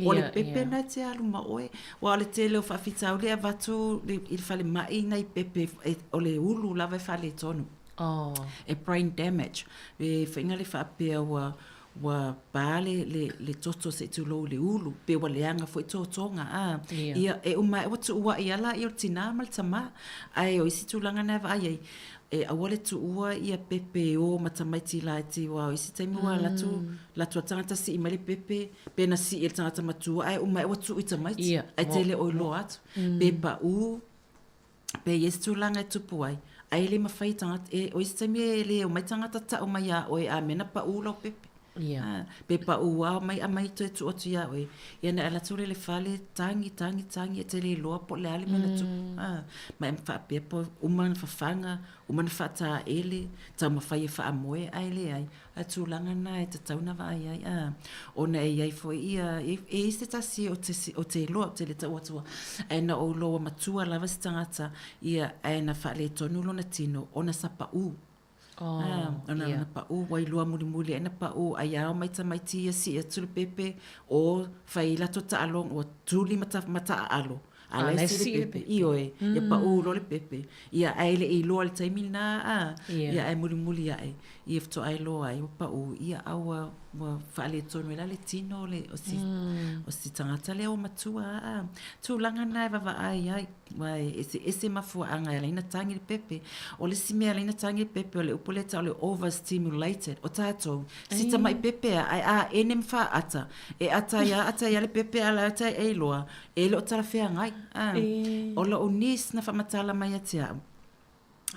o le pepe na te alu ma oe. Ua o le tele o faafitauli e avatu i le falemai nai pepe e, o le ulu lava e faaletonu. Oh. E brain damage. E whainga le whaapea ua, ua pā le, le, le toto se i tulou i le ulu, pe ua leaga foi tōtōga, ā. Ia. Ia, e uma ae ua tuuaʻi a laia o le tinā ma le tamā. Ae o isi tulaga na e vaai ai, e aua le tuua ia pepe e ō ma tamaiti laiti, aua o isi taimi ua alu atu, alu atu a tagata sii mai le pepe, pe na sii e le tagata matua, ae uma ae ua tuu i tamaiti, Ia, ae te le o iloa atu. Pe paʻū, Pe i ai se tulaga e tupu ai, ai e le mawhai e tangata, e, o isi taimi e le omai tangata ta'u mai iā oe a mea na pa'ū lau pepe. Ia. A, pe pa'ū a omai amai toe tuu atu iā oe. Ia na ala atu lea i le fale, tangi, tangi, tangi, e te le iloa po o le a le mea na tupu. A, ma e faapea po uma na fafaga, uma na faatāele, taumafai e faamoe ae leai. A tulaga na e tatau na vaai ai, a, ona e i ai foi ia, e i ai se tasi o te, o te iloa, ou te le tau atua, ae na ou iloa ua matua lava se tagata, ia, ae na faaletonu lona tino, ona sa pa'ū. Oh, A, ona, ia. ona pa'ū, ua iloa mulimuli ae na pa'ū, ai ao mai tamaiti ia sii atu le pepe, o fai latou taaloga, ua tuli ma ta, ma taaalo. A la e sii le pepe. Ioe, ia pa'ū loa le pepe. Ia, ae le i iloa i le taimi lena, a, ia, ae mulimuli ae, ia faatoa iloa ai ua pa'ū, ia, a ua, ua faaletonu ai la le tino o le, o si, o si tagata lea ua matua, a. Tulaga na e vaavaai ai, aua e eseese mafuaaga e ala ai ona tagi le pepe. O le isi mea e ala ai ona tagi le pepe, o le upu lea e tau o le overstimulated. O tatou, si tamai pepe a, ae aene ma faata, e ata ai a ata ai a le pepe a la e ata ai e iloa, E le o talafeagai. A, o lou niece na faamatala mai ia te au,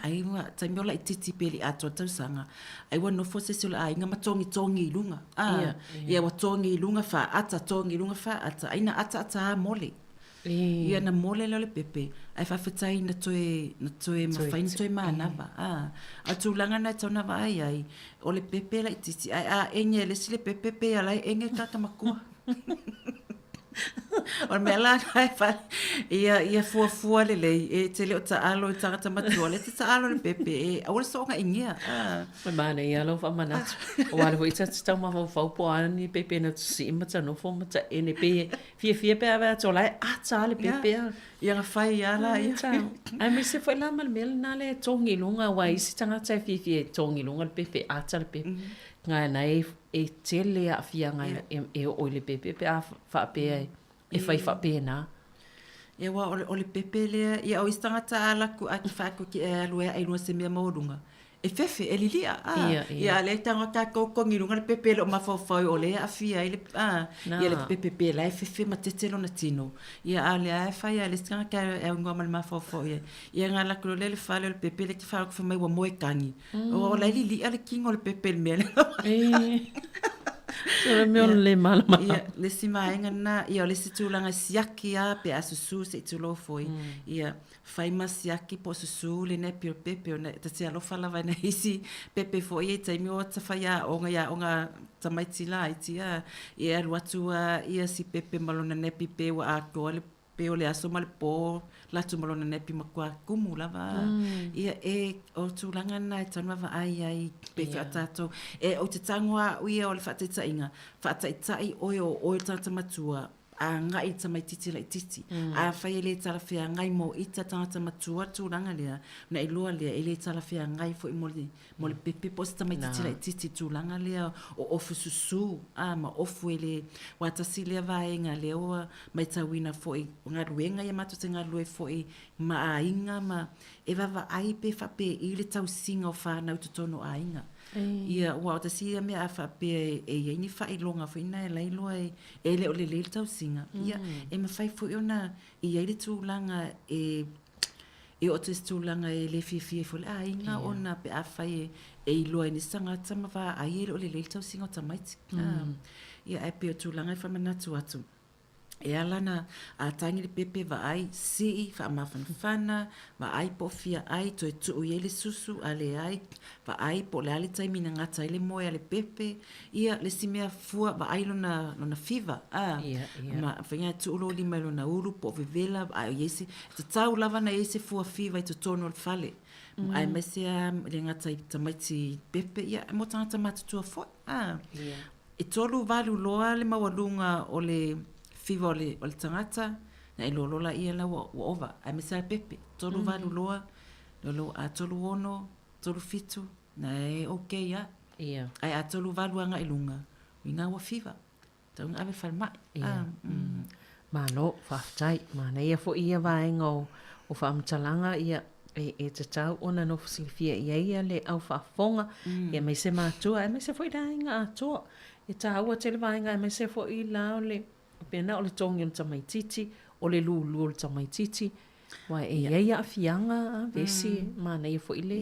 ai ua, taimi o laitiiti pe le i atoa le tausaga, ai ua nofo se isi o le aiga ma togitogi i luga. A, ia ua togi i luga faaata, togi i luga faaata, ai na ataata lava mole. Ia na mole lea o le pepe, ae faafetai na toe, na toe mafai ona toe manava. A, a o le tulaga lena e tatau ona vaai ai, o le pepe laitiiti, ae a ege e le isi le pepe, pei lava la e ege le tagata matua. O le mea la lena e fai, ia, ia fuafua lelei, e te le o taalo i le tagata matua, o lea e te taalo i le pepe, e aua le soona egea. A. E manaia lou faamanatu. Aua o lea foi ta te tau mafaufau po o a ni pepe na te sii ma ta nofo ma ta ene pei e fiafia pe a vaai atu o la e ata lava le pepe a. Ia na fai lava la ia. Aemaise foi la ma le mea lena lea e togi i luga aua e isi tagata e fiafia e togi i luga le pepe, e ata le pepe. Ngai e e tele aafiaga e oo i le pepe pe a faapea e fai faapena. Ia aua o le, o le pepe lea, ia o isi tagata a alu atu a faaku e alu e ae i luga o se mea maualuga, e fefe, e lilia, a. Ia, ia. Ia a lea e tago tatou togi i luga le pepe e le o mafaufau o lea e aafia ai le, a, ia le pepe pe la e fefe ma tete lona tino. Ia a o lea e fai lava e le isi tagata e aunoa ma le mafaufau i ai. Ia na alu atu loa lea i le fale o le pepe lea e te faalogo fai mai ua moe tagi. O la e lilia le tino o le pepe i le mea lea. So le mea o le lē malamalama. Ia, le isi vaega lena, ia o le isi tulaga e siaki lava pe a susu se i tulou foi. Ia, fai ma siaki po o susu le nappy o le pepe ona ta te alofa lava i nai isi pepe foi ia i taimi o ta faiaoga i aoga a tamaiti laiti a, ia e alu atu lava ia si pepe ma lona nappy pe ua atoa le pei o le aso ma le pō latou ma lona nappy matua kumu lava. Ia e o tulaga na e tatau ona vaavaai ai pei foi a tatou e ou te tago lava au ia o le faataitaiga, faataitai oe o oe le tagata matua agai i le tamaitiiti laitiiti. Afai e le talafeagai mo ita tagata matua le tulaga lea, ona iloa lea e le talafeagai foi mo le mo le pepe po o se tamaitiiti laitiiti i le tulaga lea o ofu susu, a, ma ofu e le, aua tasi lea vaega lea ua matauina foi, o galuega ia matou te galulue foi ma aiga ma e vaavaai pe faapei le tausiga o fanau i totonu o aiga. Ia, aua o tasi ia mea a faapea e i ai ni faailoga foi na e la e iloa e le o lelei le tausiga, ia, e mafai foi ona i ai le tulaga e e oo atu i se tulaga e le fiafia ai foi le aiga ona pe afai e iloa e nisi tagata ma vaai e le o lelei le tausiga o tamaiti. Ia ae pei o tulaga e faamanatu atu, e ala ona a tagi le pepe vaai, sii, faamafanafana, vaai po o fia ai, toe tuu i ai le susu, a leai, vaai po o le a le taimi na gata ai le moe a le pepe, Ia, le isi mea fua, vaai lona, lona fiva, a, Ia, ia. ma fai e tuu lou lima i lona ulu po o vevela, a i ai se, e tatau lava ona i ai se fua fiva i totonu o le fale. Aemaise lava e le gata i tamaiti pepe, ia, mo tagata matutua foi, a. Ia. E 38 loa le maualuga o le fiva o le, o le tagata, na e loa laia la ua, ua ova, aemaise lava le pepe, 38 loa, loa, a 36, 37, Na e ok a. Ia. Ae a 38 agai i luga, uiga ua fiva. Tatau ona ave i le falemai. Ia. Malo, faafetai. Manaia foi ia vaega o, o faamatalaga, ia, e, e tatau ona nofo silafia i ai ia le au faafofoga, mm. ia aemaise matua, aemaise foi le aiga atoa. E tāua tele vaega, aemaise foi la o le, pena o le togi o le tamaitiiti, o le lulu o le tamaitiiti, Aua e i ai aafiaga a vesi, manaia foi le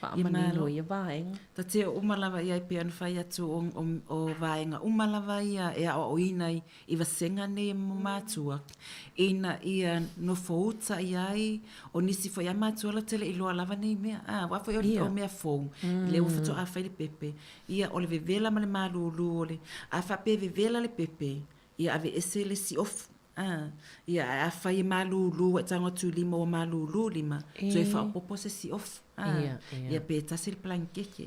faamanino o ia vaega. Ta te oo uma lava i ai pei ona fai atu o vaega uma lava ia e aoaoina i vasega nei e matua ina ia nofo uta i ai o nisi foi a matua la te le iloa lava nei mea a aua foi o mea fou lea ua faatoa fai le pepe ia o le vevela ma le malulu o le a faapea e vevela le pepe ia aveese le isi ofu A, ia, ae afai e malūlū ua e tago atu i lima ua malūlū lima, toe faaopoopo se isi ofu. A, Ia, ia. ia pe tasi le palanikeke.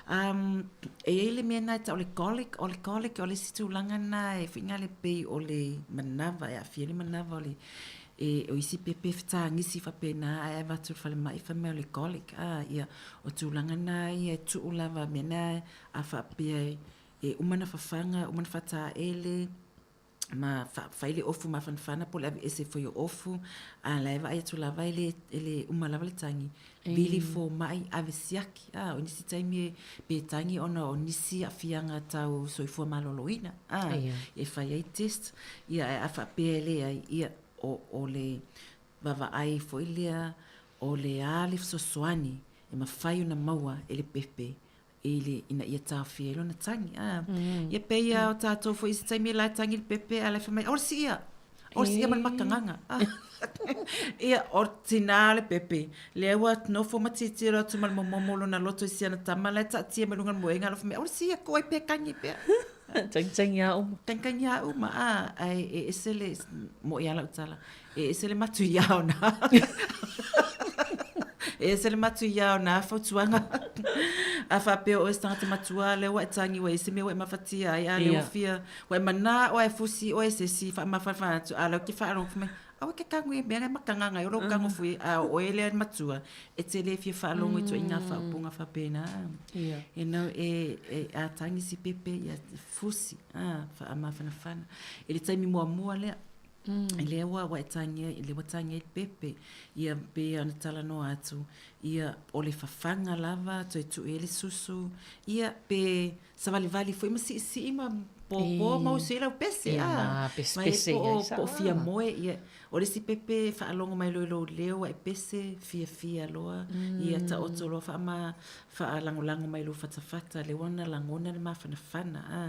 Um, e i ai le mea lena e tau o le colic, o le colic o le isi tulaga lena e faiga le pei o le manava, e aafia ai le manava o le, e, o isi pepe e fetagisi faapena ae avatu i le falemai fai mai o le colic. A, ia, o tulaga na ia e tuu lava mea na a faapea e, e uma ona fafaga, uma ona faataele, ma fai le ofu mafanafana po o le aveese foi o ofu, a la e vaai atu lava e le, e le uma lava le tagi. Vili fomai, ave siaki, a, o nisi taimi e pe tagi ona o nisi aafiaga tau soifua maloloina, a, e fai ai test, ia ae a faapea e leai, ia, o, o le vaavaai foi lea o le a le fesoasoani e mafai ona maua e le pepe i le, ina ia taofia ai lona tagi. A, ia pei lava o tatou foi i se taimi la e tagi le pepe, a la e fai mai, aua le siia! O le siia ma le makagaga. Ia, o le tinā o le pepe, lea ua nofo ma tilotilo atu ma le momomo o lona loto i si ana tama la e taatia mai luga o le moega, alofa mai, o le siia ko ai pea kagi pea. Tagitagi a uma. Tagitagi a uma, a, ae e ese le, mo'i a lau tala, e ese le matuia o nā. E ese le matuia o nā fautuaga. A faapea o oe se tagata matua, lea ua e tagi ua i ai se mea ua e mafatia ai, a lea ua fia, ua e manā oe e fusi oe e se isi faamafanafana atu, a lea ou te faalogo fai mai, aua e te tago i mea la e makagaga ai o lou tago fui, a o oe lea e matua, e te le fia faalogo i ituaiga faaupuga faapena. You know, e, e, a tagi si pepe, ia fusi, a, faamafanafana. I le taimi muamua lea, mm. lea ua, ua e tagi ai, lea ua tagi ai le pepe, ia pei ona talanoa atu, ia o le fafaga lava, toe tuu i ai le susu, ia pe savalivali foi ma siisii ma pōpō ma usu ai lau pese, Ia, a. ma pesepese Ma e i ai po o, sa. po o fia moe, ia, o le isi pepe e faalogo mai loa i lou leo a e pese, fiafia loa, ia taoto loa faama, faalagolago mai i lou fatafata, lea ua na lagona le mafanafana, a.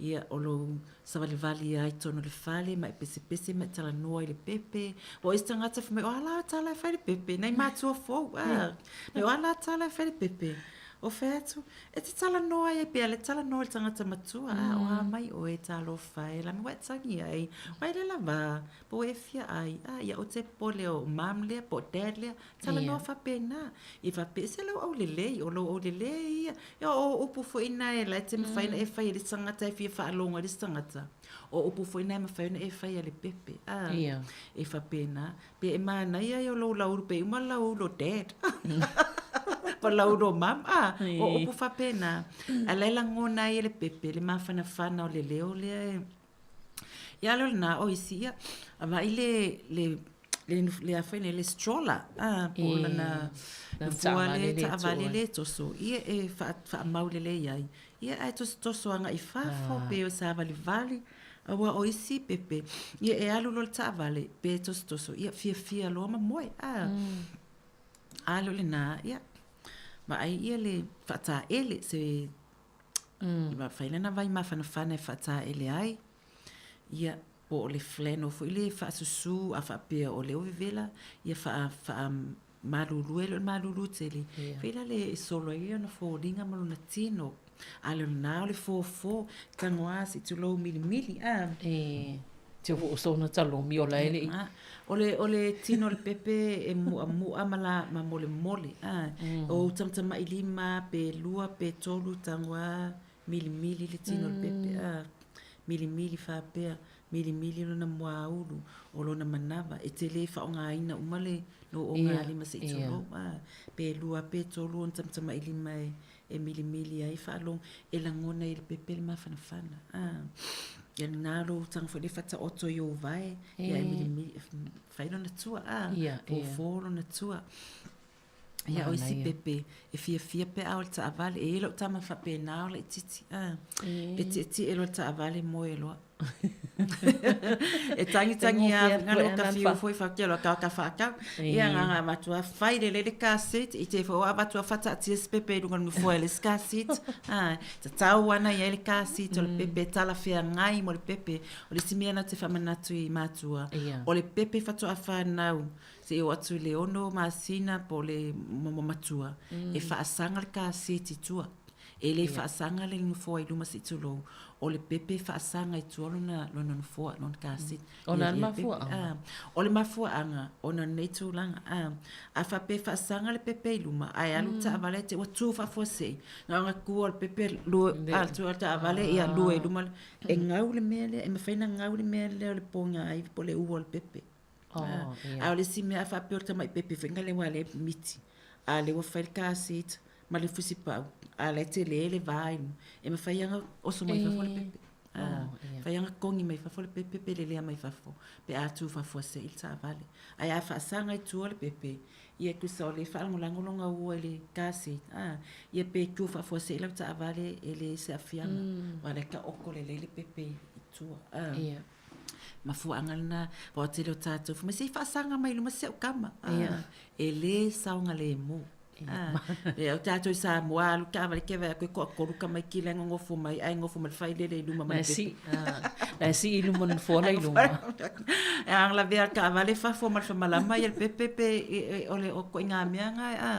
Ia, o lou savalivali ai i totonu o le fale ma e pesepese ma e talanoa i le pepe. Ua o isi tagata fai mai, o a la tala e fai i le pepe? Nai matua fou, a. Mai, o a la tala e fai i le pepe? O fai atu, e te talanoa ai pea le talanoa i le tagata matua, a, o a mai oe, talofa e, la me ua e tagi ai, ua e le lava, po ua e fia ai, a, ia ou te popole o mum lea po o dad lea, talanoa faapena. I faapea, se lou aulelei, o lou aulelei ia. Ia, o upu foi na e la e te mafai ona e fai e le isi tagata e fia faalogo ai le isi tagata. O upu foi na e mafai ona e fai e le pepe, a, e faapena. Pe e manaia ia o lou laulu pe uma lau ulo dad po lau ulo mum a o upu faapena a la e lagona ai e le pepe le mafanafana o le leo lea e ia le o lena o isi ia avaai le le le le a foi nei le stroller a po o lana nofoa le taavale le toso ia e faamau lelei ai ia ae tosotoso agai i fafo pe o savalivali Aua o isi pepe, ia e alu loa le taavale, pe tosotoso, ia fiafia loa ma moe. A, mm. a leo lena, ia, vaai ia le faataele, se mm. fai lana vai mafanafana e faataele ai, ia, po o le flannel foi le faasusu a faapea o lea ua vevela, ia faa, faa malulu e le o le malulu tele. Yeah. Fai la le e solo ai ona foliga ma lona tino. A le o lena o le fofo, tago a se i tulou milimili. A. E, te o sona talomi o la e le i. O le, o le tino o le pepe e mu'amu'a ma la, ma molemole. A. Mm. O tamatamai lima, pe lua, pe tolu, tago a milimili le tino o le pepe. A. Milimili faapea. Milimili lona muaulu, o lona manava, e te le faaaogaina uma le lou ogalima se i tulou, a, pe lua pe tolu ona tamatamai lima e, e milimili ai faalogo, e lagona ai e le pepe le mafanafana, a. Ia lena lou taga foi lea faataoto i ou vae, ia e milimili, fai lona tua, a, fofo lona tua. Ia, o isi pepe, e fiafia pe a o le taavale. E i ai lou tama faapena o laitiiti. A, e tietie loa le taavale moe loa. E tagitagi a, ngalo ka fiu foi faapea loa ka ka whaakau. Ia nga nga matua whai lele le car seat, i te fo a matua whatatia se pepe i runga le nofoa i le car seat. A, tatau ana i ai le car seat o le pepe talafeagai mo le pepe. O le isi mea na te whamanatu i matua. O le pepe whatoa whanau. Seia oo atu i le ono masina po o le momo matua, e faasaga le kaseti i tua. E le faasaga le nofoa i luma se i tulou, o le pepe e faasaga i tua lona, lona nofoa, lona kaseti. Ona le mafuaaga? O le mafuaaga, ona o lenei tulaga. A faapea e faasaga le pepe i luma, ae alu le taavale ae te i ua tu faafuasei, na ona tu lava o le pepe, lua, a tu lava le taavale, ia lua i luma, e gau le mea lea, e mafai ona gau le mea lea o le poga po o le ua o le pepe. Oh, yeah. A o le isi mea a faapea o le tamai pepe foi na lea ua le miti, a lea ua fai le car seat ma le fusipau, a la e tele le va i luga, e mafai lava ona oso mai fafo le pepe. Oh, yeah. Mafai lava ona kogi mai fafo le pepe pe lelea mai fafo pe a tu faafuasei le taavale. Ae a faasaga i tua le pepe, ia tusa o le faalagolago lona ua i le car seat, a, ia pe tu faafuasei lau taavale e leai se aafiaga, aua o la e taoto lelei le pepe i tua. A. Yeah. Mafuaaga lena, aua o le tele o tatou, fai mai, se i faasaga mai i luma si au tama. E le saogalemu. Ia, o tatou i Samoa, alu taavale ke vaai atu e toatolu tamaiti la e nonofo mai ae nofo ma le failele i luma ma le pepe. La e sii i luma o le nofoa la i luma. E a lavea le taavale fafo ma le famalama ia le pepe pe o le o ituaiga mea na a.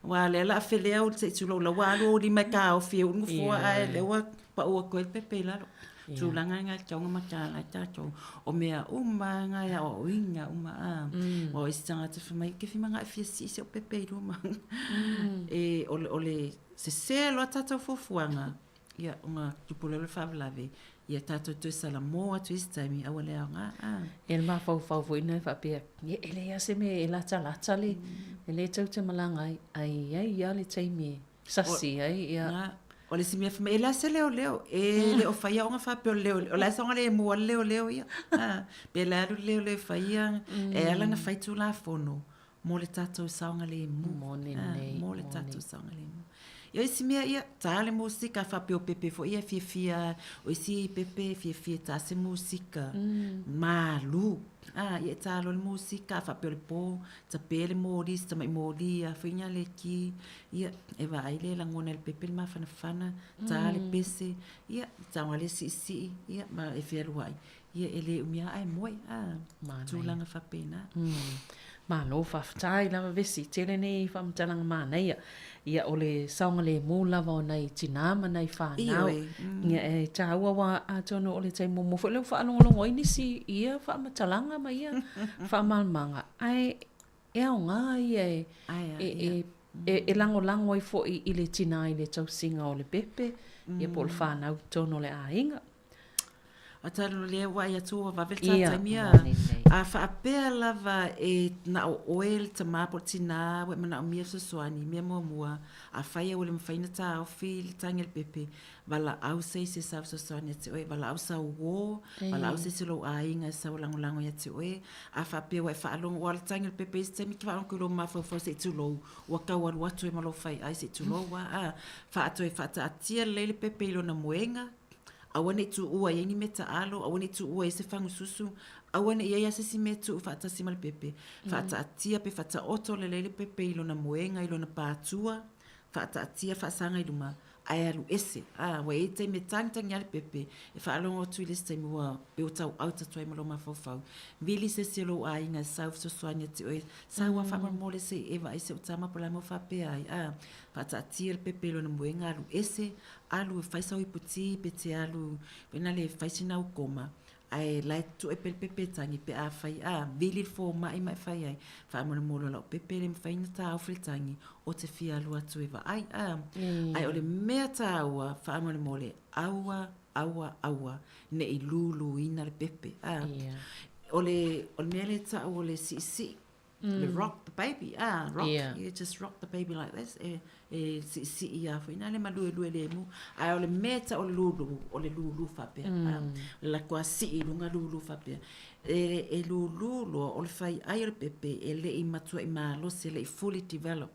Aua o lea o le a felea se i tulou la ua alu ou lima e taofi e uu le nofoa ae o lea ua pau atu ai le pepe i lalo. Tulaga lena e tatau ona mataala ai tatou. O mea uma lava na e aoaoina uma a. Aua o isi tagata fai mai, ou te fia manao e fia sii si au pepe i luma. E, o le, o le sese loa tatou fuafuaga, ia, ona tupu lea o le faalavelave, ia tatou toe salamo atu i isi taimi, aua le aoga. A. Ia le mafaufau foi lena e faapea, ia e leai lava se mea e latalata le, e le tou te malaga ai, ae i ai lava le taimi e sasi ai, ia. Na, o le isi mea fai mai, e leai se leoleo, e le o faia ona faapea o le leoleo, o la e soona le mua le leoleo ia. A, pe le alu le leoleo e fai ia, e ala ona fai Tulafono mo le tatou saogalemu. Moni nei, Mo le tatou saogalemu. Ia, o isi mea, ia, tā le musika, faapea o pepe foi ia e fiafia, o isi pepe e fiafia e tā se musika, malū. A, ia e tā loa le musika, a faapea o le pō, tape le moli, si tamai moli a foi ina le ki, ia, e vaai lea e lagona e le pepe le mafanafana, tā le pese, ia, tago lava le siisii, ia, ma e fealuai, ia, e le umi lava ae moe, a, tulaga faapena. Malo faafetai lava Vesi, tele nei faamatalaga manaia. Ia o le saogalemu lava o nai tinā ma nai fanau. Ia e taua aua atonu o le taimi muamua foi lea ua faalogologo ai nisi i ia faamatalaga ma ia faamalamalamaga ae e aoga ia e e e lagolago ai foi i le tinā i le tausiga o le pepe ia po o le fanau i totonu o le aiga. A talu lea ua ai atu ua vave le ta taimi a. A faapea lava e na o oe le tama po o le tinā ua e manaomia fesoasoani, mea muamua, afai ua le mafai ona taofi le tagi a le pepe, valaau se isi e sau fesoasoani ia te oe, valaau sau uō, valaau se isi o lou aiga e sau e lagolago ia te oe. A faapea ua e faalogo, aua o le tagi a le pepe i isi taimi e te faalogo atu i lou mafaufau se i tulou, ua tau alu atu ai ma lou faiai se i tulou lava a. Faatoe faataatia lelei le pepe i lona moega, Aua ne i tuua i ai ni mea taalo, aua ne i tuua i ai se fagususu, aua ne i i ai lava se isi mea e tuu faatasi ma le pepe. Faataatia pe faataoto lelei le pepe i lona moega, i lona pātua, faataatia faasaga i luma, ae alu ese. A, ua i ai taimi e tagitagi lava le pepe, e faalogo atu i le isi taimi ua pei ua tauau atu ai ma lou mafaufau. Vili se isi o lou aiga e sau fesoasoani ia te oe, sau lava faamolemole se i e vaai si au tama po o le a le mea ua faapea ai. A, faataatia le pepe i lona moega, alu ese, alu e fai sau ipu ti pe te alu foi na le fai sina au koma ae la e tue pea le pepe e tagi pe a fai a vili le fomai ma e fai ai faamolemole o lau pepe e le mafai ona taofi le tagi o te fia alu atu e vaai a ae o le mea taua faamolemole aua aua aua ne i luluina le pepe a o le o le mea lea e tau o le siisii Le rock the baby, ah, rock, yeah. you just rock the baby like this, e, e siisii lava foi na le maluelue lemu, ae o le mea e tau o le lulu, o le lulu faapea, ah, o le latou lava sii i luga lulu faapea. E, e lulu loa, o le faiai o le pepe e le i matuai malosi, e le i fully develop.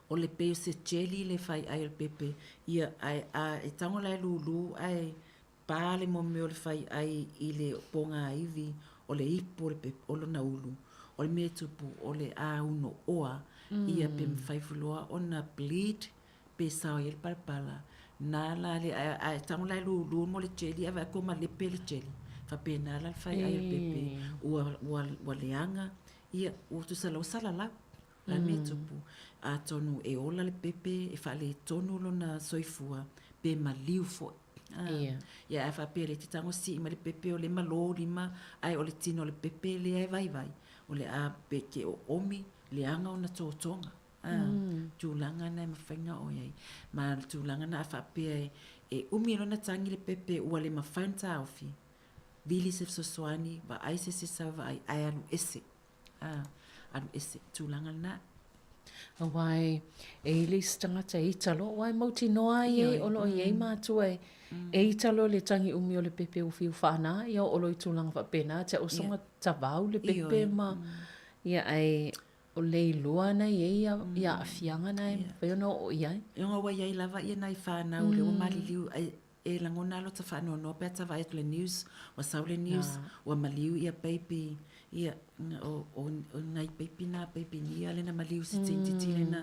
O le pei o se jelly le faiai o le pepe, ia, ae a e tago la e lulu ae Pa le mea o le faiai i le pogāivi o le ipu o le pepe, o lona ulu. O le mea e tupu, o le āunoʻoa ia pe mafai foi loa ona bleed pe sao ai le palapala. Na la le, ae tago la e lulu mo le jelly ae vaai atu ua malepe le jelly. Faapena la le faiai o le pepe ua, ua, ua leaga, ia, ua tusa la ua salalau. O le a le mea e tupu? Atonu e ola le pepe, e faaletonu lona soifua pe maliu foi. Ia. Ia a faapea lea e te tago sii mai le pepe o lea e malo lima ae o le tino o le pepe lea e vaivai, o le a pe te oomi leaga ona totoga. Tulaga na e mafai ona oo i ai. Ma le tulaga na a faapea e umi loa ona tagi le pepe ua le mafai ona taofi, vili se fesoasoani, vaai se isi e sau e vaai ae alu ese. A, alu ese, tulaga lena. Aua e, e i le isi tagata e ita loa, aua e mautinoa ai e, o lo o i ai matua e, e ita loa le tagi umi o le pepe ua fiu faana, ia oo loa i tulaga faapena, te au soga tavau le pepe ma, ia ae o le iloa na i ai ia, ia aafiaga na e mafai ona oo i ai. Ona ua i ai lava ia nai fanau lea ua maliliu, e lagona lava lota faanoanoa pe a ta vaai atu i le news, ua sau le news, ua maliu ia baby, ia, o, o, o nai baby na, baby nia lena maliu si tamaitiiti lena,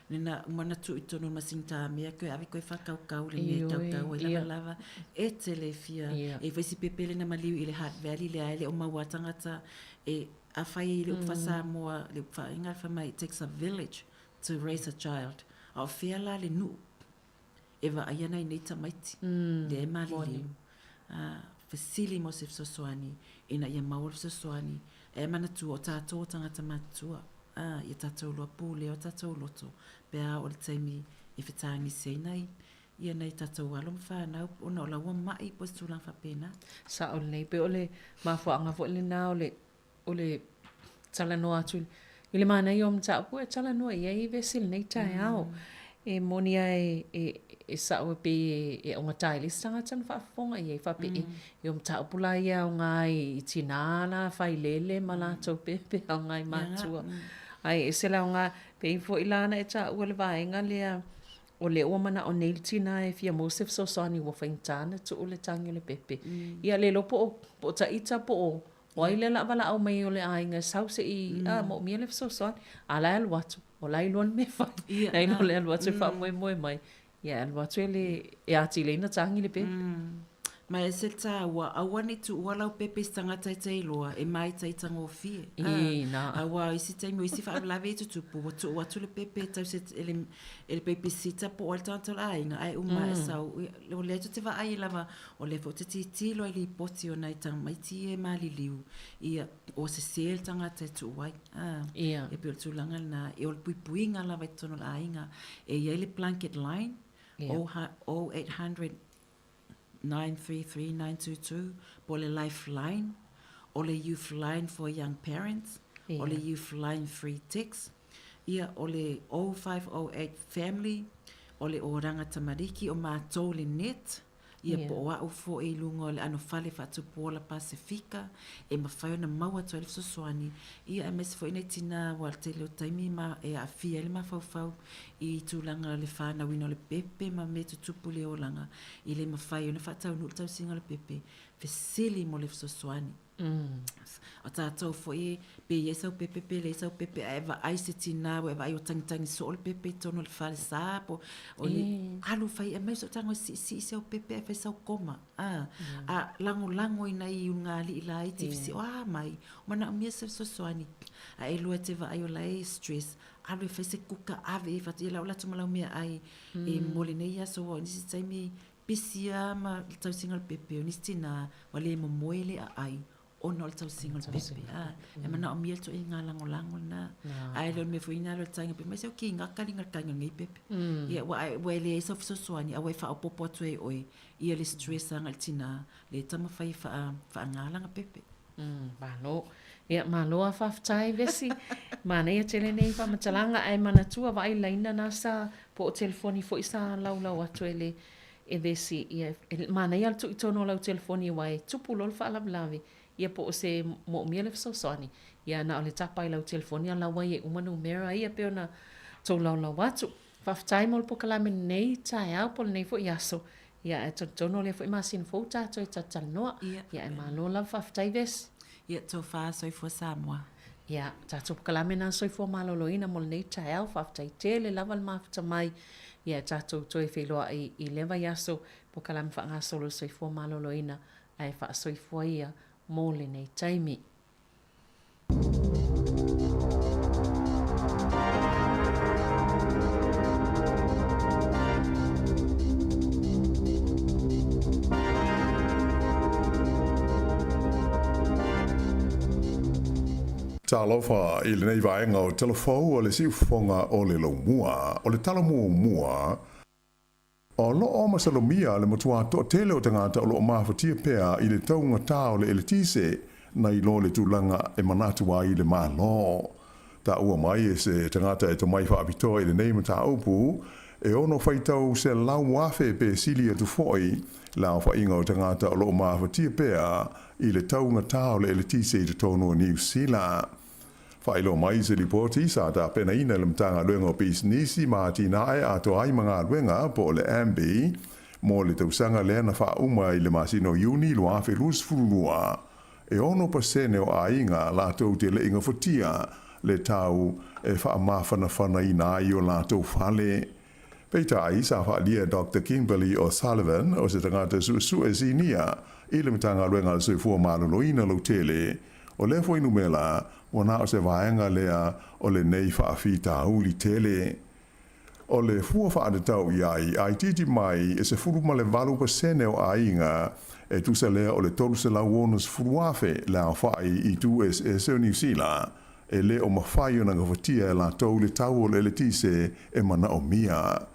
lena uma ona tuu i totonu o le masini tamea toe ave toe faatautau i le mea e tautau ai lavalava. E tele fia, e i ai foi si pepe lena maliu i le Hutt Valley lea e le o maua lava tagata e, afai e i le upu faa-Samoa, le upu faa-Aiga fai mai, it takes a village to raise a child. A o fea la le nuu e vaai ana i nei tamaiti lea e maliliu? A fesili mo se fesoasoani ina ia maua le fesoasoani e manatua o tatou o tagata matutua, a, ia tatou iloa pulea o tatou loto pe a oo i le taimi e fetagisi ai nai ia nai tatou alo ma fanau ona o la ua ma'i po o se tulaga faapena. Sao lelei, pei o le mafuaaga foi lena o le o le talanoa atu i le manaia o mataupu e talanoa i ai vesi i lenei taeao. E moni lava e sao e pei e augata ai le isi tagata ona faafofoga i ai faapea e o mataupu la ia e aoga ai i tina la failele ma latou pepe aoga i matua. Ae ese le aoga, pei foi la na e taua le vaega lea o lea ua manao nei le tina e fia maua se fesoasoani ua faigata ona tuu le tagi o le pepe. Ia le iloa po o ita po o O ai lea o le a valaau mai o le aiga e sau se i moomia le fesoasoani, a o la e alu atu, o la e iloa le mea e fai. Na i lo le alu atu e faamoemoe mai, ia e alu atu e le, e atili ai ona tagi le pepe. Ma e ese le taua, aua ne i tuua lau pepe i se tagata e te iloa e māitaitagofie. Ī, nā. Aua o isi taimi o isi faalavelave e tutupu, ua tuu atu le pepe e tausi e le, e le babysitter po o ai le tagata o le aiga, ae uma ae sau, o lea tou te vaai lava O lea foi ou te tilotilo i lipoti o nai tamaiti ia e maliliu, ia, ua sese le tagata e tuu ai. A, Ia. E pei o le tulaga lena, e o le puipuiga lava i totonu o le aiga. E i ai le blanket line, Ia. 0800 933 922, po o le life line, o le youth line for young parents, Ia. o le youth line free text, ia, o le 0508 family, o le Oranga Tamariki, o matou le net, ia po o au foi i luga o le ʻano fale faatupu ola Pasefika e mafai ona maua atu ai le fesoasoani, ia aemaise foi nai tinā aua o le tele o taimi ma e aafia ai le mafaufau i tulaga o le fanauina o le pepe ma mea tutupu i le olaga e le mafai ona faataunuu le tausiga o le pepe, fesili mo le fesoasoani. O tatou foi pe i ai sau pepe pe leai sau pepe ae vaai se tina ua e vaai ua tagitagi soo le pepe i totonu o le falesa po o ni alu fai aumai sou tago e siisii si au pepe ae fai sau koma a a lagolago i nai ulugalii laiti fesili o a mai manaomia se fesoasoani ae lua e te vaai o la e stress alu e fai se kuka ave i fatu ia la ua alu atu ma lau meaai e mo lenei aso aua o nisi taimi Pisi lava ma le tausiga o le pepe, o nisi tinā ua le momoe le aai ona o le tausiga o le pepe. A, e manaomia le ituaiga lagolago lena. Ae le o le mea foi lena o le taiga fai mai se o kiga kaliga le taiga o lenei pepe. Ia ua ua e leai sau fesoasoani a ua e faaopoopo atu ai e oe ia le stress agai i le tinā lea e taumafai e faaga lana pepe. Malo. Ia, malo a faafetai Vesi. Manaia tele nei faamatalaga ae manatua vaai laina na sa po o telefoni foi sa laulau atu e le e Vesi. Ia, e manaia le tuu i totonu o lau telefoni aua e tupu loa le faalavelave ia po o se moomia le fesoasoani. Ia na o le tapa i lau telefoni a lau ai e uma numera ia pei ona tou laulau atu. Faafetai mo le pokalame lenei taeao po o lenei foi aso. Ia, ae talitonu o lea foi masina fou tatou e talatalanoa. Ia. Ia, ae malo lava faafetai Vesi. Ia, tofa soifua Samoa. Ia, tatou pokalame na soifua maloloina mo lenei taeao. Faafetai tele lava le mafuta mai. Ia, e tatou toe feiloai i lea vaiaso, pokalame faagasolo le soifua maloloina, ae faasoifua ia mo lenei taimi. Talofa i lenei vaega o Telefou o le siufofoga o le Laumua. O le tala muamua, O lo o masalomia le matua toatele o tagata o lo o mafatia pea i le taugata o le eletise nai lo le tulaga e manatu ai le Malo. Taua mai e se tagata e tomai faapitoa i lenei mataupu, e ono faitau 100,000 pe sili atu foi le aofaiga o tagata o lo o mafatia pea i le taugata o le eletise i totonu o Niu Sila. Faailoa mai se lipoti sa tapenaina e le Matagaluega o Pisinisi ma Atinae Atoa ai ma Galuega po o le MB, Mo le tausaga lea na faauma i le masina o Iuni 2022, e 6% o aiga latou te le i gafatia le tau e faamafanafanaina ai o latou fale. Peitai, sa faaalia e Doctor Kimberly O'Sullivan, o se tagata suesue sinia i le Matagaluega a le Soifua Maloloina lautele, o lea fuainumera ua na o se vaega lea o lenei faafitauli tele. O le fua faatatau i ai, a itiiti mai e 18% o aiga, e tusa lea o le 360,000 le aofai i itu eseese o Niu Sila, e le o mafai ona gafatia e latou le tau o le eletise e manaomia.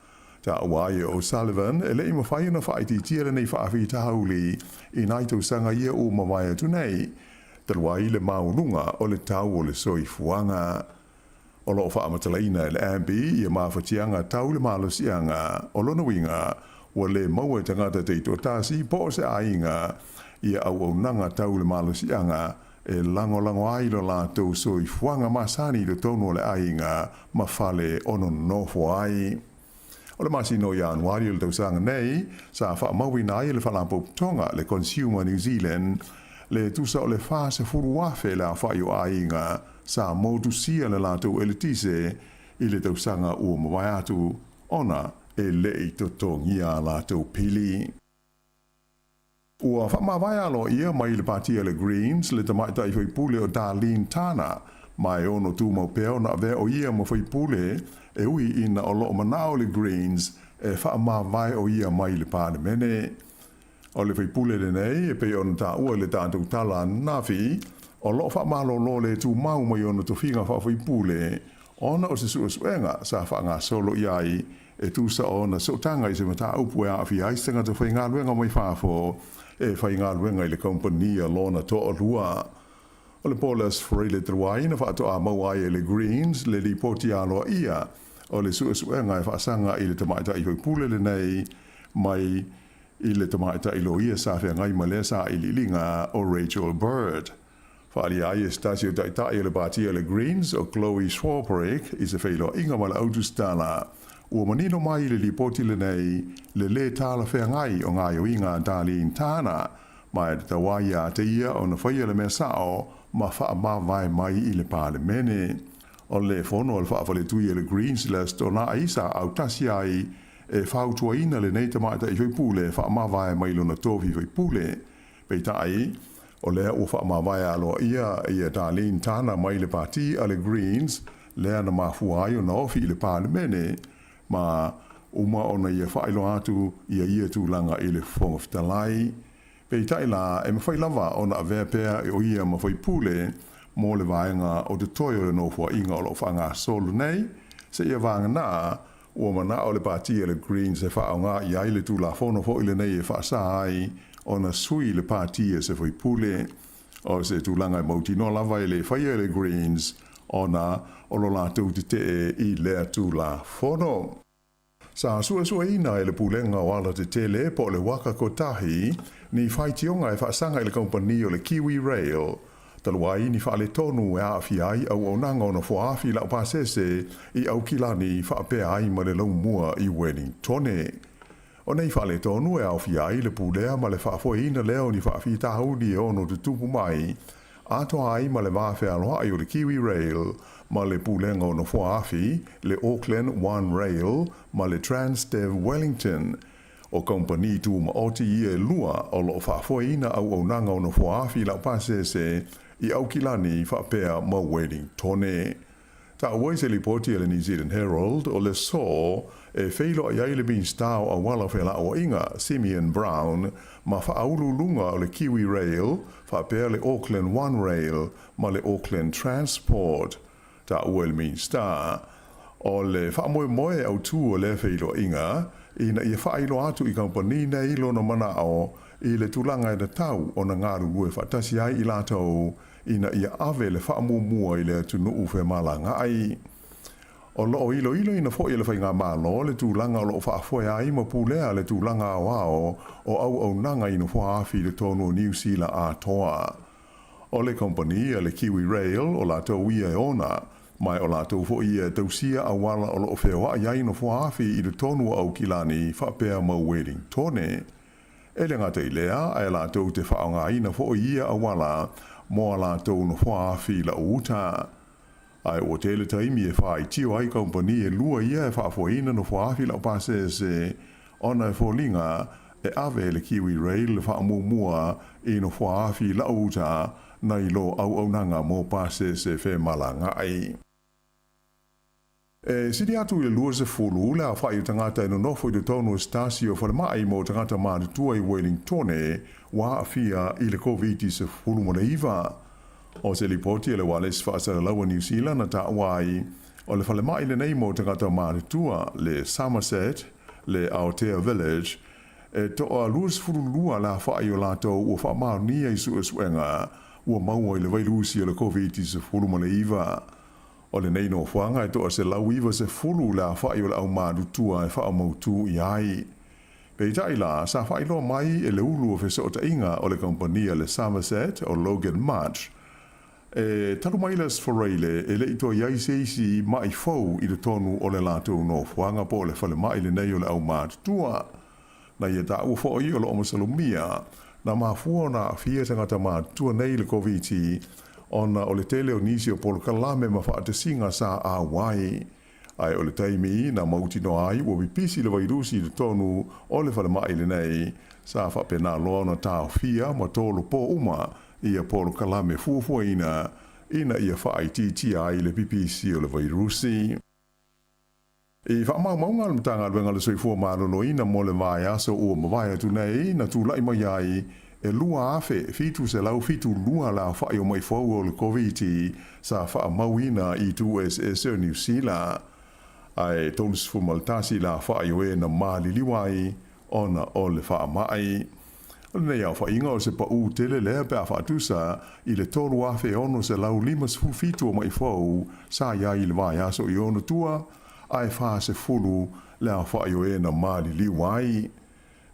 Taua ai e O'Sullivan, e le i mafai ona faaitiitia lenei faafitauli i nai tausaga ia ua mavae atu nei, talu ai le maualuga o le tau o le soifuaga. O lo o faamatalaina e le AMBI ia mafatiaga tau le malosiaga, o lona uiga, ua le maua e tagata taitoatasi po o se aiga ia auaunaga tau le malosiaga e lagolago ai lo latou soifuaga masani i totonu o le aiga ma fale o nonofo ai. O le masina o Ianuari o le tausaga nei, sa faamauina ai e le Faalapotopotoga le Consumer New Zealand le tusa o le 40,000 le aofai o aiga sa motusia le latou eletise i le tausaga ua mavae atu ona e le i totogia a latou pili. Ua faamavae aloaia mai le Pati a le Greens le tamaitai faipule o Darlene Tana, ma e ono tumau pea ona avea o ia ma faipule, e ui ina o lo o manao le Greens e faamavae o ia mai le Palemene. O le faipule lenei, e pei ona taua i le tatou tala ananafi, o lo o faamalolo le tumau mai ona tofiga faafaipule ona o se suesuega sa faagasolo i ai e tusa ona sootaga i se mataupu e aafia ai se tagata faigaluega mai fafo e faigaluega i le kamupani a lona toalua. O le Paulus Freile Truai na faatoa maua ai e le Greens le lipoti aloaia o le suesuega e faasaga i le tamaitai faipule lenei mai i le tamaitai loia sa feagai ma lea sailiiliga o Rachel Bird. Faaalia ai e se tasi o taitai o le Pati a le Greens o Chloe Swarbrick i se feiloaiga ma le autusitala, ua manino mai i le lipoti lenei le lē talafeagai o gaoioiga a Darlene Tana, ma e tatau ai ia te ia ona faia le mea sao ma faamavae mai i le Palemene. O le fono a le faafaletui a le Greens i le Aso Toonai sa autasi ai e fautuaina lenei tamaitai faipule e faamavae mai lona tofi faipule. Peitai, o lea ua faamavae aloaia ia Darlene Tana mai le Pati a le Greens, lea na mafua ai ona ofi i le Palemene, ma uma ona ia faailoa atu ia ia tulaga i le Fofoga Fetalai. Peitai la, e mafai lava ona avea pea o ia ma faipule mo le vaega o totoe o le Nofoaiga o lo o faagasolo nei, seia vagana Ua manao le Pati a le Greens e faaaoga i ai le Tulafono foi lenei e faasa ai ona sui le Pati e se faipule. O se tulaga e mautinoa lava e le faia e le Greens ona o lo latou tetee i lea Tulafono. Sa suesueina e le Pulega o Alatetele po o le Waka Kotahi ni faitioga e faasaga i le kamupani o le Kiwi Rail Talu ai ni faaletonu e aafia ai auaunaga o nofoaafi laupasese i Aukilani faapea ai ma le laumua i Wellingtone. O nei faaletonu e aofia ai le pulea ma le faafoeina lea o ni faafitauli e ono tutupu mai, atoa ai ma le va fealoai o le Kiwi Rail ma le Pulega o Nofoaafi, le Auckland One Rail ma le Transdev Wellington. O kamupani tumaoti ia e lua o lo o faafoeina auaunaga o nofoaafi laupasese i Aukilani faapea ma Wellingtone. Taua i se lipoti a le New Zealand Herald o le aso e feiloai ai le Minisita o Auala o Felauaiga, Simeon Brown, ma faauluuluga o le Kiwi Rail faapea le Auckland One Rail ma le Auckland Transport. Taua e le Minisita, o le faamoemoe autu o lea feiloaiga ina ia faailoa atu i kamupani nei lona manao i le tulaga e tatau ona galulue faatasi ai i latou ina ia ave le faamuamua i le atunuu femalagaai. O lo o iloiloina foi e le Faigamalo le tulaga o lo o faafoe ai ma pulea le tulaga aoao o auaunaga i nofoaafi i totonu o Niu Sila atoa. O le kamupani a le Kiwi Rail o latou ia e ona Ma o latou foʻi ia e tausia auala o loo feoaʻi ai nofoa afi i totonu o Aukilani faapea ma Uelingtone. E le gata i lea, ae latou te faaaogaina foʻi ia auala mo a latou nofoa afi i lau uta. Ae ua tele taimi e faaitio ai kamupani e lua ia e faafoeina nofoa afi laupasese ona e foliga e ave e le Kiwi Rail le faamuamua i nofoa afi lau uta nai lo auaunaga mo pasese femalagaai. E sili atu i le 20 le aofaʻi o tagata e nonofo i totonu o se tasi o falemai mo tagata matutua i Wellingtone ua aafia i le Koviti-19. O se lipoti a le Ualesi Faasalalaua Niu Sila na taua ai, o le falemai lenei mo tagata matutua, le Somerset, le Aotea Village, e toa 22 le aofaʻi o latou ua faamaonia i suesuega ua maua i le vailusi o le Koviti-19. O lenei nofoaga e toa 190 le aofaʻi o le aumatutua e faamautū i ai. Peitai la, sa faailoa mai e le ulu o fesootaiga o le kamupani a le Somerset o Logan March, e talu mai le Aso Faraile e le i toe i ai se isi maʻi fou i totonu o le latou nofoaga po o le falemai lenei o le aumatutua. Na ia taua foʻi o loo masalomia na mafua ona aafia tagata matutua nei i le Koviti ona o le tele o nisi o polokalame ma faatasiga sa auai. Ae o le taimi na mautinoa ai ua pipisi le vailusi i totonu o le falemai lenei, sa faapena loa ona taofia ma tolopo uma ia polokalame fuafuaina ina ia faaitiitia ai le pipisi o le vairusi. I faamaumauga a le Matagaluega o le Soifua Maloloina mo le vaiaso ua mavae atu nei, na tulai mai ai e 2,772 le aofaʻi o maʻi fou o le Koviti sa faamauina i itu eseese o Niu Sila, ae 31 le aofaʻi o e na maliliu ai ona o le faamaʻi. O lenei aofaʻiga o se paʻū tele lea pe a faatusa i le 3,657 o maʻi fou sa i ai i le vaiaso i ona tua, ae 40 le aofaʻi o e na maliliu ai.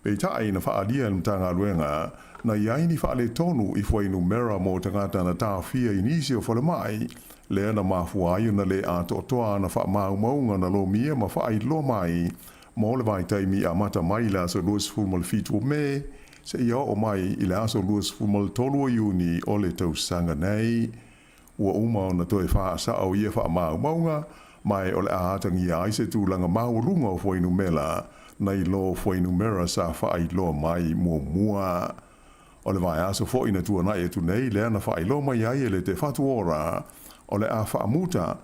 Peitai, na faaalia e le Matagaluega na i ai ni faaletonu i fuainumera mo tagata na taofia i nisi o falemai, lea na mafua ai ona le atoatoa ana faamaumauga na lomia ma faailoa mai mo le vaitaimi amata mai i le aso 27 o Me seia oo mai i le aso 23 o Iuni o le tausaga nei. Ua uma ona toe faasao ia faamaumauga, ma e o le a atagia ai se tulaga maualuga o fuainumera nai lo fuainumera sa faailoa mai muamua. O le vaiaso foʻi na tuanaʻi atu nei lea na faailoa mai ai e le Te Whatu Ora o le a faamuta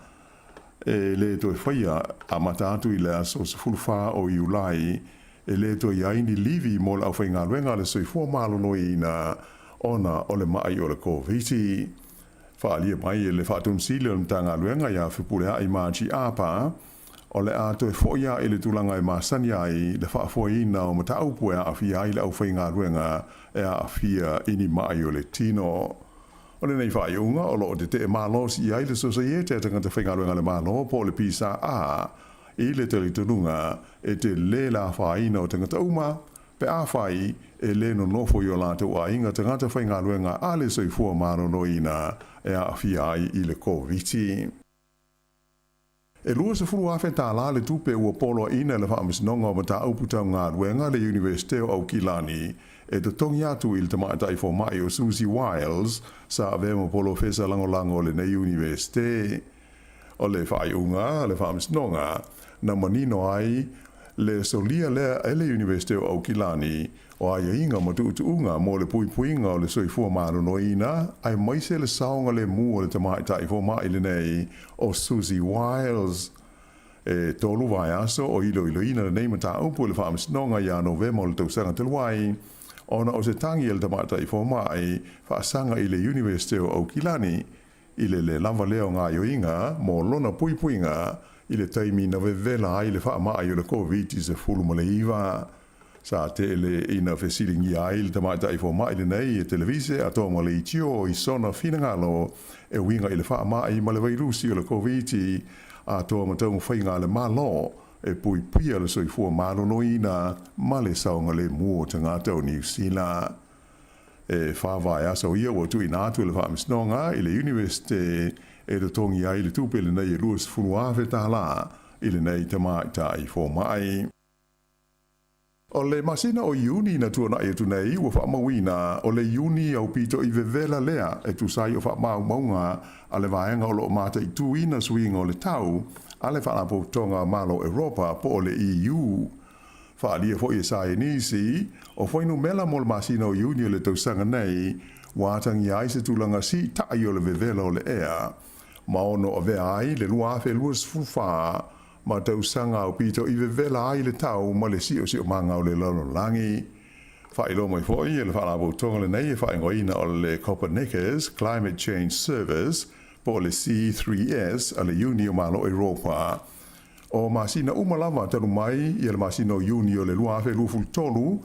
e le toe faia amata atu i le aso 14 o Iulai e le toe i ai ni livi mo le aufaigaluega a le soifua maloloina ona o le maʻi o le Koviti. Faaalia mai e le Faatonusili o le Matagaluega iā Fepuleaʻi Margie Apa, o le a toe foʻi aʻe i le tulaga e masani ai le faafoeina o mataupu e aafia ai le aufaigaluega e aafia i ni maʻi o le tino. O lenei faaiuga o loo tetee malosi i ai le Sosaiete a Tagata Faigaluega a le Malo po o le PSA i le talitonuga e tele le afaina o tagata uma pe afai e le nonofo i o latou aiga tagata faigaluega a le soifua maloloina e aafia ai i le Koviti. E 20,000 tālā le tupe ua poloaiina e le Faamasinoga o Mataupu Tau Galuega le Iunivesite o Aukilani e totogi atu i le tamaitai fomai o Susie Wiles sa avea ma polofesa lagolago o lenei Iunivesite. O le faaiuga a le Faamasinoga na manino ai le solia lea e le Iunivesite o Aukilani o aiaiga ma tuutuuga mo le puipuiga o le soifua maloloina aemaise le saogalemu o le tamaitai fomai lenei o Susie Wiles. E tolu vaiaso o iloiloina lenei mataupu e le Faamasinoga iā Novema o le tausaga talu ai, ona o se tagi a le tamaitai fomai faasaga i le Iunivesite o Aukilani i le le lava lea o gaoioiga mo lona puipuiga i le taimi na vevela ai le faamaʻi o le Koviti-19. Sa tele ina fesiligia ai le tamaitai fomai lenei e televise a toa ma leitio i sona finagalo e uiga i le faamaʻi ma le vailusi o le Koviti atoa ma taumafaiga a le Malo e puipuia le soifua maloloina ma le saogalemu o tagata o Niu Sila. E whā vaiaso ia ua tuuina atu e le Faamasinoga i le Iunivesite e totogi ai le tupe lenei e $20,000 i lenei tamaitai fomai. O le masina o Iuni na tuanai atu nei ua faamauina o le Iuni aupito i vevela lea e tusa ai o faamaumauga a le vaega o lo o mataituina suiga o le tau a le Faalapotopotoga Malo Eropa po o le EU. Faaalia foi e saienisi, o fuainumela mo le masina o Iuni o le tausaga nei, ua atagia ai se tulaga siitai o le vevela o le ea, ma ono avea ai le 2024 ma tausaga aupito i vevela ai le tau ma le siosiomaga o le lalolagi. Faailoa mai foi e le Faalapotopotoga lenei e faaigoaina o le Copernicus Climate Change Service po o le C3S a le Iuni o Malo Eropa. O masina uma lava talu mai ia le masina o Iuni o le 2023,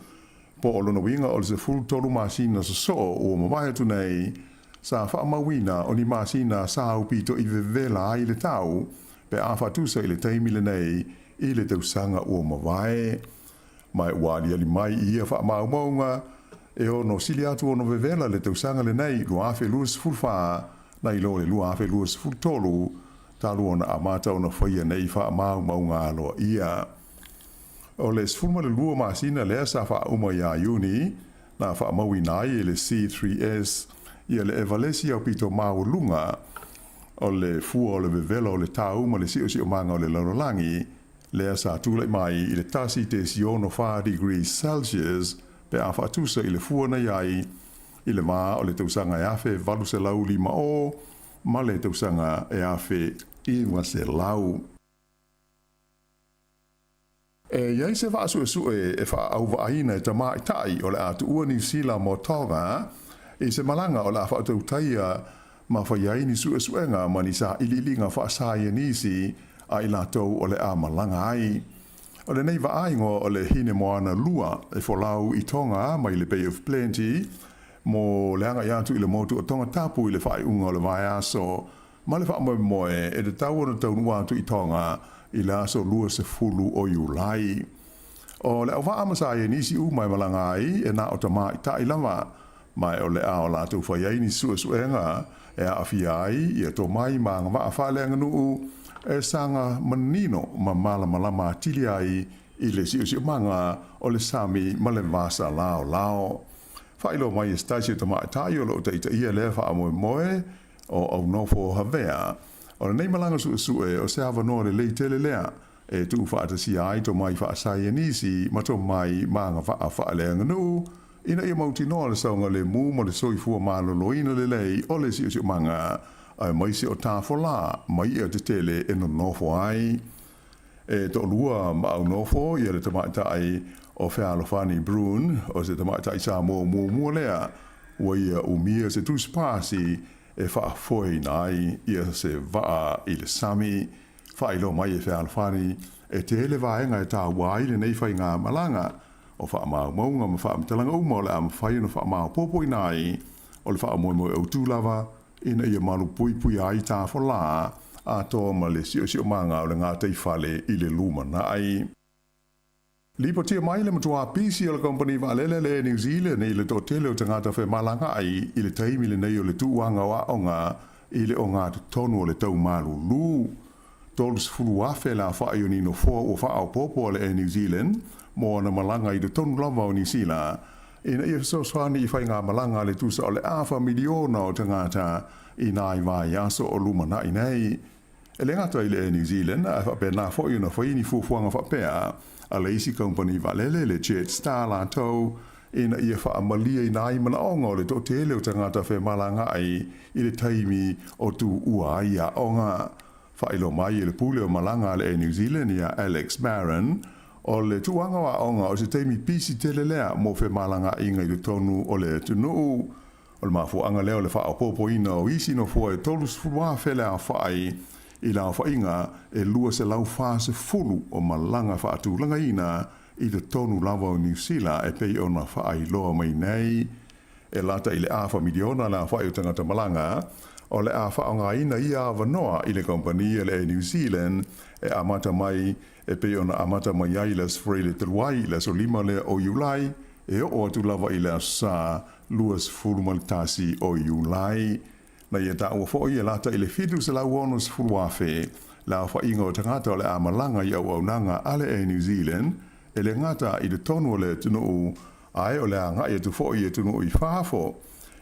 po o lona uiga o le 13 masina sosoo ua mavae atu nei, sa faamauina o ni masina sa aupito i vevela ai le tau pe a faatusa i le taimi lenei i le tausaga ua mavae. Ma ua aliali mai i ia faamaumauga, e ono sili atu ona vevela le tausaga lenei 2024 nai lo le 2023, talu ona amata ona faia nei faamaumauga aloaia. O le 12 masina lea sa faauma iā Iuni, na faamauina ai e le C3S ia le Evalesi aupito maualuga o le fua o le vevela o le tau ma le siosiomaga o le lalolagi, lea sa tulai mai i le 1.64 degrees Celsius pe a faatusa i le fua na i ai i le vā o le tausaga e 1850 ma le tausaga e 1900. E i ai se vaasuesue e faaʻauvaaina e tamaitai o le a tuua Niu Sila mo Tonga i se malaga o le a faatautaia ma fai ai ni suesuega ma ni sailiiliga faasaienisi a i latou o le a malaga ai. O lenei vaaiga o le Hinemoana 2 e folau i Tonga mai le Bay of Plenty mo le agai atu i le motu o Tongatapu i le faaiuga o le vaiaso ma le faamoemoe e tatau ona taunuu atu i Tonga i le aso 20 o Iulai. O le auvaa ma saienisi uma e malaga ai e na o tamaitai lava, ma o le a o latou fai ai ni suesuega e aafia ai ia tomai ma agavaa faaleaganuu e saga manino ma malamalama atili ai i le siosiomaga o le sami ma le vasa laolao. Faailoa mai e se tasi o tamaitai o lo o taitaia lea faamoemoe o Aunofo Havea, o lenei malaga suesue o se avanoa lelei tele lea e tuufaatasia ai tomai faasaienisi ma tomai ma agavaa faaleaganuu ina ia mautinoa le saogalemu ma le soifua maloloina lelei o le siosiomaga aemaise o tafolā ma i'a tetele e nonofo ai. E toalua ma Aunofo ia le tamaitai o Fealofani Bruun, o se tamaitai Samoa muamua lea ua ia umia se tusipasi e faafoeina ai ia se vaa i le sami. Faailoa mai e Fealofani e tele vaega e taua ai lenei faigamalaga o faamaumauga ma faamatalaga uma o le a mafai ona faamaopoopoina ai o le faamoemoe autu lava ina ia malupuipuia ai tafolā atoa ma le siosiomaga o le gataifale i le lumanai. Lipotia mai le matuā pisi o le kamupani vaalele a le Air New Zealand i le toatele o tagata femalagaai i le taimi lenei o le tuuaga o aoga i le ogatotonu o le tau malulu. 30,000 le aofai o ni nofoa ua faaopoopo a le Air New Zealand mo ana malaga i totonu lava o Niu Sila ina ia fesoasoani i faigamalaga a le tusa o le afa miliona o tagata i nai vaiaso o lumanai nei. E le gata i le Air New Zealand ae faapena foi ona fai ni fuafuaga faapea a le isi kamupani vaalele le Jetstar latou ina ia faamalieina ai manaoga o le toatele o tagata femalagaai i le taimi o tuua ai aoga. Faailoa mai e le pule o malaga a le Air New Zealand ia Alex Barron, o le tuuaga o aoga o se taimi pisi tele lea mo femalagaaiga i totonu o le atunuu. O le mafuaaga lea o le faaopoopoina o isi nofoa e 30,000 le aofai i le aofaiga e 240 o malaga faatulagaina i totonu lava o Niu Sila e pei ona faailoa mai nei. E lata i le afa miliona le aofai o tagata malaga o le a faaaogaina ia avanoa i le kamupani a le Air New Zealand e amata mai e pei ona amata mai ai i le Aso Faraile talu ai i le aso 5 lea o Iulai e oo atu lava i le aso Sā 21 o Iulai. Na ia taua foi e lata i le 760,000 le aofaiga o tagata o le a malaga i auaunaga a le Air New Zealand e le gata i totonu o le atunuu ae o le agai atu foi i atunuu i fafo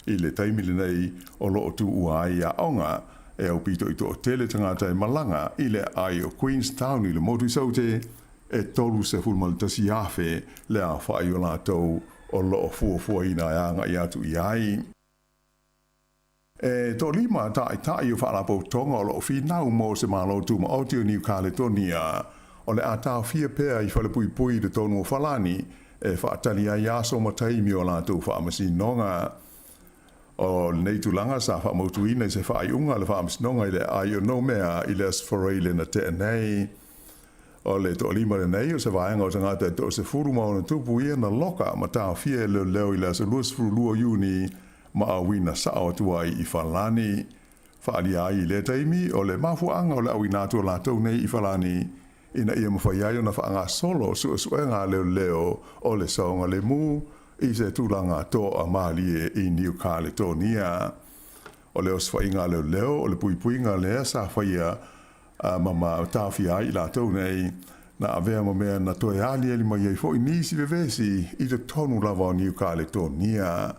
i le taimi lenei o lo o tuua ai aoga e aupito i toatele tagata e malaga i le aai o Queenstown i le motu i Saute e 31,000 le aofai o latou o lo o fuafuaina e agai atu i ai. E toalima taitai o faalapotopotoga o lo o finau mo se Malo Tumaoti o Niu Kaletonia o le a taofia pea i falepuipui i totonu o Falani e faatali ai aso ma taimi o latou faamasinoga. O lenei tulaga sa faamautuina i se faaiuga a le faamasinoga i le aai o Noumea i le Aso Faraile na tea nei. O le toalima lenei o se vaega o tagata e toasefulu ma ona tupu ia na loka ma taofia e leoleo i le aso 22 o Iuni ma auina sao atu ai i Falani. Faaalia ai i lea taimi o le mafuaaga o le auina atu o latou nei i Falani ina ia mafai ai ona faagasolo suesuega a leoleo o le saogalemu i se tulaga toamalie i Niu Kaletonia. O le osofaiga a leoleo o le puipuiga lea sa faia ma ma taofia ai i latou nei, na avea ma mea na toe aliali mai ai foi nisi vevesi i totonu lava o Niu Kaletonia.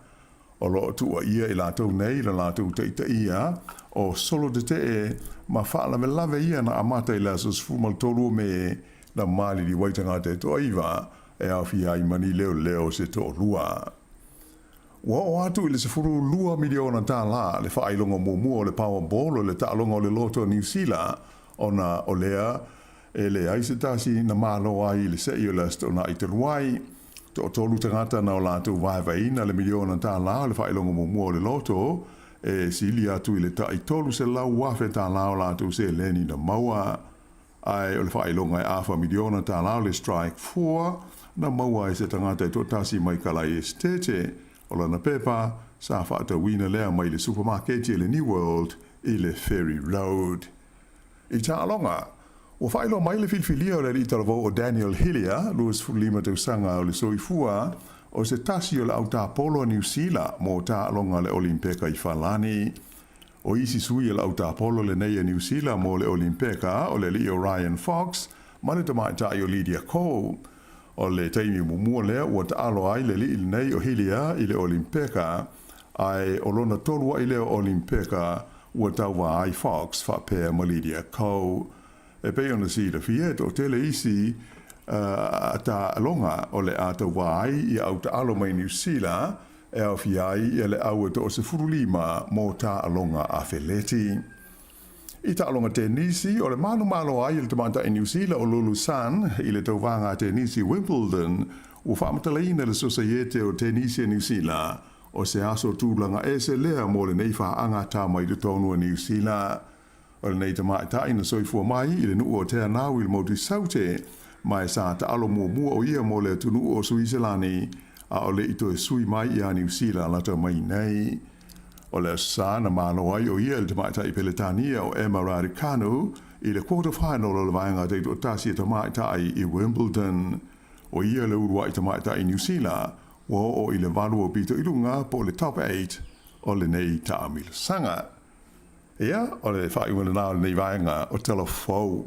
O lo o tuuaia i latou nei i le latou taitaia o solo tetee ma faalavelave ia na amata i le aso 13 o Me na maliliu ai tagata e toaiva e aofia ai ma ni leoleo se toalua. Ua oo atu i le 12 miliona tālā le faailoga muamua o le Powerball o le taaloga o le loto a Niu Sila ona o lea e leai se tasi na malo ai i le se'i o le Aso Toonai talu ai. Toatolu tagata na o latou vaevaeina le miliona tālā o le faailoga muamua o le loto e sili atu i le tai 300,000 tālā o latou seleni na maua. Ae o le faailoga e afa miliona tālā o le Strike Four na maua ai se tagata e toatasi mai Kalai Esitete. O lana pepa, sa faatauina lea mai le supamaketi a le New World i le Ferry Road. I taaloga, ua faailoa mai le filifilia o le alii talavou o Daniel Hillier, 25 tausaga o le soifua, o se tasi o le au tapolo a Niu Sila mo taaloga a le Olimpeka i Falani. O isi sui o le au tapolo lenei a Niu Sila mo le Olimpeka o le alii o Ryan Fox ma le tamaitai o Lydia Ko. O le taimi muamua lea ua taalo ai le alii lenei o Hillier i le Olimpeka, ae o lona tolu ai lea o Olimpeka ua tauva ai Fox faapea ma Lydia Ko. E pei ona silafia e toatele isi taaloga o le a tauva ai ia au taalo mai Niu Sila e aofia ai ia le au e toasefululima mo taaloga afeleti. I taaloga tenisi, o le manumalo ai o le tamaitai Niu Sila o Lulu Sun i le tauvaga tenisi Wimbledon ua faamatalaina le Sosaiete o Tenisi a Niu Sila o se aso tulaga ese lea mo lenei faaga mai totonu o Niu Sila. O lenei tamaitai na soifua mai i le nuu o Te Anau i le motu i Saute, ma e sa taalo muamua o ia mo le atunuu o Suiselani, a o le i toe sui mai ia Niu Sila lata mai nei. O le Aso Sa na malo ai o ia i le tamaitai Peletania o Emma Raducanu i le quarter final o le vaega taitoatasi a tamaitai i Wimbledon. O ia le uluai tamaitai Niu Sila ua oo i le valu o pito i luga po o le top eight o lenei taamilosaga. Ia, o le faaiuga lena o lenei vaega o Tala Fou.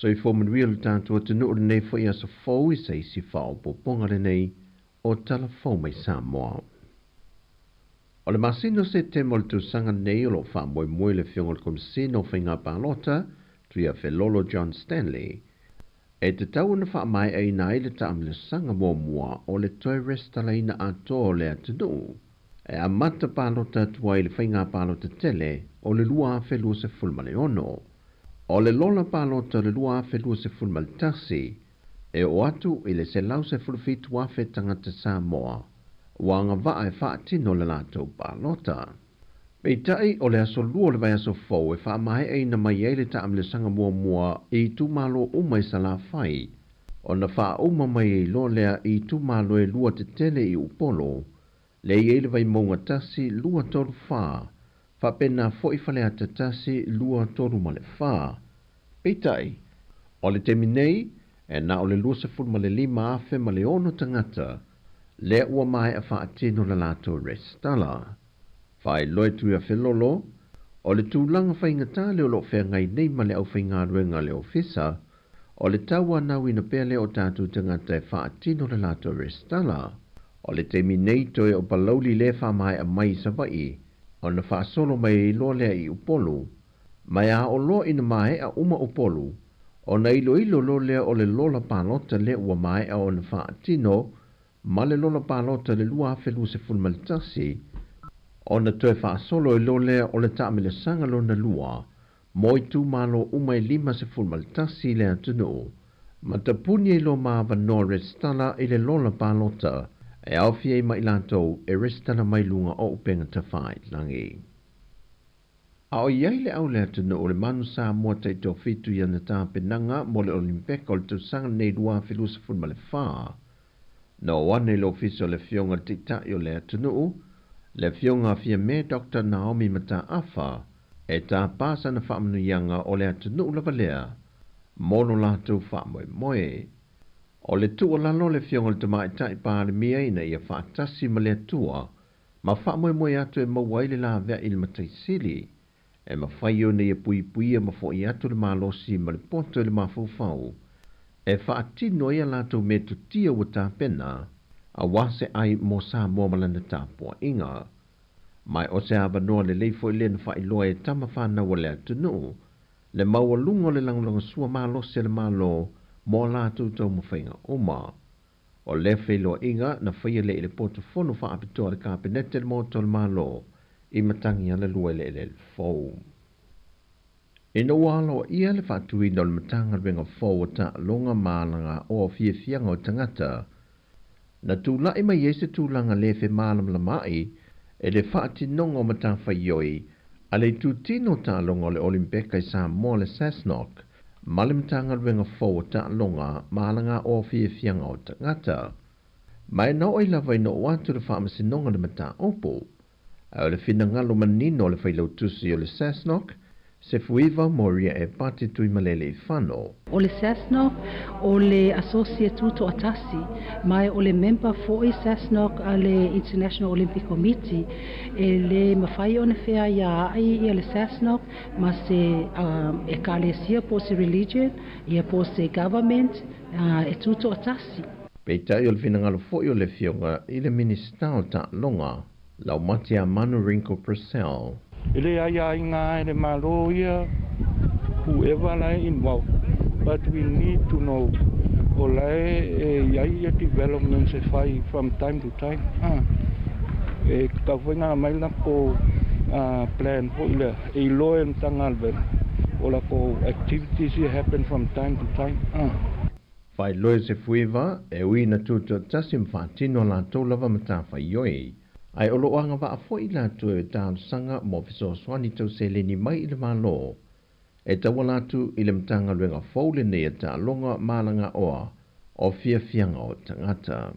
Soifua manuia lo tatou atunuu lenei foi aso fou i se isi faaopoopoga lenei o Tala Fou mai Samoa. O le masina o Setema o le tausaga nei o lo o faamoemoe le Afioga i le Komesina o Faiga Palota, Tuiafelolo John Stanley, e tatau ona faamaeaina ai le taamilosaga muamua o le toe resitalaina atoa o le atunuu e amata palota atu ai i le faiga palota tele o le 2026. O le lola palota o le 2021, e oo atu i le 117,000 tagata Samoa ua agavaa e faatino le latou palota. Peitai o le aso lua o le vaiaso fou e faamaeaina mai ai le taamilosaga muamua i itumalo uma i Salafai, ona faauma mai ai loa lea i itumalo e lua tetele i Upolu, lea e i ai le Vaimauga 1, 2, 3, 4, faapena foi Faleata 1, 2, 3 ma le 4. Peitai, o le taimi nei, e na o le 25,000 ma le 6 tagata lea ua maea faatino le latou resitala. Faailoa Tuiafelolo, o le tulaga faigata lea o lo o feagai nei ma le aufaigaluega a le Ofisa, o le tauanauina pea lea o tatou tagata e faatino le latou resitala. O le taimi nei toe o Palauli lea faamaea mai i Savaii, ona faasolo mai ai loa lea i Upolu. Ma e a oo loa ina maea uma Upolu, ona iloilo loa lea o le lola palota lea ua maea ona faatino ma le lola palota i le 2021, ona toe faasolo ai loa lea o le taamilosaga lona lua mo itumalo uma e 51 i le atunuu, ma tapuni ai loa ma avanoa resitala i le lola palota e aofia ai ma i latou e resitala mai luga o upega tafailagi. A o i ai le au le atunuu o le Manu Samoa taitoafitu i ana tapenaga mo le Olimpeka o le tausaga lenei 2024, na oo ane i le ofisa o le Afioga i le Taitai o le atunuu, le Afioga a Fiame Doctor Naomi Mataafa, e tapa sana faamanuiaga o le atunuu lava lea mo lo latou faamoemoe. O le tuualalo a le Afioga i le Tamaitai Palemia ina ia faatasi ma le Atua ma faamoemoe atu e maua ai le laveai i le Matai Sili, e mafai ona ia puipuia ma fo'i atu le malosi ma le poto i le mafaufau e faatino ai a latou metotia ua tapena aua se ai mo Samoa ma lana tapuaiga. Ma o se avanoa lelei foi lea na faailoa e tama fanau a le atunuu le maualuga o le lagolagosua malosi a le Malo mo a latou taumafaiga uma. O lea feiloaiga na faia lea i le poto fono faapitoa a le Kapenete i le Maota o le Malo i Matagialalua i le eleele fou. Ina ua aloaia le faatuina o le Matagaluega fou o Taaloga ma Alagaoa o Fiafiaga o Tagata, na tula'i mai ai se tulaga lē femalamalama'i e le faatinoga o matafaioi a le itutino o taaloga o le Olimpeka i Samoa le SASNOC ma le Matagaluega fou o Taaloga ma Alagaoa o Fiafiaga o Tagata. Ma e na oo ai lava ina oo atu le faamasinoga le mataupu. Ae o le finagalo manino o le failautusi o le SASNOC, Sefuiva Moria Epati Tuimaleleifano. O le SASNOC o le Associate Tutoatasi, ma o le member foi SASNOC a le International Olympic Committee. E lē mafai ona feaiāai ia le SASNOC ma se ekalesia po o se religion ia po o se government, e tutoatasi. Peitai o le finagalo foi o le Afioga i le Minisita o Taaloga, Laumatia Rinko Purcell. E le aiaiga e le Malo ia whoever la e involved, but we need to know o la e i ai ia developments e fai from time to time. E tatau foi ona aumai le latou plan foi lea e iloa e le Matagaluega o latou activities ia happen from time to time. Faailoa e Sefuiva, e ui ina tutoatasi ma faatino a latou lava matafaioi, ae o lo o agavaa foi i latou e talosaga mo fesoasoani tau seleni mai i le Malo e tauala atu i le Matagaluega fou lenei a Taaloga ma Alagaoa o Fiafiaga o Tagata.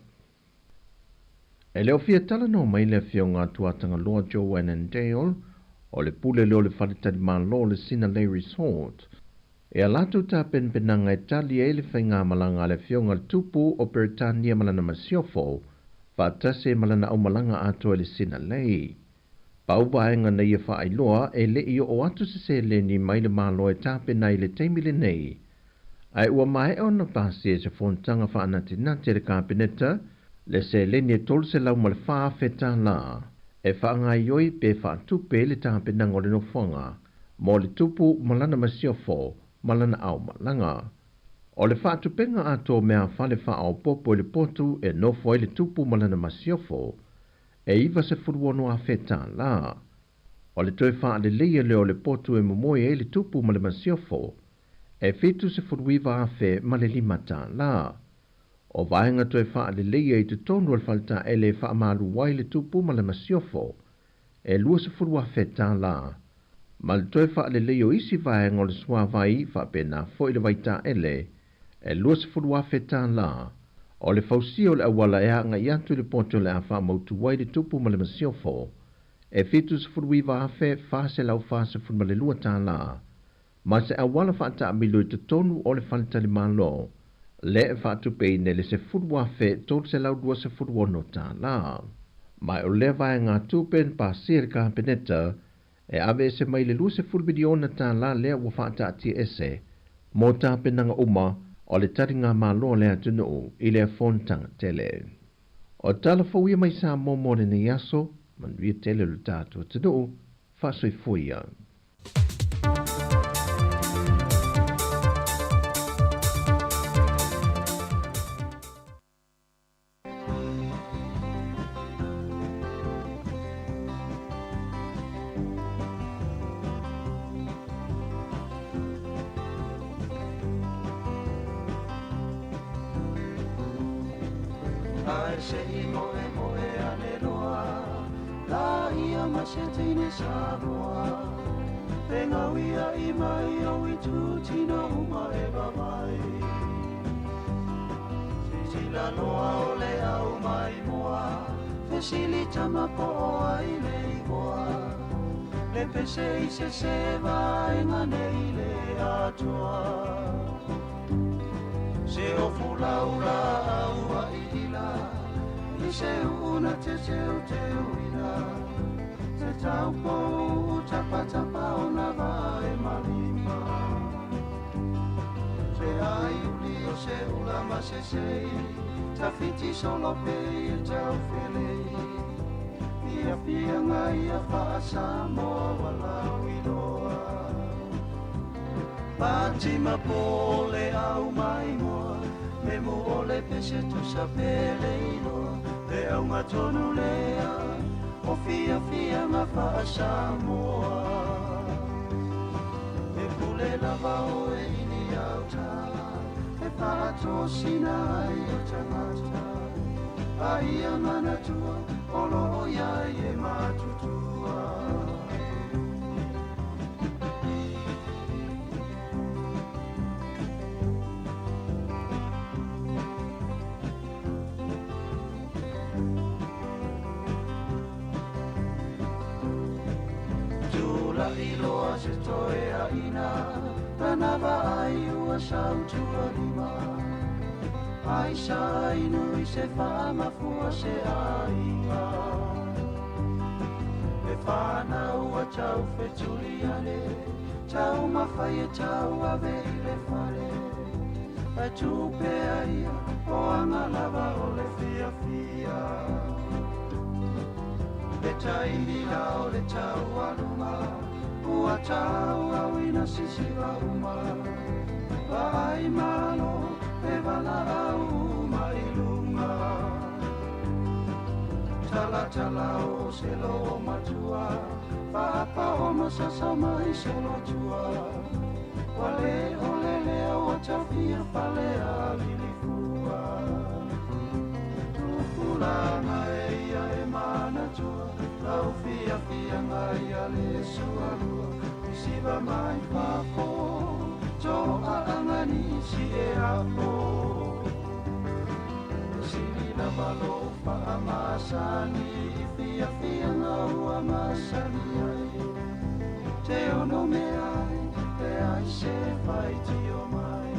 E le o fia talanoa mai le Afioga a Tuatagaloa Joe Annandale, o le pule lea o le faletalimalo o le Sinalei Resort, e a latou tapenapenaga e tali ai le faigamalaga a le Afioga i le Tupu o Peretania ma lana masiofo, faatasi ai ma lana aumalaga atoa i le Sinalei. Pau vaega na ia faailoa e le i oo atu se seleni mai le Malo e tapena ai i le taimi lenei, ae ua maea ona pasia e se fonotaga faanatinati a le Kapeneta le seleni e $304,000 e faagaoioi pe faatupe ai le tapenaga o le nofoaga mo le Tupu ma lana masiofo ma lana aumalaga. O le faatupega atoa o meafale faaopoopo i le potu e nofo ai le Tupu ma lana masiofo, e $96,000. O le toe faaleleia lea o le potu e momoe ai le Tupu ma le masiofo, e $79,005. O vaega toe faaleleia i totonu o le faletaele e faamalu ai le Tupu ma le masiofo, e $20,000 tālā, ma le toe faalelei o isi vaega o le suāvai faapena foi le vaitaele e $20,000 tālā, o le fausia o le auala e agai atu i le poto o le a faamautu ai le Tupu ma le Masiofo e $79,442 tālā, ma se auala faataamilo i totonu o le faletalimalo lea e faatupeina i le $10,326 tālā. Ma o lea vaegatupe na pasia e le Kapeneta e aveese mai le $20 miliona tālā lea ua faataatiaese mo tapenaga uma o le taligamalo a le atunuu i lea fonotaga tele. O tala fou ia mai Samoa mo lenei aso, manuia tele lo tatou atunuu, faasoifua ia. Ae se i moemoe ane loa La ia ma se teine Samoa E ngauia i mai o i tū uma e vavai Sisila loa o le au mai moa Fesili tama po o ai le igoa Le pese i se se vaenga nei le atoa Se o fulaula au a ila I se una te teu teu ina Te taupo tapa tapa o na vae malima Se ai uli o se ula ma se sei Tawhiti solo pe i tau felei Fia fia ngai a wha-Samoa walau iloa Pati ma po le au mai moa Me mu o le pese tusa pele iloa Le au tonu lea O fia fia ngā wha-Samoa E pule lava o e ili au tā E whaatosina ai o tangata A ia manatua o lo o ia e matutua Tula iloa se toe a ina Tanava ai ua sautua lima Ai sa inu i se whaamafua se aiga E whanau a tau whetuli ane Tau mawhai e tau ave i le whare E tupe a ia o anga lava o le fia fia Le taimila o le tau aluma Ua tau au ina sisiva uma Vai malo e vala au mai lunga Tala tala o se lo matua Papa o masasa mai solo tua Wale o lele o tafia fale a lilifua Tupulanga e ia e manatua Lau fia fia ngai a le sualua Isiva mai fafo To a angani si e apo Sili lava lo fa masani Fia fia ngau a masani ai Te ono me ai E ai se fai tio mai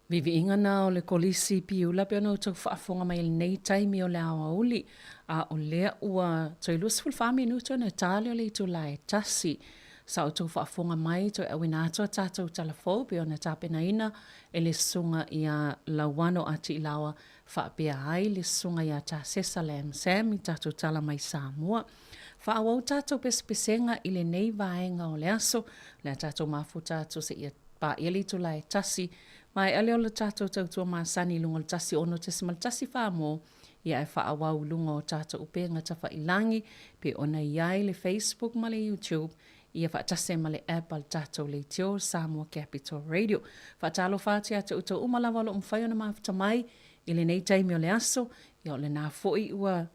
Viviiga na o le Kolisi Piula pei ona outou faafofoga mai i lenei taimi o le aoauli, a o lea ua toe 24 minute ona ta lea o le itula e tasi. Sa outou faafofoga mai toe auina atu a tatou tala fou pei ona tapenaina e le Susuga ia Lauano A. Tiilaoa faapea ai le Susuga ia Tasesa Lam Sam i tatou tala mai Samoa. Faaauau tatou pesepesega i lenei vaega o le aso, o le a tatou mafuta atu seia paia le itula e tasi. Maea lea o le tatou tautua masani i luga o le 106.1 mo ia ae faaauau i luga o tatou upega tafailagi pei ona i ai le Facebook ma le YouTube ia faatasi ai ma le app a le tatou leitio Samoa Capital Radio. Faatalofa atu ia te outou uma lava o lo o mafai ona mafuta mai i lenei taimi o le aso, ia o lena foi ua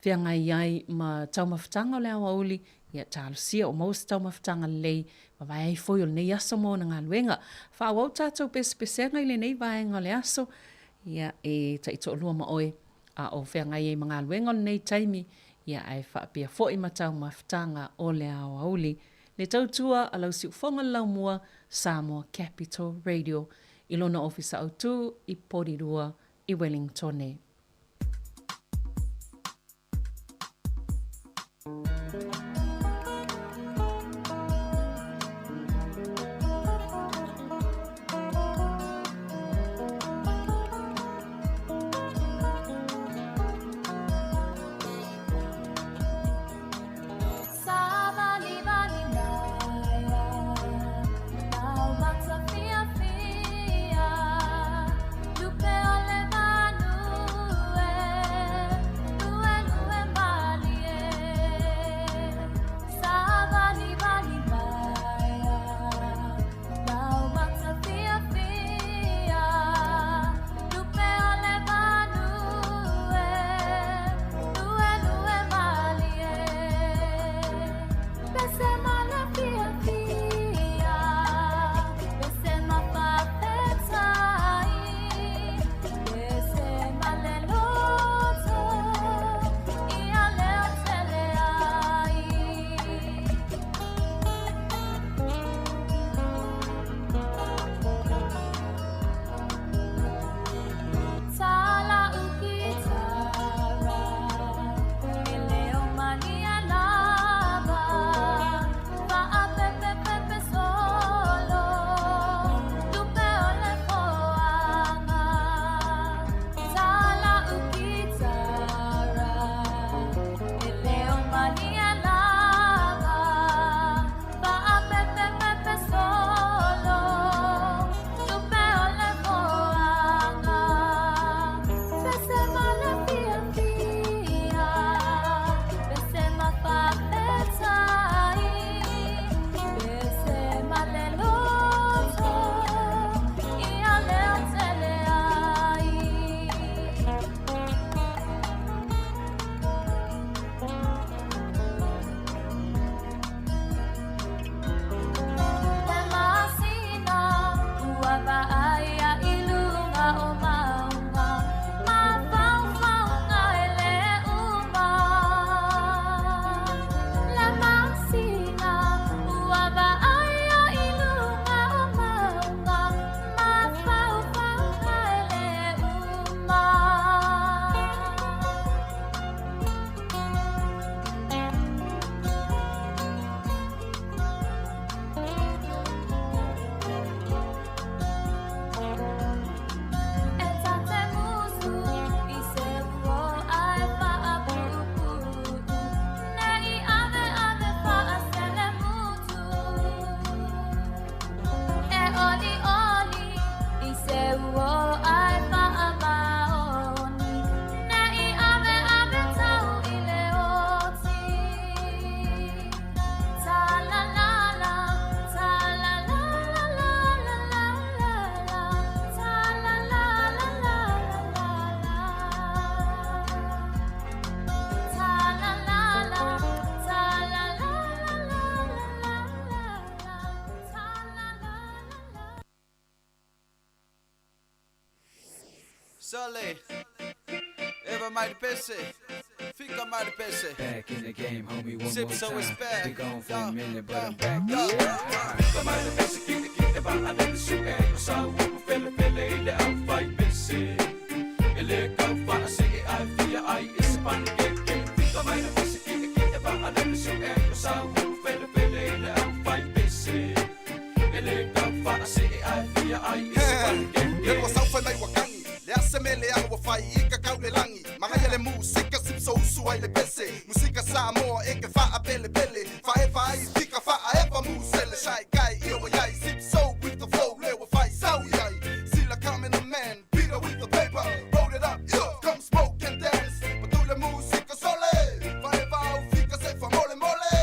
feagai ai ma taumafataga o le aoauli, ia talosia o maua se taumafataga lelei vavae ai foi o lenei aso ma ona galuega. Faaauau tatou pesepesega i lenei vaega o le aso, ia e taitoalua ma oe a o feagai ai ma galuega o lenei taimi, ia ae faapea foi ma taumafataga o le aoauli. Le tautua a lau siufofoga le laumua, Samoa Capital Radio, i lona ofisa autu i Porirua i Wellingtone. Sole. Eva mai pese. Fika mai pese. Back in the game, homie, one Sip more so time. it's back. Been gone for a minute, but I'm back. Yo. Fika mai le pese ki ki e va a le su e o sa u fele fele i le au fai pese. E le kau fa a se e ai fia ai e se pan ke ke. Fika mai le pese ki ki e va a le su e o sa u fele fele i le au fai pese. E le kau fa a se e ai fia ai e se pan ke ke. Le ua saufai mai uakangi le ase me le aga ua fai i kakau le lagi magaia le musika sipso usu ai le pese musika Samoa e ke faapelepele faefa ai fika faaefa musele shy guy ia ua iai sipso with the flow le ua fai sau iai sila come the man Peter with the paper roll it up yeah, come smoke and dance patu le musika sole faefa au fika se famole mole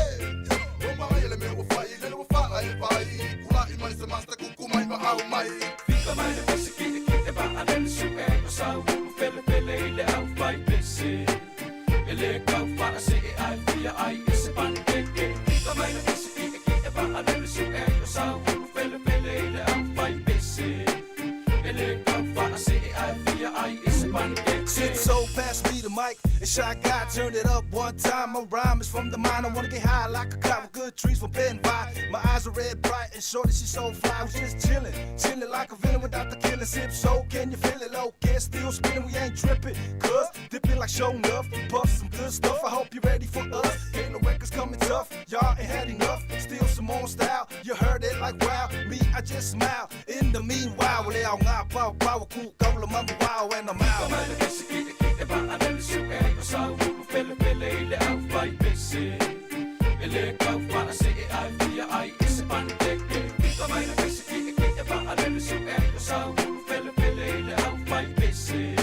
o magaia le mea ua fai le ua faaefa ai kula'i mai se master kuku mai ma au mai Fika mai le pese ki ki e va a le su e o sa u fele fele i le au fai pese. E le kau fa a se e ai fia ai e se pan ke ke. Fika mai le pese ki ki e va a le su e o sa u fele fele i le au fai pese. E le kau fa a se e ai fia ai e se pan ke ke. Shit, so pass me the mic and Shy Guy turned it up one time. My rhyme is from the mind. I wanna get high like a cop with good trees from Ben by. My eyes are red bright and shorty, she so fly. We just chillin', chillin' like a villain without the killing. Sip so, can you feel it? Low, get still spinning, we ain't tripping. Cuz dipping like show enough, puff some good stuff. I hope you're ready for us. Kayla records coming tough, y'all ain't had enough. Still some more style, you heard it like wow. Me, I just smile. In the meanwhile, well, they all got power, power, cool, go, mama, wow, and I'm out. Fika mai le pese ki ki e va a le su e o sa u fele fele i le au fai pese. E le kau fa a se e ai fia ai e se pan ke ke. Fika mai le pese ki ki e va a le su e o sa u fele fele i le au fai pese.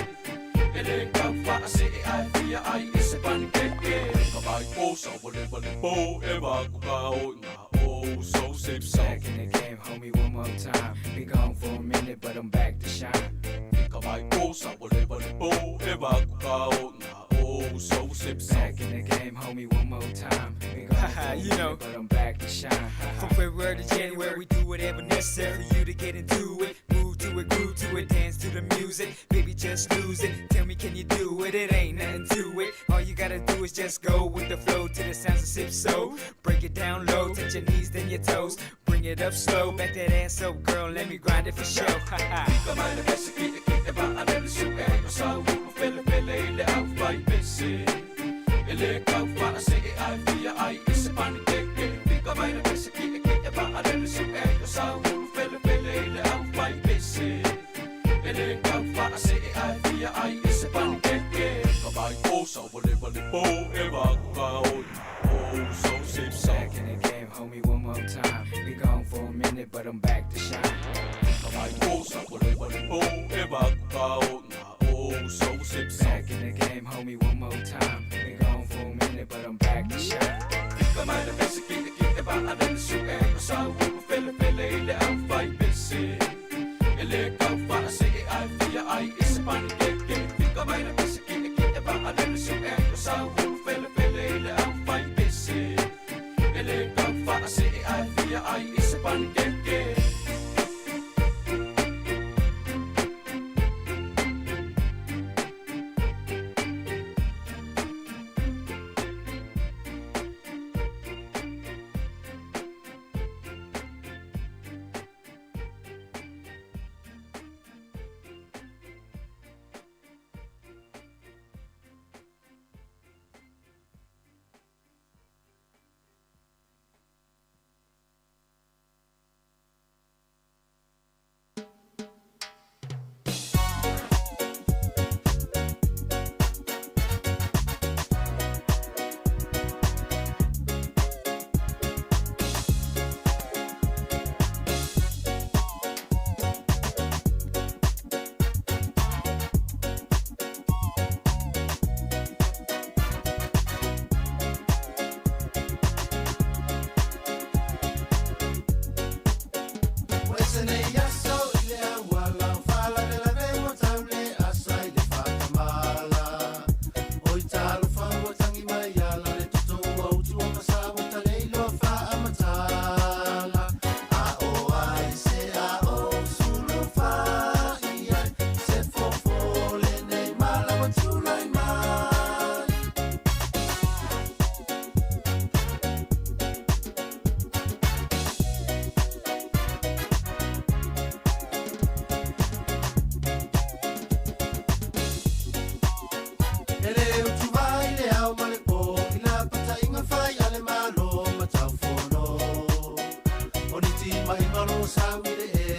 E le kau fa a se e ai fia ai e se pan ke ke. Ka mai o sa wa le wa le po e va ku ka o ngā o so sip so. Back in the game, homie, one more time. Been gone for a minute, but I'm back to shine. Ka mai o sa wa le wa le po e va ku ka o ngā o so sip so. Back in the game, homie, one more time. Been gone for a You minute, know. but I'm back to shine. From February to January, we do whatever necessary for you to get into it. Move to it, groove to it, dance to the music. Baby, just lose it. Tell me, can you do it? It ain't nothing to it. All you gotta do is just go with the flow to the sounds of sip so. Break it down low, touch your knees, then your toes. Bring it up slow, back that ass up, girl. Let me grind it for show. Fika mai le pese ki ki e va a le su e o sa u fele fele i le au fai pese. E le kau fa a se e ai fia ai e se pan ke ke. Fika mai le pese ki ki e va a le su e o sa u fele fele i le au fai pese. E le kau fa a se e ai fia ai e se pan ke ke. Ka mai o sa wa le wa le po e va ku ka o ngā o so sip so. Back in the game, homie, one more time. Been gone for a minute, but I'm back to shine. Ka mai o sa wa le wa le po e va ku ka o ngā o so sip so. Back in the game, homie, one more time. Been gone for a minute, but I'm back to shine. Fika mai le pese ki ki e va a le su e o sa u fele fele i le au fai pese. E le kau fa a se e ai fia ai e se pan ke ke. Fika mai le pese ki ki e va a le su e o sa u fele fele i le au fai pese. E le kau fa a se e ai fia ai e se pan ke ke.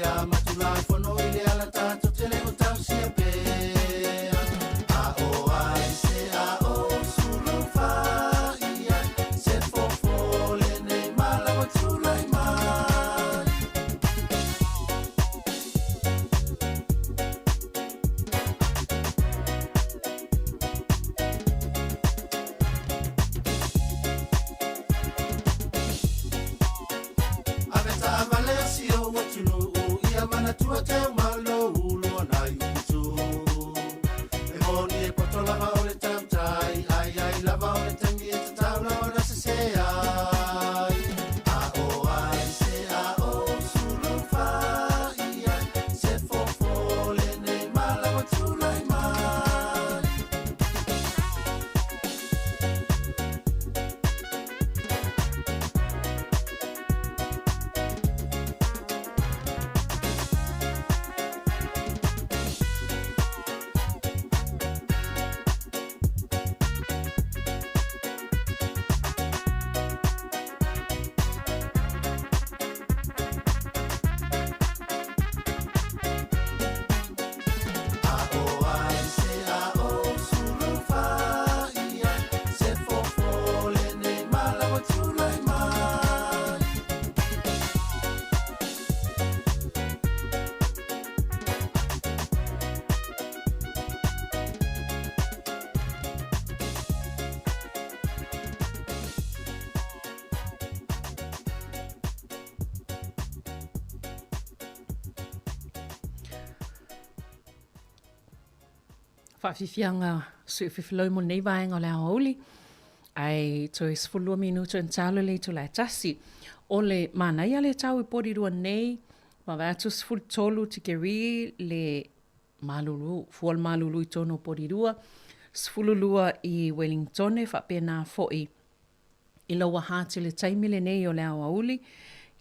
a matulafono i le ala tatou te le o tausia pea. A o ai se a o sulu fa ia se fofo lenei mala ua tulai mai. Ave taavale a si ou atunuu ia manatua te malo ulu ona i upu E moni e poto lava o le tautai, ai ai lava o le taimi e tatau lava ona sese ai. A o ai se a o sulu fa ia se fofo lenei mala ua tulai mai. A o ai se a o sulu fa ia se fofo lenei mala ua tulai mai. Faafiafiaga suefifilau mo lenei vaega o le aoauli, ae toe 12 minuto e talo le itula e tasi. O le manaia le tau i Porirua nei, vaavaai atu 13 tikeri le malulu, fua o le malulu i totonu o Porirua, 12 i Wellingtone, faapena foi i lauaha atu i le taimi lenei o le aoauli,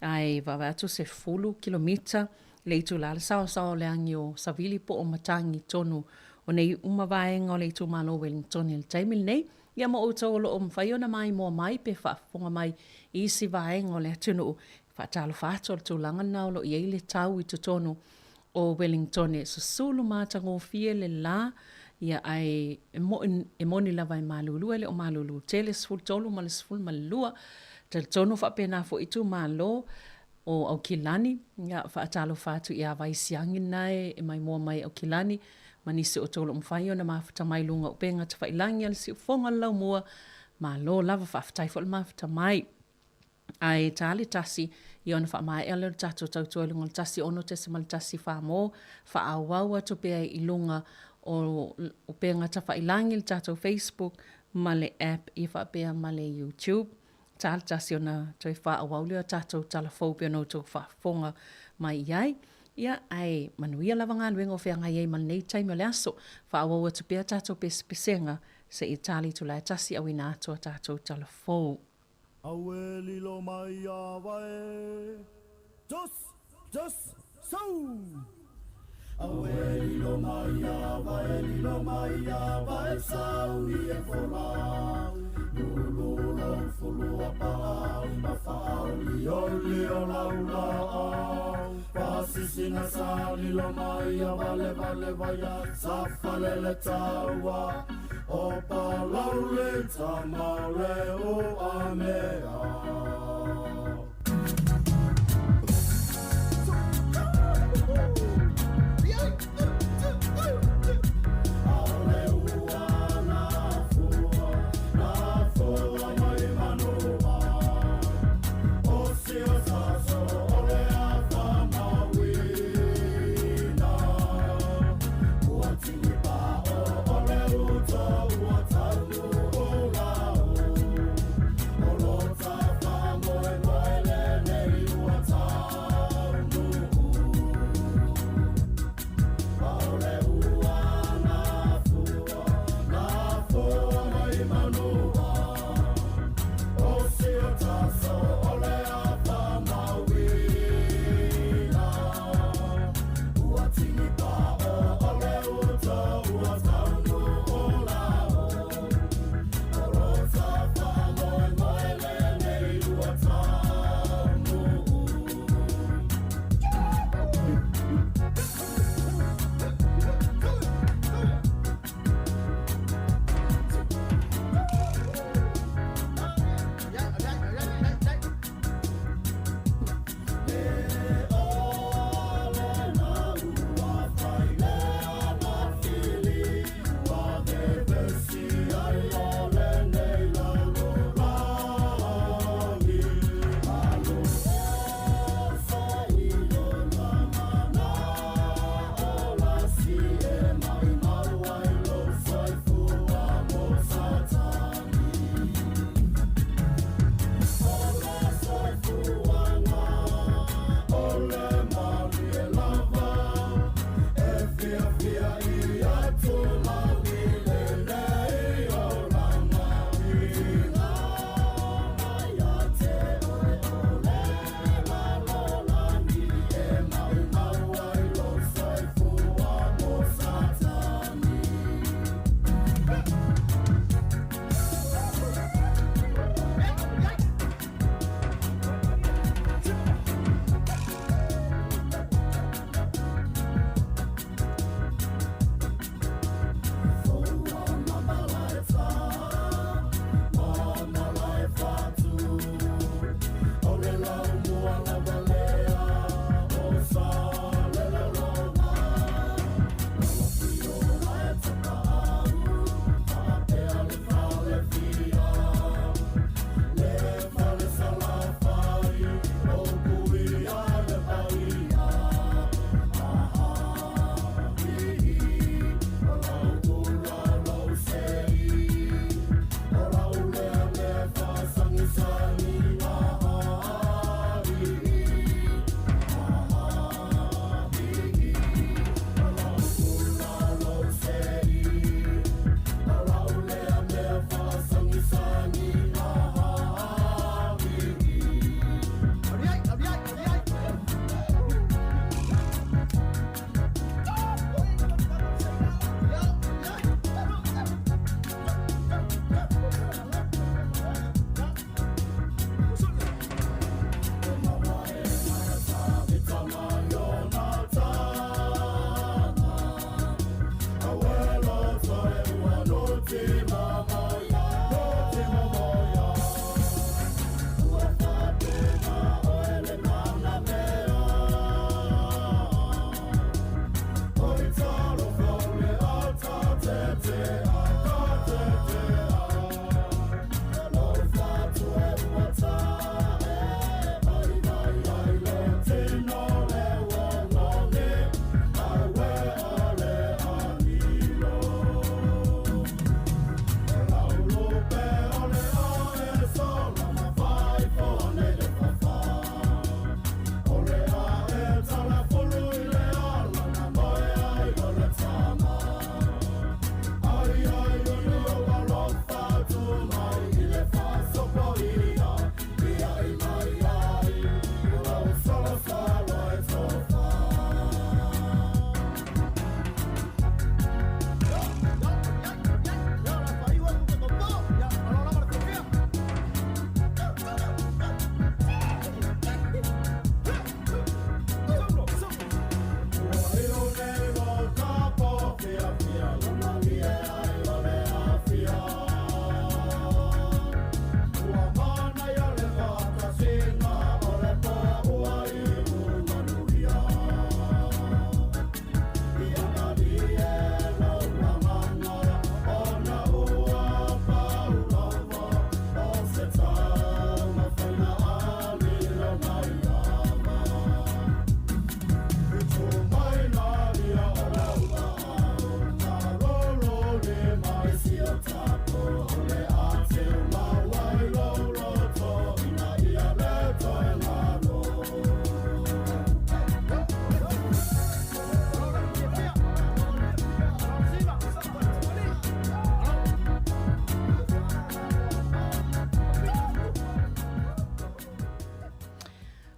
ae vaavaai atu 10 kilomita le itula le saoasaoa o le agi o Savili po o Matagi i totonu o nei uma vaega o le itumalo o Wellington i le taimi lenei. Ia ma outou o lo o mafai ona maimoa mai pe faafofoga mai i isi vaega o le atunuu, faatalofa atu o le tulaga lena o lo o i ai le tau i totonu o Wellington. Susulu matagofie le la, ia ae e moni lava e malulu, e le o malulu tele, 13 ma le 12. Talitonu faapena foi itumalo o Aukilani, ia faatalofa atu ia Vaisiagi lena e maimoa mai Aukilani, ma nisi o outou o lo o mafai ona mafuta mai i luga o upega tafailagi a le siufofoga o le laumua. Malo lava, faafetai foi le mafuta mai. Ae ta le tasi, ia ona faamaea lea o le tatou tautua i luga o le 16.14 mo faaauau atu pea i luga o upega tafailagi, le tatou Facebook ma le app ia faapea ma le YouTube. Ta le tasi ona toe faaauau lea o tatou tala fou pei ona outou faafofoga mai i ai. Ia, ae manuia lava galuega o feagai ai ma lenei taimi o le aso. Faaauau atu pea tatou pesepesega seia ta le itula e tasi auina atu a tatou tala fou. Aue lilo mai ia vae Dos, dos, sau Aue lilo mai ia vae lilo mai ia vae Sauni e fola Lulu lau fulua paa Ma whaoli oli o laula Pasisina sa lilo mai ia vale vale vaia Sa falele taua O palaule tamale o amea.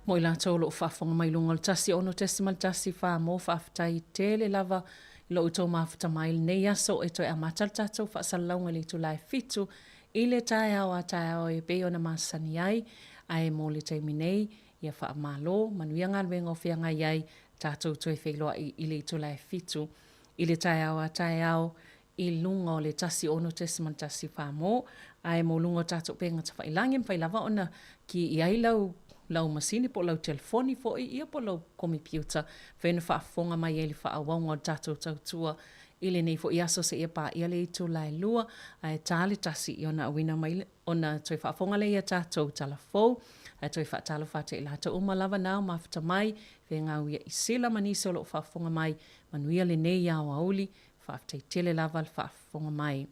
Mo i latou o lo o faafofoga mai i luga o le 106.14 mo faafetai tele lava i lo outou mafuta mai i lenei aso e toe amata le tatou faasalalauga i le itula e 7 i le taeao a taeao e pei ona masani ai ae mo le taimi nei ia faamalo manuia galuega o feagai ai tatou toe feiloai i le itula e 7 i le taeao a taeao i luga o le 106.14 mo, ae mo luga o tatou upega tafailagi, e mafai lava ona ki i ai lau lau masini po o lau telefoni foi ia po o lau komepiuta, mafai ona faafofoga mai ai i le faaauauga o le tatou tautua i lenei foi aso seia paia le itula e 2 ae ta le 1 ia ona auina mai ona toe faafofoga lea i a tatou tala fou. Ae toe faatalofa atu ia i latou uma lava na o mafuta mai, Fegaui i Sila ma nisi o lo o faafofoga mai, manuia lenei aoauli. Faafetai tele lava le faafofoga mai.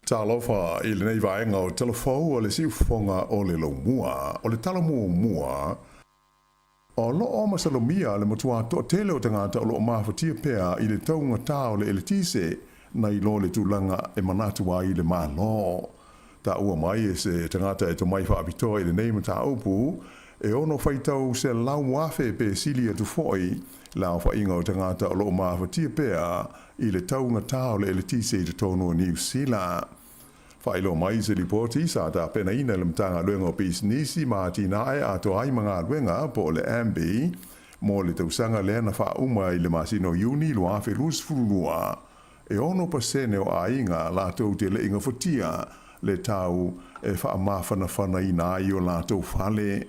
Talofa i lenei vaega o Talafou o le siufofoga o le Laumua. O le tala muamua, o lo o masalomia le matua toatele o tagata o lo o mafatia pea i le taugatā o le eletise nai lo le tulaga e manatu ai le Malo. Taua mai e se tagata e tomai faapitoa i lenei mataupu, e ono faitau 100,000 pe sili atu foi le aofaiga o tagata o lo o mafatia pea i le taugatā o le eletise i totonu o Niu Sila. Faailoa mai se lipoti sa tapenaina e le Matagaluega o Pisinisi ma Atinae Atoa ai ma Galuega po o le MB mo le tausaga lea na faauma i le masina o Iuni 2022, e 6% o aiga latou te le i gafatia le tau e faamafanafanaina ai o latou fale.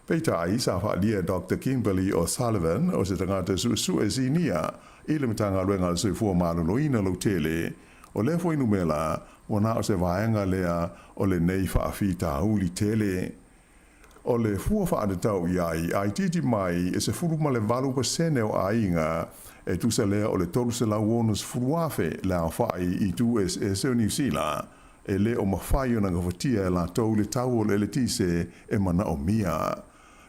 Peitai, sa faaalia e Doctor Kimberly O'Sullivan, o se tagata suesue sinia i le Matagaluega a le Soifua Maloloina lautele, o lea fuainumera ua na o se vaega lea o lenei faafitauli tele. O le fua faatatau i ai, a itiiti mai e 18% o aiga, e tusa lea o le 360,000 le aofai i itu eseese o Niu Sila, e le o mafai ona gafatia e latou le tau o le eletise e manaomia.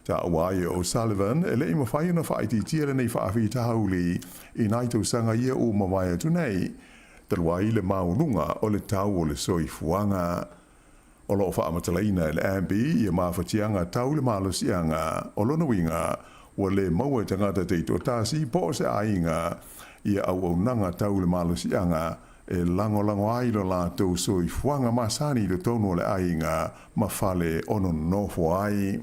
Taua ai e O'Sullivan, e le i mafai ona faaitiitia lenei faafitauli i nai tausaga ia ua mavae atu nei, talu ai le maualuga o le tau o le soifuaga. O lo o faamatalaina e le AMBI ia mafatiaga tau le malosiaga, o lona uiga, ua le maua e tagata taitoatasi po o se aiga ia auaunaga tau le malosiaga e lagolago ai lo latou soifuaga masani i totonu o le aiga ma fale o nonofo ai.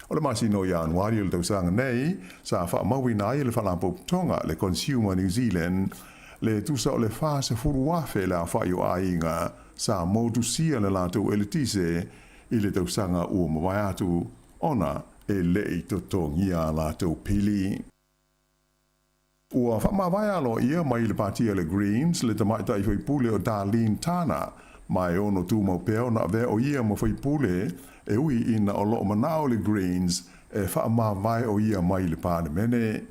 O le masina o Ianuari o le tausaga nei, sa faamauina ai e le Faalapotopotoga le Consumer New Zealand le tusa o le 40,000 le aofai o aiga sa motusia le latou eletise i le tausaga ua mavae atu ona e le i totogia a latou pili. Ua faamavae aloaia mai le pati a le Greens le tamaitai faipule o Darlene Tana, ma e ono tumau pea ona avea o ia ma faipule e ui ina o lo o manao le Greens e faamavae o ia mai le Palemene.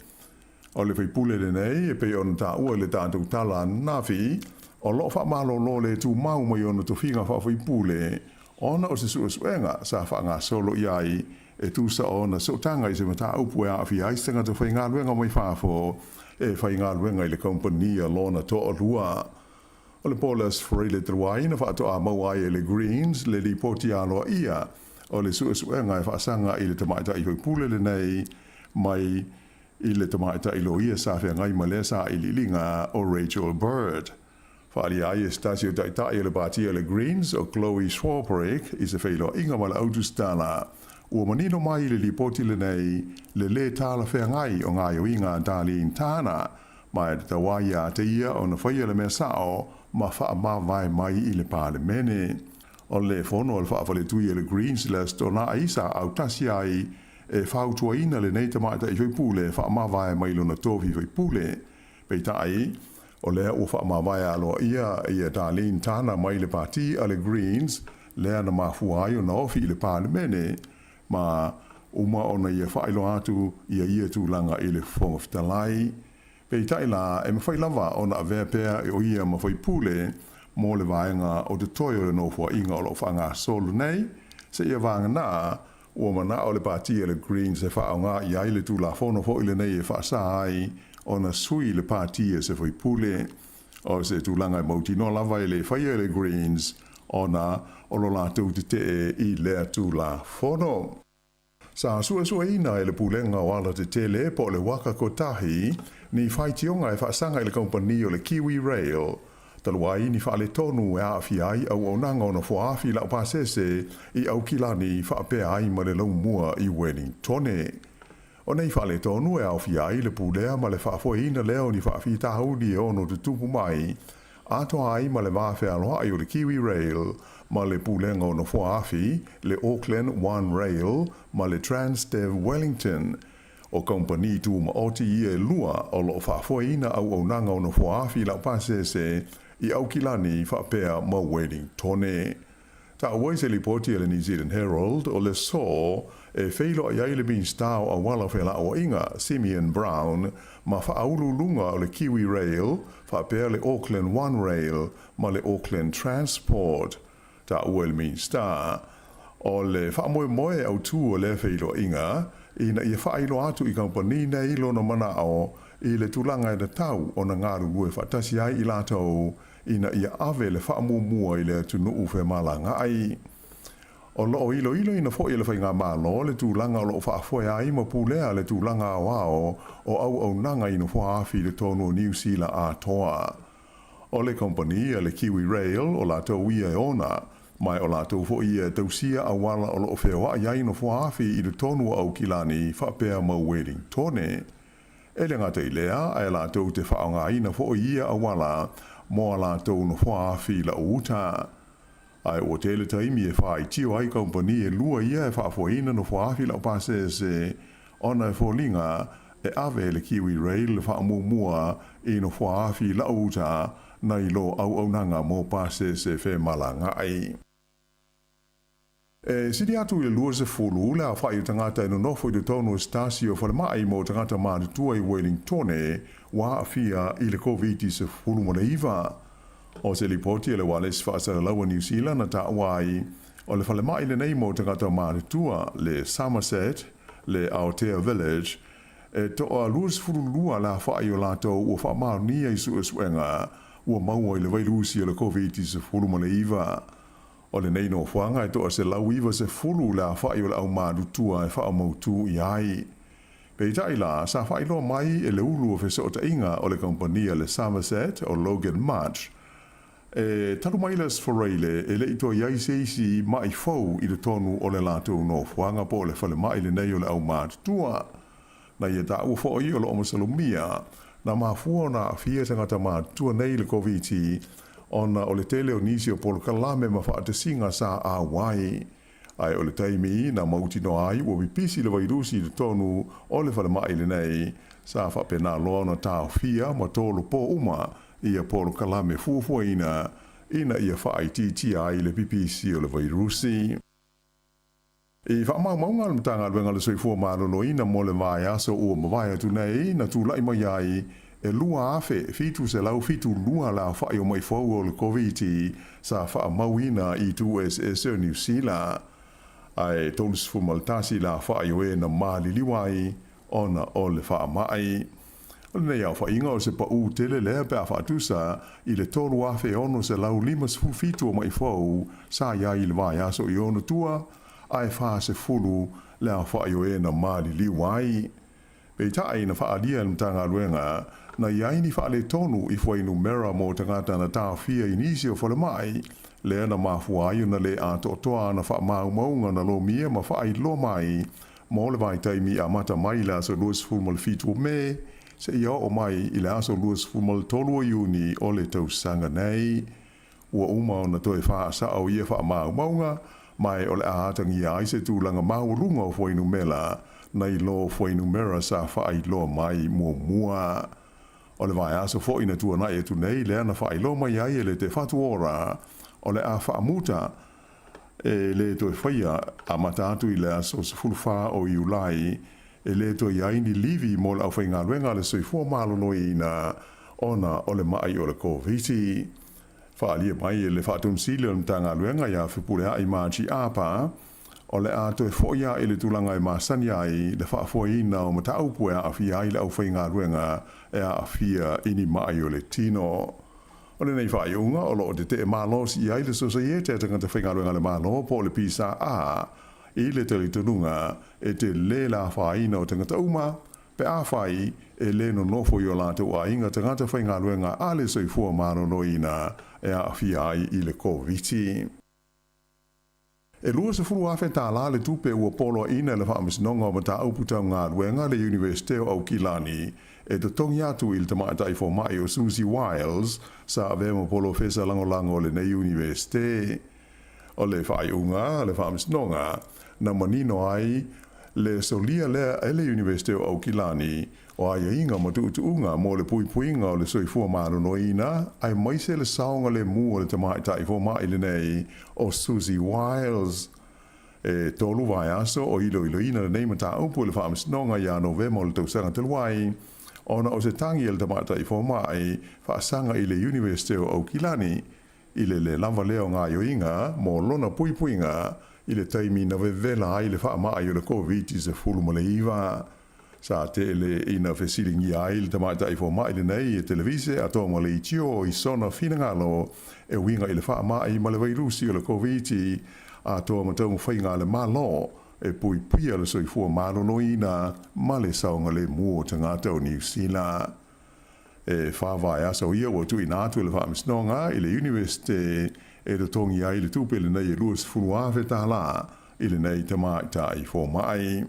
O le faipule lenei e pei ona taua i le tatou tala ananafi, o lo o faamalolo le tumau mai ona tofiga faafaipule ona o se suesuega sa faagasolo i ai e tusa ona sootaga i se mataupu e aafia ai se tagata faigaluega mai fafo e faigaluega i le kamupani a lona toalua. O le Paulus Freile Truai na faatoa maua ai e le Greens le lipoti aloaia o le suesuega e faasaga i le tamaitai faipule lenei mai i le tamaitai loia sa feagai ma lea sailiiliga o Rachel Bird. Faaalia ai e se tasi o taitai o le pati a le Greens, o Chloe Swarbrick, i se feiloaiga ma le Autustala, ua manino mai i le lipoti lenei le lē talafeagai o gaoioiga a Darlene Tana, ma e tatau ai ia te ia ona faia le mea sao ma faamavae mai i le Palemene. O le fono a le faafaletui a le Greens i le Aso Toonai sa autasi ai e fautuaina lenei tamaitai faipule e faamavae mai lona tofi faipule. Peitai, o lea ua faamavae aloaia ia Darlene Tana mai le pati a le Greens, lea na mafua ai ona ofi i le Palemene, ma uma ona ia faailoa atu ia ia tulaga i le Fofoga Fetalai. Peitai la, e mafai lava ona avea pea o ia ma faipule mo le vaega o totoe o le Nofoaiga o lo o faagasolo nei, seia vagana Ua manao le pati a le Greens e faaaoga i ai le Tulafono foi lenei e faasa ai ona sui le pati e se faipule. O se tulaga e mautinoa lava e le faia e le Greens ona o lo latou tetee i lea Tulafono. Sa suesueina e le Pulega o Alatetele po o le Waka Kotahi ni faitioga e faasaga i le kamupani o le Kiwi Rail Talu ai ni faaletonu e aafia ai auaunaga o nofoaafi laupasese i Aukilani faapea ai ma le laumua i Wellingtone. O nei faaletonu e aofia ai le pulea ma le faafoeina lea o ni faafitauli e ono tutupu mai, atoa ai ma le va fealoai o le Kiwi Rail ma le Pulega o Nofoaafi, le Auckland One Rail ma le Transdev Wellington. O kamupani tumaoti ia e lua o lo o faafoeina auaunaga o nofoaafi laupasese i Aukilani faapea ma Wellingtone. Taua i se lipoti a le New Zealand Herald o le aso e feiloai ai le Minisita o Auala Felauaiga, Simeon Brown, ma faauluuluga o le Kiwi Rail faapea le Auckland One Rail ma le Auckland Transport. Taua e le Minisita, o le faamoemoe autū o lea feiloaiga ina ia faailoa atu i kamupani nei lona manao i le tulaga e tatau ona galulue faatasi ai i latou ina ia ave le faamuamua i le atunuu femalagaai. O lo o iloiloina foi e le Faigamalo le tulaga o lo o faafoe ai ma pulea le tulaga aoao o auaunaga i nofoaafi i totonu o Niu Sila atoa. O le kamupani a le Kiwi Rail o latou ia e ona, ma o latou foi ia e tausia auala o lo o feoai ai nofoaafi i totonu o Aukilani faapea ma Wellingtone. E le gata i lea, ae latou te faaaogaina foi ia auala mo a latou nofoaafi i lau uta. Ae ua tele taimi e faaitio ai kamupani e lua ia e faafoeina nofoa afi laupasese ona e foliga e ave e le Kiwi Rail le faamuamua i nofoa afi lau uta nai lo auaunaga mo pasese femalagaai. E sili atu i le 20 le aofa'i o tagata e nonofo i totonu o se tasi o falemai mo tagata matutua i Wellingtone ua aafia i le Koviti-19. O se lipoti a le Ualesi Faasalalau a Niu Sila na taua ai, o le falemai lenei mo tagata matutua, le Somerset, le Aotea Village, e toa 22 le aofa'i o latou ua faamaonia i suesuega ua maua i le vailusi o le Koviti-19. O lenei nofoaga e toa 190 le aofa'i o le aumatutua e faamautū i ai. Peitai la, sa faailoa mai e le ulu o fesootaiga o le kamupani a le Somerset o Logan March, e talu mai le Aso Faraile e le i toe i ai se isi ma'i fou i totonu o le latou nofoaga po o le falemai lenei o le aumatutua. Na ia taua foi o lo o masalomia na mafua ona aafia tagata matutua nei i le Koviti ona o le tele o nisi o polokalame ma faatasiga sa auai. Ae o le taimi na mautinoa ai ua pipisi le vairusi i totonu o le falemai lenei, sa faapena loa ona taofia ma tolopo uma ia polokalame fuafuaina ina ia faaitiitia ai le pipisi o le vairusi. I faamaumauga a le Matagaluega o le Soifua Maloloina mo le vaiaso ua mavae atu nei, na tulai mai ai e 2,772 le aofa'i o ma'i fou o le Koviti sa faamauina i itu eseese o Niu Sila, ae 31 le aofa'i o e na maliliu ai ona o le faama'i. O lenei aofaiga o se paʻū tele lea pe a faatusa i le 3,657 o ma'i fou sa i ai i le vaiaso i ona tua, ae 40 le aofa'i o e na maliliu ai. Peitai, na faaalia e le Matagaluega na i ai ni faaletonu i fuainumera mo tagata na taofia i nisi o falemai, lea na mafua ai ona le atoatoa ana faamaumauga na lomia ma faailoa mai mo le vaitaimi amata mai i le aso 27 o Me seia oo mai i le aso 23 o Iuni o le tausaga nei. Ua uma ona toe faasao ia faamaumauga, ma o le a atagia ai se tulaga maualuga o fuainumera nai lo fuainumera sa faailoa mai muamua. O le vaiaso foi na tuana'i atu nei lea na faailoa mai ai e le Te Whatu Ora o le a faamuta e lē toe faia amata atu i le aso 14 o Iulai e lē toe i ai ni livi mo le aufaigaluega a le soifua maloloina ona o le ma'i o le Koviti. Faaalia mai e le Faatonusili o le Matagaluega ia Fepulea'i Margie Apa, o le a toe fo'i ae i le tulaga e masani ai le faafoeina o mataupu e aafia ai le aufaigaluega e aafia i ni ma'i o le tino. O lenei faaiuga o lo o tetee malosi i ai le Sosaiete a Tagata Faigaluega a le Malo po o le PSA i le talitonuga e tele le afaina o tagata uma pe afai e lē nonofo i o latou aiga tagata faigaluega a le soifua maloloina e aafia ai i le Koviti. E $20,000 tālā le tupe ua poloaiina e le Faamasinoga o Mataupu Tau Galuega a le Iunivesite o Aukilani e totogi atu i le tamaitai fomai o Susie Wiles sa avea ma polofesa lagolago o lenei Iunivesite. O le faaiuga a le Faamasinoga na manino ai le solia lea e le Iunivesite o Aukilani o aiaiga ma tuutuuga mo le puipuiga o le soifua maloloina aemaise le saogalemu o le tamaitai fomai lenei o Susie Wiles. E tolu vaiaso o iloiloina lenei mataupu e le Faamasinoga ia Novema o le tausaga talu ai, ona o se tagi a le tamaitai fomai faasaga i le Iunivesite o Aukilani i le lē lava lea o gaoioiga mo lona puipuiga i le taimi na vevela ai le faama'i o le Koviti-19. Sa tele ina fesiligia ai le tamaitai fomai lenei e televise a toa ma leitio i sona finagalo e uiga i le faama'i ma le vairusi o le Koviti atoa ma taumafaiga a le Malo e puipuia le soifua maloloina ma le saogalemu o tagata o Niu Sila. E fa vaiaso ia ua tuuina atu e le Faamasinoga i le Iunivesite e totogi ai le tupe lenei e $20,000 i lenei tamaitai fomai.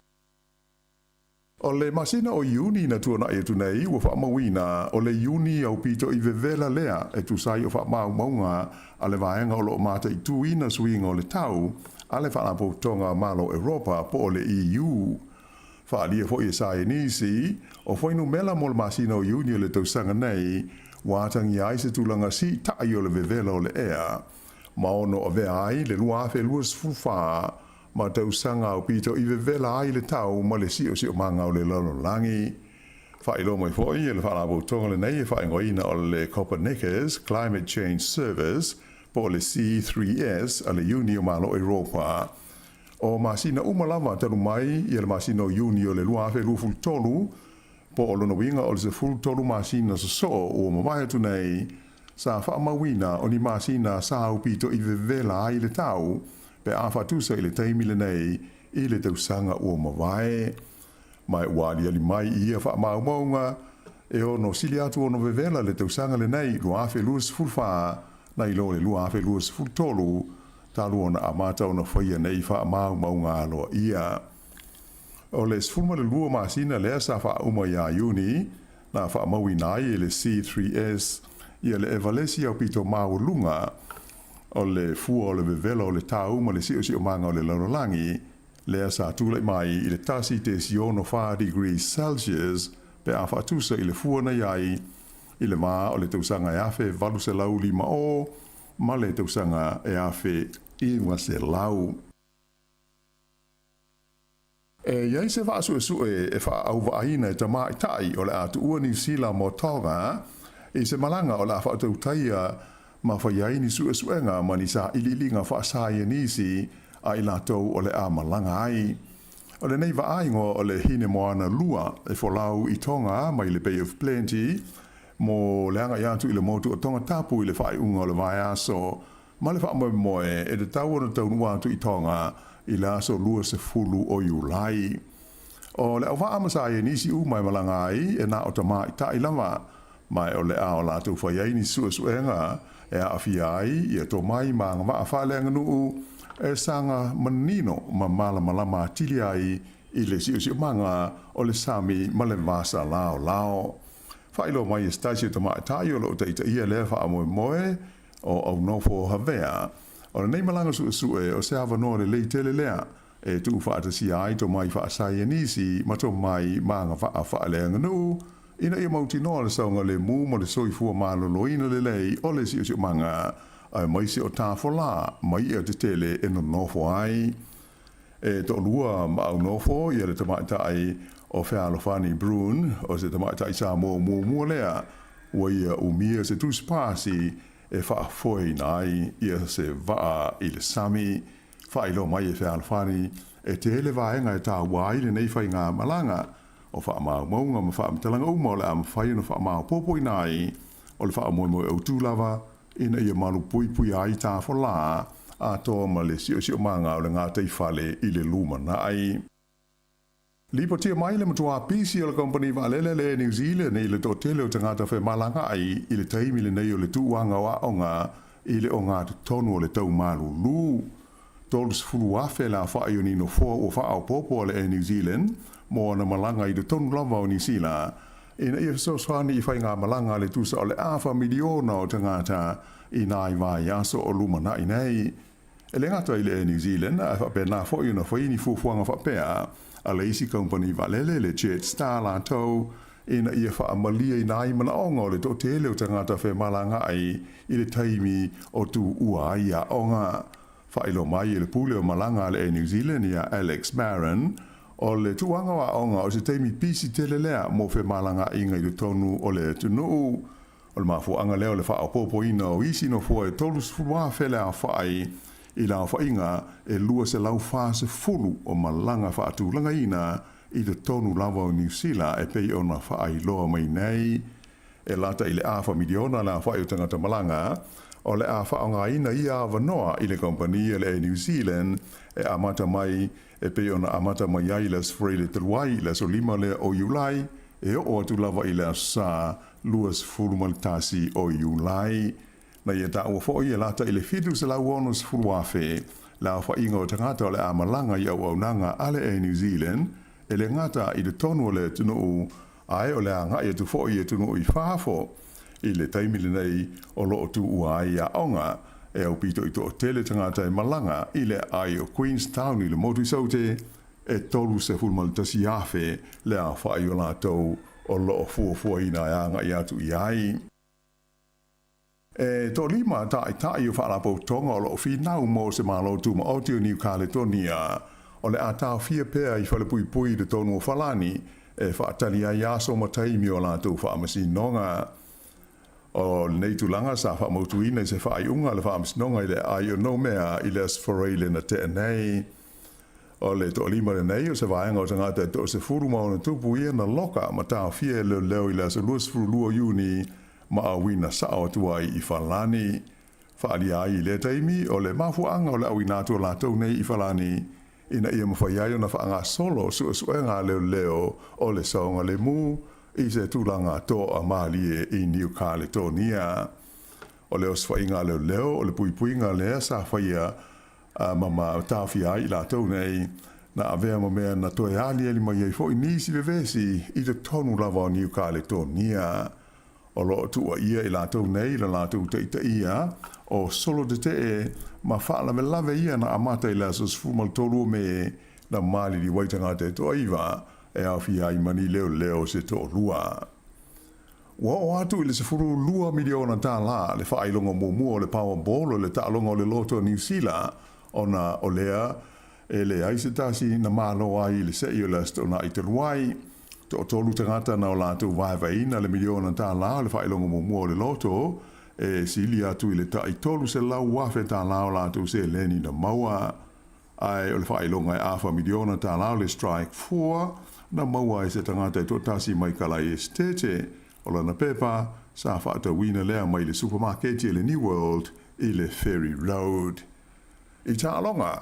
O le masina o Iuni na tuanaʻi atu nei, ua faamauina, o le Iuni aupito i vevela lea e tusa ai o faamaumauga a le vaega o lo o mataituina suiga o le tau a le Faalapotopotoga o Malo o Europa po o le EU. Faaalia foi e saienisi, o fuainumela mo le masina o Iuni o le tausaga nei, ua atagia ai se tulaga siitai o le vevela o le ea, ma ono avea ai le 2024 ma tausaga aupito i vevela ai le tau ma le siosiomaga o le lalolagi. Faailoa mai foi e le Faalapotopotoga lenei e faaigoaina o le Copernicus Climate Change Service po o le C3S a le Iuni o Malo Europa. O masina uma lava talu mai ia le masina o Iuni o le 2023, po o lona uiga o le 13 masina sosoo ua mavae atu nei, sa faamauina o ni masina sa aupito i vevela ai le tau pe a faatusa i le taimi lenei i le tausaga ua mavae. Ma ua aliali mai i ia faamaumauga, e ono sili atu ona vevela le tausaga lenei 2024 nai lo le 2023, talu ona amata ona faia nei faamaumauga aloaia. O le 12 masina lea sa faauma iā Iuni, na faamauina ai e le C3S ia le Evalesi aupito maualuga o le fua o le vevela o le tau ma le siosiomaga o le lalolagi, lea sa tulai mai i le 1.4 degrees Celsius pe a faatusa i le fua na i ai i le vā o le tausaga e 1850 ma le tausaga e 1900. E i ai se vaasuesue e faaauvaaiina e tamaitai o le a tuua Niu Sila mo Tonga i se malaga o le a faatautaia ma fai ai ni suesuega ma ni sailiiliga faasaienisi a i latou o le a malaga ai. O lenei vaaigoa o le Hinemoana 2 e folau i Tonga mai le Bay of Plenty mo le agai atu i le motu o Tongatapu i le faaiuga o le vaiaso ma le faamoemoe e tatau ona taunuu atu i Tonga i le aso 20 o Iulai. O le auvaa ma saienisi uma e malaga ai e na o tamaitai lava, ma o le a o latou fai ai ni suesuega e aafia ai ia tomai ma agavaa faaleaganuu e saga manino ma malamalama atili ai i le siosiomaga o le sami ma le vasa laolao. Faailoa mai e se tasi o tamaitai o lo o taitaia lea faamoemoe o Aunofo Havea, o lenei malaga suesue o se avanoa lelei tele lea e tuufaatasia ai tomai faasaienisi ma tomai ma agavaa faaleaganuu ina ia mautinoa le saogalemu ma le soifua maloloina lelei o le siosiomaga aemaise o tafolā ma i'a tetele e nonofo ai. E toalua ma Aunofo ia le tamaitai o Fealofani Bruun, o se tamaitai Samoa muamua lea ua ia umia se tusipasi e faafoeina ai ia se vaa i le sami. Faailoa mai e Fealofani, e tele vaega e taua ai lenei faigamalaga, o faamaumauga ma faamatalaga uma o le a mafai ona faamaopoopoina ai o le faamoemoe autu lava ina ia malupuipuia ai tafolā atoa ma le siosiomaga o le gataifale i le lumanai. Lipotia mai le matuā pisi o le kamupani vaalele a le Air New Zealand i le toatele o tagata femalagaai i le taimi lenei o le tuuaga o aoga i le ogatotonu o le tau malulu. 30,000 le aofai o ni nofoa ua faaopoopo a le Air New Zealand mo ana malaga i totonu lava o Niu Sila ina ia fesoasoani i faigamalaga a le tusa o le afa miliona o tagata i nai vaiaso o lumanai nei. E le gata i le Air New Zealand, ae faapena foi ona fai ni fuafuaga faapea a le isi kamupani vaalele, le Jetstar latou, ina ia faamalieina ai manaoga o le toatele o tagata femalagaai i le taimi o tuua ai aoga. Faailoa mai e le pule o malaga a le Air New Zealand ia Alex Barron, o le tuuaga o aoga o se taimi pisi tele lea mo femalagaaiga i totonu o le atunuu. O le mafuaaga lea o le faaopoopoina o isi nofoa e 30,000 le aofai i le aofaiga e 240 o malaga faatulagaina i totonu lava o Niu Sila e pei ona faailoa mai nei. E lata i le afa miliona le aofai o tagata malaga o le a faaaogaina ia avanoa i le kamupani a le Air New Zealand e amata mai e pei ona amata mai ai i le Aso Faraile talu ai i le aso 5 lea o Iulai e oo atu lava i le Aso Sa 21 o Iulai. Na ia taua foi e lata i le 760,000 le aofaiga o tagata o le a malaga i auaunaga a le Air New Zealand. e lē gata i totonu o le atunuu ae o le agaʻi atu foʻi i atunuu i fafo i le taimi lenei o loo tuua ai aoga e aupito i toʻatele tagata e malaga i le aai o Queenstown i le motu i Saute e 31,000 le aofaʻi o latou o loo fuafuaina e agaʻi atu i ai. E toalima taʻitaʻi o faalapotopotoga o loo finau mo se Mālō Tumaoti o Niu Kaletonia o le a taofia pea i falepuipui i totonu o Falani e faatali ai aso ma taimi o latou faamasinoga. O lenei tulaga sa faamautuina i se faaiuga a le faamasinoga i le aai o Noumea i le Aso Faraile na tea nei. O le toalima lenei o se vaega o tagata e toasefulu ma ona tupu ia na loka ma taofia e leoleo i le aso 22 o Iuni ma auina sao atu ai i Falani. Faaalia ai i lea taimi o le mafuaaga o le auina atu o latou nei i Falani ina ia mafai ai ona faagasolo suesuega a leoleo o le saogalemu i se tulaga toamalie i Niu Kaletonia. O le osofaiga a leoleo o le puipuiga lea sa faia ma taofia ai i latou nei na avea ma mea na toe aliali mai ai foi nisi vevesi i totonu lava o Niu Kaletonia. O loo tuuaia i latou nei i le latou taitaia o solo tetee ma faalavelave ia na amata i le aso 13 o Me na maliliu ai tagata e toaiva e aofia ai ma ni leoleo se toalua. Ua oo atu i le 12 miliona tālā le faailoga muamua o le Powerball o le taaloga o le loto a Niu Sila ona o lea e leai se tasi na malo ai i le seʻi o le Aso Toonai talu ai. Toatolu tagata na o latou vaevaeina le miliona tālā o le faailoga muamua o le loto e sili atu i le taʻi $300,000 tālā o latou seleni na maua. Ae o le faailoga e afa miliona tālā o le Strike Four na maua ai se tagata e toatasi mai Kalai Esetete. O lana pepa sa faatauina lea mai le supamaketi a le New World i le Ferry Road. I taaloga,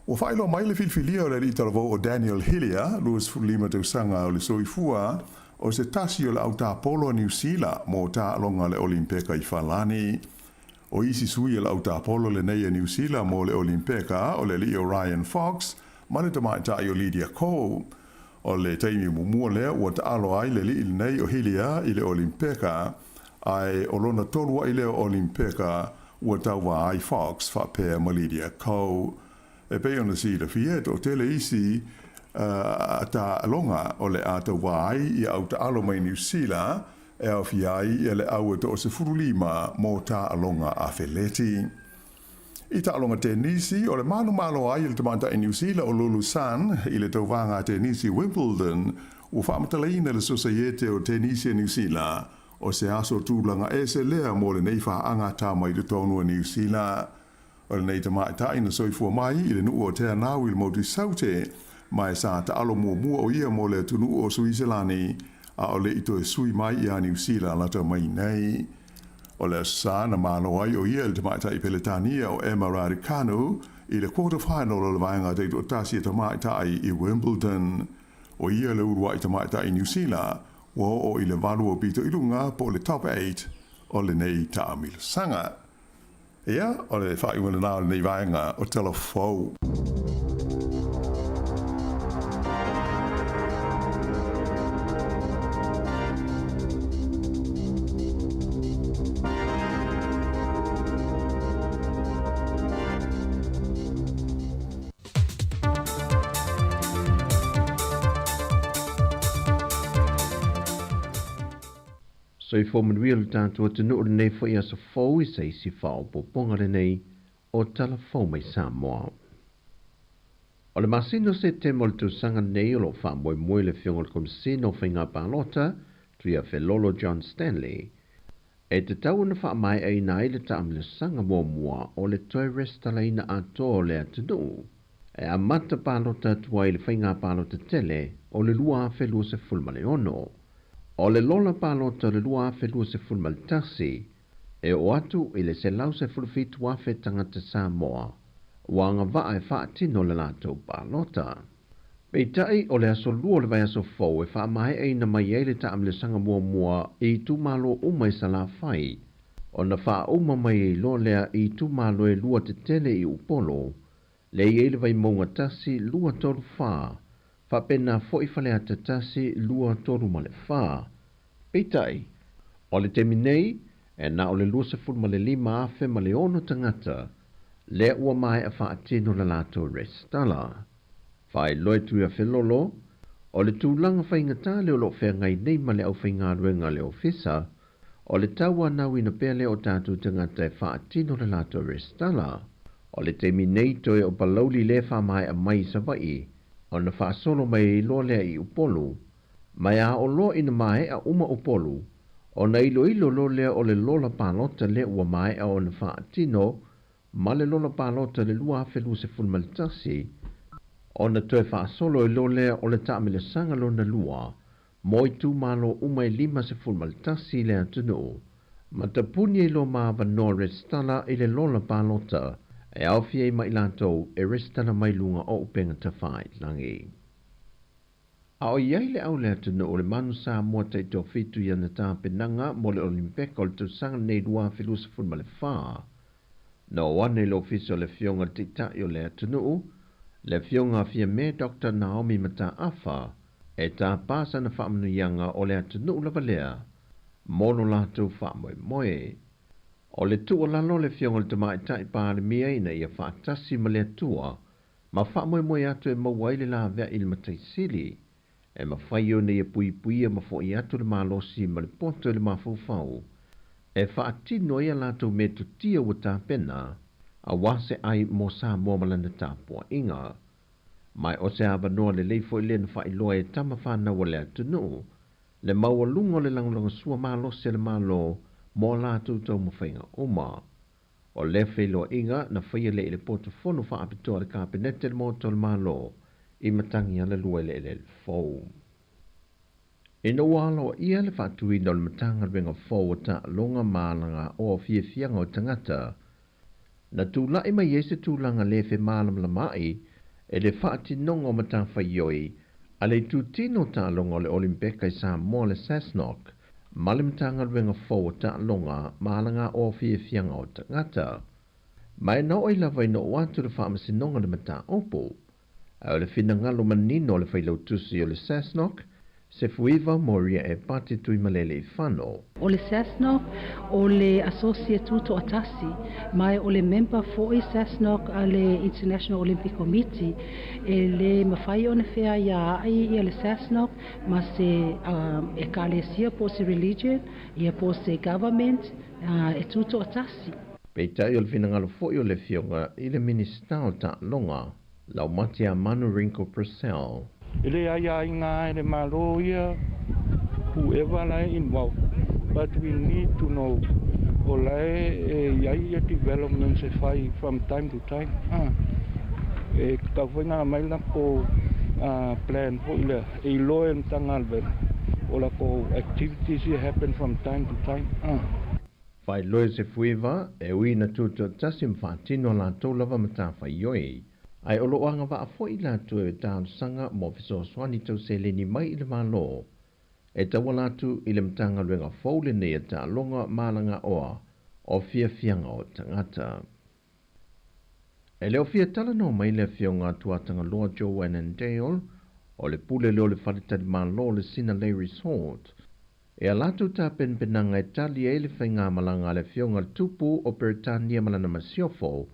ua faailoa mai le filifilia o le alii talavou o Daniel Hillier, 25 tausaga o le soifua, o se tasi o le autapolo a Niu Sila mo taaloga a le Olimpeka i Falani. O isi sui o le autapolo lenei a Niu Sila mo le Olimpeka o le alii o Ryan Fox ma le tamaitai o Lydia Ko. O le taimi muamua lea ua taalo ai le alii lenei o Hillier i le Olimpeka, ae o lona tolu ai lea o Olimpeka ua tauva ai Fox faapea ma Lydia Ko. E pei ona silafia e toatele isi taaloga o le a tauva ai ia au taalo mai Niu Sila e aofia ai ia le au e toasefululima mo taaloga afeleti. I taaloga tenisi, o le manumalo ai e le tamaitai Niu Sila o Lulu Sun i le tauvaga tenisi Wimbledon ua faamatalaina le Sosaiete o Tenisi a Niu Sila o se aso tulaga ese lea mo lenei faaga mai i totonu o Niu Sila. O lenei tamaitai na soifua mai i le nuu o Te Anau i le motu i Saute, ma e sa taalo muamua o ia mo le atunuu o Suiselani, a o le i toe sui mai ia Niu Sila lata mai nei. O le Aso Sa na malo ai o ia i le tamaitai Peletania o Emma Raducanu i le quarter final o le vaega taitoatasi a tamaitai i Wimbledon. O ia le uluai tamaitai Niu Sila ua oo i le valu aupito i luga po o le top eight o lenei taamilosaga. Ia, o le faaiuga lena o lenei vaega o Tala Fou. Soifua manuia lo tatou atunuu lenei foi aso fou i se isi faaopoopoga lenei o Tala Fou mai Samoa. O le masina o Setema o le tausaga nei o lo o faamoemoe le Afioga i le Komesina o Faiga Palota, Tuiafelolo John Stanley, E tatau ona faamaeaina ai le taamilosaga muamua o le toe resitalaina atoa o le atunuu e amata palota atu ai i le faiga palota tele o le 2026. O le lola palota o le 2021 e oo atu i le 117,000 tagata Samoa ua agavaa e faatino le latou palota. Peitai, o le aso Lua o le vaiaso fou e faamaeaina mai ai le taamilosaga muamua i itumalo uma i Salafai, ona faauma mai ai loa lea i itumalo e lua tetele i Upolu, lea i ai le Vaimauga 1, 2, 3, 4, Faapena fo'i Faleata 1, 2, 3 ma le 4. Peitai, o le taimi nei, e na o le 25 afe ma le 6 tagata lea ua maea faatino le latou resitala. Faailoa e Tuiafelolo, o le tulaga faigata lea o loo feagai nei ma le aufaigaluega a le Ofisa, o le tauanauina pea lea o tatou tagata e faatino le latou resitala. O le taimi nei toe o Palauli lea faamaea mai i Savaii, ona faasolo mai ai loa lea i Upolu. Ma e a oo loa ina maea uma Upolu, ona iloilo loa lea o le lola palota lea ua maea ona faatino ma le lola palota le 2021, ona toe faasolo ai loa lea o le taamilosaga lona lua mo itumalo uma e 51 i le atunuu, ma tapuni ai loa ma avanoa resitala i le lola palota e aofia ai ma i latou e resitala mai luga o upega tafailagi. A o i ai le au le atunuu o le Manu Samoa Taitoafitu i ana tapenaga mo le Olimpeka o le tausaga lenei 2024, na oo ane i le ofisa o le Afioga i le Taitai o le atunuu, le Afioga a Fiame Doctor Naomi Mataafa, e tapā sana faamanuiaga o le atunuu lava lea mo lo latou faamoemoe. O le tuualalo a le Afioga i le Tamaitai Palemia ina ia faatasi ma le Atua ma faamoemoe atu e maua ai le laveai i le Matai Sili, e mafai ona ia puipuia ma fo'i atu le malosi ma le poto i le mafaufau e faatino ai a latou metotia ua tapena auā se ai mo Samoa ma lana tapuaiga. Ma o se avanoa lelei fo'i lea na faailoa e tama fanau a le atunuu le maualuga o le lagolagosua malosi a le Malo mo a latou taumafaiga uma. O lea feiloaiga na faia lea i le poto fono faapitoa a le Kapeneta i le Maota o le Malo i Matagialalua i le eleele fou. Ina ua aloaia le faatuina o le Matagaluega fou o Taaloga ma Alagaoa o Fiafiaga o Tagata, na tula'i mai ai se tulaga lē femalamalama'i i le faatinoga o matafaioi a le itutino o taaloga o le Olimpeka i Samoa le SASNOC ma le Matagaluega fou o Taaloga ma Alagaoa o Fiafiaga o Tagata. Ma e na oo ai lava ina oo atu le Faamasinoga le mataupu. Ae o le finagalo manino o le Failautusi o le SASNOC, Sefuiva Moria Epati Tuimalealiifano. O le SASNOC o le Associate Tutoatasi, ma o le member fo'i SASNOC a le International Olympic Committee. E lē mafai ona feaiāaʻi ia le SASNOC ma se ekalesia po o se religion ia po o se government e tutoatasi. Peitai o le finagalo fo'i o le Afioga i le Minisita o Taaloga, Laumatiamanu Ringo Purcell. E le aiaiga ai le Malo ia whoever la e involved, but we need to know o la e i ai ia developments e fai from time to time. E tatau foi ona aumai le latou plan foi lea e iloa e le Matagaluega o latou activities ia happen from time to time. Faailoa e Sefuiva, e ui ina tutoatasi ma faatino a latou lava matafaioi, ae o loo agavaa fo'i latou e talosaga mo fesoasoani tau seleni mai i le Malo e tauala atu i le Matagaluega fou lenei a Taaloga ma Alagaoa o Fiafiaga o Tagata. E le o fia talanoa mai le Afioga a Tuatagaloa Joe Annandale, o le pule lea o le faletalimalo o le Sinalei Resort, i a latou tapenapenaga e tali ai le faigamalaga a le Afioga i le Tupu o Peretania ma lana masiofo,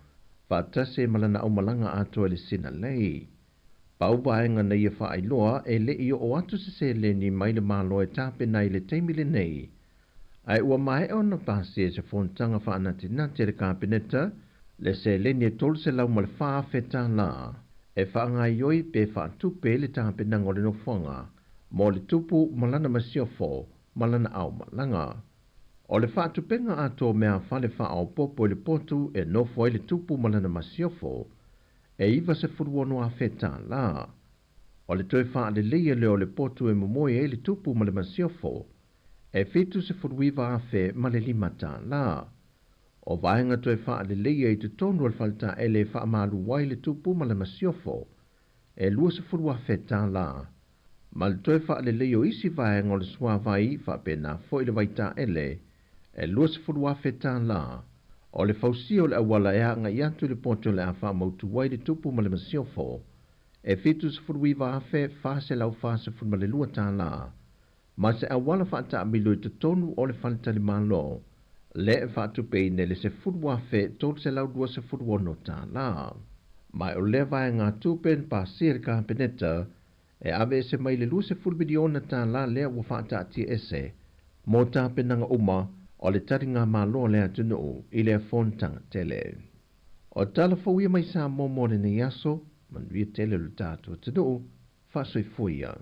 faatasi ai ma lana aumalaga atoa i le Sinalei. Pau vaega na ia faailoa e le i oo atu se seleni mai le Malo e tapena ai i le taimi lenei, ae ua maea ona pasia i se fonotaga faanatinati a le Kapeneta le seleni e $304,000 e faagaoioi pe faatupe ai le tapenaga o le nofoaga mo le Tupu ma lana masiofo ma lana aumalaga. O le faatupega atoa o meafale faaopoopo i le potu e nofo ai le Tupu ma lana masiofo, e $96,000. O le toe faaleleia lea o le potu e momoe ai le Tupu ma le masiofo, e $79,005. O vaega toe faaleleia i totonu o le faletaele e faamalu ai le Tupu ma le masiofo, e $20,000. Ma le toe faaleleia o isi vaega o le suavai faapena fo'i le vaitaele, e $20,000. O le fausia o le auala e agai atu i le poto o le a faamautu ai le Tupu ma le masiofo, e $79,442 tālā, ma se auala fa'ataamilo i totonu o le faletalimalo, lea e fa'atupeina i le $10,326 tālā. Ma o lea vaegatupe na pasia e le Kapeneta e aveese mai le 20 miliona tālā lea ua fa'ataatiaese mo tapenaga uma o le taligamalo a le atunuu i lea fonotaga tele. O tala fou ia mai Samoa mo lenei aso, manuia tele o le tatou atunuu, faasoifua ia.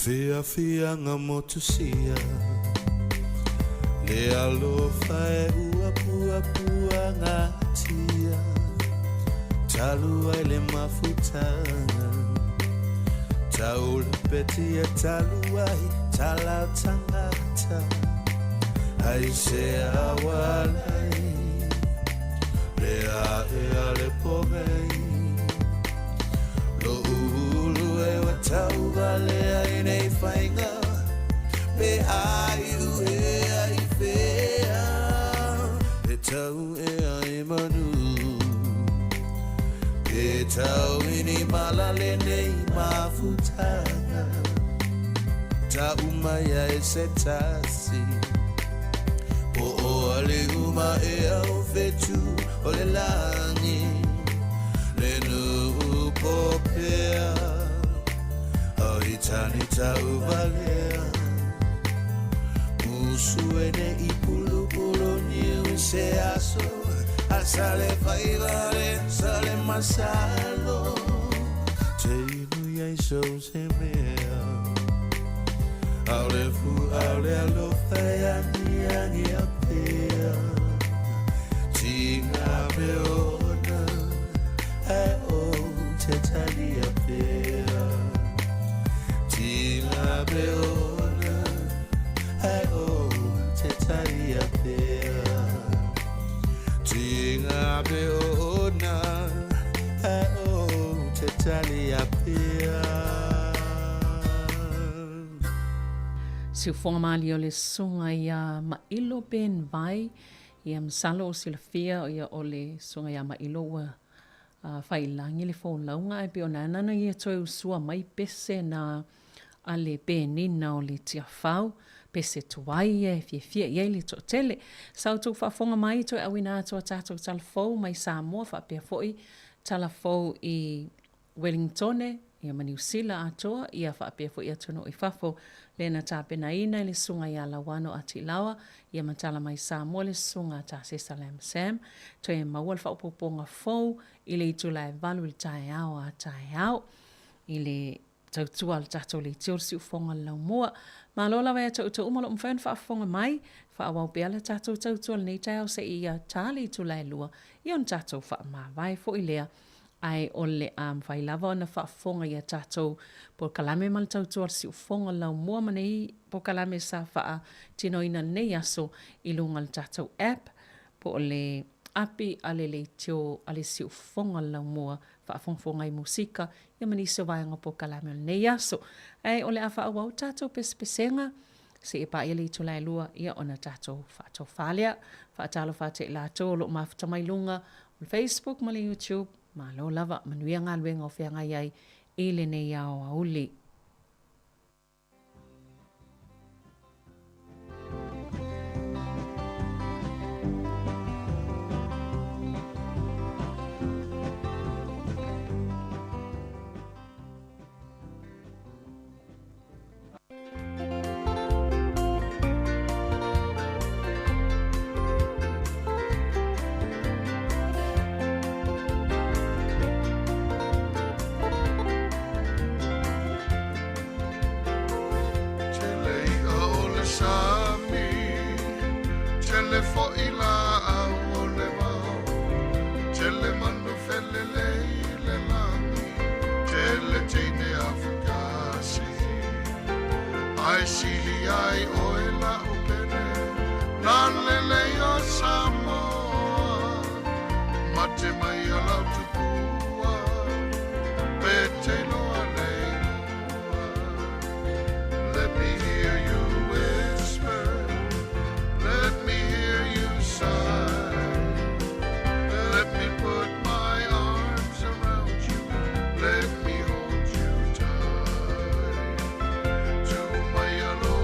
Fiafiaga motusia Le alofa e uapuapuagatia Talu ai le mafutaga Taulapetia talu ai talau tagata Ai se awalai Le ae a le pogei Lo ulu e wa tauvalea i nei faiga Pe ai u e ai fea E tau e ai manu Ke tau ini malale nei mafutaga Ta umaya e se tasi Po o ale uma e au fetu o le langi Le nuu popea Au i tani tau valea Musu e ne i pulu niu i se aso A sale faivale, sale masalo Te inu iai sou se mea Au le fu, au le alofa e angi angi a pea Tinga me ona, e o te tali a pea Tinga me ona, e o te tali a pea Tinga me ona, e o te tali a pea. Siufoga malie o le susuga ia Mailo Ben Vai, ia masalo o silafia o ia o le susuga ia Mailo ua failagi le folauga ae pei ona ana na ia toe usua mai pese na a le penina o le Tiafau, pese tuai ia e fiafia i ai le toatele. Sa outou faafofoga mai toe auina atu a tatou tala fou mai Samoa faapea foi tala fou i Welingtone, ia ma Niu Sila atoa, ia faapea foi atunuu i fafo, lea na tapenaina e le Susuga ia Lauano Atilawa, ia ma tala mai Samoa le Susuga a Tasesa Lam Sam, toe maua le faaopoopoga fou i le itula e valu i le taeao a taeao i le tautua a le tatou leitio le siufofoga o le laumua. Malo lava ia te outou uma o lo o mafai ona faafofoga mai, faaauau pea le tatou tautua i lenei taeao seia ta le itula e lua, ia ona tatou faamavae foi lea. Ae o le a mafai lava ona faafofoga i a tatou polokalame ma le tautua a le siufofoga o le laumua ma nei polokalame sa faatinoina i lenei aso i luga o le tatou app po o le api a le leitio a le siufofoga o le laumua faafogafoga ai musika ia ma nisi o vaega o polokalame o lenei aso. Ae o le a faaauau tatou pesepesega seia paia le itula e lua ia ona tatou faatofa lea. Faatalofa atu ia i latou o lo o mafuta mai luga o le Facebook ma le YouTube, malo lava, manuia galuega o feagai ai i lenei aoauli. Tele i'a o le sami, tele fo'i lā'au o le vao, tele manu felelei i le lagi, tele teine afakasi. Ae sili ai oe la'u pele, na lelei o Samoa, mate mai a lau tupua, pe te iloa le igoa. Let me hear you whisper, let me hear you sigh, let me put my arms around you, let me hold you tight. To my yellow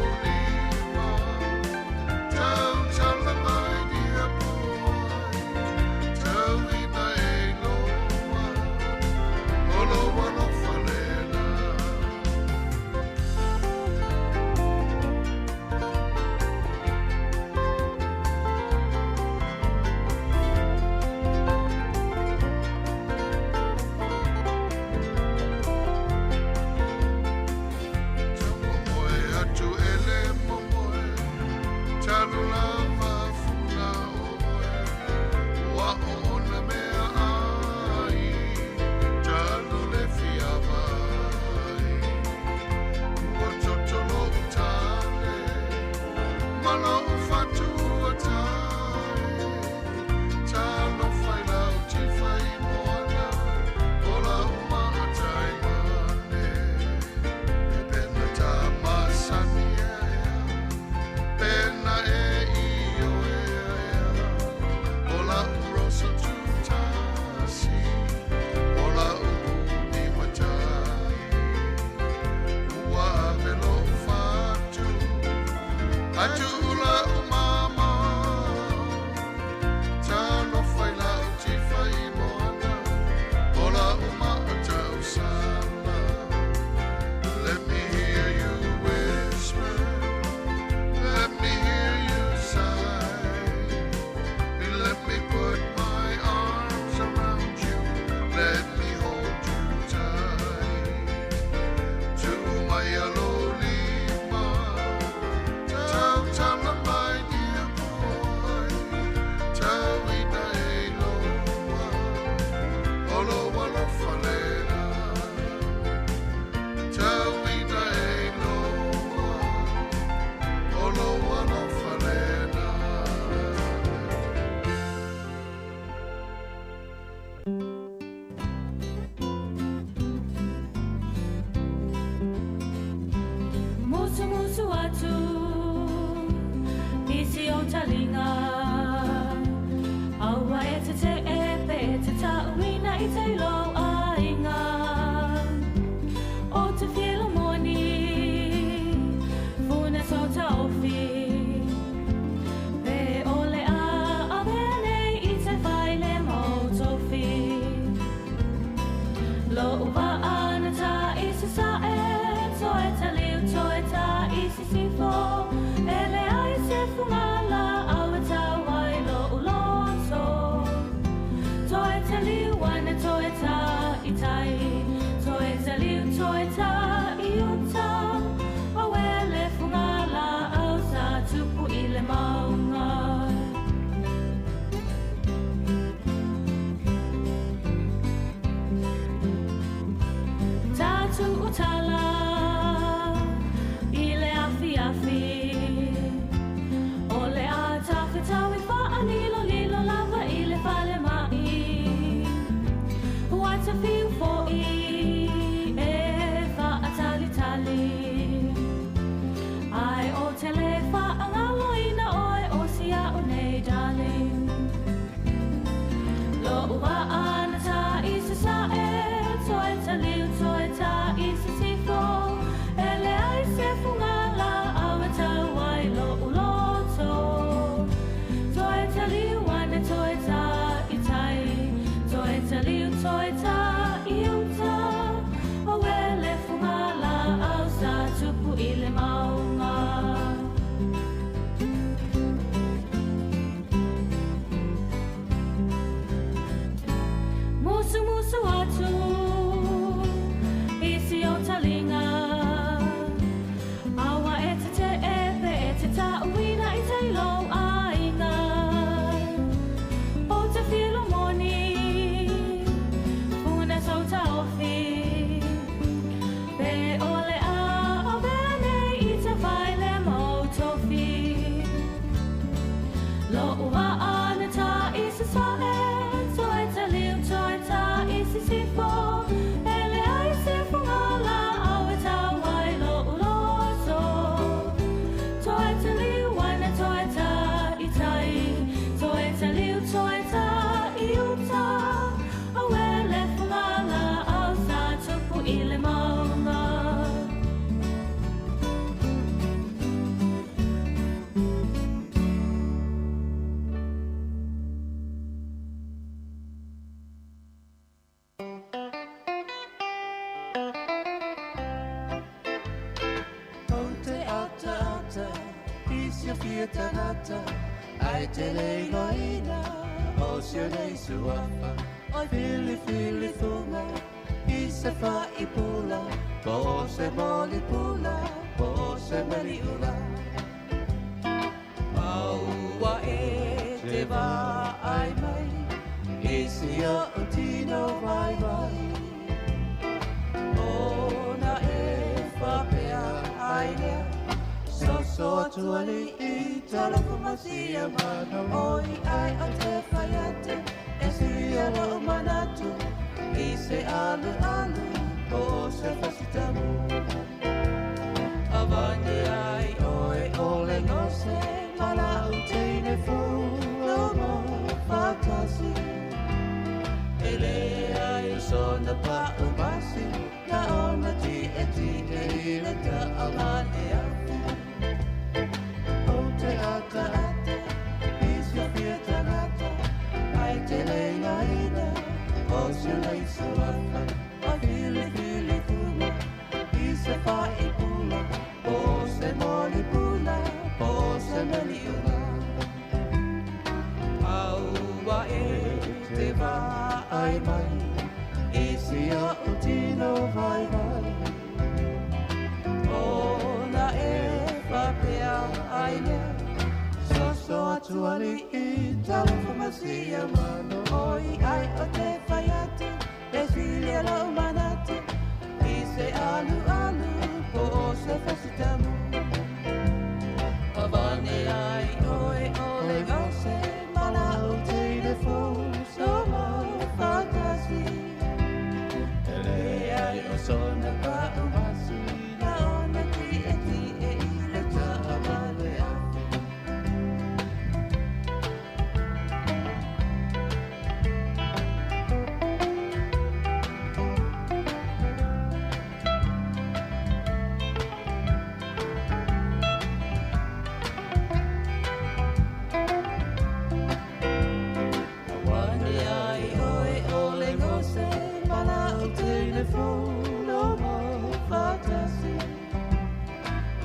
Lo'u vaa na ta'i sasae, toe taliu, toe ta'i sisifo. E leai se fugalaau e tau ai lo'u loto. Toe taliu ai na toe ta'i tai, toe taliu, toe ta'i uta. Auē le fugalaau sa tupu i le mauga. O te ataata i silafia tagata Ae te le igoaina o si o nei suafa Oi filifilifuga i se faipula Po o se molipula po o se meliula Aua e te vaai mai i si o'u tino vaivai Ona e faapea ai lea Soso atu alii talofa ma sia mano Oi ai o te fai atu e suia lo'u manatu I se alualu po o se fasitamu Avane ai oe o le gose Ma la'u teine fou logo fa'atasi E leai o sona pa'u masi Na ona ti'eti'e i le ta'avane afi O te ataata i silafia tagata Ae te le igoaina o si o nei suafa Oi filifilifuga i se faipula Po o se molipula po o se meliula Aua e te vaai mai i si o'u tino vaivai Ona e faapea ai lea Soso atu alii talofa ma sia mano Oi ai o te fai atu e silia lo'u manatu I se alualu po o se fasitamu Avane ai oe o le gose Ma la'u teine fou somo fa'atasi E leai o sona pa'u masi Na ona ti'eti'e i le ta'avale afi Avane ai oe o le gose Ma la'u teine fou logo fa'atasi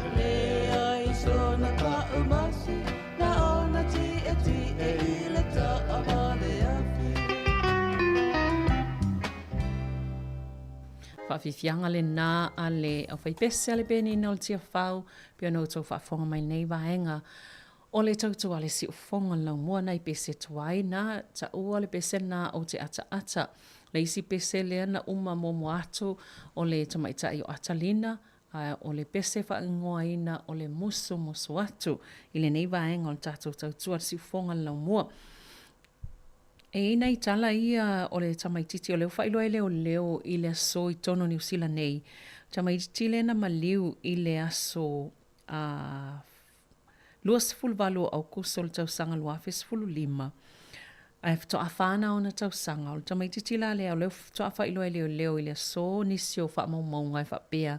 E leai sona pa'u masi Na ona ti'eti'e i le ta'avale afi Faafiafiaga lenā a le aufaipese a le Penina o le Tiafau, pei ona outou faafofoga mai nei vaega o le tautua a le siufofoga o le laumua nai pese tuai na taua le pese lena ou te ataata. Le isi pese lea na uma muamua atu o le tamaitai o Atalina, a o le pese faaigoaina o le musumusu atu i lenei vaega o le tatou tautua a le siufofoga o le laumua. E i ai nai tala ia o le tamaitiiti o lea ua faailoa e leoleo i le aso i totonu o Niu Sila nei. Tamaitiiti lea na maliu i le aso a 28 o Aukuso o le tausaga 2015, ae faatoa fa na ona tausaga. O le tamaitiiti la lea o lea ua faatoa faailoa e leoleo i le aso nisi o faamaumauga e faapea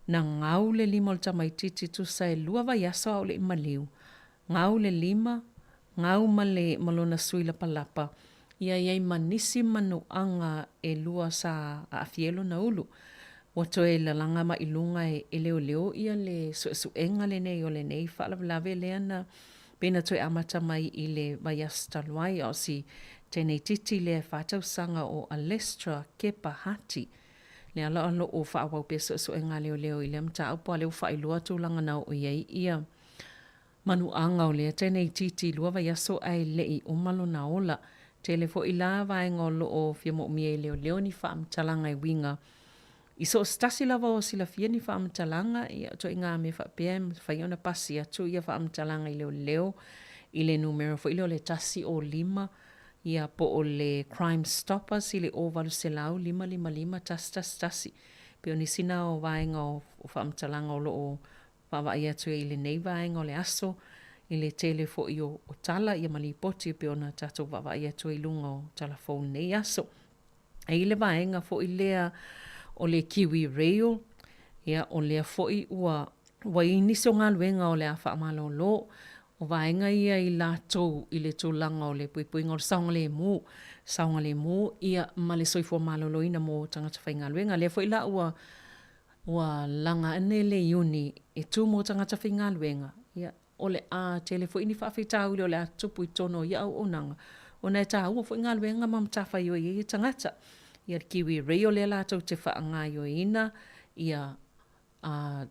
na gau le lima o le tamaitiiti tusa e lua vaiaso a o le i maliu. Gau le lima, gau ma le ma lona sui lapalapa, ia i ai ma nisi manuaga e lua sa aafia ai lona ulu. Ua toe lalaga mai luga e leoleo ia le suesuega lenei o lenei faalavelave lea na pei na toe amata mai i le vaiaso talu ai, a o si teineitiiti lea e fa tausaga o Alestra Kepa Hati. Lea la o lo o faaauau pea suesuega a leoleo i lea mataupu, a o lea ua faailoa tulaga na oo i ai ia manuaga o lea teneitiiti lua vaiaso ae leʻi uma lona ola. Tele foi la vaega o loo fia moomia i leoleo ni faamatalaga e uiga i so o se tasi lava o silafia ni faamatalaga, ia ituaiga mea faapea e mafai ona pasi atu ia faamatalaga i leoleo i le numera foi lea o le 105, ia po o le Crime Stoppers i le 0800 555 111. Pei o nisi na o vaega o faamatalaga o lo o vaavaai atu ai i lenei vaega o le aso, i le tele foi o tala ia ma lipoti e pei ona tatou vaavaai atu ai i luga o tala fou i lenei aso. E i ai le vaega foi lea o le Kiwi Rail, ia o lea foi ua ua i ai nisi o galuega o le a faamalolo. O vaega ia i latou i le tulaga o le puipuiga o le saogalemu, saogalemu ia ma le soifua maloloina mo tagata faigaluega. Lea foi la ua ua laga ane le Iuni e tu mo tagata faigaluega, ia o le a tele foi ni faafitauli o le a tutupu i totonu o ia auaunaga, ona e taua foi galuega ma matafaioi ai ia tagata. Ia le Kiwi Rail lea latou te faagaoioiina ia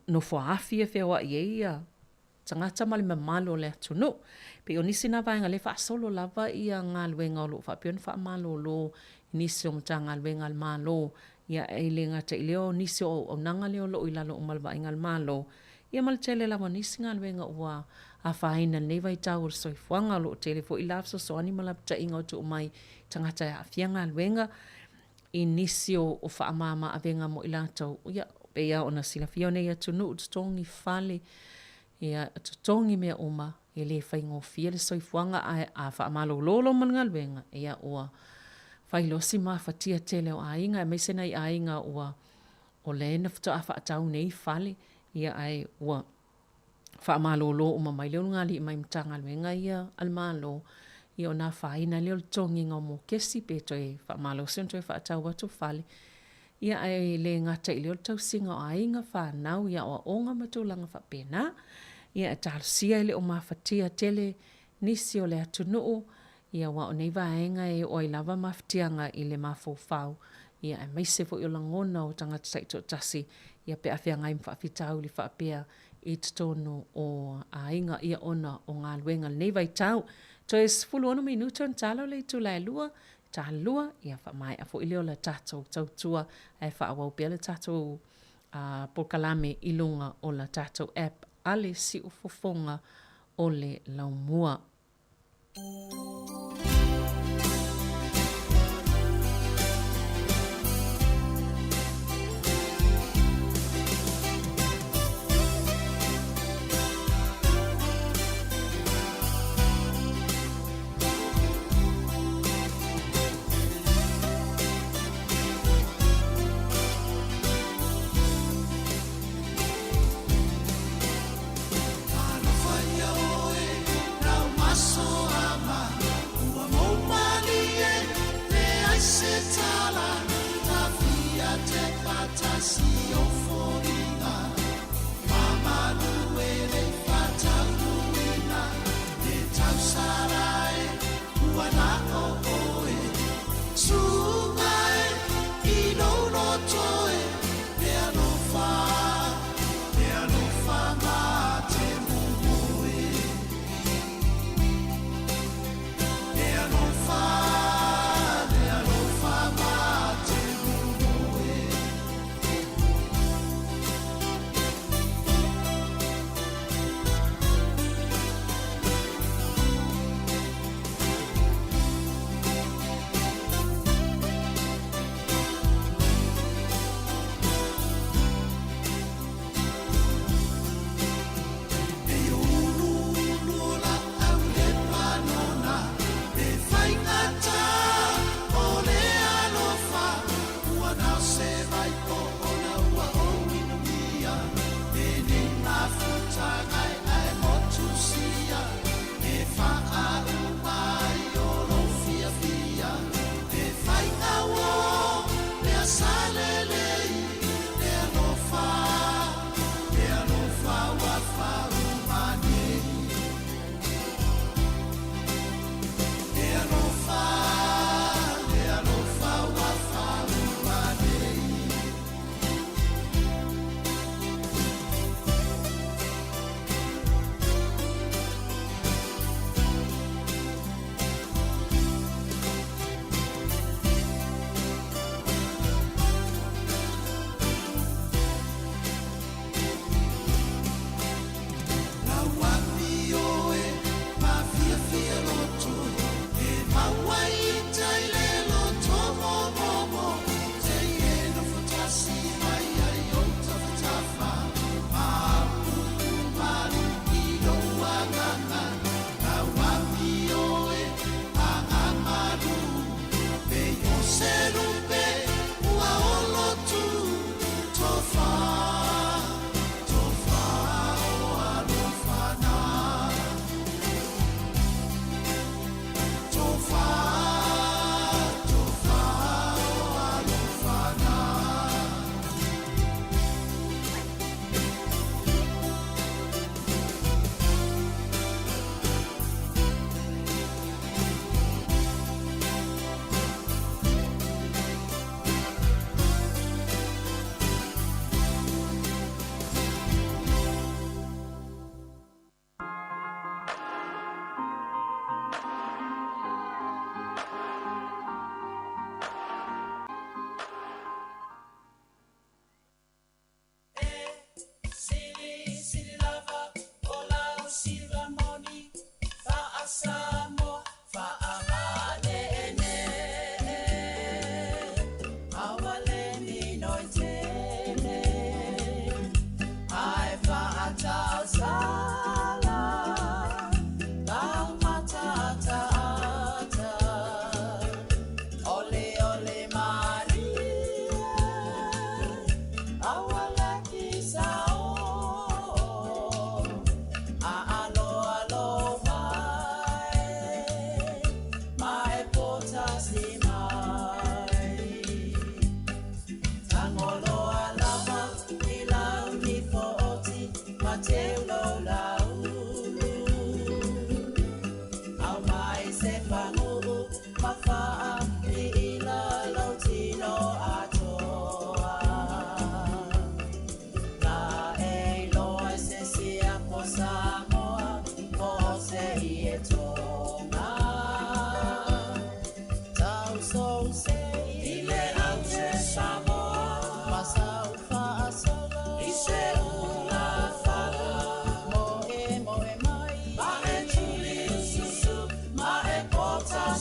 nofoaafi e feoai ai ia tagata ma le mamalu o le atunuu. Pei o nisi na vaega lea e faasolo lava ia galuega o lo o faapea ona faamalolo i nisi o Matagaluega a le Malo, ia e le gata i lea o nisi o auaunaga lea o lo o i lalo uma o le vaaiga a le Malo, ia ma le tele lava o nisi galuega ua afaina i lenei vaitau o le soifuaga. O lo o tele foi la fesoasoani ma lapataiga o tuu mai i tagata e aafia galuega i nisi o faamama avega mo i latou. Ia, pei lava ona silafia o nei atunuu, totogi fale, ia, totogi mea uma, e le faigofie le soifuaga, ae a faamalolo loa ma le galuega, ia ua fai loa si mafatia tele o aiga, aemaise nai aiga ua o lea na faatoa faatau nei fale, ia ae ua faamalolo uma mai le ulugalii mai Matagaluega ia a le Malo, ia ona afaina ai lea o le totogiina o mokesi pe toe faamalosi ona toe faatau atu fale. Ia ae le gata i lea o le tausiga o aiga, fanau i aoaoga ma tulaga faapena. Ia e talosia e le o mafatia tele nisi o le atunuu, ia aua o nei vaega e oo ai lava mafatiaga i le mafaufau, ia aemaise foi o lagona o tagata taitoatasi, ia pe a feagai ma faafitauli faapea i totonu o aiga, ia ona o galuega i lenei vaitau. Toe 16 minute ona tala o le itula e 2, talua, ia faamaea foi lea o le tatou tautua ae faaauau pea le tatou polokalame i luga o la tatou app a le Siufofoga o le Laumua.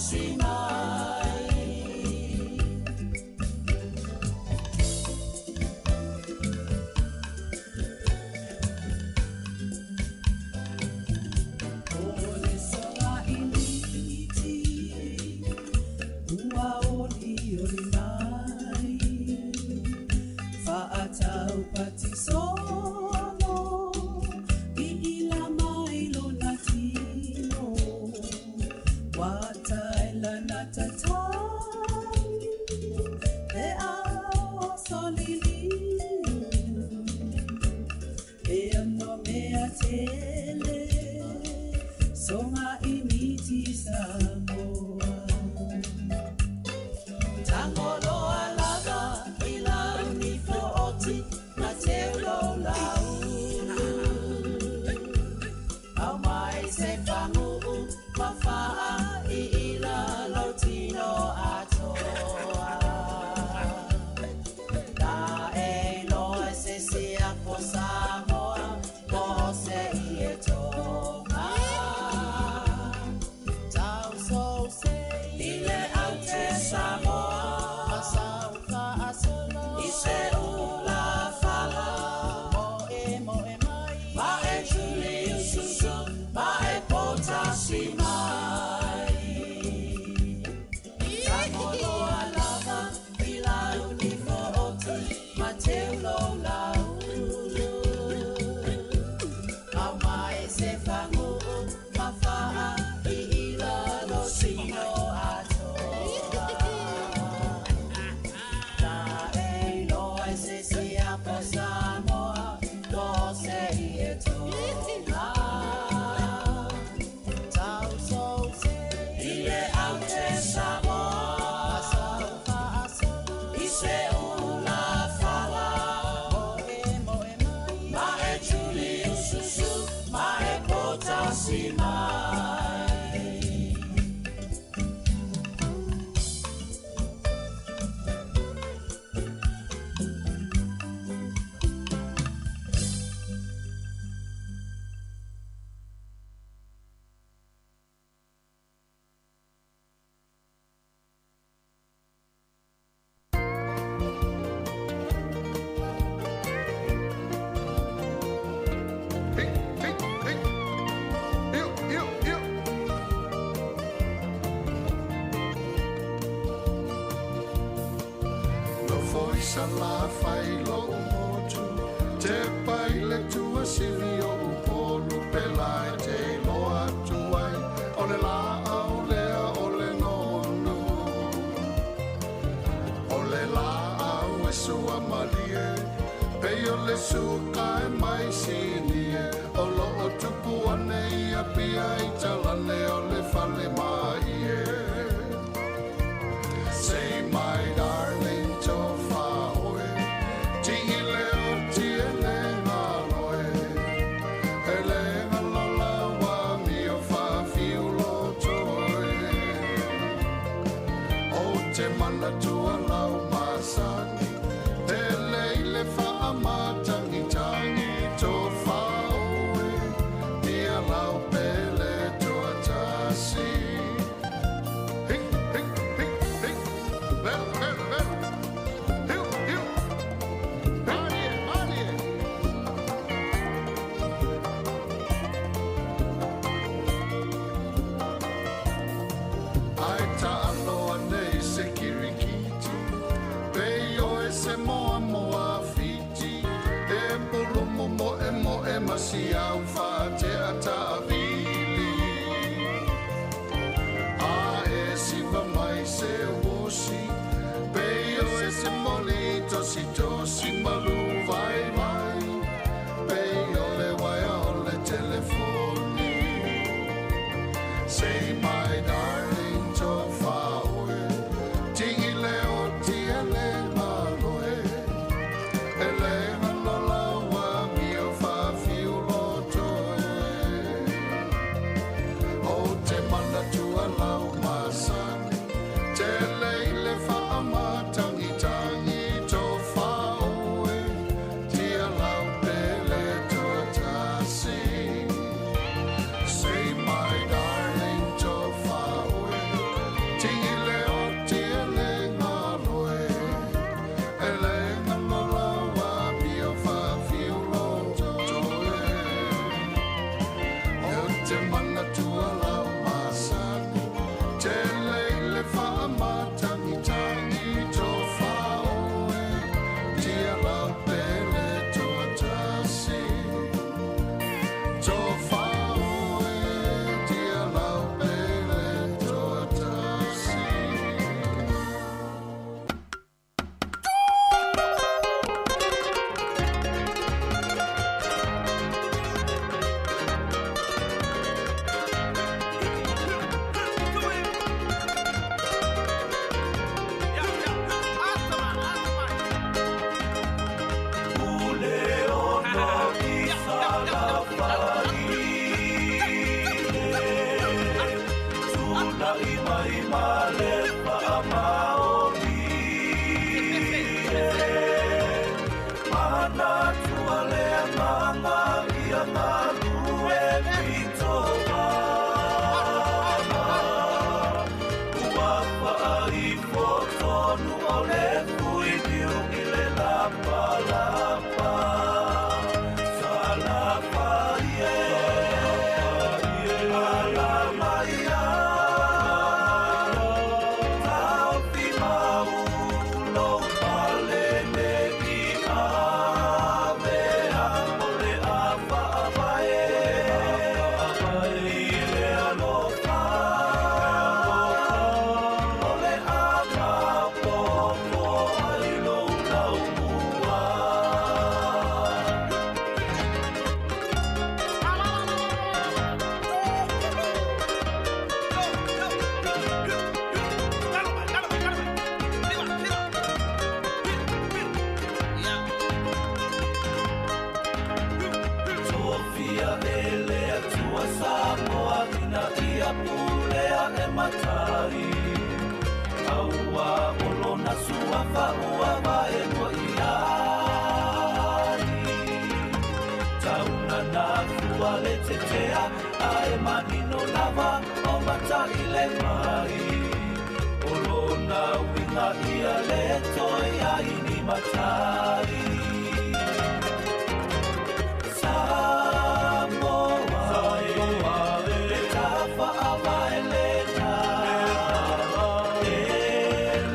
Say my darling, to fa ai ma le faamaoni e. Manatua le agaga ia galue pito mana. Ua faaifo tonu o le fuiniu i le lapalapa. Talofa e, alama ia, taofi mau lou pale nei avea o le a faavae i le alofa o le a maopopo ai lou laumua. Tofia e le Atua Samoa ina ia pulea e matai. Aua o lona suafa ua vaelua i ai. Tauna na fua le tetea ae manino lava o matai le mai. O lona uiga ia le toe ai ni matai. Samoa e, tafaavae lena, e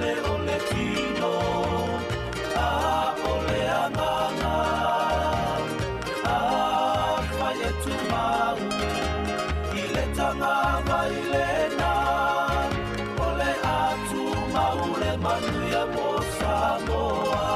le o le tino, a o le agaga. Afai e tumau i le tagavai lena, o le a tumau le manuia mo Samoa.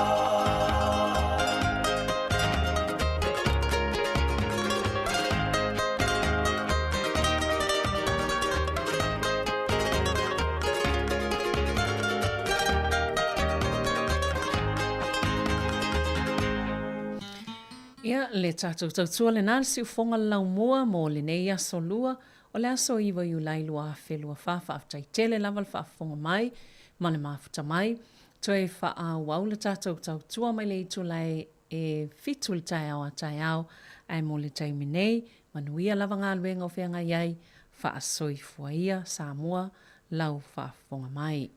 Ia, le tatou tautua lena le siufoga le laumua mo lenei aso lua, o le aso 9 Iulai 2024. Faafetai tele lava le faafofoga mai ma le mafuta mai. Toe faaauau le tatou tautua mai le itulai e 7 le taeao a taeao, ae mo le taimi nei, manuia lava galuega o feagai ai, faasoifua ia Samoa lau faafofoga mai.